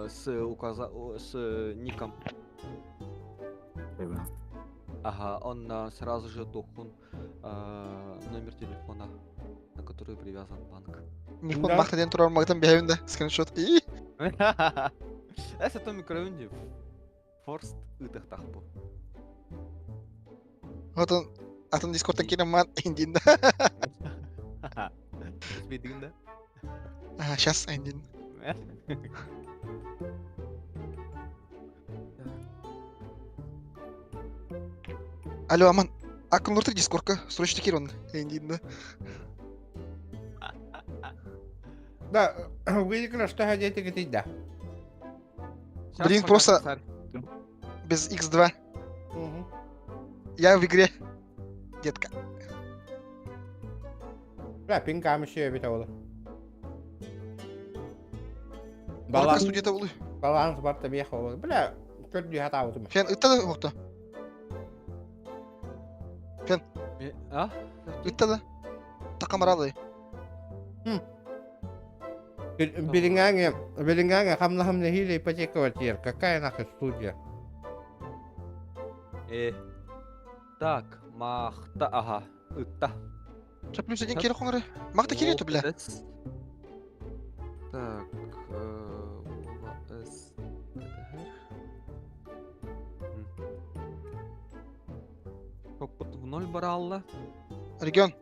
С указа с ником. Ага, он сразу же тохун номер телефона, на который привязан банк. Михон Да. Махта ден турар мактан бэйэбин да. Скриншот. И. Эс это микроюнди. Форст ытахтахпу. Вот он. Атын дискордтан кирен ман индин да. Бедигин да? А, сейчас индин. Алло, Аман. Акын нурты дискордка. Срочно кирен. Индин да. Да, выиграл, что хотите, говорить, да. Блин, просто- Без X2. Мгм. Я в игре. Детка. Бля, пинкам еще бит ол. Баланс Баланс, студията улы. баланс барта бехол. Бля, көрдүү хатаабытым. Фен ытта да хокто. А? Ытта да. Такамаралы. Билиңаңе, билиңаңе хамла хамла хиле ипотека ватер. Какая нахуй студия? Э. Так, махта, ага, ытта. Ча плюс один кире хоңры. Махта кире ту бля. Молодец. Так, Вова С. КТХ. М. Кокпот в ноль баралла. Регион.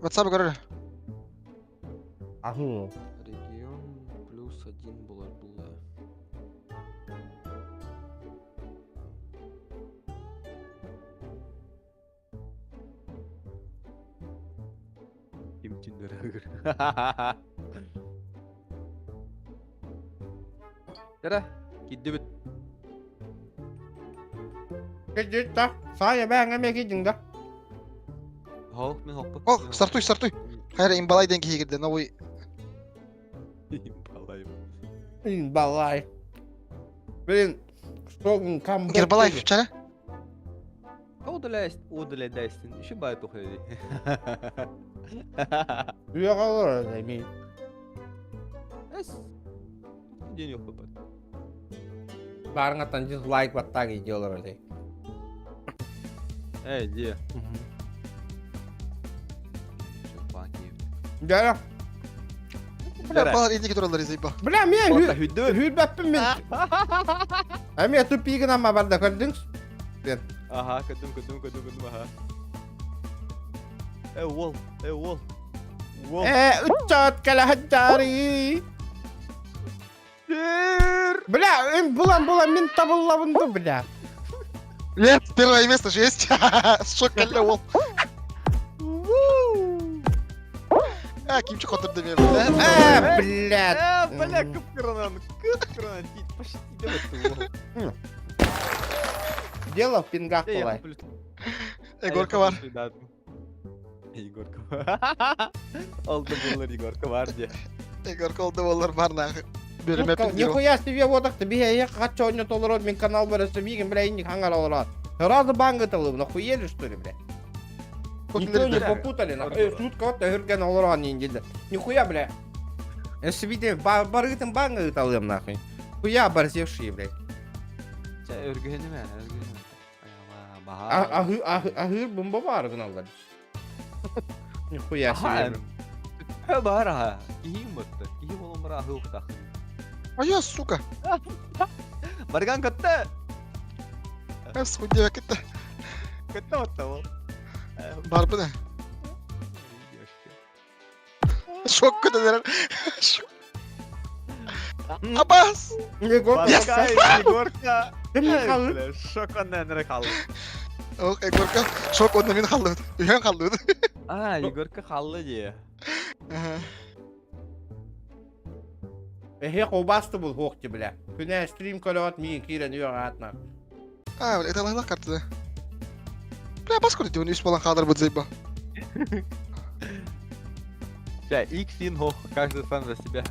WhatsApp көрөр. Аху. Регион плюс один было было. Ким Тара, киддибит. Кедит та. Сая бәңе ме кидиң да. Хо, мен хоппа. О, стартуй, стартуй. Хайра имбалай ден киһи новый. Имбалай. Балай. Блин, что камбэк. Гербалайф вчера. Удаляйся, удаляйся. Еще бай тухали. Үйөҕө ми. Эс. День хоппа. Барыңаттан дизлайк баттаг идеолар эле. Эй, где? Банки. Жара. Бля, балар инди туралар изайба. Бля, мен Ота хүддү. хүрбәппин мен. А мен тупигин ама барда көрдүң. Ага, көдүм, көдүм, көдүм, көдүм, ага. Э, уол, э, уол. Уол. Э, үтчат кала хаджари. Бля, эм булан булан мен табыллабынды, бля. Нет, первое место же есть. Шок кэллэ уол. А, кимчи хотурду мен, бля. А, блядь. Э, бля, кып-кыранан, кып-кыранан, почти делать уол. Дело в пингах была. Егорка бар. Егорка Ол да булар Егорка бар де. Егорка ол да болар бар нахуй. Береме Нихуя себе водок ты я хочу не толорот, мин канал барысы мигин, бля, иник хангар олорот. Сразу банга талым, нахуели что ли, бля? Ничего не попутали, нахуй. Э, шутка вот өрген олорон инде. Нихуя, бля. Если видите, барытым банга талым, нахуй. Хуя борзевшие, блядь. Чэ, өргөнүмэ, өргөнүмэ. Аһыыр бомба баар гыналлар. Нихуя себе. Баар аха. Киһиим батта. Киһи болон бара аһыы охтах. А я, сука. Барган көттө. Эс хуйдебе кетте. Көттө батта ол. Бар бына. Шок көтөлөр. Абас! Егорка! Егорка! Шок оннан эрэ хаалла. Ох, Егорка, шок онно мин халлыбыт. Үһөн халлыбыт. А, Егорка халла дии. Эһи колбасты был хуохти, бля. Күнэ стрим көрөөт миин киирэн үөх аатна. А, бля, это лахлах карты. Бля, бас көрді, үс болан хаалар бут заебал. Бля, X инхо, каждый сам за себя.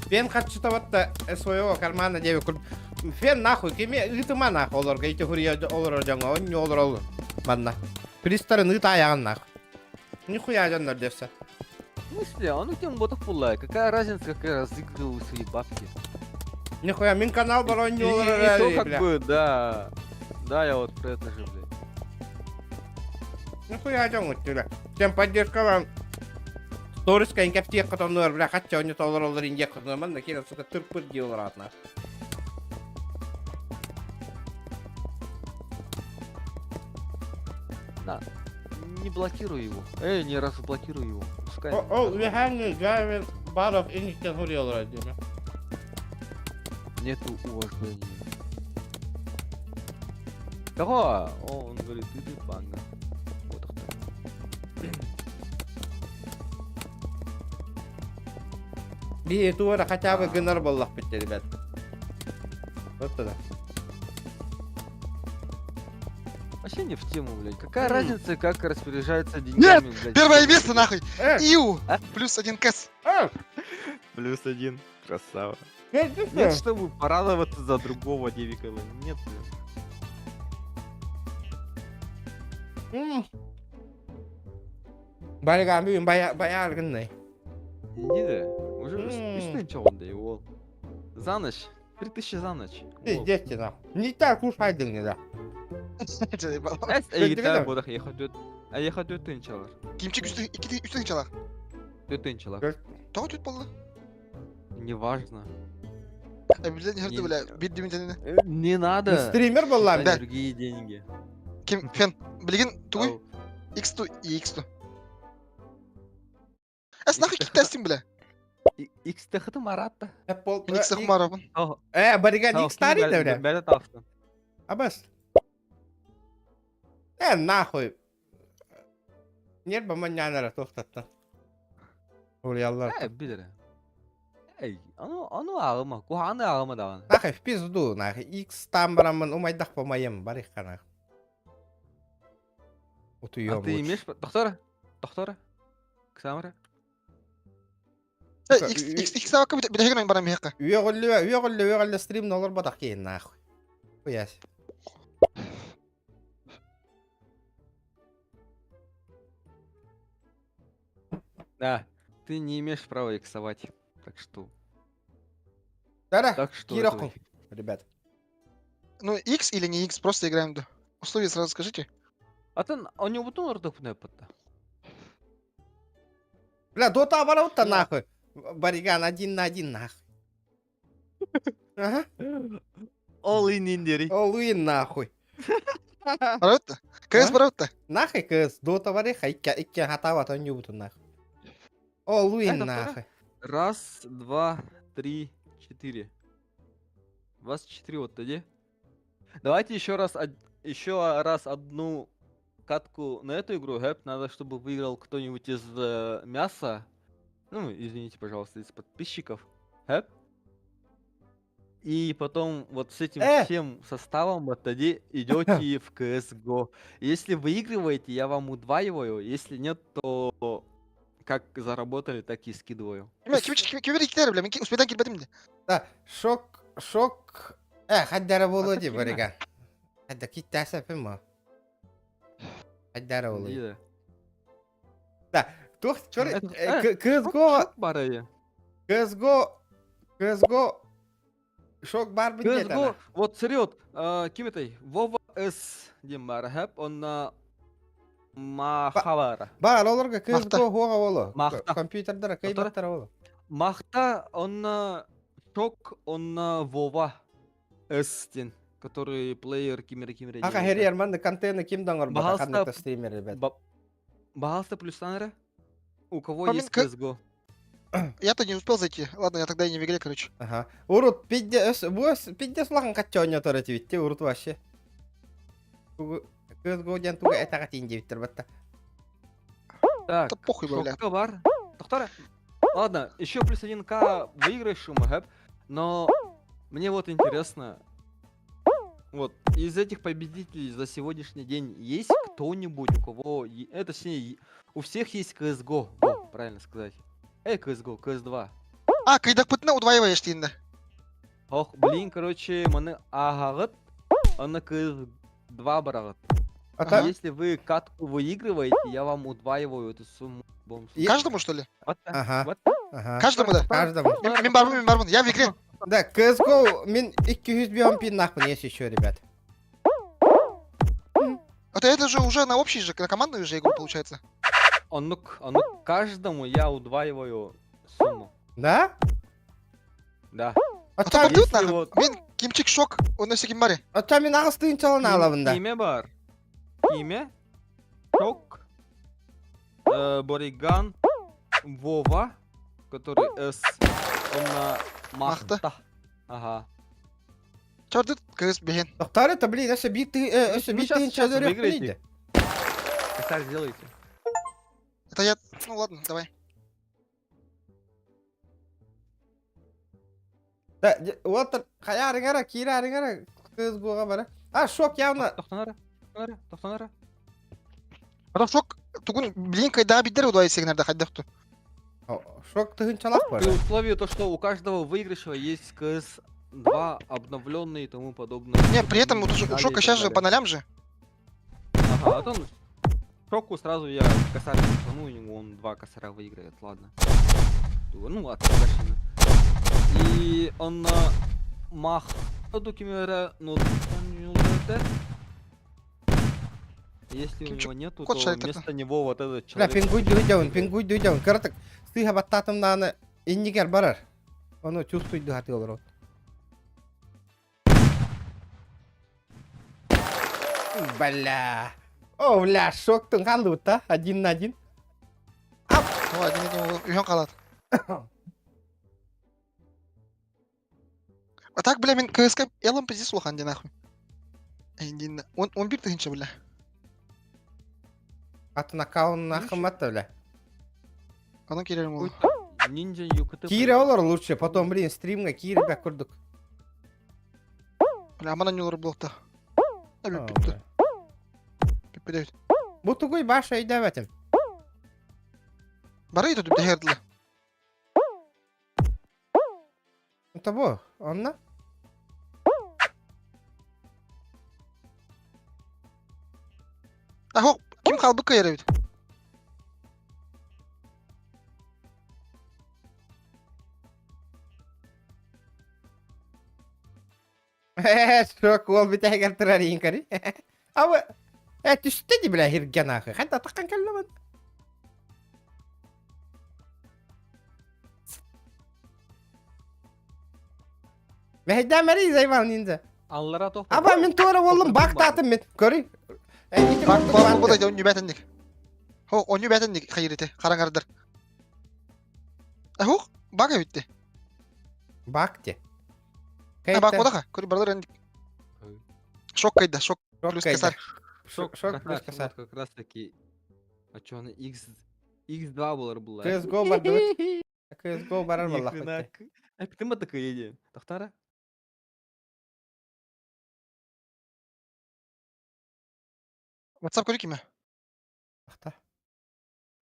Фен харчыта батта своего кармана деви кур. Фен нахуй, кими ыытыма нахуй олорго, ити хурия олорор дьоҥҥо, онньу олор ол манна. Пристарын ыыт айаҕын нахуй. Нихуя дьоннор дессе. В смысле? А ну тем ботов пулай. Какая разница, как я разыгрываю свои бабки? Нихуя, мин канал бар онньу И, олорор и то бля. как бы, да. Да, я вот про это же, блядь. Нихуя дьоҥҥут бля. Всем поддержка вам. Сториска инкэптиэх хотоннуор, бля, хачча онньу толороллор индиэх хотоннуор, манна киирэн, сука, тырпыр дии олораатна. На. Не блокируй его. Эй, не разблокируй его. Пускай. О, ол үһээҥҥи Гавин Баров инниттэн хуруйаллара диэмэ. Нету уважения. Того! О, он говорит, ты ты банга. Вот так. Биһи туора хотя бы гынар буоллахпыт ребят. Вот тогда. Вообще не в тему, блядь. Какая разница, как распоряжаются деньгами, Нет! блядь? Первое место, нахуй! Э! Иу! Плюс один кэс. Плюс один. Красава. Нет, Нет, чтобы порадоваться за другого Девикала. Нет, блин. Барыган бүгүн баяр гыннай. Иди да. Уже үстүн чоҕундай, уол. За ночь. 3000 за ночь. Пиздец нахуй. Не так уж хайдың да. Эс эйгитэ бодах ехать А ехать тынчалар. Кимчик үстүн, икки үстүн чалар. Тынчалар. Тоҕо түт болду? Неважно. Э, бля, не херты, бля, бир димин тенене. Не надо. Стример была, да. Другие деньги. Ким, фен, билигин тугуй? X2 и X2. Эс нахуй киттестин, бля. X тахты маратта. Мин X хумарабын. Э, барыган X тари да, бля. Бәле тахты. Абас. Э, нахуй. Нерба манянара тохтатта. Уляллар. Э, билер. Эй, аны аны ағыма, куханы ағыма даҕаны. Нахуй в пизду, нахуй. X там барамын, умайдах по моим, барих нахуй. А ты имеешь... Доктора? Доктора? Ксамра? Э, X X X табакка билэһигин барам миэхэ. Үөҕүллү, үөҕүллү, үөҕүллү стрим нолор батах кейин нахуй. Хуясь. Да, ты не имеешь права иксовать. Так что... Да, Так что... Кироху, ребят. Ну, X или не X, просто играем, да. Условия сразу скажите. А ты, у него бутон рдохнул подта. Бля, дота оборот-то нахуй. Бариган один на один нахуй. Ага. All in индери. All in нахуй. Барабытта? КС барабытта? Нахуй КС. Дота барыха, икки икки хатава то не бутун нахуй. All in нахуй. Раз, два, три, четыре. Вас четыре вот тоді. Давайте еще раз, еще раз одну катку на эту игру, Гэп. Надо, чтобы выиграл кто-нибудь из э, мяса. Ну, извините, пожалуйста, из подписчиков. Гэп. И потом вот с этим Э! всем составом вот тоді идете в CSGO. Если выигрываете, я вам удваиваю. Если нет, то как заработали, так и скидываю. Ким ким ким ким бля, мен успедан кирбетим де. Да, шок, шок. Э, хаддара болу Ата ди кимме? барыга. Хадда киттәсә пима. Хаддара болу. Диде. Да, тух, чор, Это- э, CSGO, Шок бар ие. CSGO, CSGO, шок бар бит CSGO, вот серьез, ким это? Вова С. диэн бар, хэп, онна Махавара. Бар, олорга Махта. CSGO хуга болу. Махта. Компьютердер кыйбаттар болу. Махта, онна Шок, онна Вова С. диэн, который плеер кимере кимере Аха, диэн. херьер манны контент ким даңор бата Баһалста- ханнык стример, ребят. Ба- Баһалста плюс У кого Помин- есть к- CSGO? Я-то не успел зайти. Ладно, я тогда и не в игре, короче. Аха. Урут пидде өс бу пидде сулахан каччоñо тора тибитти урут вообще. CSGO диэн туга этага тиин дебиттер батта. Так, Да похуй, бля. Шокка бар. Тоқтар. Ладно, еще плюс 1к выигрыш гэп. Но мне вот интересно. Вот, из этих победителей за сегодняшний день есть кто-нибудь, у кого... е- Это, точнее, е- у всех есть CSGO, во, правильно сказать. Эй, CSGO, CS2. А, кыйдакпытына удваиваешь дейін Ох, блин, короче, маны ағағыт, аны CS2 барағыт. Ата Если вы катку выигрываете, я вам удваиваю эту сумму. в любом случае. Каждому, что ли? Вот так, Ага. вот Ага. Каждому, да? Каждому. Мен мен бармын, мен бармын. Я в игре. Да, CSGO мин 200 бион пин нахуй есть еще, ребят. Это это же уже на общий же, на командную же игру получается. Онук, онук, каждому я удваиваю сумму. Да? Да. А то Ата бардыбыт если нахуй. вот- Мен кимчик шок, он өсө ким баре. Ата мин агыс тыынчалан алабында. Имя бар. Имя. Шок. э, Бориган. Вова. Который С. Он на Махта. Махта. Ага. Чардыт кыз бehen. Доктор, это блин, өсө бир ты өсө Ну, бир щас- тыынча щас дөрөк выиграете. билейди. Косарь сделайте. Это я... Ну ладно, давай. Да, вот хаярыңара, кирарыңара CSGO-га бара. А, шок явно. Тоқтанара. Тоқтанара. Тоқтанара. А то шок тугун блин кайда бидер удваивать сигнарда хайдахту. Шок тыынчалак бар. При условии то, что у каждого выигрыша есть КС-2 обновленный и тому подобное. Не, при этом вот у И так далее, шока и сейчас так же далее. по нолям же. Ага, а то он Шоку сразу я косарь ну, у него он два косаря выиграет, ладно. Ну, от Кашина. И он на мах докумера, ну, Если у Кимчик, него нету, кот то шарит это. вместо него вот этот Бля, человек. пингуй дүйдәун, пингуй дүйдәун. Кыртык сыйха баттатым наны иннигер барар. Оны чувствует духаты олар. Бля. О, бля, шоктың қалды та, один на один. Ну, один один үйөн калат. А так, бля, мен КСК элом пиздец улахан де нахуй. Эндин он он бир тыгынча, бля. Атын аккаунтын ақыматты, бля. Анан керерим ол. Ниндзя ЮКТ. Кире олар лучше, потом, блин, стримга кире бә күрдік. Бля, аман анюлар блокта. А О, бит бля. бит. Бу тугуй баш өйдәбәтим. Бары итү дип дәһәрдиле. Это бу, онна? А хок, ким калбы кайра бит? Шок, ол бит әгәр турар инкари. Ава, э, түсті ди, бля, хирген ахы. Хәтта таққан кәлләмән. Мәһдә мәри зайвал ниндзя. Аллара тоқ. Аба мен тура болдым, бақтатым мен. Көрі. Бак бак бу да оню бәтенник. Хо, оню бәтенник хайрите, караңардар. А хок, Баг эбитти. Баг те. А баг бодаха. Көрү бардар энди. Шок кайда, шок плюс косарь. Шок, шок плюс косарь. Как раз таки. А чё она X X2 болар была. CSGO бардыбыт. CSGO барар баллахпыт. Эптим такая идея. Тохтара? WhatsApp көрү киме? Ахта.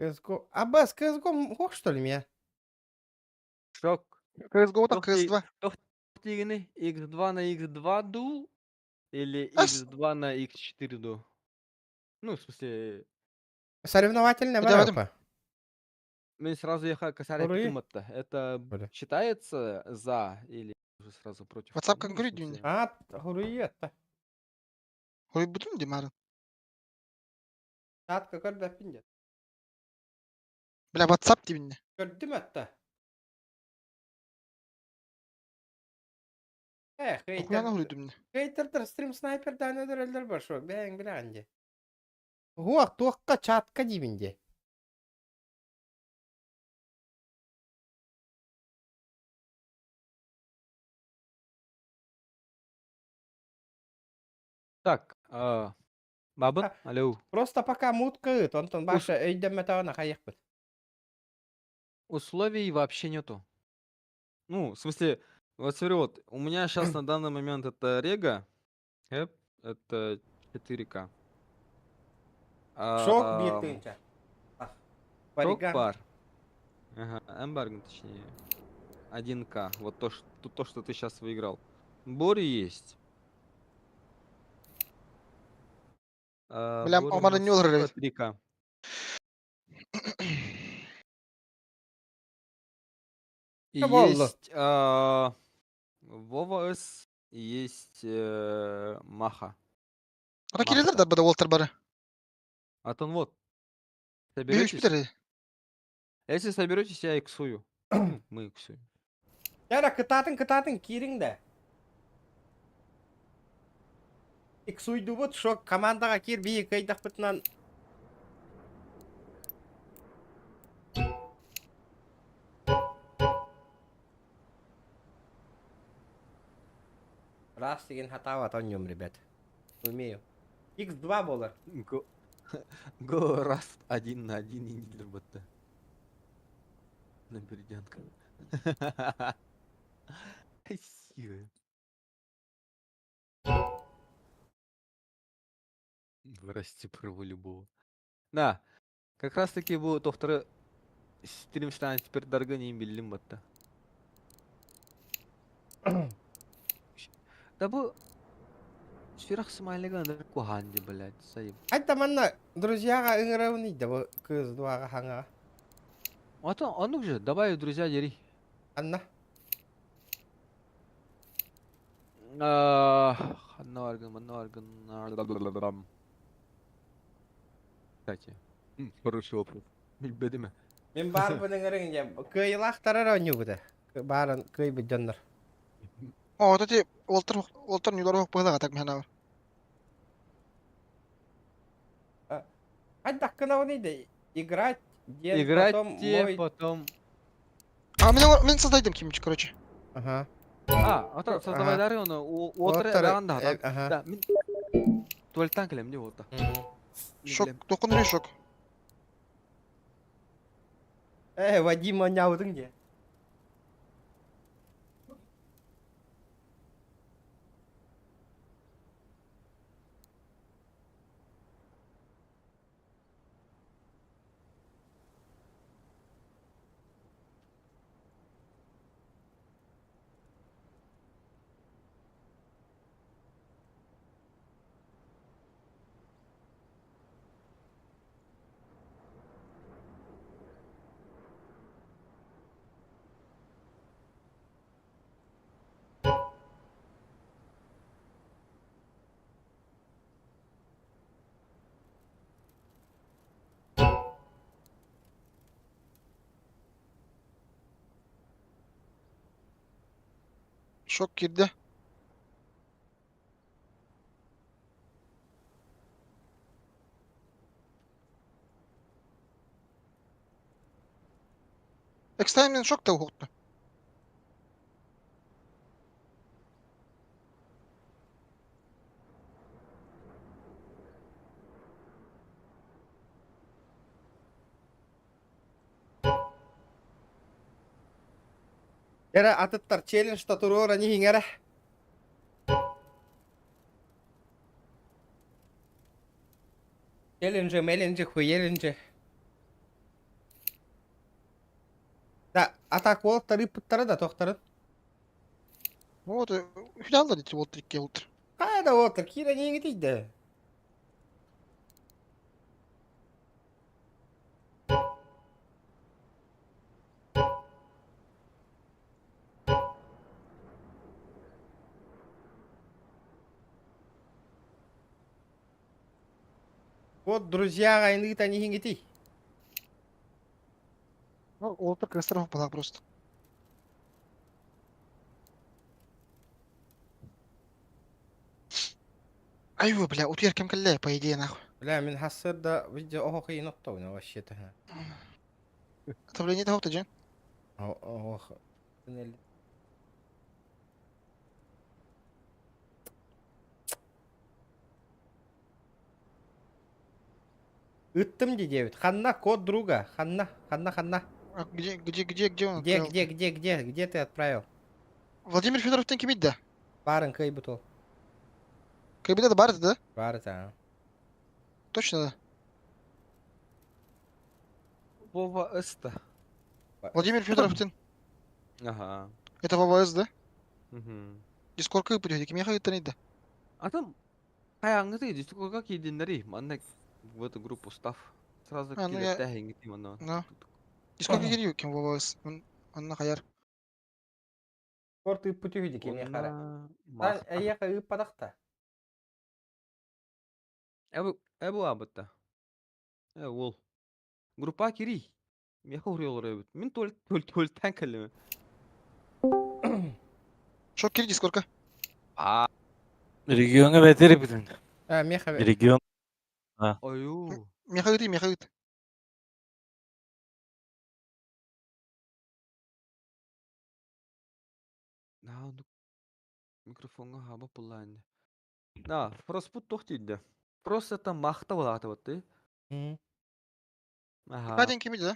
CSGO. Аббас, CSGO хох что ли меня? Шок. CSGO так CS2. Тигини X2 на X2 дул или X2 на X4 ду? Ну, в смысле... Соревновательная борьба. Мы сразу ехали косарь Пятыматта. Это считается за или уже сразу против? WhatsApp конкурент. А, хуруетта. Хуй бутун димарын. Татка көрдө пинде. Бля, WhatsApp дибинне. Көрдүм атта. Э, хейтер. Хейтердер стрим снайпер дан өдөрөлдөр бар шо. Бэң биланде. Хуак туакка чатка дибинде. Так, Бабын, алло. Просто пока мутка ыт, онтон баша өйдөммөтөҕүнэ хайыахпыт. Условий вообще нету. Ну, в смысле, вот смотри, вот, у меня сейчас на данный момент это Рега, эп, это 4К. Шок биир тыһыынча. Шок пар. Ага, эмбарго, точнее. 1К. Вот то, что, то, что ты сейчас выиграл. Бори есть. А, Бля, Бори у Омар нас не олорор сколько? 3К. И есть Вова С, и есть Маха. Ата кирилер да бада Уолтер бары. Атон вот. Бүйүш Соберетесь? битер. Если соберетесь, я иксую. Ну, Мы иксуем. Яра кытаатын кытаатын киириҥ да. Иксуйдубут шок командаҕа киир бии кыайдахпытынан Раз деген хатаабат оонньуом, ребят. Умею. X2 буолар. Го, го раз один на один и не работа. На бердянка. Красиво. Вырасти право любого. Да, как раз таки бу тохторы стрим станет теперь дарга не билим батта. Да бу сүрэх смайлига андыр куханди, блядь, сайып. Айта манна друзьяга ыҥырабын да бу кыз дуаҕа хаҥаҕа. Ата, а ну же, давай, друзья, дери. Анна. Ханна аргын, манна аргын. Кстати, хороший вопрос. Билбедиме. Мин баарбын ыҥырыҥ дьэ кыайылаахтарар оонньуубута. Баарын кыайбыт дьоннор. О, вот эти Уолтер Уолтер ньулар быһылаҕа так механа бар. Хайдахкына да играть, ден Играть потом те, мой... потом... А мен мен создайдым кимчи, короче. Ага. А, ата, создавай дары, оны, Уолтер Уолтер, да, ага. Да, мин... Туалеттан келем, не болды. Шок, токун шок. Э, Вадим оонньообутуҥ дии. Шок киирдэ. Экстаймен шок та уһукту. Эрэ атыттар челлендж туруора иһиҥ эрэ. Челленджи, меленджи, хуеленджи. Да, атак уолаттар ыыппыттара да тохторун. Вот, үһүн ити уолтар икки уолтар. Хайа да уолаттар киирэн иһиҥ да. Вот, друзья, ыытан иһиҥитий. Ну, уолтар кырыстар балак просто. Айва, бля, утуйар кэм кэллэ, по идее, нахуй. Бля, мин хассырда видео оһох иин оттоуна вообще-то. Отопление тоҕо дьэ. Ох. Ыттым дии диэбит. Ханна код друга? Ханна, ханна, ханна? А где, где, где, где он Где, отправил? где, где, где, где ты отправил? Владимир Федоровтан ким да? Барын кыйбыт ол. Кабинет бар да? Бар да. Точно да. Вова Эста. Владимир Федоровтан. Ага. Это Вова С, да? Угу. Дискордка ыппыт кимиэхэ ыыттан да? А там хайаҥҥыты дискордка киирдиннэри манна в эту группу став. Сразу А, ну я- киирэттэһиҥҥити манна. Ну. Дискордка киирии ким Вова С. Онно хайар. Дискорд ыыппыт үһү кимиэхэ эрэ. Онна Та мах. эйиэхэ ыыппатахта. Эбу эбу абытта. Э ол. Группа кири. Миэхэ уруйалар эбит. Мин тол тол толтан кэллим. Шо кири дискордка? А, Регионга бэтер бүтүн. А, миэхэ Регион. ою. Миэхэ ыытый, миэхэ ыыт. На, ну микрофонга хаба пуллаан. На, фроспут тох тиийдэ. Просто там махта была вот ты. Ага. Каден кими да?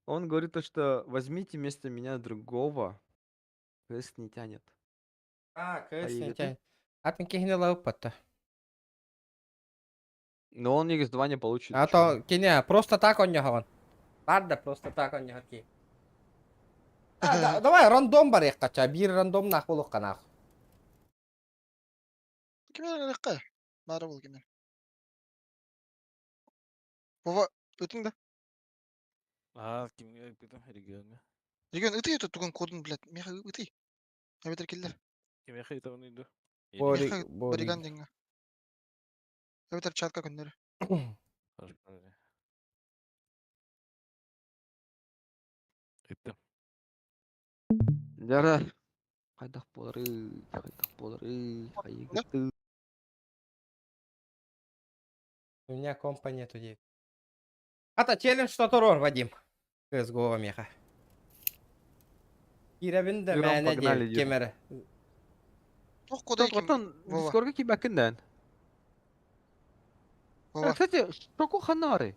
Он говорит то, что возьмите вместо меня другого. КС не тянет. А, КС не Айыгыты. тянет. Атын киһини лабыппатта. Но он X2 не получит. А то кине просто так он он. Ладно, просто так он не А, да, давай рандом барыахха, биир рандом нах буолуохха нах. Кими эрэ Бары бол кими. Вова ыытыҥ да? А, кимге ыыппытым регионга. Регион ыытый это тугун кодун, блядь. Миэхэ ыытый. Эбэтэр киллэр. Кимиэхэ ыытабын ыйду. Бори, Миэхэ бори. Бориган диэҥҥэ. Эбэтэр чатка көннөрү. Хорошо. Ыыттым. Дара. Хайдах буолары, хайдах буолары, хайыгыты. У меня компа нету девять. Ата челлендж тоторор, Вадим. КСГО меха. Кирэбин да Юран, мээнэ погнали, диэбит диир. ким эрэ. Туох кода ким? Отон Вова. Дискордга киирбэккин Вова. Кстати, шоку ханары.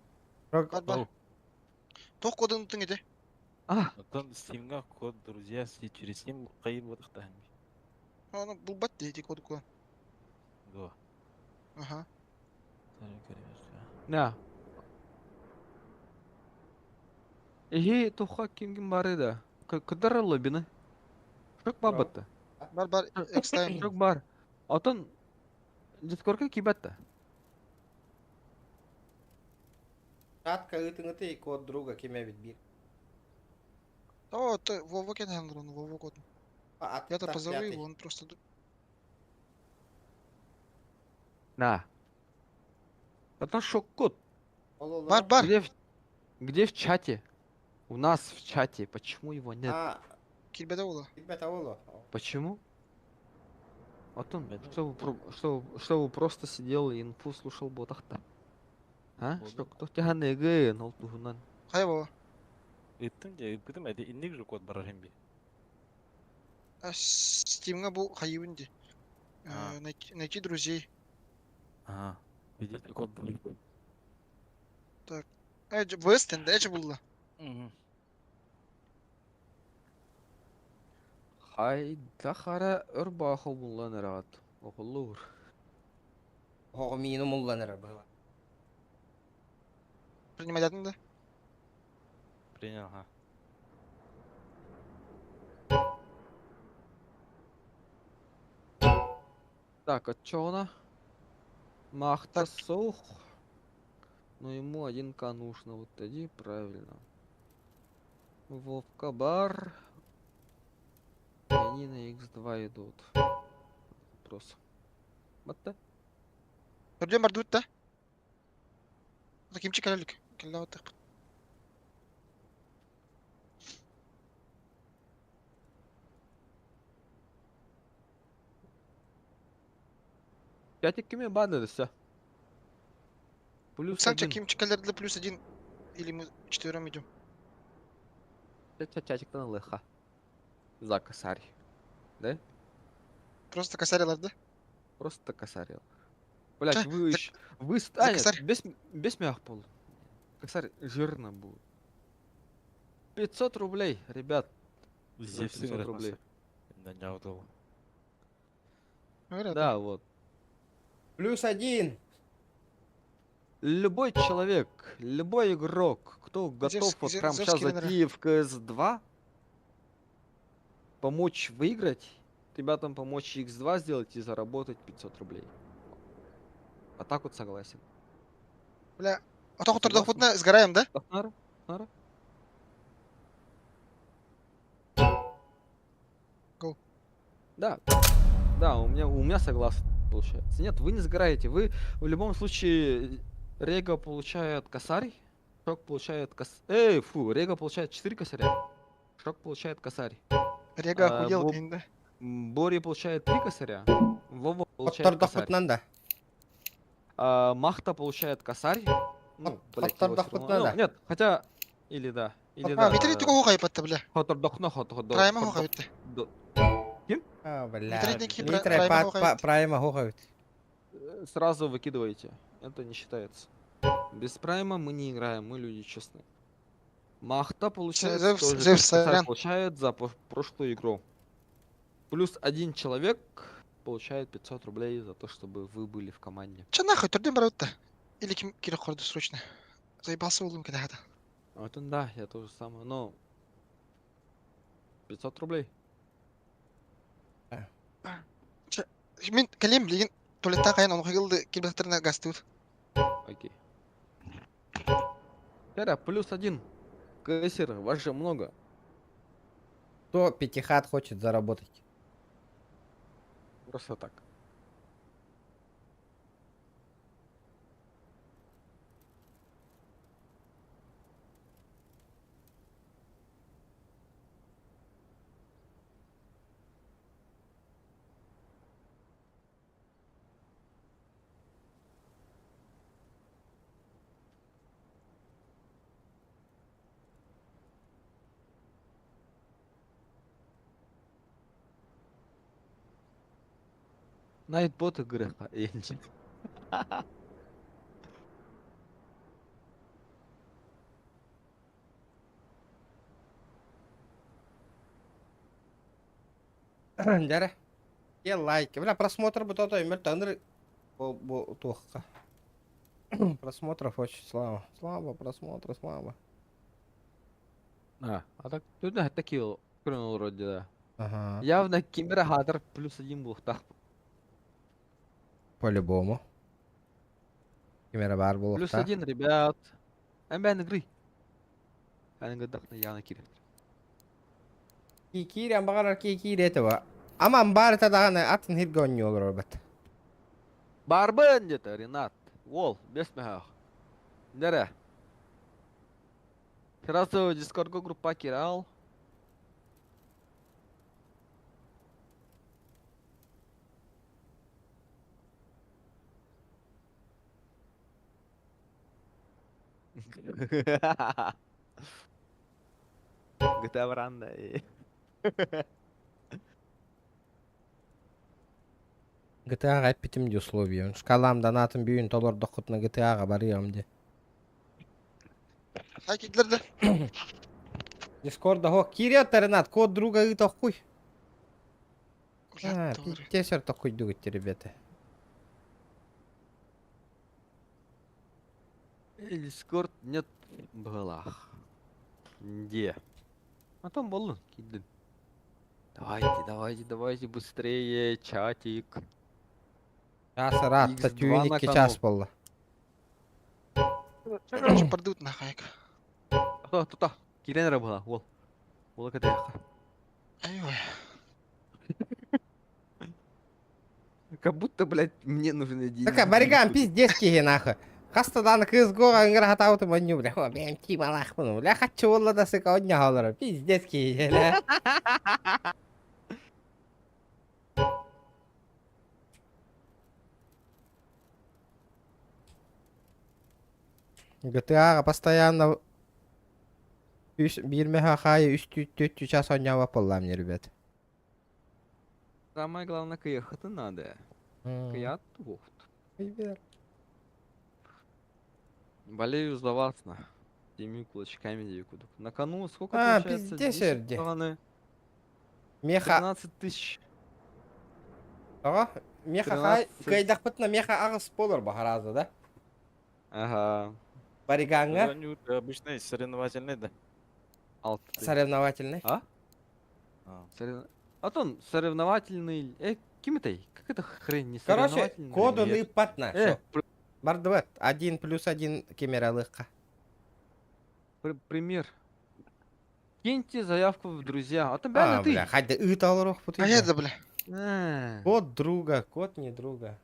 Бар бар. Туох кодун ыытыҥ ити? А, Оттон Steam'га код друзья через Steam кайыр буолуохтаах. Аны булбат дии ити коду кула. Го. Ага. На. Эһи туха ким бары да. Кыдар лобины. Шок бабытты. Бар бар экстайм. Шок бар. Отон Дискордка киирбэтте. Чатка ыытыҥ код друга ким эбит биир. О, это Вова кенхенлер он, Вова код. А, Я-то аттар позову пятый. его, он просто... На. Это шок-код. Ол Бар бар. Где в... Где в чате? У нас в чате. Почему его нет? А, Киирбэтэ буолла. ребята, оло. Почему? Отон, чтобы, чтобы, просто сидел и инфу слушал ботахта. А? Что, кто тебя ол туһунан. Хайа Вова. Ыыттым дии, ыыппытым эти инник же код барар химби. А Стимга бу хайыбын ди. А. Найти, друзей. Ага. Видите код. Так. Э, ВС тенде, эчи булла. Мгм. Хайдах эрэ өр баахыл буллан эрэҕит, оҕолоор. Оҕо миин умуллан эрэр быһыылаах. Принимать да? Принял, ага. Так, а чё она? Махта сух. Но ему 1к нужно, вот иди правильно. Вовка бар. И они на x2 идут. Вопрос. Вот да. Көрдүөн бардыбыт да? Кимчи кэлэлик. Кэллэ баттахпыт. Пятик кими баны все. Плюс Санча один. кимчи кэллэрдилэ плюс один. Или мы четвером идем. Чачиктан лыха. За косарь. Да? Просто косарилар, да? Просто косарил. Блять, Ча, вы за- еще... Вы... за А, нет, косарь. без, без мягких пол. Косарь жирно будет. 500 рублей, ребят. За Здесь 500 рублей. Говорят, Да, вот. Плюс один. Любой человек, любой игрок, кто готов вот Зевс- прямо Зевс сейчас Киллер. зайти в КС-2, помочь выиграть, ребятам помочь X2 сделать и заработать 500 рублей. А так вот согласен. Бля, а то Согласен? хотна сгораем, да? Нара? Нара? Go. Да. Да, у меня согласен получается. Нет, вы не сгораете. Вы в любом случае Рега получает косарь, Шок получает кос... Эй, фу, Рега получает 4 косаря. Шок получает косарь. Рега А, охуел, Боб- блин, да? Бори получает 3 косаря. Вова получает косарь. Хоттордохпутнан да. А, Махта получает косарь. Ну, блядь, его всё равно- надо. Ну, нет, хотя... Или да. Или А, да. Митри тугу хайпатта, бля. Хотордохно, хот, хот, Прайма хохайбытта. А, бля. Митридники Митре прайма па- хохайбыт. прайма хохайбыт. Сразу выкидываете. Это не считается. Без прайма мы не играем, мы люди честные. Махта получает Зевс- тоже Зевс, косарь сорян. получает за прошлую игру. Плюс один человек получает 500 рублей за то, чтобы вы были в команде. Че нахуй, түрден барабытта? Или ким кире хорду срочно. Заебался улым кедахата. А Это да, я тоже самое, но 500 рублей. Мин кэлем билигин туалеттан кайан ону хыгылды кирбэхтерне гастыбыт. Окей. Тера, плюс один. Кэсер, вас же много. Кто пятихат хочет заработать? Просто так. Найтбот игры. Дәрі. Е лайк. Бля, просмотр бы то-то, имел таныр. Бу бу туохка. Просмотров очень слабо. Слабо, просмотры слабо. А так, тут да, такие крынул вроде, да. Ага. Явно Кимера Хадр плюс один был так. По-любому. Кимера бар Плюс булукта. один, ребят. Эмбен игры. Аны явно кирет. Кикири амбагар кикири этого. Ама амбар тадаганы атын хирге olur бат. Барбен где-то, Ренат. Вол, без мехах. Дере. Сразу Дискорд группа Кирал. GTA Бранда. GTA эппитим ди условия. Шкалам донатым бүйүн толордохкутуна GTA-га барыам ди. Хай кидлер да. Дискорда хо кириат Ренат, код друга и тохкуй. А, пиздец такой дугут, ребята. Дискорд нет былах. Где? А там боллун кидин. Давайте, давайте, давайте быстрее, чатик. Час ыраатта, X2 түүн на 2 кону. час буолла. Короче, бардыбыт нахайка. Тута, тута. Кирен эрэ була, уол. Уола кэтэйэххэ. Айой. Как будто, блядь, мне нужны деньги. Така, бариган, пиздец киһи нахуй. Хаста дааны кыыс гоға ыңгыр хатаабыты монню, бля, хо, бэм тиим алаахпын, бля, хаччы буолла да сыка онньоһо олорор, пиздец киһи, бля. GTA-ҕа постоянно үс биир мөһө хаайы үс түт час онньообот буоллаам не ребят. Самое главное, кыйахыты надо. Кыят туохт. Болею за вас, на. Теми кулачками декудук. На кону сколько А, получается? пиздец, 10 эрди. даҕаны. Меха 13 тысяч. Тоҕо? Меха хаай 13. кыайдахпытына меха аҕыс буолар баһарааза да? Ага. Баригаҥҥа Обычный соревновательный, да? Алты. соревновательный. А? Антон, соревновательный... Ким это? Как это хрень не Короче, соревновательный? коду Нет. ыыппатна. Бардыбат. 1 плюс 1 кемералыхха. Пример. Киньте заявку в друзья. А там А, реально ты. бля, хайда ыыта олоруохпут. А я да, бля. Код друга, код не друга.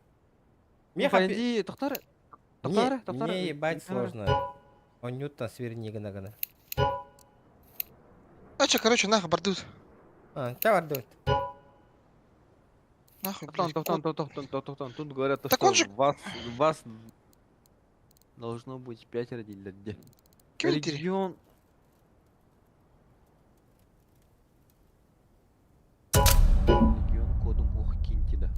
Ну, Меха пойди, тохтар, Не, тохтар, тохтар. не ебать сложно. Он ньютон сверни гына гына. А че, короче, нахуй бардыбыт. А, ча бардыбыт. Нахуй, Тоқтан, блядь. тоқтан, тоқтан, тоқтан, тоқтан. Тут говорят, то, Так что он же- вас должно быть пятеро или Ким этири? Регион. Регион кодун ох кинти да.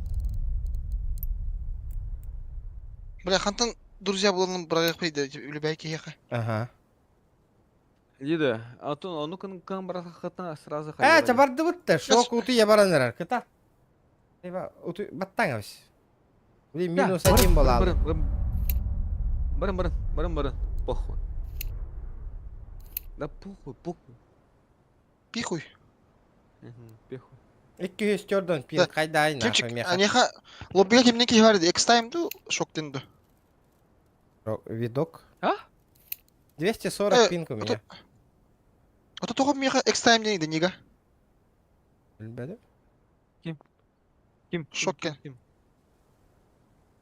Бля, хантан друзья буолан бырайык бейді, үлүбәй киһиэхэ. Ага. Лида, а то а ну-ка ну брат сразу Э, ча бардыбыт шок уту я баранырар. Кыта. Эба, уту баттаңабыз. Блин, минус 1 буолалы. Барын, барын, барын, барын, похуй. Да похуй, похуй. Пихуй. Мгм, Пихуй. 204 пин Да. кайда нахуй Кимчик, меха. аниха лоббига кимнин киһи бар X-Time ду, шоктен ду. Видок. А? 240 пинг у меня. А то тоҕо миэхэ X-Time диэн да нига. Билбэдим. Ким? Ким? Шоккен. Ким?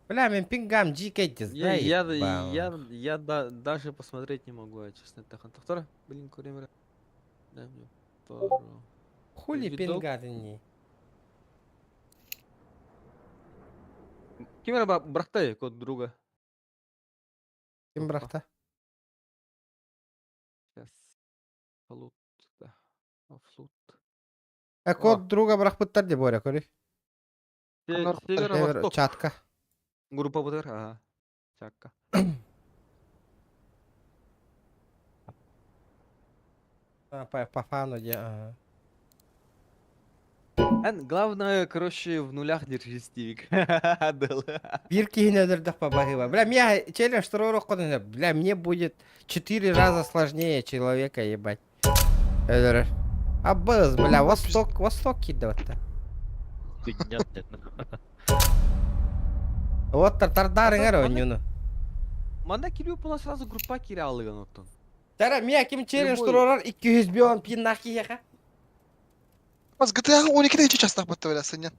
Бля, мен пингам GK Я, я, я, я да, даже посмотреть не могу, я честно. Так, Тохтар, блин, куремера. Дай мне пару. Хули Видок. пингады не. Ким брахтай код друга? Ким бырахта? Сейчас. Флут, да. Флут. Э, код друга бырахпыттар деп боря, көрүй. Северо-восток. Чатка. Группа БТР, ага. Чакка. А, по фану, де, ага. Эн, главное, короче, в нулях держись, Стивик. Дал. Биир киһини өлөрдөх баһыыба. Бля, меня челлендж второй Бля, мне будет четыре раза сложнее человека ебать. Өлөрөр. Абыз, бля, восток, восток кидывать-то. Нет, нет. Вот тардарың ойнюну. Манда кирүү була сразу группа кире алыган оттон. Тара, меня ким челлендж Любой. турорар 200 бион пин киһиэхэ. Бас GTA 12 частах батта бля, сыннан.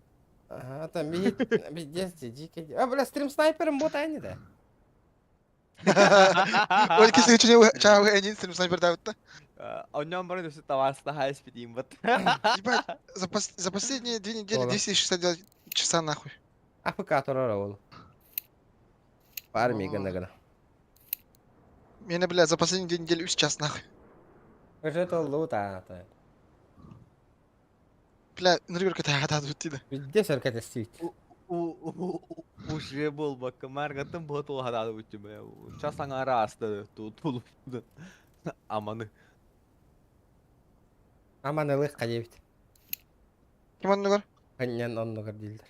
Ага, там пиздец, дикий. А, бля, стрим снайпером бот айны да. 12 сыгычыне чаабы энин стрим снайпер давытта. Оннон барын өсө таварсына хайс битим бат. Ебать, за последние 2 недели Ола. 262 часа нахуй. АФК турора ол. Армия гына гына. Меня, бля, за последние 2 недели 3 час нахуй. Уже это лут, а, то. Бля, ныргыр кытай хатады битти Пиздец, өркетестибит. Уже был бакка маргатын ботул хадады битти Час аңара асты тул. Аманы. Аман ылых кадебит. Ким анныгар? Анньан оннугар дииллэр.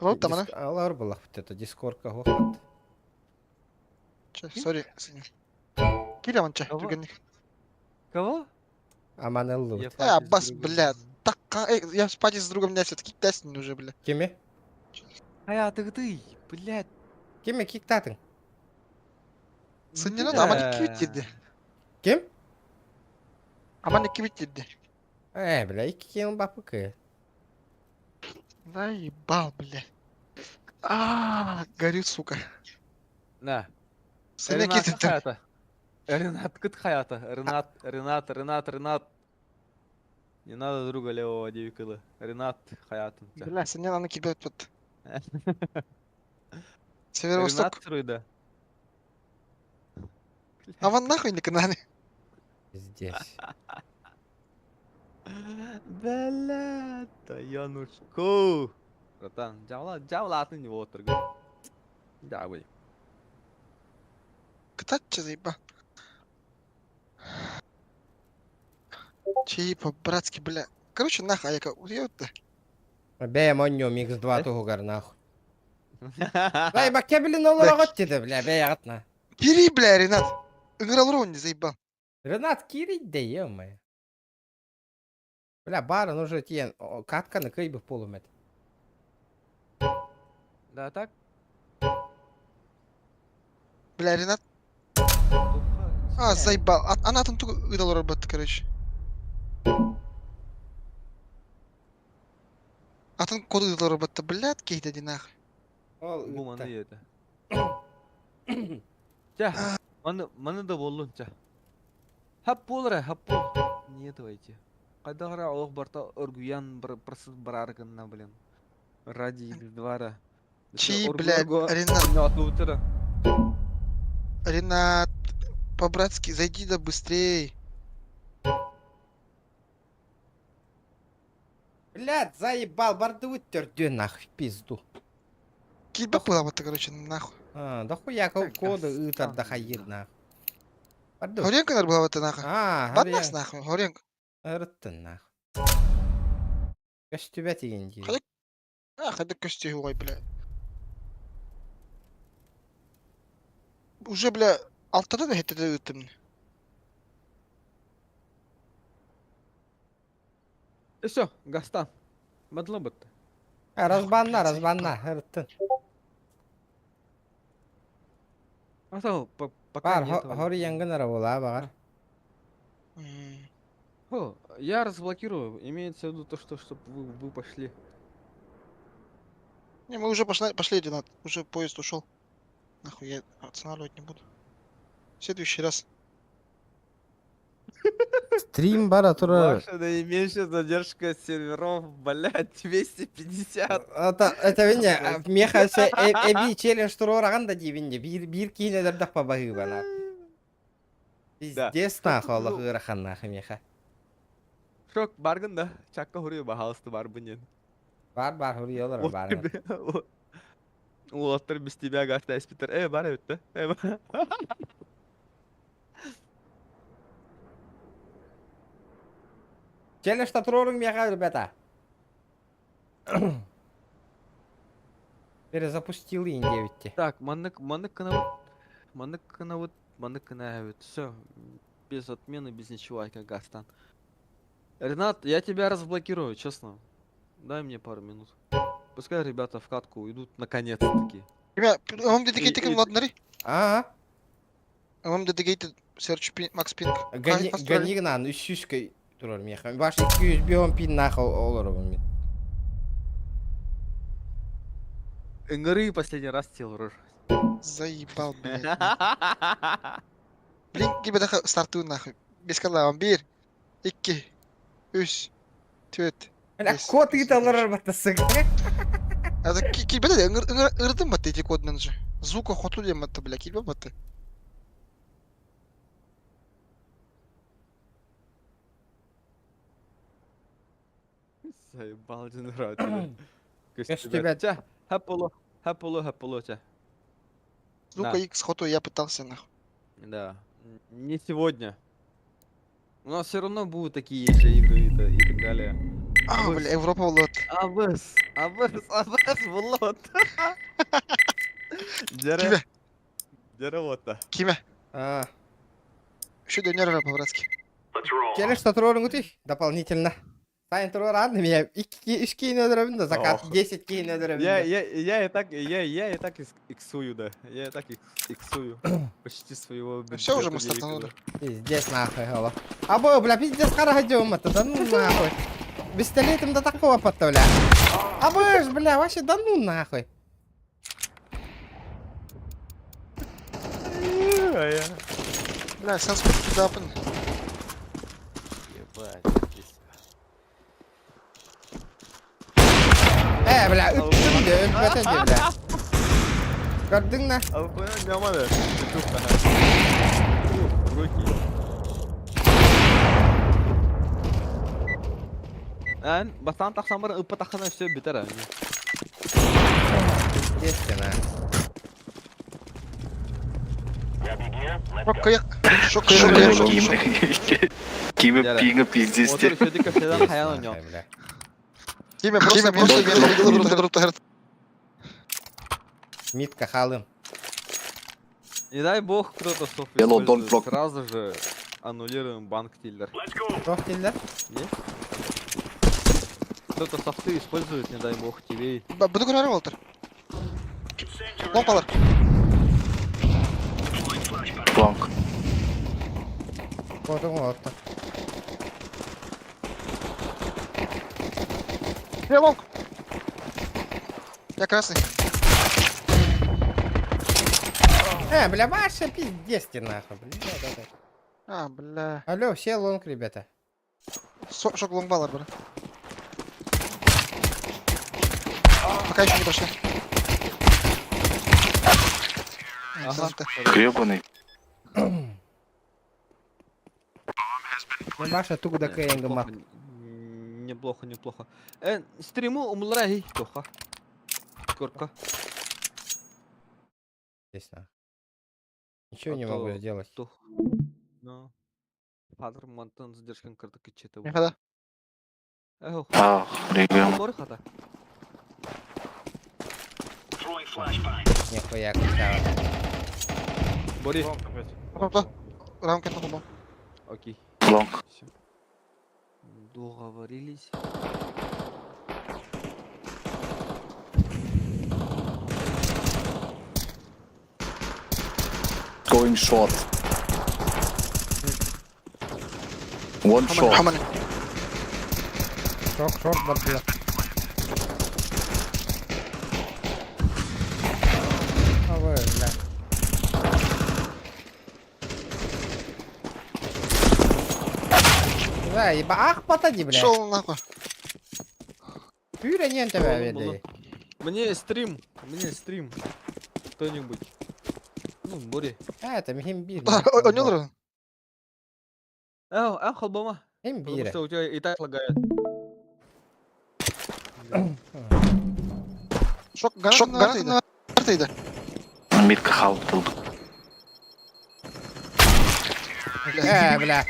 Олор тамана. Алар булахпыт это дискорка хуохпат. Чэ, сори, синя. Киля манча, түргэнник. Кого? Аман ыллыбыт. Э, Аббас, бля, так, эй, я спать с другом не все-таки тест уже, бля. Кими? Хайатыгытый, блядь. Кими киктатын? Сынньанан Аман иккибит диэди. Ким? Аман иккибит диэди. Э, бля, икки ким бапыкы. Наебал, бля. А, горю, сука. На. Сыня Ренат кититтен. хаята. Ренат кыт хаята. Ренат, Ренат, Ренат, Ренат. Не надо друга левого девикылы. Ренат хаятын. Бля, сыня аны килбэт бат. Северо-восток. Ренат Рыда. Аван нахуй не канали. Здесь. Бля, да Янушку. Братан, дьавла, дьавлатын не вот торгуй. Дьявый. Кытаччы заеба. Чей по-братски, бля. Короче, нахуй, аяка, уеб-то. Бэйэм онньуом X2 туһугар нахуй. Бай, бакка билин олороҕут деді, бля, бэйэҕит на. Кири, бля, Ренат. Ыҥыралар он не заебал. Ренат киирийдэ, ё-моё. Бля, барын уже тиен, катканы кыйбы полумет. Да так? Бля, Ренат. А, заебал. Анатын тугу ыдалар бат, короче. Атын код ыдалар батта, блядь, кейде ди нахуй. Ол Бу маны ете. Чэ, маны, маны да боллун, чэ. Хап болар, хап бол. Не давайте. Кайдагара олох барта оргуян бар барар гынна, блин. Ради X2. Чи, блядь, Ренат. Ренат, по-братски, зайди да быстрей. Блядь, заебал, бардыбыт төрдүө нахуй, в пизду. Килбэт буолабыт, короче, нахуй. А, да хуя коды ыытар да хайыр нахуй. Бардыбыт. Хоренко буолабыт нахуй. А, Барнас нахуй, Хоренко. Ырыттын нахуй. Көстүбэт игин диир. А, хайда көстүү ой, бля. Уже, бля, алтыда да хетте ыыттым. Все, Гастан. Бадлабыт. Разбанна, разбанна, ырыттын. Аса, пока Бар, нет. хоруйаҥҥын эрэ буолаа баҕар. О, я разблокирую. Имеется в виду то, что чтобы вы, вы пошли. Не, мы уже пошли, пошли, Ренат. Уже поезд ушел. Нахуй, я останавливать не буду. В следующий раз. Стрим бара турар. Ваша наименьшая задержка серверов, блядь, 250. Это, это винне, меха се эби челлендж туруораган да диибин биир биир киинэлэрдэх баһыыбана. Пиздец нахуй олох ыарахан нахуй меха. Шок, баргын да, чакка хурую баһалысты бар бунен. Бар бар хуруйалар бар. Уолаттар без тебя гаста эспитер. Э, бар эбит да. Э, бар. Челлендж туруоруҥ меха, ребята. Перезапустил и 9. Так, маннык, маннык кына вот, маннык кына вот, маннык кына вот. Все, без отмены, без ничего, как Гастан. Ренат, я тебя разблокирую, честно. Дай мне пару минут. Пускай ребята в катку уйдут наконец-таки. Ребят, вам dedicated ладнары? А? Вам dedicated search pin, max ping. Гони, гони гынан, үс турар меха. Баш 200 пин нахуй олору мен. Ыҥырыы последний раз тело рожь. Заебал, блядь. Блин, кибедаха стартую нахуй. Без вам бир, икки, үс, түөрт. Бля, код ыыталар баттасык. Это кибеде ырдым бат эти коднан же. Звука хоту дем бат, бля, килбе бат. Заебал генератор. Көстүбэт. Чэ, хэп боло, хэп боло, хэп боло, чэ. Звука X хоту я пытался нахуй. Да. Не сегодня. У нас все равно будут такие же игры и, и так далее. А, бля, Европа болот. Абыс, абыс, абыс, болот. Киме? Дьэрэ. Дьэрэ уота. Киме? А. Еще дönер по-братски. Келеш татуровыҥ дополнительно. Сайн туруораан меня икки үс киин өлөрөбүн да закат Ох. 10 киин өлөрөбүн Я, да. я, я и так, я, я и так иксую, да. Я и так иксую. Почти своего Все уже мы бюджета стартанули. Пиздец нахуй, голов. А бо, бля, пиздец хорошо это, да ну нахуй. Пистолетом до такого потом, бля. А быш, бля, вообще да ну нахуй. великого. Бля, сенс туда пын. Ебать. здесь. Бля, үттüm de, öpmete de, бля. Gördün mü? А вы поняли, нормально. Петух, ага. Фу, Руки. Эн, бастан тахсан бар, ыппа таххана все битер. Естественно. Шок кыяк. Шок кыяк. Шок кыяк. Киме Дьэрэ. пинга пиздец. Отыр сөдү көфтеден хаян ойноо. Нахуй, бля. Киме просто просто Митка халым. Не дай бог кто-то софт Yellow, don't использует, block. сразу же аннулируем банк тиллер. Çok diller. Кто-то софты использует, не дай бог, тебе. Буду көрөр болтыр. Помпалар. Long. Kodum oldu. Я лонг. Я красный. Бля, ваша пиздец ты нахуй, бля, да, да. А, бля. Алло, все лонг, ребята. Шок лонг балар, бля. Пока еще не пошли. Ага. Гребаный. Ну, Маша тугда кэйнгма. Неплохо, неплохо. Стриму умларай, тоха. Корка. Здесь нахуй. Ничего А не могу то сделать. Тух. Ну. Падр мантан задержкан карта кичете. Михада. Эх. А, ребят. Бор хата. Нихуя красава. Бори. Опа. Рамка на бомбу. Окей. Long. Всё. Договорились. Going short. One short. Хаман. Шок, шорт бар, бля. А вы, бля. Да, еба, ах, потади, бля. Шел нахуй. Пюре не тебя Булу, веди. Мне стрим, мне стрим. Кто-нибудь. Ну, Бори. А, это мхимбир. Онюлар. Эх, эх, холбома. Потому Имбиря. что у тебя и так лагает. Шок Шок граната иди. Митка халтыл. Бля.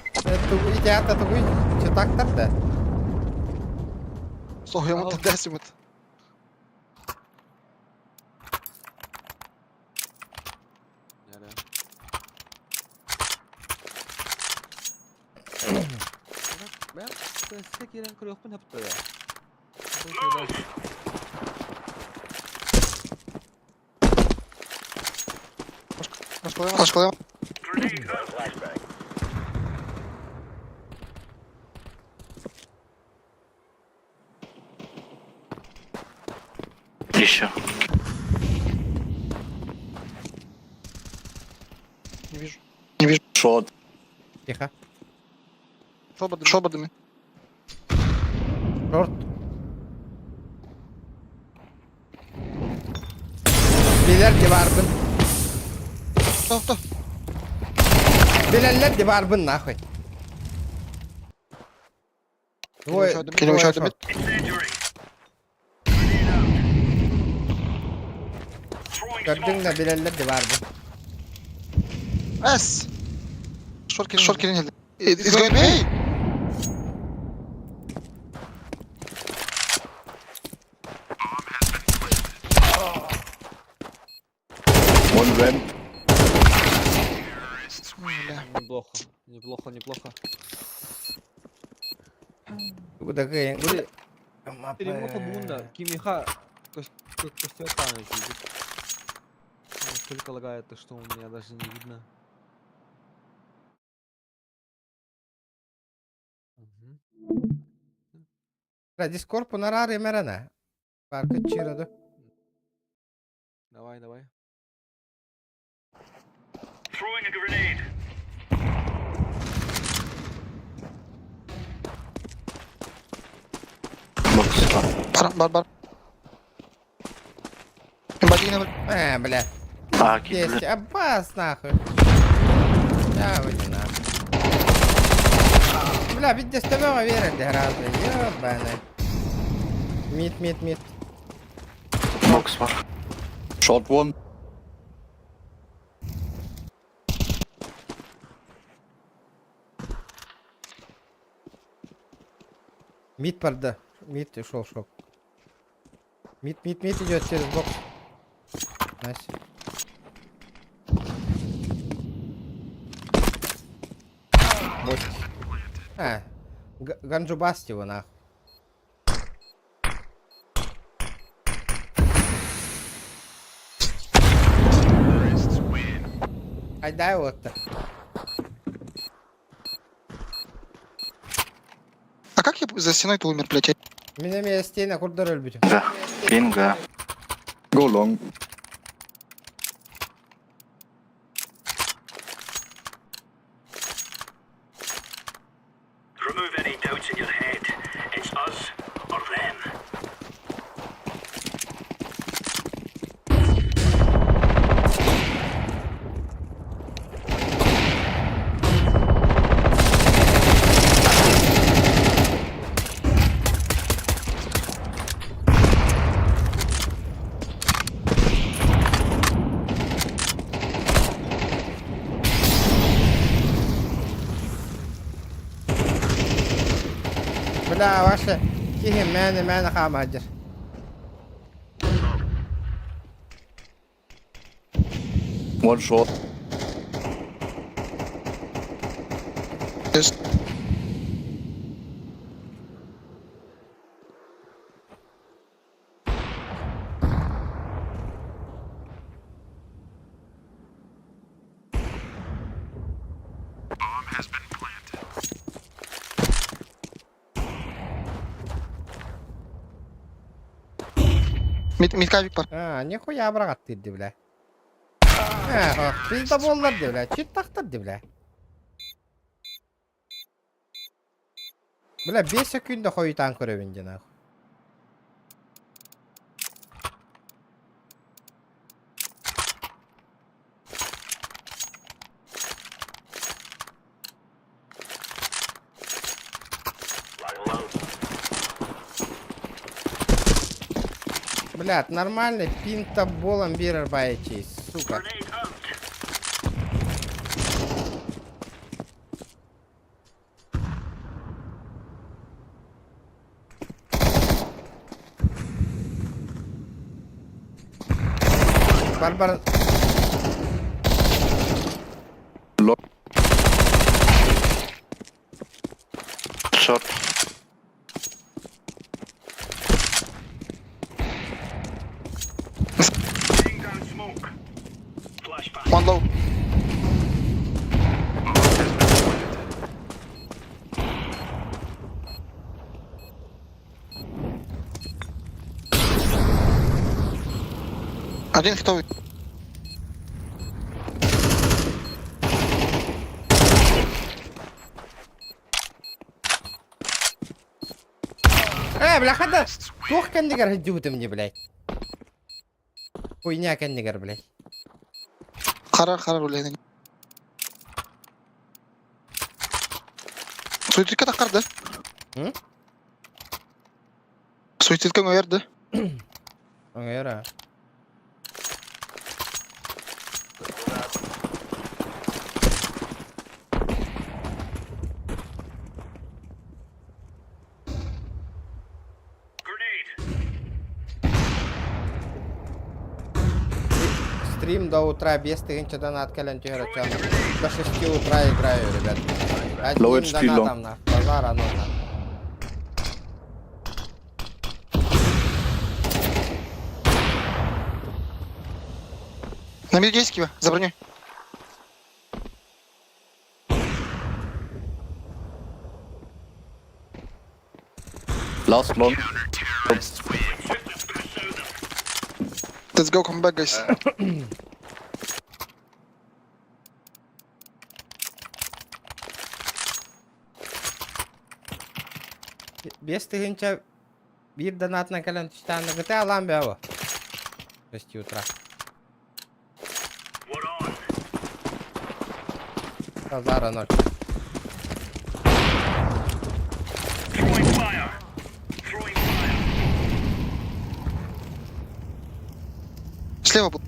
Тугуй, театр тугуй. Че так да? Соһуйамут дәсимут. Бә, сәкирен көрөкпүн хапта да. Башкалай. Еще. Не вижу. Не вижу. Short. Тихо. Шобадами. Шорт. Билер дебарбын. Кто, кто? Билерлер дебарбын нахуй. Двое, Кинем двое еще один шорт. Көрдүң да билерлер дебарбын. С. Шорт Шорт It's going A. One ramp. Бля. Неплохо, неплохо, неплохо. Куда кыйын? Били, перемота бугунда, кимиха костер танец. Настолько лагает, то что у меня даже не видно. Мгм. Дискорд пунарар эмерена. Парка чираду. Давай, давай. Бар, бар, бар. Бадина, бля. Э, бля. А, Есть, Аббас нахуй. Да, вы не нахуй. Бля, ведь доставала вера для раза, ёбаная. Мид, мид, мид. Бокс var. Short one. Мид парда. Мид ушел шок. Мид, мид, мид идет через бокс. Nice. Бочки. А, Ганджубаст его нахуй. Айдай вот-то. А как я за стеной-то умер, блядь? Меня меня стена курдар өлбүтүм. Да. Пинга. Go long. Бля, ваше кихи мэне мэне хаамаджыр. One short. Yes. Мид, мид кавик бар. А, нихуя бырагаттыр ди бля. Э, пизда боллар ди бля, чит тахтар ди бля. Бля, 5 секунда хойтан көрөбүн ди нахуй. Блядь, нормальный пинтоболом бирер баечий, сука. Барбар... Long. Short. One low. Один хитовый. Э, бля, хада! Тух кендигер дюты мне, блядь. Хуйня кендигер, блядь. Харар, харар үләйден. Суицидке таққарды. М? Суицидке өңерді. Оңайра. Стрим до утра 5000 донат кэлэн түһэр оччоҕуна. До 6 утра играю, ребят. Low Одним HP long. донатом на базара нужно. На мид есть киба, за броней. Last long. Let's go, come back, guys. 5000 биир донатынан кэлэн түстэҕинэ GTA ылаан бэҕэ 6 утра. Базара ноль. Слева был.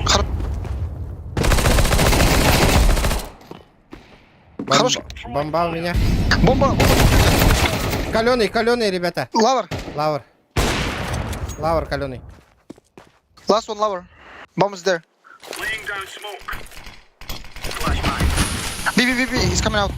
Хор- Хорош. Бомба у меня. Бомба, бомба. Каленый, каленый, ребята. Лавр. Лавр. Лавр каленый. Last one, лавр. Bomb is there. B, B, B, B, he's coming out.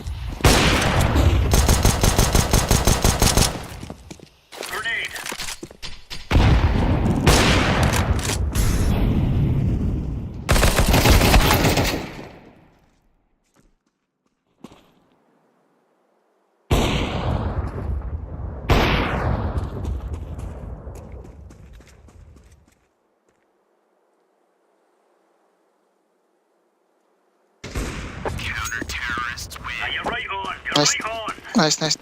Nice. Nice, nice.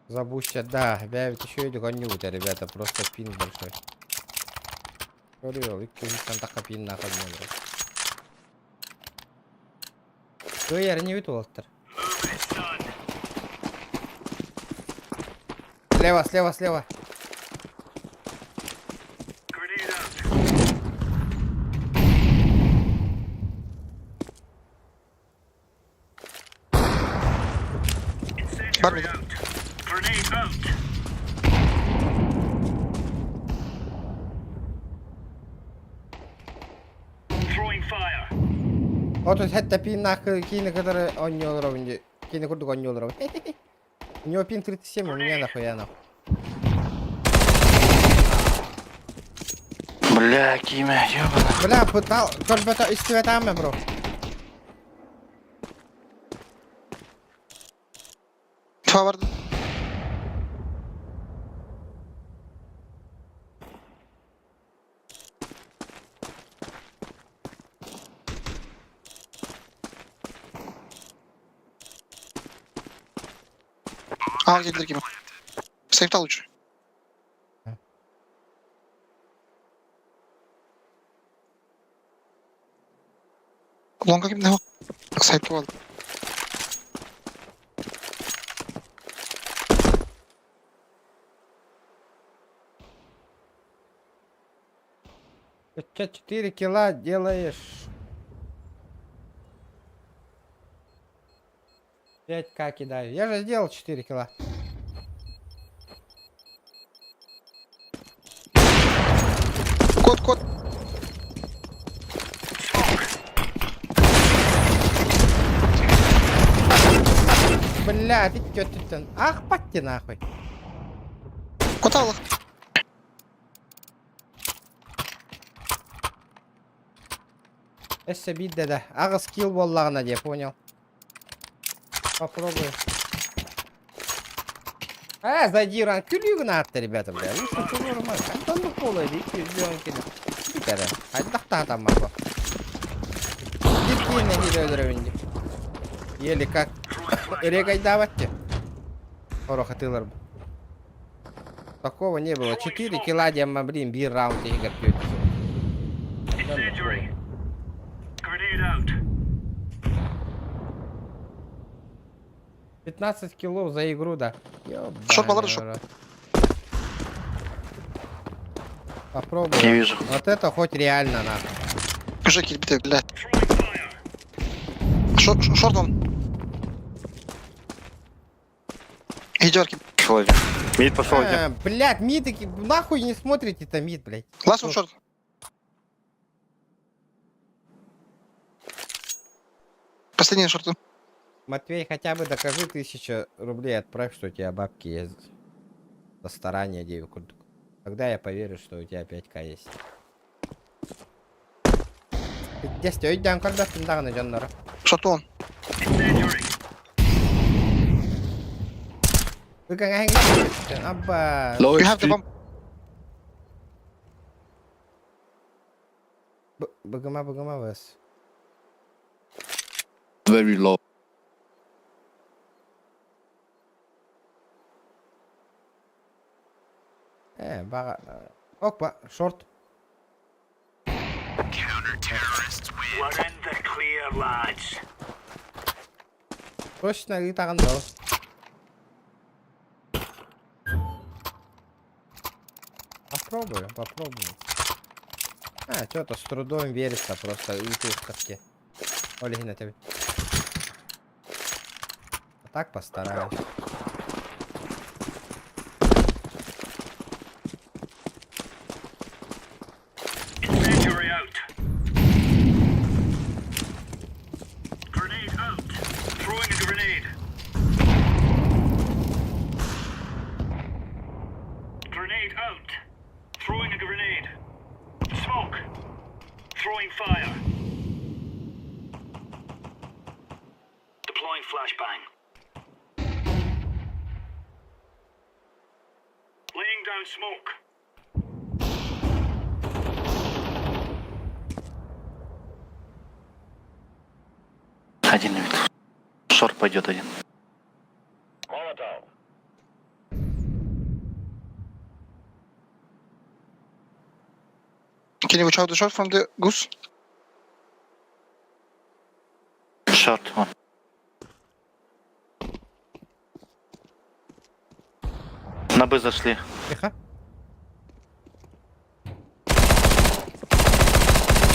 Забуща, да, бля, ведь еще и гоню у тебя, ребята, просто пинг большой. Көрүө, 200 тахха пин нахуй не Кыайар не бит уолаттар. Слева, слева, слева. Бар mid. 37 пиннаах киини кытары оонньуу олоробун дии. Киини курдук оонньуу олоробун. У него пин 37, у меня нахуя нахуй. Бля, Кимя, ёбана. Бля, пытал, көрбөтө истибэтээм бро. Два барды. А, где другими? Сейфта лучше. Лонга ким не Сайт был. Че 4 килла делаешь? 5к кидаю. Я же сделал 4 килла. Код, код. Бля, ты чё ты Ах, патти нахуй. Код аллах. Өссө биирдэ да. Аҕыс килл буоллаҕына дии, понял. Попробую. А, зайди ран, күлүү гынаатта, ребята, бля. Ну что, нормально. Антон буолуой дии, 210 кило. Бүтэрэ. Хайдах таатаммат бу. Биир киһи нэһиилэ өлөрөбүн дии. Еле как. Эрегайдаабат дии. Сорох атыылар. Такого не было. 4 килла диэммэ, блин, биир раунд иһигэр түөрт. 15 киллов за игру, да. Шорт балар, Ёбаный шорт. в рот. Попробуй. Не вижу. Вот это хоть реально нахуй. Уже килбите, блядь. Short он. Идерки. Mid пошел один. А, блядь, mid, нахуй не смотрите-то mid, блядь. Last one short. Последний short. Матвей, хотя бы докажи 1000 рублей отправь, что у тебя бабки есть. За старание 9 курдук. Тогда я поверю, что у тебя 5к есть. Десять, өйдөөн көрбөппүн даҕаны дьоннору. Short one. Абба. You have the bomb. Быгыма быгыма вас. Very low. Э, баҕа. Опа, short. We're in the clear, lads. Точно ыытаҕын да. Попробую, попробую. А, что-то с трудом верится просто ыытыахтарке. Олегина тебе. А так постараюсь. Incendiary out. Grenade out. Throwing a grenade. Grenade out. Throwing a grenade. Smoke. Throwing fire. Deploying flashbang. Laying down smoke. Один mid. Short пойдет один. Molotov. Can you watch out the short from the goose? Short он. На Б зашли. Тихо.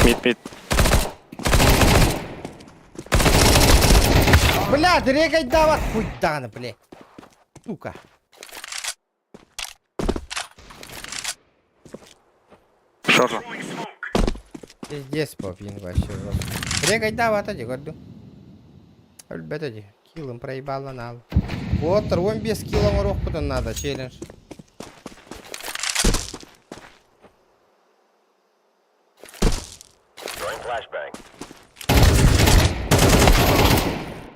Mid, mid. Бля, регай дават. Хуй дана, блядь. Сука. Short. Throwing smoke. Пиздец по пинг вообще. Регай дават, ади, горду. Ребята, киллом проебала нал. Вот, он без килла морохку надо, челлендж. Throwing flashbang.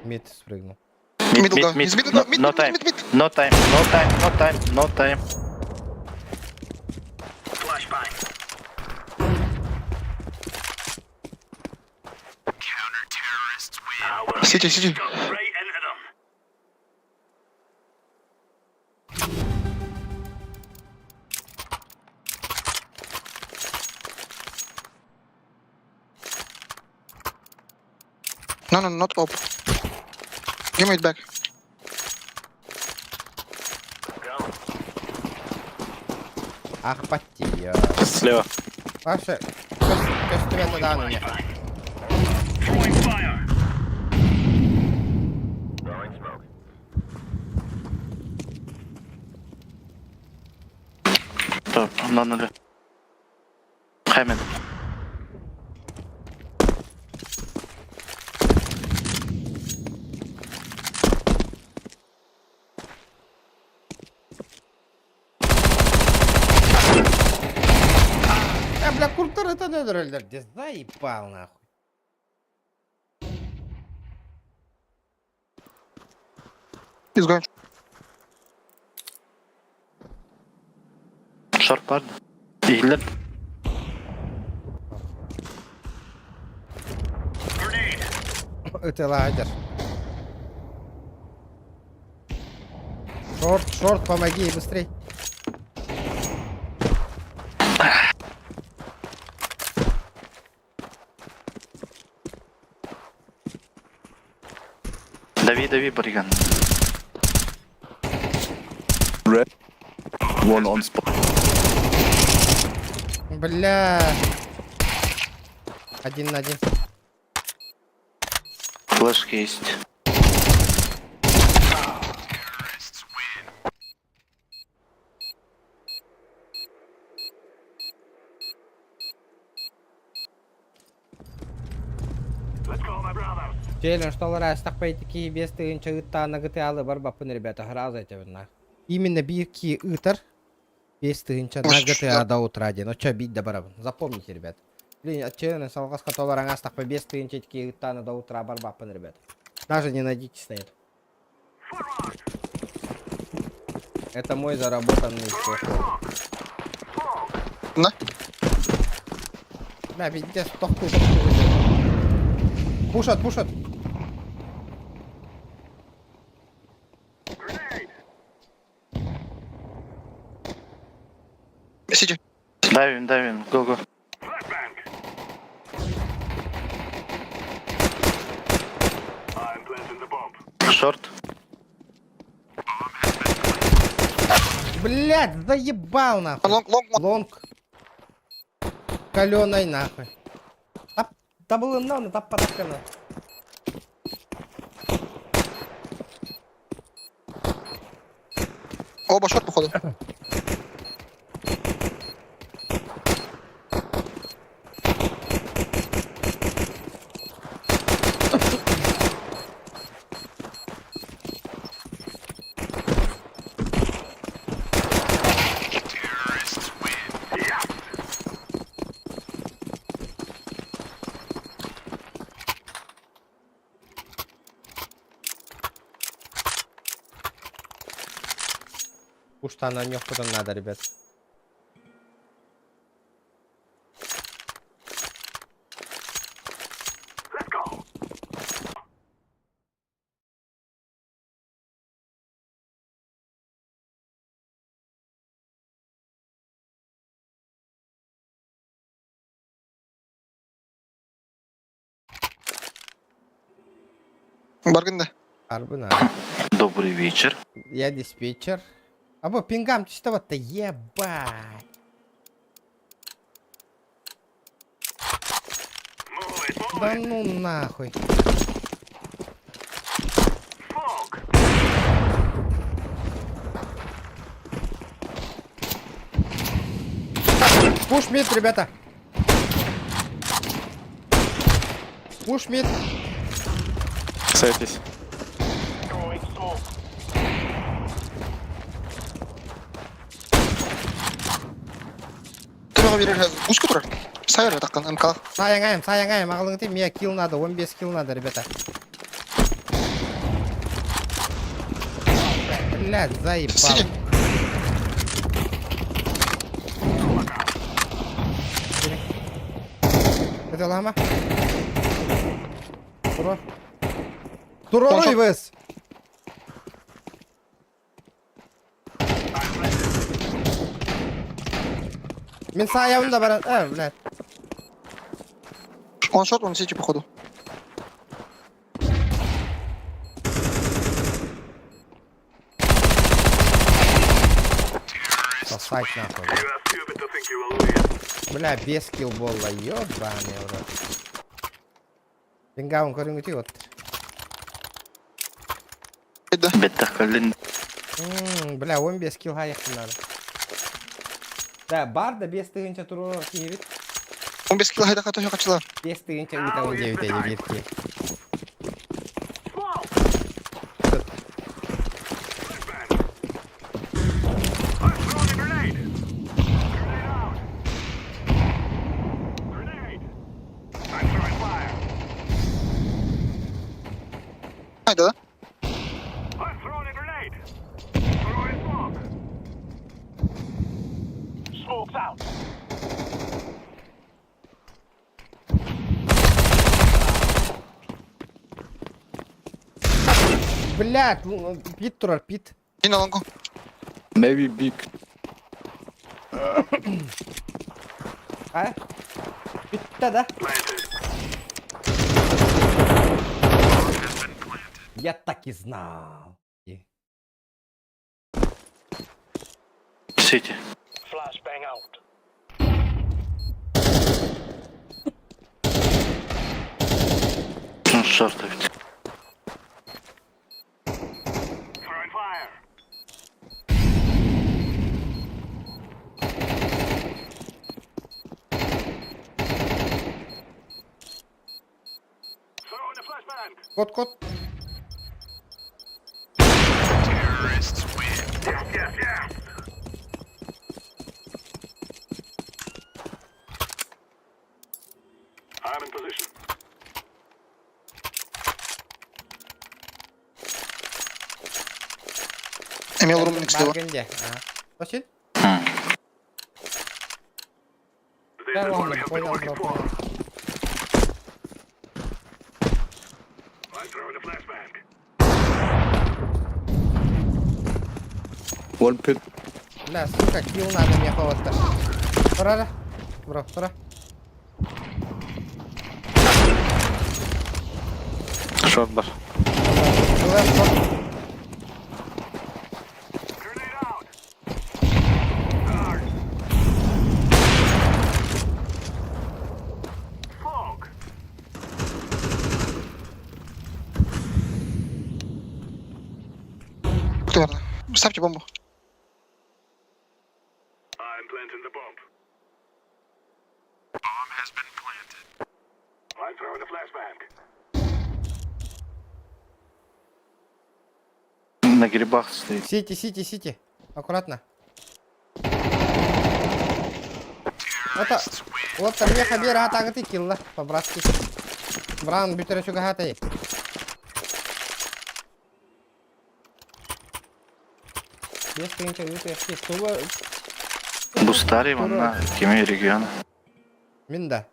Mid спрыгнул. Mid, Middle mid, go. mid. He's middle No, go. Mid, no mid, time. mid, mid, mid. No time, no time, no time, no time. Flashbang. Counter-terrorists win. CT, CT. Right into them. No, not op. Give me it back. Go. Ах, потия. Слева. Паша, көстүбэтэ даҕаны мне. Throwing fire. Throwing smoke. Топ, на нуле. Хэммит. Э, бля, куртар это нөдөрөлдөр. Де заебал нахуй. He's going. Short бар. Иһиллэр. Grenade. Это лагерь. Short, short, помоги, быстрей. Дави, дави, Бариган. Red. One on spot. Бля. Один на один. Флешки есть. Челлендж толору астахпай ити 5000 ыыттаана гытаалы барбаппын, ребята, сразу этэбин на. Именно биир ки ыытар 5000 на GTA до утра диэн, оччо биир да барабын. Запомните, ребят. Блин, отчаянно салҕаска толору астахпай 5000 ити ыыттаана до утра барбаппын, ребят. Даже не надейтесь на это. Это мой заработанный доход. На. Бля, пиздец, тохтуу, тохтуу. Пушат, пушат. Сити. Давим, давим, го-го. Шорт. Блядь, заебал нахуй. Лонг, лонг, лонг. Лонг. Каленой нахуй. Тап, табылынна, тап патаккана. Оба шорт, походу. Уж на нёх потом надо, ребят. Баргында. Арбына. Добрый вечер. Я диспетчер. Або пингам что вот-то ебать. Да ну нахуй. Пуш мид, ребята. Пуш мид. Сайтесь. Төбөҕө биэрэр узко турар. Сайыр таққан МК. Саяңайым, саяңайым, ағылың мне килл надо, 15 килл надо, ребята. Блядь, заебал. Сиди. Это лама? Туро. Туро вес. Мин саябын да баран. Э, блядь. Он шорт, он сити, походу. Сосать нахуй. Бля, без киллболла, ёбаный в рот. Пингаун көрүҥүтүй вот. Да. Беттах калин. Бля, 15 килл хайыктын надо. Да, бар да 5000 туру киһибит. 15 килл хайда катыһы качылар. 5000 ыытабын диэбит эди биир киһи. Хайда да? Блядь, пит турар, пит. Ин аланго. Maybe big. А? Питта, да? Я так и знал. Сити. Ну, шорт ведь. Кот, кот. Эмиэ олорум икс Баргын дьэ. Точит? Да, ладно, понял, бро, понял. One pit. Бля, сука, килл надо мне кого-то. Тура, да. Бро, тура. Short бар. Left, short. Кто верно? Ставьте бомбу. На грибах стоит. Сити, сити, сити. Аккуратно. Вот, вот там меха бера атагыты килла, по-братски. Бран бүтәрә чугаһатай. Бес тыгынча өтө яхшы. Тула Бустари манна кеме региона. Мин да.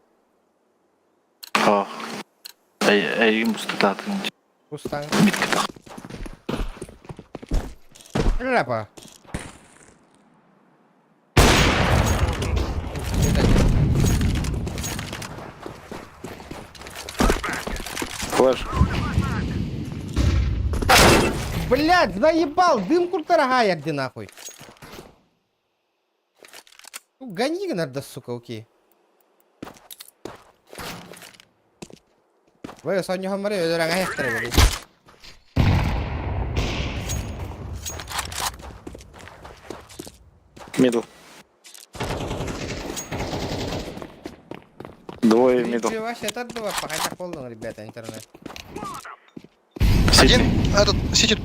О. Эй, эй, бустататын. Бустан. Митка тах. Ляпа. Флэш. Блядь, заебал, дым куртарагая где нахуй. Ну, гони надо, сука, окей. Вы соню хамары өлөрәңә хәхтер бери. Мидл. Двое мидл. Вообще это два, пока так полный, ребята, интернет. Один, этот, сити.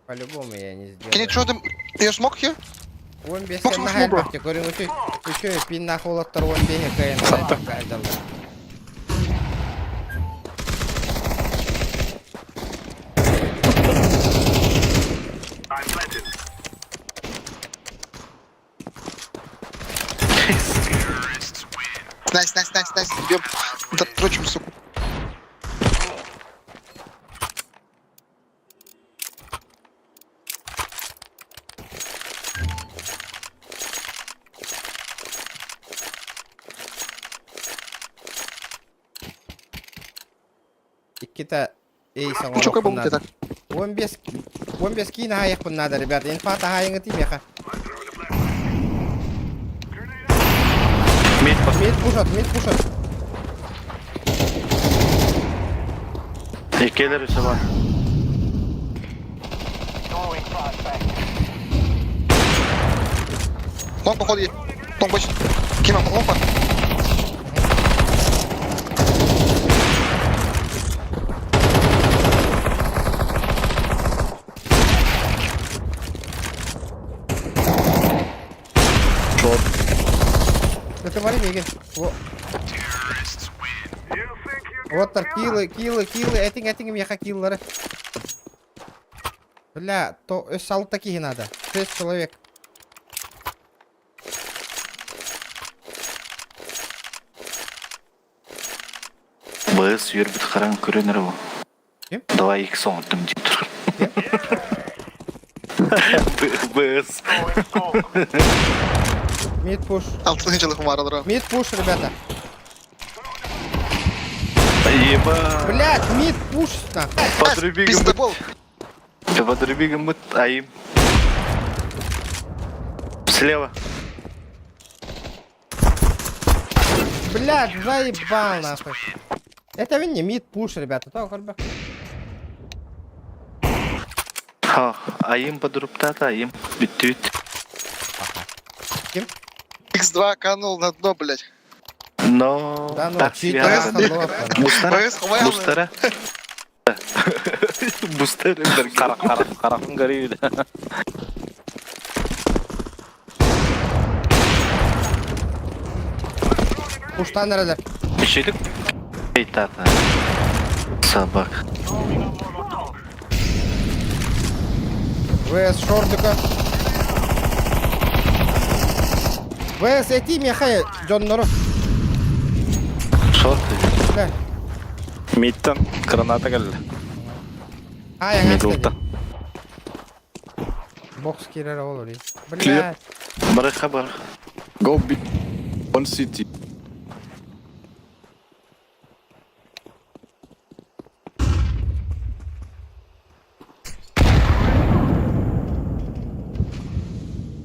По-любому я не сделаю. Can you throw them your smoke here? Он без Smoke, smoke, bro. Говорю, ну ты чё, пин нахуй лоттар он беге кайын. Nice, nice, nice, nice. Бьем. Дрочим, суку. Иккита эй Чё, как бомбу так? 15 кин аяқпын надо, ребята. Инфа тахайыңы тимеха. Мид Мид пушат, мид пушат. Икелер үсі бар. Лонг, походу, есть. Лонг больше. Кима, лонг по. Шорт. Это вали миги. Во. Вот тар киллы, киллы, киллы, этиң, этиң меха киллары. Бля, то өс алты такие надо. 6 человек. БС юрбит харан көрінір бұл. Ким? Давай икс оңырдым деп тұр. БС. Мид пуш. Алтын жылы хумаралар. Мид пуш, ребята. Еба. Блядь, мид пуш нахуй. Подруби гымыт. Пиздобол. Подруби гымыт айым. Слева. Блядь, заебал нахуй. Это не мид пуш, ребята. То, хорба. Ха, айым подруптата, айым. Бүттүт. Ким? X2 канул на дно, блядь. Но Да ну, так читер себе. ахаллоп. Мустара. Мустара. Мустара. Карак карак каракын көрүү. Куштан эрэлэр. Ишелик. Эйтата. Собак. ВС шордыка. ВС эти мехай дьоннору. Шорты. Бля. Миттен граната келди. Ай, Мидлта. Бокс кирер ол ори. Бля. Барыха барых. Go B. One city.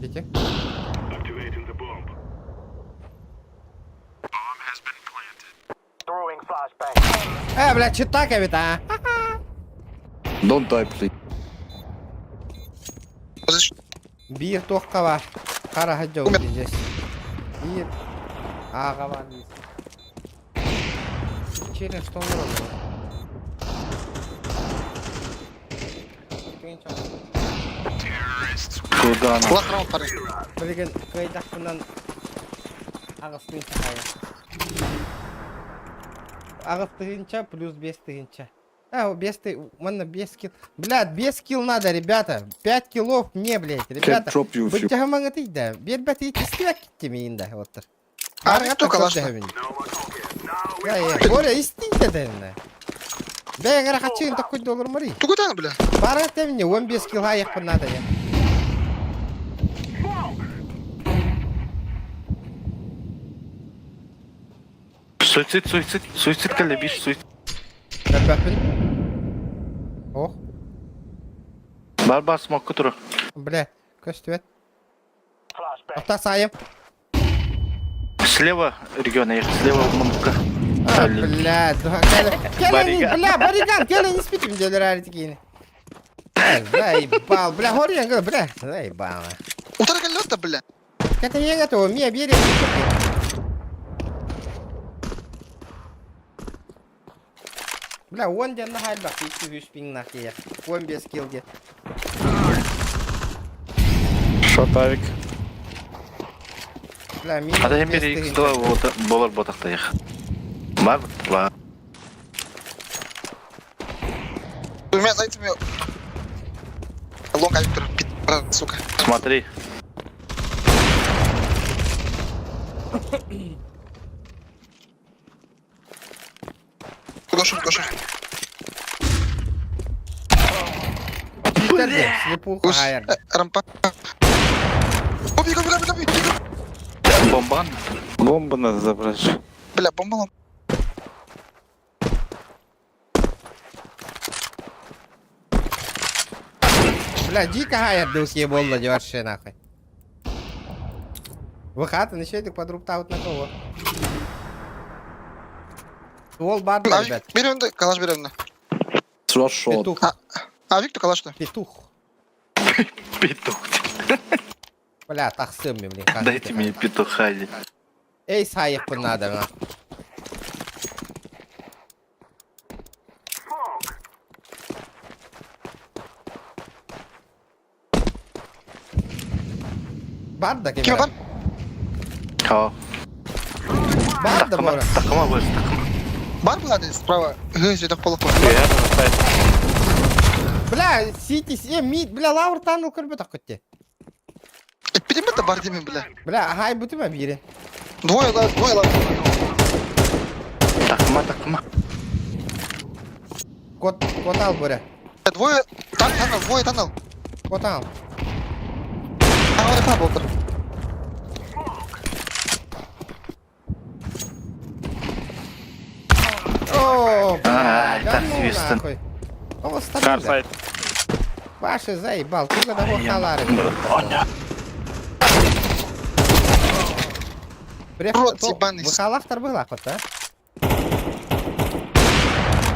Ити. Бля, читак эбит, а. Don't die, please. Биир туохха бар. Хара хаджа здесь. Биир. Ага бар здесь. Через что он Куда она? Лах раунд, парень. Билген кыйдахпынан аҕыс тыһыынча хайа. Аҕыс тыһыынча плюс 5 тыһыынча. А, без ты, манна 5 килл. Блядь, 5 килл надо, ребята. 5 киллов мне, блядь, ребята. drop you if you- Быттаһамаңы да. Бербәт истибәк китте мин да, вот. А, кто калашта? Я, я, Боря, истинде дэнне. Бәгәр хачын такой доллар мари. Тугутан, бля. Бара темне, 15 килл аяк надо я. Суицид, суицид, суицид келди, биш суицид. Бәппин. Ох, Бар бар смокку туру. бля, көстүбет. Охта сайым. Слева региона, ехать, слева мунка. А, бля, келе, бля, бариган, келе не спитим делер аритикини. Заебал, бля, горен, бля, заебал. Утара келле бля. Это я готов, мне бери. Бля, он ден на хальбах, 200 пинг нахуй. Он без килл де. Шот авик. Бля, минус Ада hem 5 бери тыһыынча. X2 болар ботакта ех. Бар бар. Двумя зайцами. Лонг авик, пи***, сука. Смотри. Гоша, Гоша. Бля, слепуха хайр. Рампа. Оби, оби, оби, оби, оби. Бомбан. Бомбу надо забрать. Бля, бомба лом. Бля, дико хайр духи болла вообще нахуй. Выхат, начали подруптаут на кого? Ствол бар, Авик, ребят. берем да, калаш берем да. Rush short. Петух. Авик, то калаш да. Петух. Петух. Бля, тахсым блин. Дайте мне петуха. Эй, сайып надо, на. Бар да Ким бар? Ха. Бар да бора. Такыма бос, такыма. Бар была здесь справа. Гы, сюда полок. Бля, сити, мид, бля, лаур таныл көрбө таккытте. Эпидемия бар деймін, бля. Бля, хай бутыма бири. Двое, да, двое, ладно. Такыма, такыма. Кот, кот ал, Боря. Двое, там, танел, двое, танел. Кот ал. А, он это был. О, бля, Ай, да так ну свистон. нахуй. О, старый. Ваши заебал, ты когда халары. Рот ебаный. Выхалахтар была хоть, а?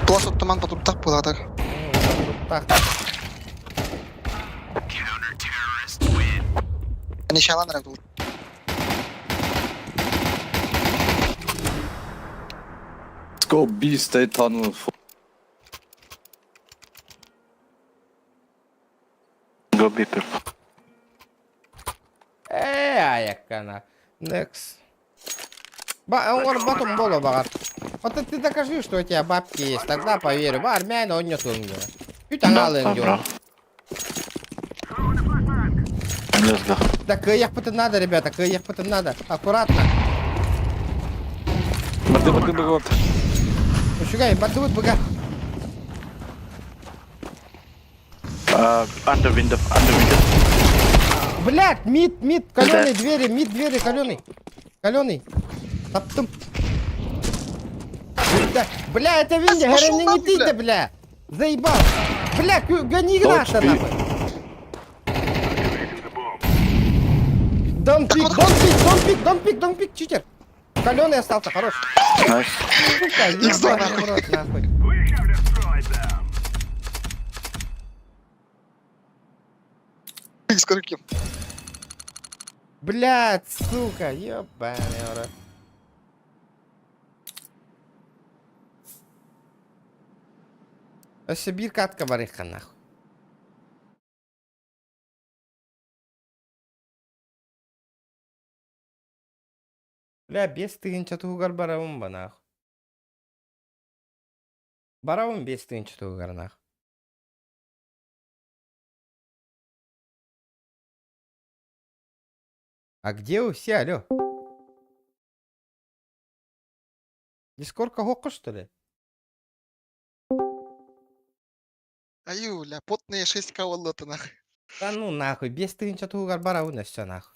Плас туман потом так было, так. Так. Они ща ланрак был. go B, stay tunnel. Go B, purple. Э, аяккана. Next. Ба, он батом боло багар. Вот ты докажи, что у тебя бабки есть, тогда поверю. Ба, армян, он не тунга. Чуть аналын дён. Let's go. Так, ехать надо, ребята, ехать надо. Аккуратно. Барды, барды, барды. Учугай, бардыбыт быга. Under window, under window. Блядь, мид, мид, каленый двери, мид двери, каленый. Каленый. Таптым. Да, бля, это Винди, Пошел говорю, не нахуй, ты, бля. да, бля. Заебал. Бля, гони граната, нахуй. Don't pick, don't pick, don't pick, don't pick, don't pick, читер. Каленый остался, хорош. Nice. Сука, Икс-два, ебаный в рот, нахуй. Сколько? Блядь, сука, ебаный в рот. Өссө биир катка барыхха нахуй. Бля, без тыгынча тугар барабын ба нахуй. Барабын без тыгынча тугар нахуй. А где вы все, алло? Дискорка хока, что ли? Аю, ля, потные 6к волота нахуй. Да ну нахуй, без тыгынча тугар барабын все нахуй.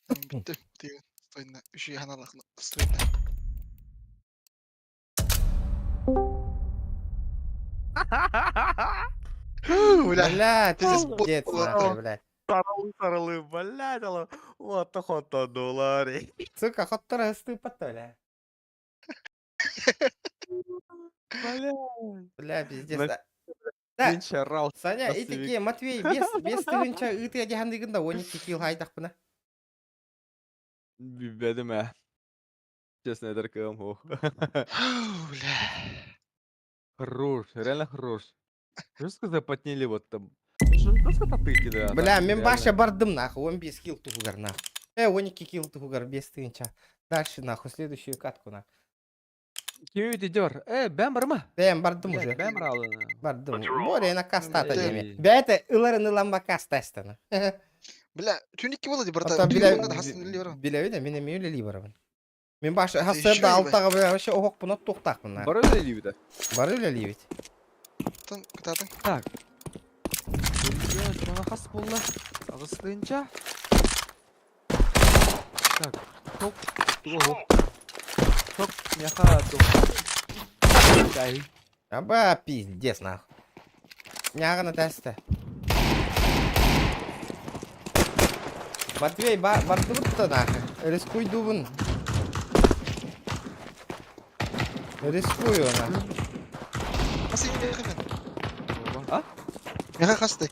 Бүттү. Тиги. Стойна. Үшүй ханалах. Стойна. Бля. Бля, Пиздец, пиздец, пот- нахуй, бля. Саралы, саралы, блядь, алла. Вот хото доллары. Сука, хоть трое бля. Блядь. Бля, пиздец. На- Да, Да, Меньше орал. Саня, и такие, Матвей, без, без тыгынча ыты адихандыгын да, они кикил хайдахпына. Бедем, э. Честно, я только мог. Бля. Хорош, реально хорош. Жестко запотнели вот там. Жестко топыки, да. Бля, так, мен реально. баша бардым нахуй, он без килл тугар нахуй. 12 килл тугар, без тыгынча. Дальше нахуй, следующую катку нахуй. Ким идер? Бэм барма. Бэм бардым уже. Бэм ралы. Бардым. Боря на кастата Эй. деме. Бя это ыларын ыламба кастастана. Бля, түнекке болады брата. Ата Биле биле хасын биле бар. биле да мен эми үлели барабын. Мен баш Еще хасырда алтага бля вообще охок буна токтакмын нахуй. Бар öyle да. Бар үлели бит. Тын кытатын. Так. Бля, хас болла. Агыстынча. Так, топ. Туго. Топ, мяха топ. Дай. Аба пиздец нахуй. Нягана теста. Матвей, бардыбытта нахуй. Рискуй дубын. Рискую нахуй. Хасын биле хасын. А? Мяха хасты.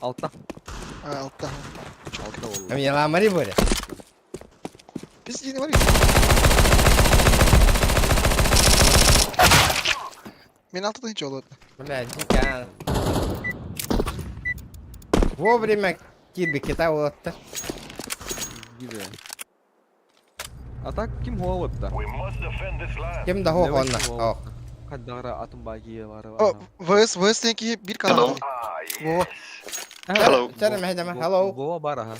Алта. А, алта. Алта болла. Мен ламари боря. Биз дени бар. Мен алтыдан hiç oldu. Бля, дикан. Вовремя кирби кита болотта. Гиде. А так ким хуалытта? Ким да хох онна. Ох. Каддагра атым баги бар. О, ВС, ВС тенки бир канал. Во. Hello. Чара мехедема. Hello. Вова бар аха.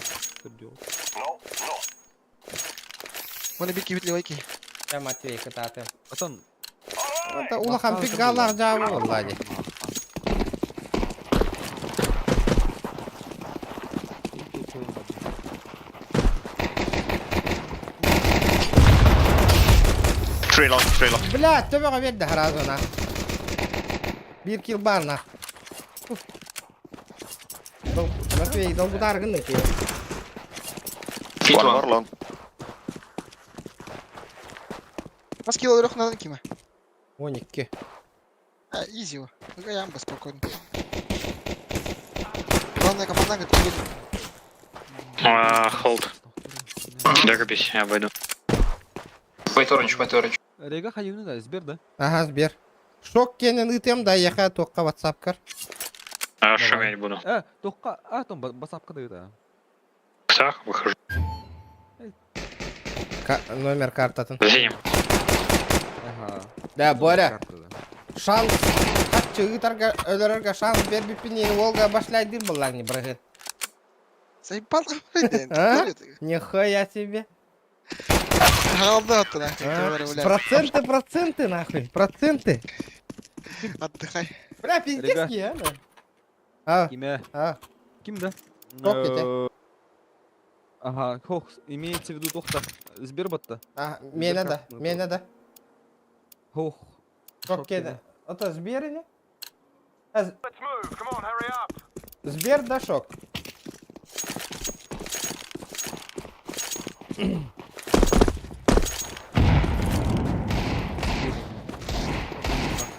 Оны бир кибит левайки. Я Матвей кытаты. Атон. Это улахан пик галар жабы боллади. Three long, three long. Бля, төбөҕө биэрдэ сразу на. Биир килл бар на. Матвей, долгутар гынны ки. One more long. Бас кило рөх надан киме. 12. А, изи. Я бы спокойно. Главное, команда говорит, Hold. Догобись, я обойду. Wait orange, wait orange. Рега хайыыны да, Сбер да? Ага, Сбер. Шок кенен ыытыам да эйиэхэ туохха ватсапкар. Хорошо, я не буду. Э, туохха, а, там басапка да ыыта. Сах, выхожу. Номер картатын. Зачем? Ага. Да, Боря. Карта, да. Шанс. Хаччы ыытарга өлөрөргө шанс бербиппин Волга башляйдыр буллаң не брыгын. Заебал А? Нихуя себе. Хаалда А? Проценты, проценты, нахуй. Проценты. Отдыхай. Бля, пиздец, а? А, Киме? а. Ким да? Ток ете. Ага, хох, имеется в виду тохта. Сбербатта. А, мене да, мене да. Хох. Ток кеде. Это Сбер или? Сбер да шок.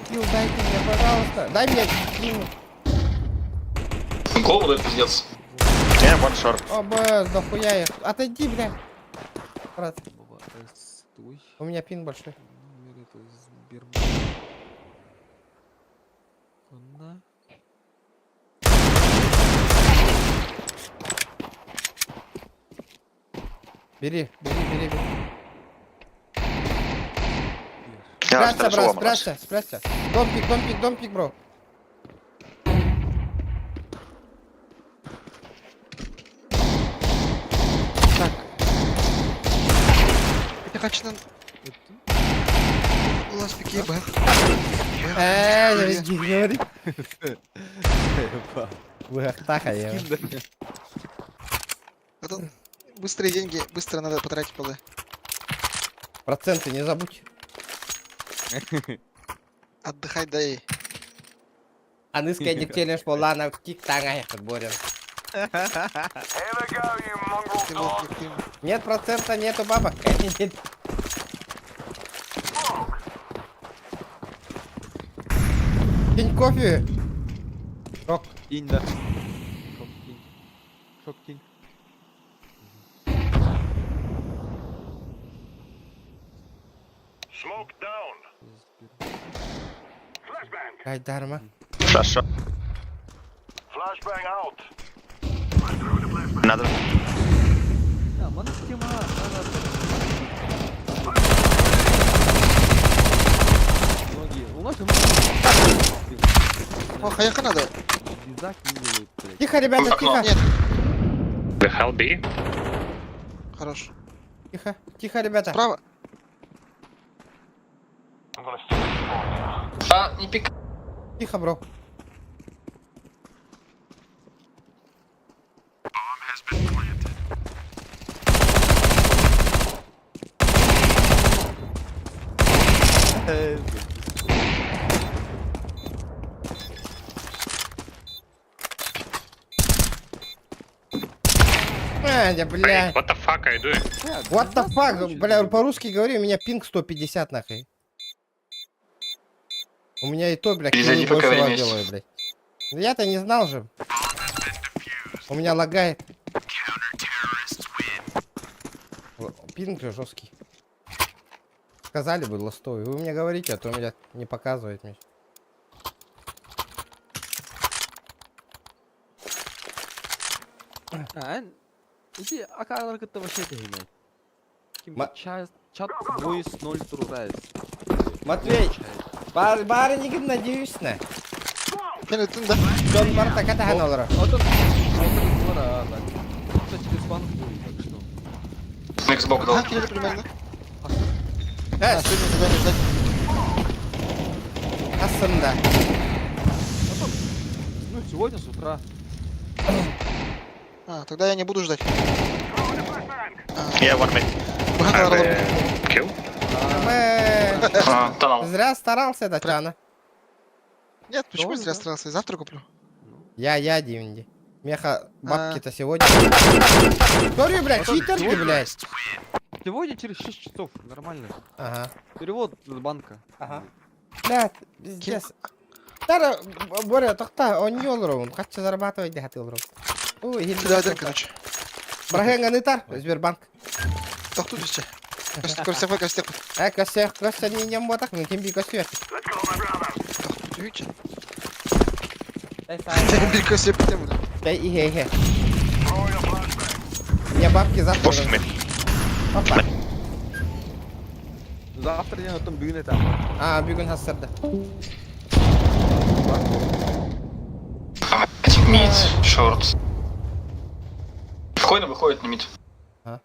Килл дайте мне, пожалуйста. Дай мне килл. Голову дает пиздец. Yeah, one short. О, б, дохуя их. Отойди, бля. Брат, Стой. у меня пин большой. Номер это Сбербанк. Онна. Бери, бери, бери, бери. Спрячься, брат, спрячься, спрячься. Don't peek, don't peek, don't peek, bro. Так. Это хочу Улас пики бах. Эй, не говори. Выхтаха я. Быстрые деньги, быстро надо потратить было. Проценты не забудь. Отдыхай, дай. Аныска дектелеш болана кик таңа борен. Нет процента, нету бабок. Кинь кофе. Рок. Кинь, да. Шок кинь. Шок кинь. Гайдарма. Flash Another. Да, мана тема, надо. Многие. У нас О, хаяка надо. Дизак не делают, блядь. Тихо, ребята, тихо. Нет. The hell be? Хорош. Тихо, тихо, ребята. Справа. А, не пик. Тихо, бро. А, да, бля. What the fuck are you doing? What the fuck? Бля, по-русски говори, у меня пинг 150 нахуй. У меня и то, бля, Перезайди, киллы пока больше время вас есть. делаю, блядь. Ну я-то не знал же. У меня лагает. Пинг же жесткий. Сказали бы ластовый. Вы мне говорите, а то меня не показывает мне. А, иди, а это вообще это Ким чат, чат voice 0 турурайс. Матвей, бар барынигин надеюсь на. Мен өттім да. Джон Марта катахан олара. Вот он, вот он, так. Это через банк будет, так что. Xbox дал. А, кире примерно. Э, Сегодня тебя не ждать. Ассында. Ну, сегодня с утра. А, тогда я не буду ждать. Yeah, one minute. Kill? Э, Тонал. Зря старался, Татьяна. Нет, почему зря старался? Завтра куплю. Я, Димди. Меха, бабки-то сегодня. Говорю, блядь, читер ты, блядь. Сегодня через 6 часов, нормально. Ага. Перевод с банка. Ага. Блядь, пиздец. Тара, Боря, тохта, он не олорун. Хочу зарабатывать, да, ты олорун. Ой, Да, да, короче. Брахенга не тар, Сбербанк. Тохту диче. Көрсөхпө көстөх. Э, көссөх, көссө ниньям буотах, ну ким би көссүө. Үч. Bir көссөптем. Дай ihe ihe. Я бабки завтра. Опа. Завтра день, потом бүгүн это. А, бүгүн хассарда. Мид, шорт. Спокойно выходит на мид. А?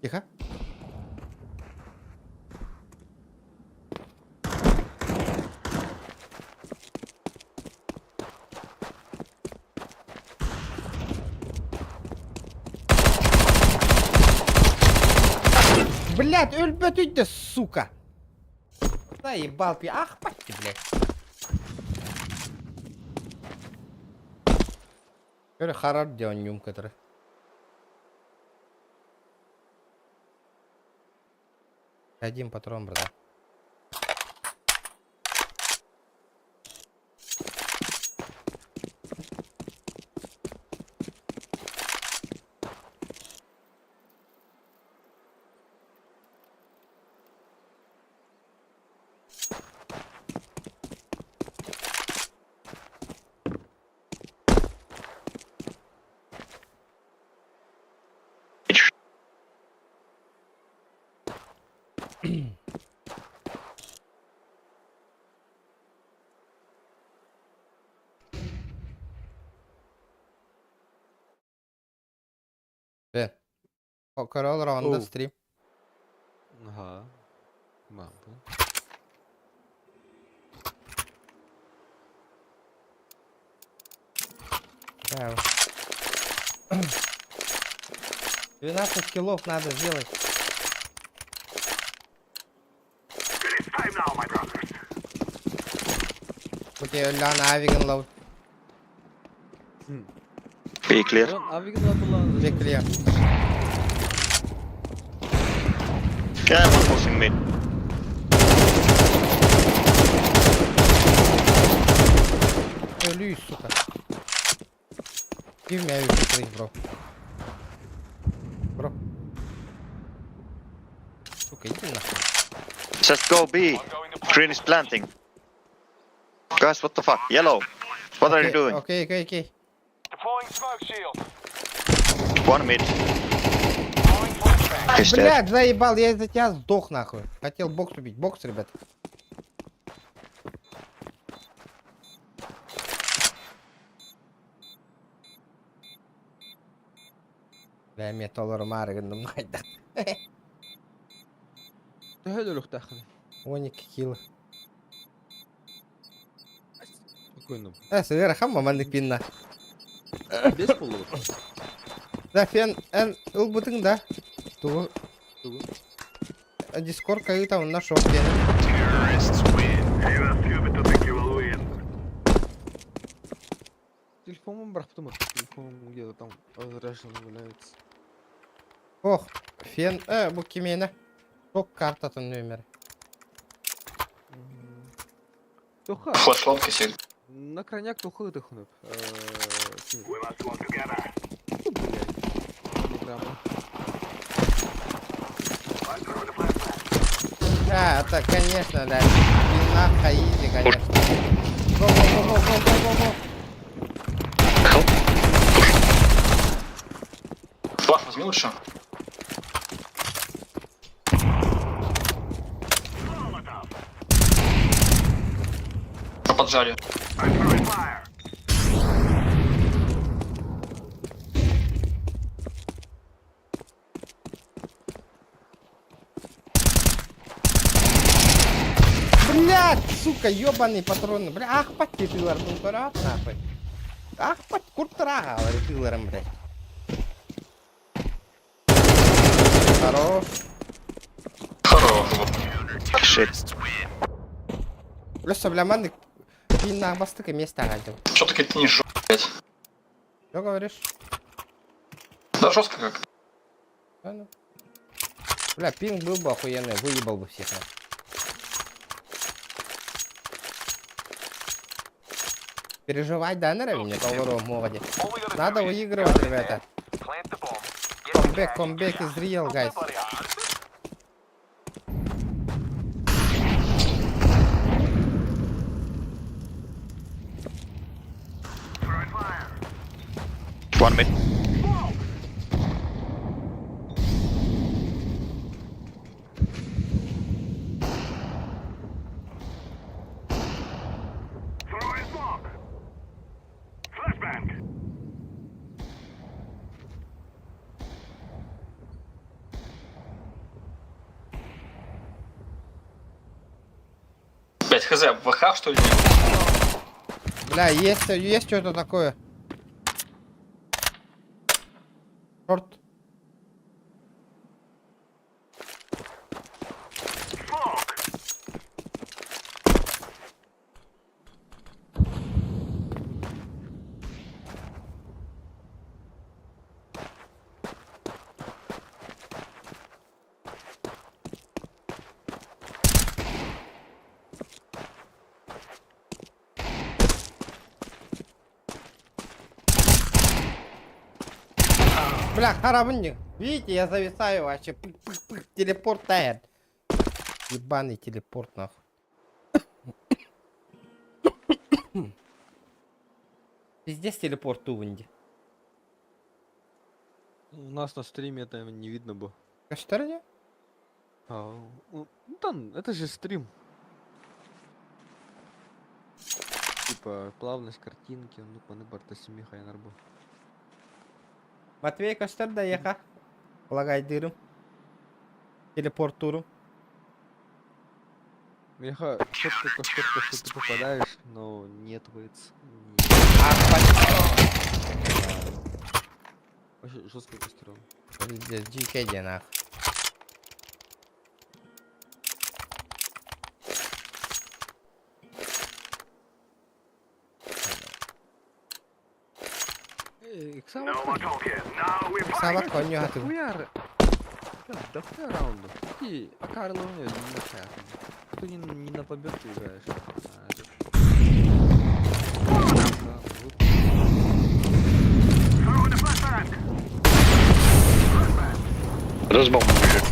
Тихо. Блядь, өлбөт сука! Заебал ты, ах, пати, блядь. Көрө харар дион который. Один патрон, брат. Бе. Корол раунда Оу. стрим. Ага. Мампу. Да. 12 килов надо сделать. Окей, лян авиген лов. B clear. Авиген была. B clear. Yeah, one pushing mid. Өлүй, сука. Give me AWP, please, bro. Bro. Сука, иди нахуй. Just go B. Green is planting. Guys, what the fuck? Yellow. What are you doing? Окей, окей, окей. One mid. He's dead. Блядь, заебал, я из-за тебя сдох нахуй. Хотел бокс убить. Бокс, ребят. Бля, мен толору маарыгындым хайда. Төһө өлөхтәхне. 12 кило. Спокойно. Э, сыгыра хамма маннык пинна. Без полу. Да, фен, эн, ылбытың да. Тугу. Тугу. Дискорд кайыта он нашел фен. Телефоном брахтым, телефон где-то там разряжен валяется. Ох, фен, бу кимена. Ток картатын нөмері. Тоха. Флеш лодка сел. На крайняк тоха ыдыхнып. Да, это, конечно, да. Пина хаизи, конечно. Го, го, го, го, го, го, го, го. Флаш возьми лучше. Что поджали? Блядь, сука, ёбаный патроны. Бля, ах, пати тылар, ну нахуй. Ах, пати, куртра, говорит, тыларом, блядь. Хорош. Хорош. Shit. Плюс, бля, маннык пинна бастыка место гадил. Что ты не жжёшь, блядь? Что говоришь? Да жестко как. Да, ну. Бля, пинг был бы охуенный, выебал бы всех. нахуй. Переживать, да, наверное, мне Поворо молоде. Надо выигрывать, ребята. Comeback, comeback is real, guys. One mid. Блять, хз, ВХ что ли? Бля, есть, есть что-то такое. Шорт. Бля, харабынник. Видите, я зависаю вообще. Пых-пых-пых, телепорт тает. Ебаный телепорт, нахуй. Пиздец телепорт тувынди. У нас на стриме это не видно было. Каштерня? А, ну там, это же стрим. Типа, плавность картинки, ну, паны барта семи хайнарбу. Матвей Каштерда еха. Лагайдырым. Телепорт туру. Меха, четко каштерка, что ты попадаешь, но нет вейц. Вообще жестко кастерон. Пиздец, GKD нахуй. Иксабат конью хатым. Дохуя... Да хуя раунду. Ты Акар ловнет, не нахуя. Ты не, не на победку играешь. А, этот. Да, вот. Разбомбу бежит.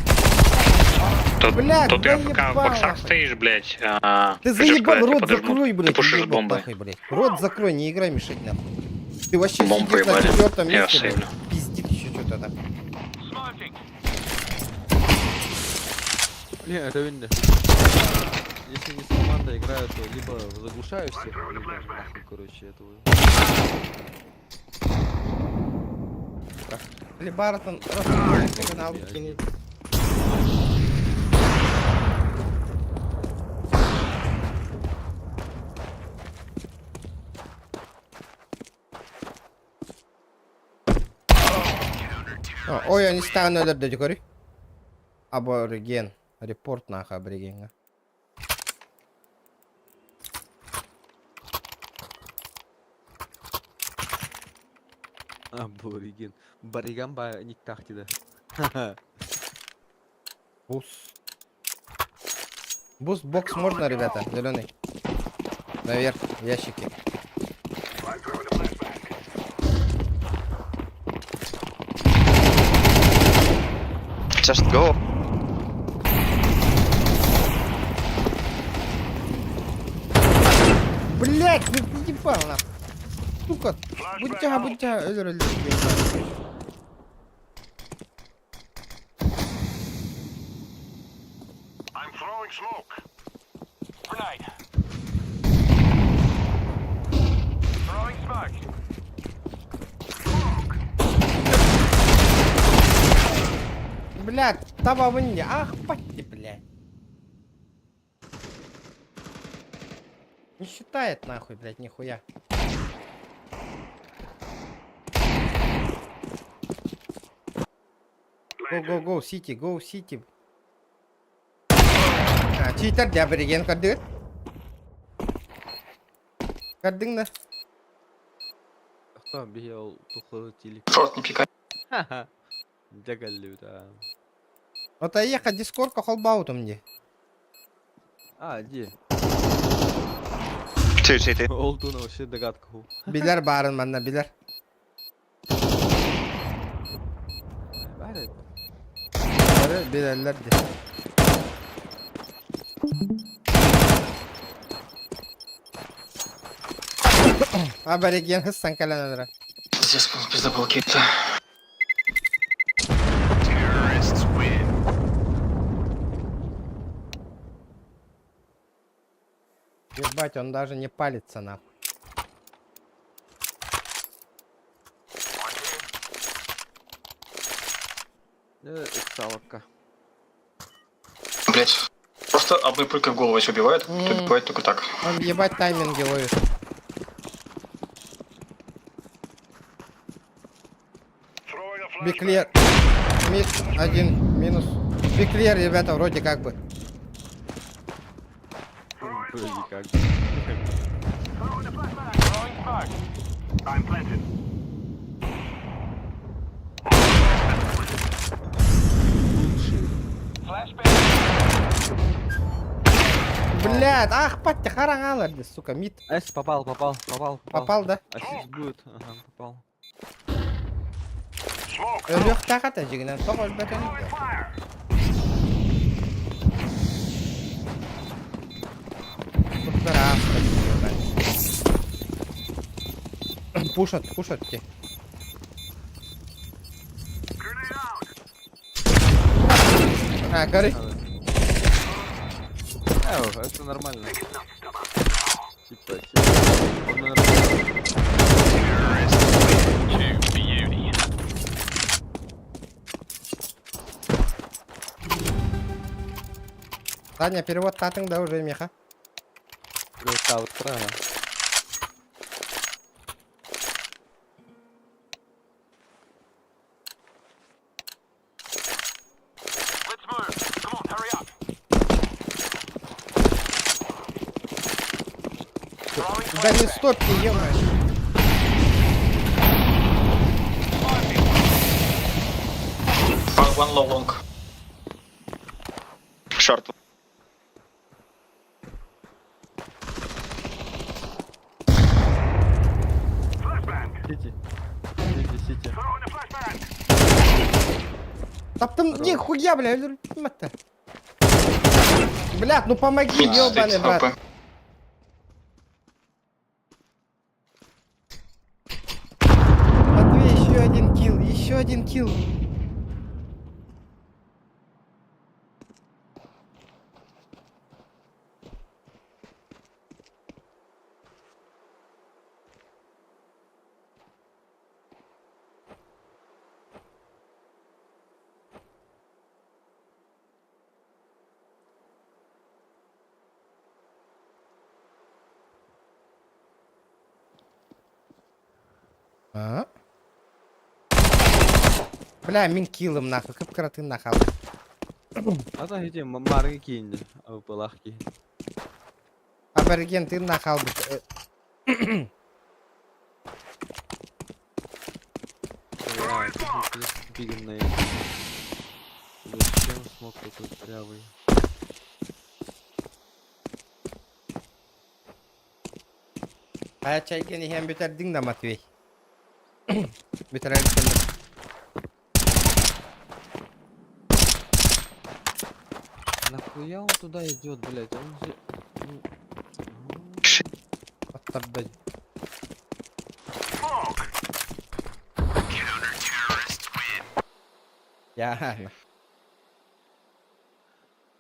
Тут, Бля, тут да я пока в ебало боксах нахуй. стоишь, блядь. А, Ты хочу заебал, сказать, рот подожмут. закрой, блядь. Ты пушишь уебок бомбы. нахуй, блядь. Рот закрой, не играй, мешать нахуй. Ты вообще Бомбы сидишь на ебали. четвертом Я месте, блядь. сейвлю. Пиздит еще что-то там. Не, это видно. Если не с командой играю, то либо заглушаю всех, либо нахуй, короче, этого. Либаратон, канал кинет. Ой, они станут өлөрдө көрү. Абориген. Репорт нахуй аборигенга. Абориген. Бариган ба никтахти да. Бус. Бус бокс можно, ребята? Зеленый. Наверх, ящики. Just go. Блять, ну ты ебал нахуй. Сука, будь будь өлөр өлөр. Блядь, табабын не, ах, пати, блядь. Не считает нахуй, блядь, нихуя. Go, go, go, city, go, city. А, читер, я абориген кардыр. Кардың да. Кто бегал тухлый телек? Шорт не пикай. Ха-ха. Дьэ кэллибит аа. Ото эйиэхэ дискордка холбообутум дии. А, дии. Two CT. Ол туна вообще догадка ху. Билэр баарын манна билэр. Баар Бары билэллэр дии. Абориген хыссан кэлэн өлөрө. Пиздец, пизда был какие-то. Ебать, он даже не палится нахуй. Иксалка. Блять. Просто одной пулькой в голову если убивают, то убивают только так. Он ебать тайминги ловит. B clear. Mid один минус. B clear, ребята, вроде как бы. Вроде как. Блядь, ах, патти хараҥалар, сука, mid. Эс, попал, попал, попал, попал. Попал, да? Ассист будет, ага, попал. Өлүөхтээх этэ дьиҥинэн тоҕо өлбөтүн. Куттар ааспыт. Пушат, пушат ти. А, гори. Э, это нормально. Типа, типа, он, наверное, Таня, перевод татың да уже меха. правильно. Да не стопки, ё-моё. One low long. Short. CT. CT, CT. Таптым, нихуя, бля, өлөрүм Блядь, ну помоги, Mid ёбаный стоит брат. АП. Матвей, еще один kill, еще один kill. А? Бля, мин киллым нахуй, кып-кыратын нахал. А там эти марги кинь, а палахки. Абориген, ты нахал. Бигней. Зачем смог такой корявый? А чайген иһэн бүтэрдиҥ да, Матвей. Бүтэрэликкин. Нахуя он туда идет, блять? Он же... ну, Оттарда. Я.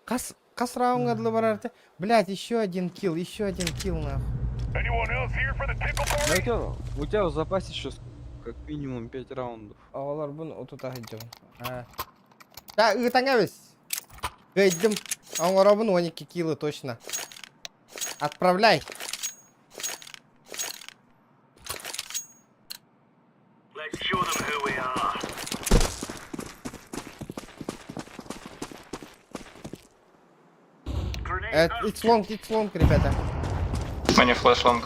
Хас, хас раундка дылы барар этэ. Блять, еще один kill, еще один kill нахуй. Да у тебя в запасе еще как минимум 5 раундов. Оҕолорбун утута сылдьабын. Да, ыытаҥа бис. Кыайдым. Оҥоробун 12 киллы точно. Отправляй. It's long, ребята. Many flash long.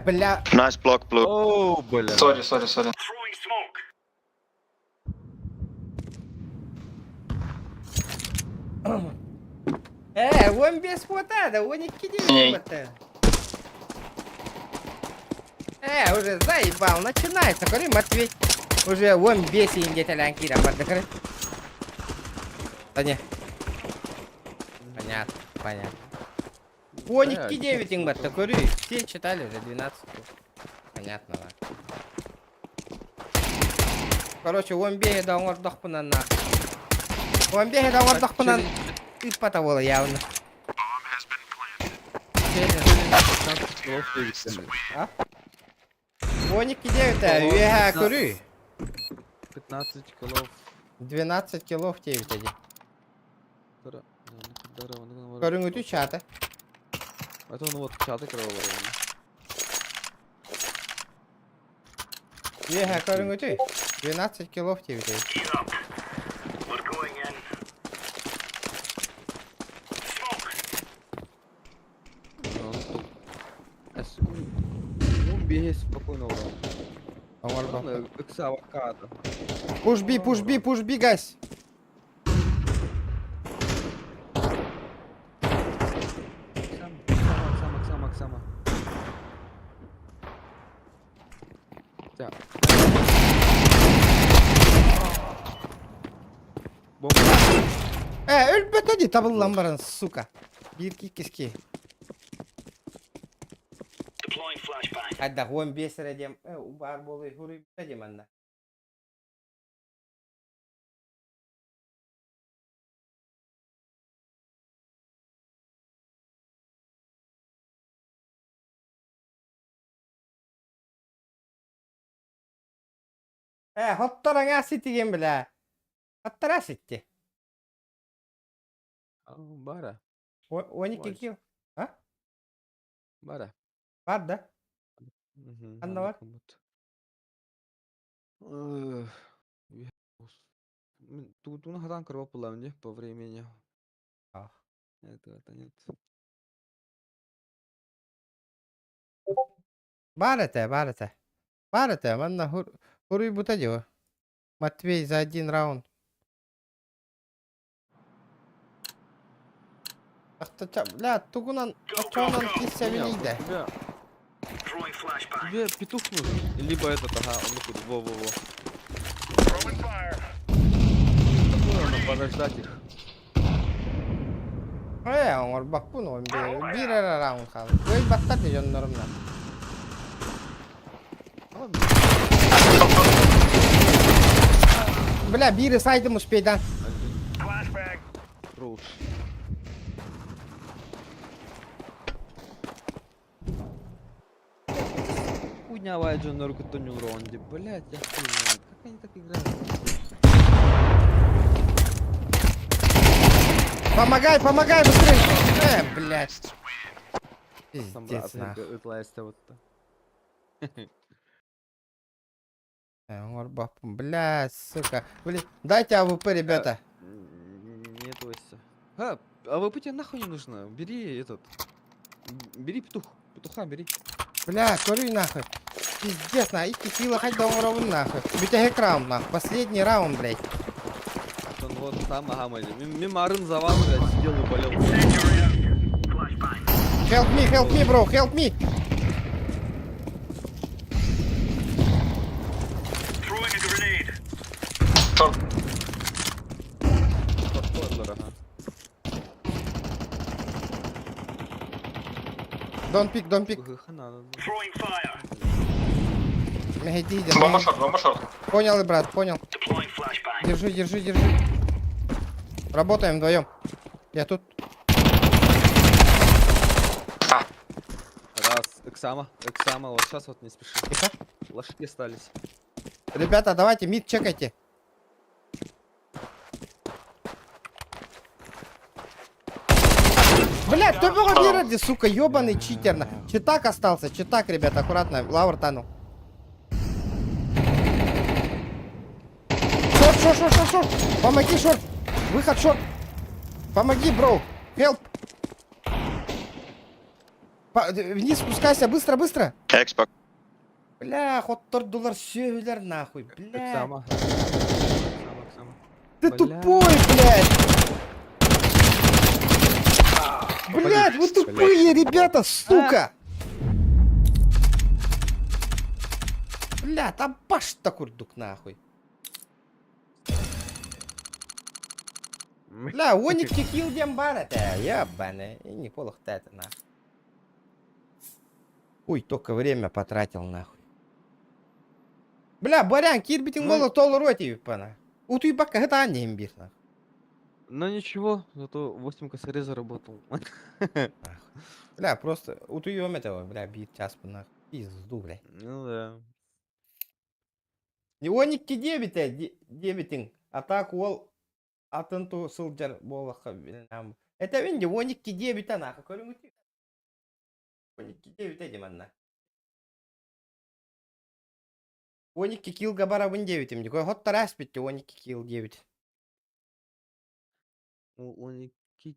Бля. Nice block, blue. О, бля. Sorry, sorry, sorry. Э, 15 хватает, 12 Эй. хватает. Э, уже заебал, начинается, говори, Матвей. Уже 15 индетелен кирен бар, дыкыры. Да не. Понятно, понятно. 12 9 бар, көрү. Все читали уже 12. Понятно, да. Короче, 15 да оңордохпунан на. 15 да оңордохпунан ыппата буола явно. А? 12 9 үөһэ көрү. 15 килов. 12 килов 9 эди. Көрүҥүтү чата. Это он вот чаты кровавый. Үөһэ көрүҥүтү. 12 килов 9 эди. Он бегает спокойно, урон. Оҥорбоппун. Ыкса авокадо. Push B, push B, push B, guys. Оксама, Оксама, Оксама, Оксама. Так. Бомба. Э, өлбөтө дии табыллан баран, сука. Биир киски. Хайда, 15 эрэ диэм, э, баар буолуй, хуруйбута диэм анна. Э, хоттораҥа ситигин бля. Хоттора ситти. Бара. 12 килл. А? Бара. Бар да? Ханна бар? Тут хатан кровь была мне по времени. Это нет. Бар это, бар это. Бар это, манна хуруйбута дио. Матвей за один раунд. Ахта бля, тугунан, очонан киссэбин Тебе... Тебе петух нужен? Либо этот, ага, он ну во-во-во. Такое, но подождать их. Э, оҥорбоппун он биир эрэ раунд хаалар. Кыайбаттар дии дьоннорумна. Бля, биири сайдым успейдан. Роуш. Хуйня дьоннору кытта ньулронди. Блять, я хуй знает. Как они так играют? Помогай, помогай, быстрее! Э, блядь. Пиздец, нахуй. Э, оҥорбоппун, блядь, сука. Блин, дайте АВП, ребята. Не бойся. А, АВП тебе нахуй не нужно. Бери этот. Бери петух. Петуха бери. Бля, көрүй нахуй. Пиздец, на, икки килла хоть оҥоробун нахуй. Бүтэһик раунд, нахуй. Последний раунд, блядь. Он вот там, ага, мой. Мимо арын за вами, блядь, сидел и болел. Help me, help me, bro, help me. Short. Спойлер, ага. Don't peek, don't peek. Хана, надо. Иди, иди. Бомба short, бомба short. Понял, брат, понял. Держи, держи, держи. Работаем вдвоем. Я тут. Раз, Эксама, Эксама, вот сейчас вот не спеши. Тихо. Лошади остались. Ребята, давайте mid чекайте. Блядь, кто был сука, ебаный читер. на. Читак остался, читак, ребята, аккуратно. Лаур танул. Short, short, short, short, short. Помоги, short. Выход, short. Помоги, bro. Help. Вниз спускайся, быстро, быстро. Xbox. Бля, хоттордулар сүөһүлэр нахуй, бля. Эксама. Эксама, Эксама. Ты Бля. тупой, блядь. Вы тупые, ребята, сука! Бля, там башта курдук нахуй. Бля, 12 килл диэн баар этэ, ебаный. И не это нахуй. Ой, только время потратил нахуй. Бля, Барян, киирбитиҥ буолла толору этибиппана. Утуйбакка ытаан иһин биир нахуй. Ну ничего, зато 8 косарей заработал. Бля, просто утуйуом этэ, бля, биир часпын нахуй. Пизду, бля. Ну да. 12 диэбитэ диэбитиҥ, а так уол атын ту сылдьар буоллахха билинэм. Этэбин дии 12 диэбитэ нахуй көрүҥүтүй. 12 диэбитэ дии манна. 12 килга барабын диэбитим дии. Хоттор ааспит 12 килл диэбит. 12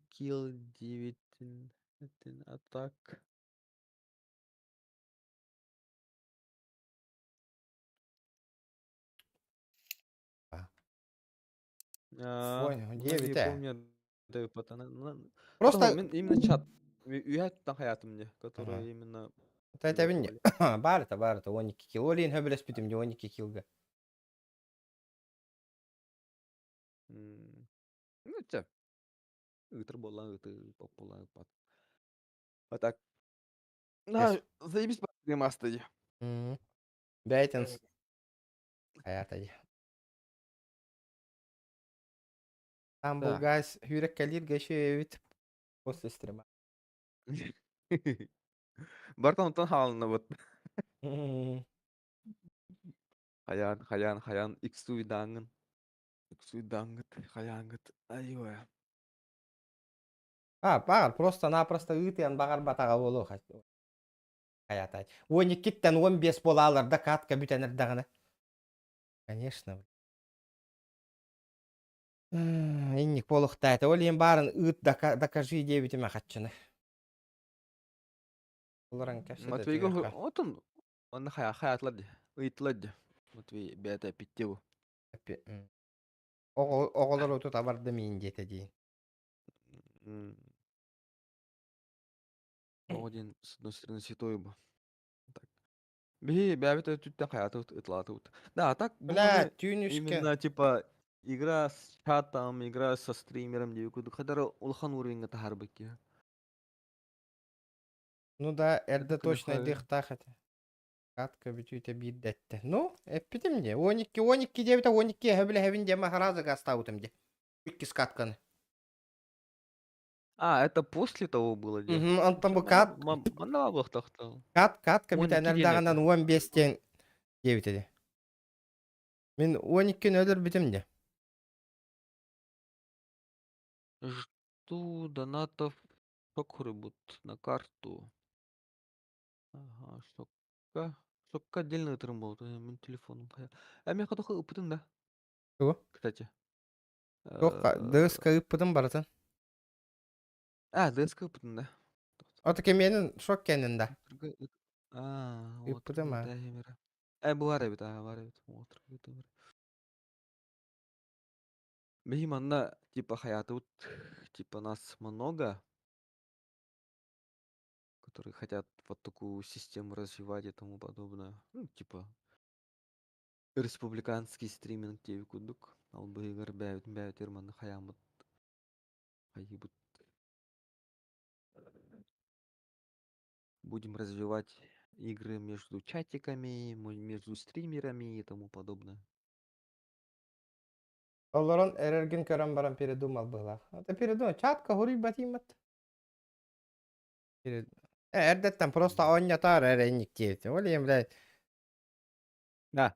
килл диэбитин а так. Понял, 9 помню, Просто именно чат. Үйәттен хаятым не, который именно... Тэтэбин баарыта баарыта 12 килл. Ол иһин хөбүлэспитим дии 12 киллга. Ну, чэ. Ыытар буоллаҕа ыытыы, буоллаҕа ыыппат. А так. Да, заебись ремастер дии. Бэйтэн хайата дии. Там газ хүрек кэлиир гэши после стрима. Бартан онтон хаалына вот. Хаян, хаян, хаян, иксуйдааҥҥын. Иксуйдааҥҥыт, хаяҥҥыт, айуа. А, баҕар, просто-напросто ыытыан баҕарбатаҕа буолуо хайатай. 12-тэн 15 буолаалар да катка бүтэн эрдэҕинэ. Конечно. Инник буолуохтаата. Ол иһин баарын ыыт докажи диэбитим хаччыны. Олорон кэпсэтэ Матвейга отун онно хая хаятылар ди. Ыйыттылар ди. Матвей бэйэтэ эппиттиэ бу. Оҕолор оту табарды миин диэтэ дии. Оҕо диэн с одной стороны святой бу. Так. Биһи бэйэбит өттүттэн хайаатыбыт ытылаатыбыт. Да, а так Бля, түүн үскэ. Именно типа игра с чатом, игра со стримером диye курдук хадара улахан уровеньга таһаарбыт киһи. Ну да, эрдэ точно дыхтаах этэ. Катка бүтүүтэ биирдэттэ. Ну, эппитим дии. 12, 12 диэбитэ, 12 эһэбилэһэбин диэн сразу гаставытым дии. Иккис катканы. А, это после того было дии. Угу, онтон бу кат... Манна буолуохтаах. Кат, катка бүтэн эрдэҕинэн 15 диэн диэбитэ дии. Мин 12-ни өлөрбүтүм дии. Жду донатов шок на карту. Ага, шокка. Шокка отдельно ыытарым буолуо, мин телефоном. А миэхэ тоха ыппытын да? Тугу? Кстати. Туохха, ДСК ыыппытым барытын. А, ДСК ыыппытын да. Ото кэмиэнин шок кэннин да. А, Ыыппытым а. Э, баар эбит, аа, баар эбит. Биһи манна типа хаятыбыт, типа нас много, которые хотят вот такую систему развивать и тому подобное. Ну, типа республиканский стриминг диэби курдук. Ол быһыгар бэйэбитин бэйэбитигэр манна хайааммыт хайыыбыт. Будем развивать игры между чатиками, между стримерами и тому подобное. Олорон эрэргин көрөн баран передумал быһылаах. Это передумал. Чатка хоруйбат иммат. Эрдэттэн просто оонньотоор эрэ инник диэбит. Ол иһин, блядь. Да.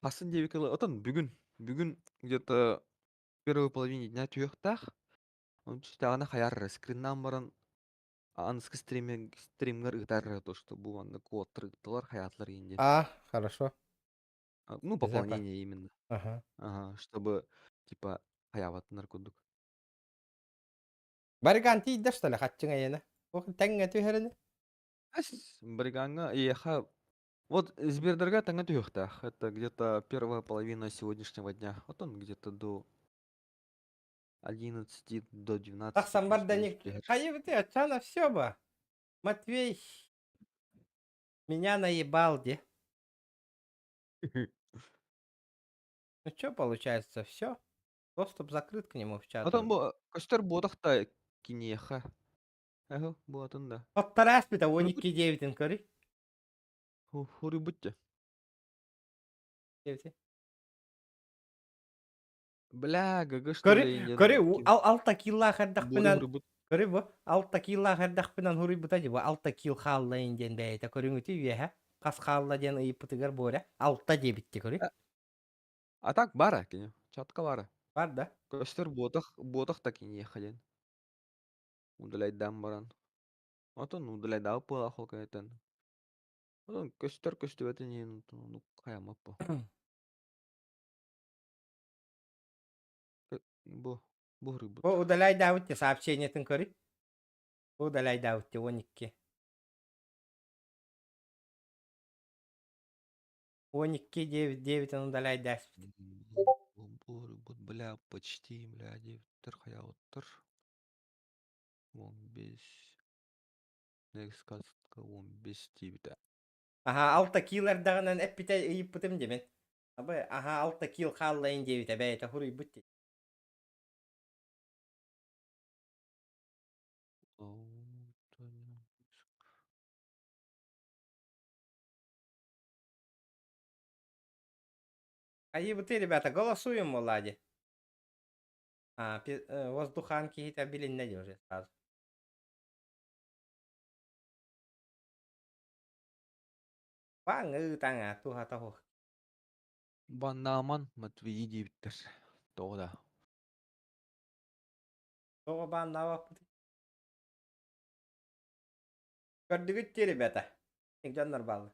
Хасын диэбиккэ отон бүгүн, бүгүн где-то в первой половине дня түһүөхтээх. Оны түстэҕинэ хайаар скриннаан баран аныскы стример стримҥэр ыытар то, что бу маннык куоттар ыыттылар хайаатылар иин диэн. А, хорошо. Ну, пополнение именно. Ага. Ага, чтобы типа хайаабаттынар курдук. Барыгаан тиийдэ что ли хаччыҥ эйиэнэ? Тэҥҥэ түһэрини? Барыгааҥҥа эйиэхэ вот Сбердарга тэҥҥэ түһүөхтээх. Это где-то первая половина сегодняшнего дня. Вот он где-то до. 11 до 12 Тахсан барда плюс-минус не... түһэр. Хайыбыты, ачана все ба. Матвей меня наебал, де. Ну что получается, все? Доступ закрыт к нему в чат Отон уже. бу көстөр буотах да киниэхэ. Эһэ, буотун да. Оттарас бит, Хуруйбут 12-9 көрүй. хуруйбут дьэ. Девять. Бля, ГГ что Көрү, ли диэн көрү, ким ал алта киллаах Буори эрдэхпинэн, хуруйбут. көрү бу, алта киллаах эрдэхпинэн хуруйбута дии бу, алта килл хааллайын диэн бэйэтэ көрүҥүтү үөһэ, хас хаалла диэн ыйыппытыгар буорэ, алта диэбитти көрү. А так бара кини, чатка бара. Бар да. Көстөр буотах, буотах да киниэхэ диэн. Удаляйдаан баран. Отон удаляйдаабыт буолаах ол кэнниттэн. Отон көстөр көстүбэтин иһин ну хайаммат бу. Бу бу хуруйбут. Бу удаляйдаабыт те сообщениетын көрү. Бу удаляйдаабыт те 12. 12 9 9 удаляйдаспыт. Бу хуруйбут, бля, почти, бля, диэбиттэр хайаабыттар. 15 Next каска 15 диэбитэ. Аха, алта килл эрдэҕинэн эппитэ ыйыппытым диэмин. Абы, аха, алта килл хааллайын диэбитэ бэйэтэ хуруйбут дии. Айыбыты, ребята, голосуем, Влади. А, воздухан киһитэ билиннэ дии уже сразу. Баҥ таҥа туһата хух. Баннааман Матвейи диэбиттэр. Тоҕо да. Тоҕо бааннаабаппыт? Көрдүгүт дии, ребята. Дьоннор бааллар.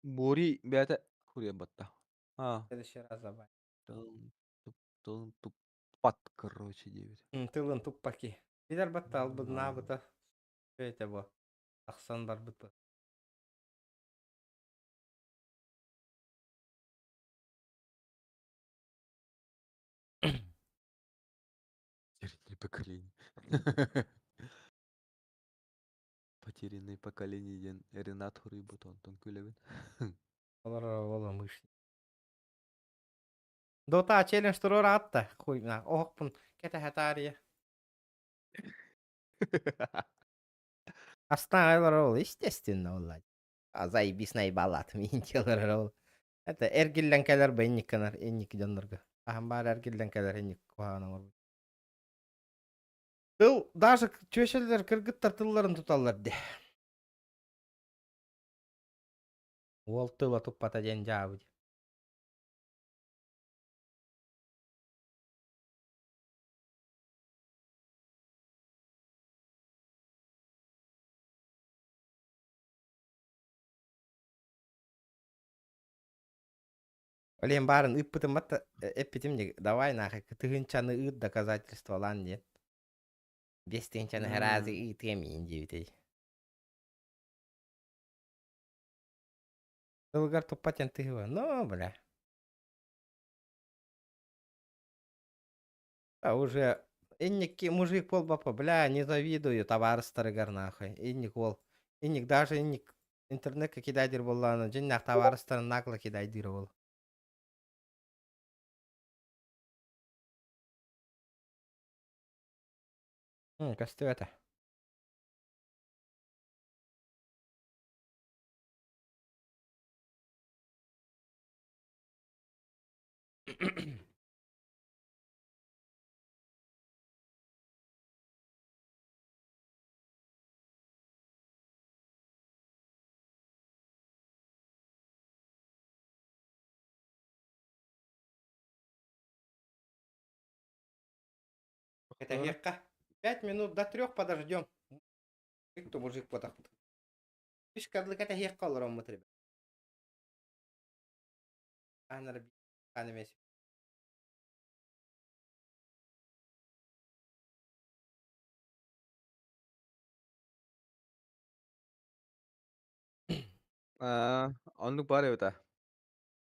Бури бэйэтэ хуруйбатта. А. В следующий раз забай. Тылын туп тылын туппат, короче, диэбит. Тылын туппаки. Билэр батта албыннаабыта. Это бу. Тахсан барбыт бу. Потерянное поколение. Потерянное поколение диэн Ренат хуруйбут онтон күлэбин. Олор ола мышь. Дота челлендж туруор аатта. Хуй на. Оһохпун кэтэһэ таарыйа. Астан ол, естественно, ол. А заебись наебалат миин ол. Это эргиллэн кэлэр ба инник канар, инник дьоннорго. Ахан баар эргиллэн кэлэр инник куһаҕан оҥорбут. Тыл даже чүөчэлэр кыргыттар тылларын туталлар де. Уол тыла туппата диэн дьаабы дии. Олен баарын ыыппытым батта эппитим дии давай нахуй тыһыынчаны ыыт доказательстволаан диэн. 5 тыһыынчаны сразу ыытыам иин диэбитий. Тылыгар туппат диэн тыһыба. Ну, бля. А уже инники мужик буолбаппа, бля, не завидую табаарыстарыгар нахуй. Инник уол. Инник даже инник интернекка кидайдыр буоллаҕына дьиҥнээх табаарыстарын нагло кидайдыыр уол. Көстүбэтэ. Кэтэһиэххэ. 2.55 подождем. Кто мужик потахпыт. Үс кадлы кэтэһиэххэ олороммут, ребят. Анар эмес. Аа, оннук баар эбит аа.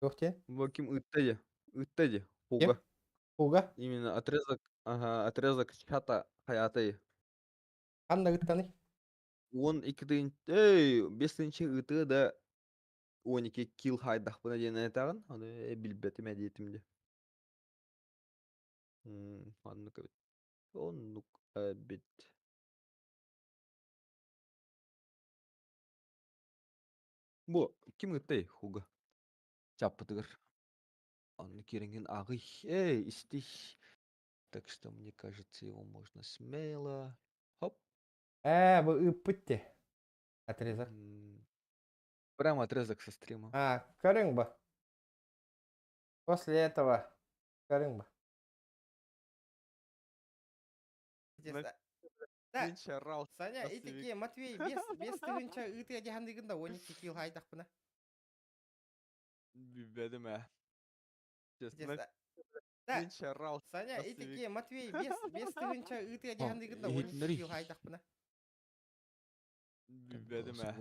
Туох диэн? Бу ким ыытта дии? Ыытта дии. Ким? Хуга. Уга? Именно отрезок, ага, отрезок чата хайатай. Ханна гыттаный? 12 тыын, эй, 5 тыынча ыытыа да 12 килл хайдахпына диэн этаҕын, ону билбэтим диэтим дии. Оннук эбит. Оннук эбит. Бу ким ыыттай хуга? Чаппытыгар. Онно киирэҥҥин ааҕый. Эй, истий. Так что, мне кажется, его можно смело. Хоп. Ээ, бу ыыппыт дии. Отрезок. Прямо отрезок со стрима. А, көрүҥ бу. После этого көрүҥ бу. Да, Саня, итики Матвей, без тыһыынча ыытыа дьаһаныгын да 12 килл хайдахпына. Билбэтим ээ. Честно. Да, Саня, итики Матвей, без тыһыынча ыытыа дьаһаныгын да 12 килл хайдахпына. Билбэтим ээ.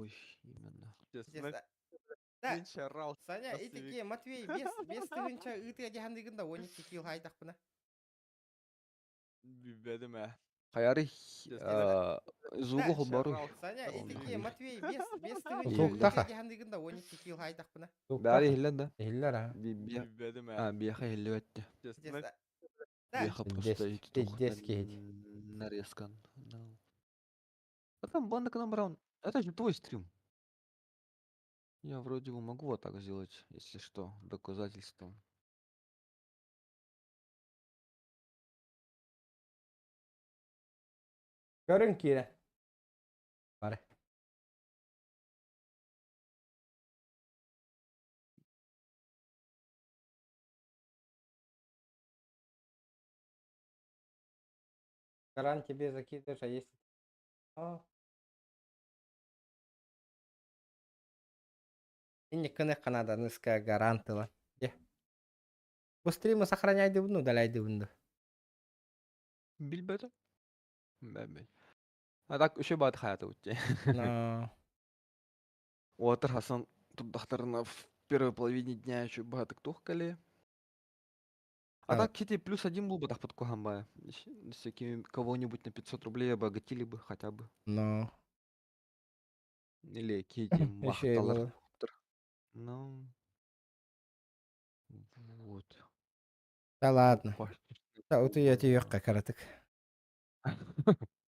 Именно. Честно. Да, Саня, итики Матвей, без тыһыынча ыытыа дьаһаныгын да 12 килл хайдахпына. Билбэтим ээ. Хайарый звугу холборуй. Саня, итики Матвей, без тыһыынча дьаһаныгын да 12 килл хайдахпына. Бары иһиллэн да? Иһиллэр аа. Билбэтим ээ. Биэхэ иһиллибэттэ. Биэхэ просто Пиздец киһит. Нарезкан. А там банда к нам браун. Это же твой стрим. Я вроде бы могу вот так сделать, если что, доказательством. Көрүҥ киирэ. Бары. Гарант тебе закидываешь, а если... А. Инниккыны Канаданыска гарантыла. Е. Бу стримы сохраняйдыбын, удаляйдыбын да. Билбэтим. Бэбэ. А так еще бат хаята утте. Но... Уотар Хасан турдахтарына в первой половине дня еще баатык тухкали. А так кити плюс один был бы так под кухамбая. Если кого-нибудь на 500 рублей обогатили бы хотя бы. Но... Или какие-то махталар. Ну... Вот. Да ладно. Да, вот я тебе каратык.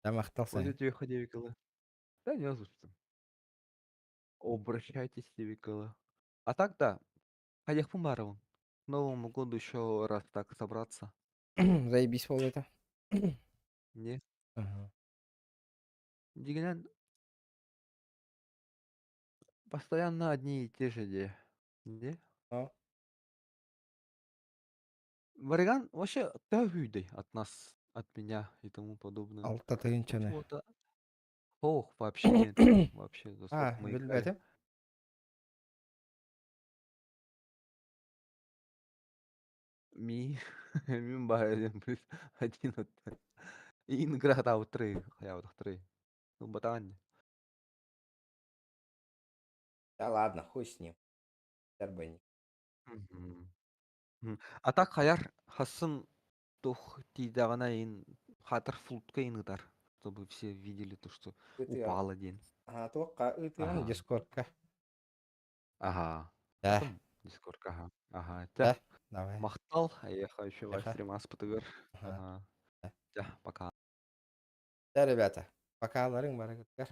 Да махтался. Вот я тебе Да не за что. Обращайтесь, Викола. А так да. Хаях Пумарову. К Новому году еще раз так собраться. Заебись пол это. Не? Ага. Дигнан постоянно одни и те же де. Не? А? Вариган вообще тәһүйдей от нас, от меня и тому подобное. Алта тыһыынчаны. Почему-то Ох, вообще нет. Вообще, за А, сколько мы играли. билбэтим. Ми, мин баар плюс один от Инград аутры, хайаутахтры. Ну, батаан. Да ладно, хуй с ним. Дарбайник. А так хаяр хасын тух тидаҕына ин хатыр флутка ин ытар, чтобы все видели то, что упал один. Ага, туохха ыытыан Ага. Дискордка. Ага. Да. Дискордка, ага. Ага. Да, Тя. давай. Махтал, я еще Эха. стрим аспытыгар. Ага. Ага. Тя, пока. Да, ребята, пока ларың барыгыттар.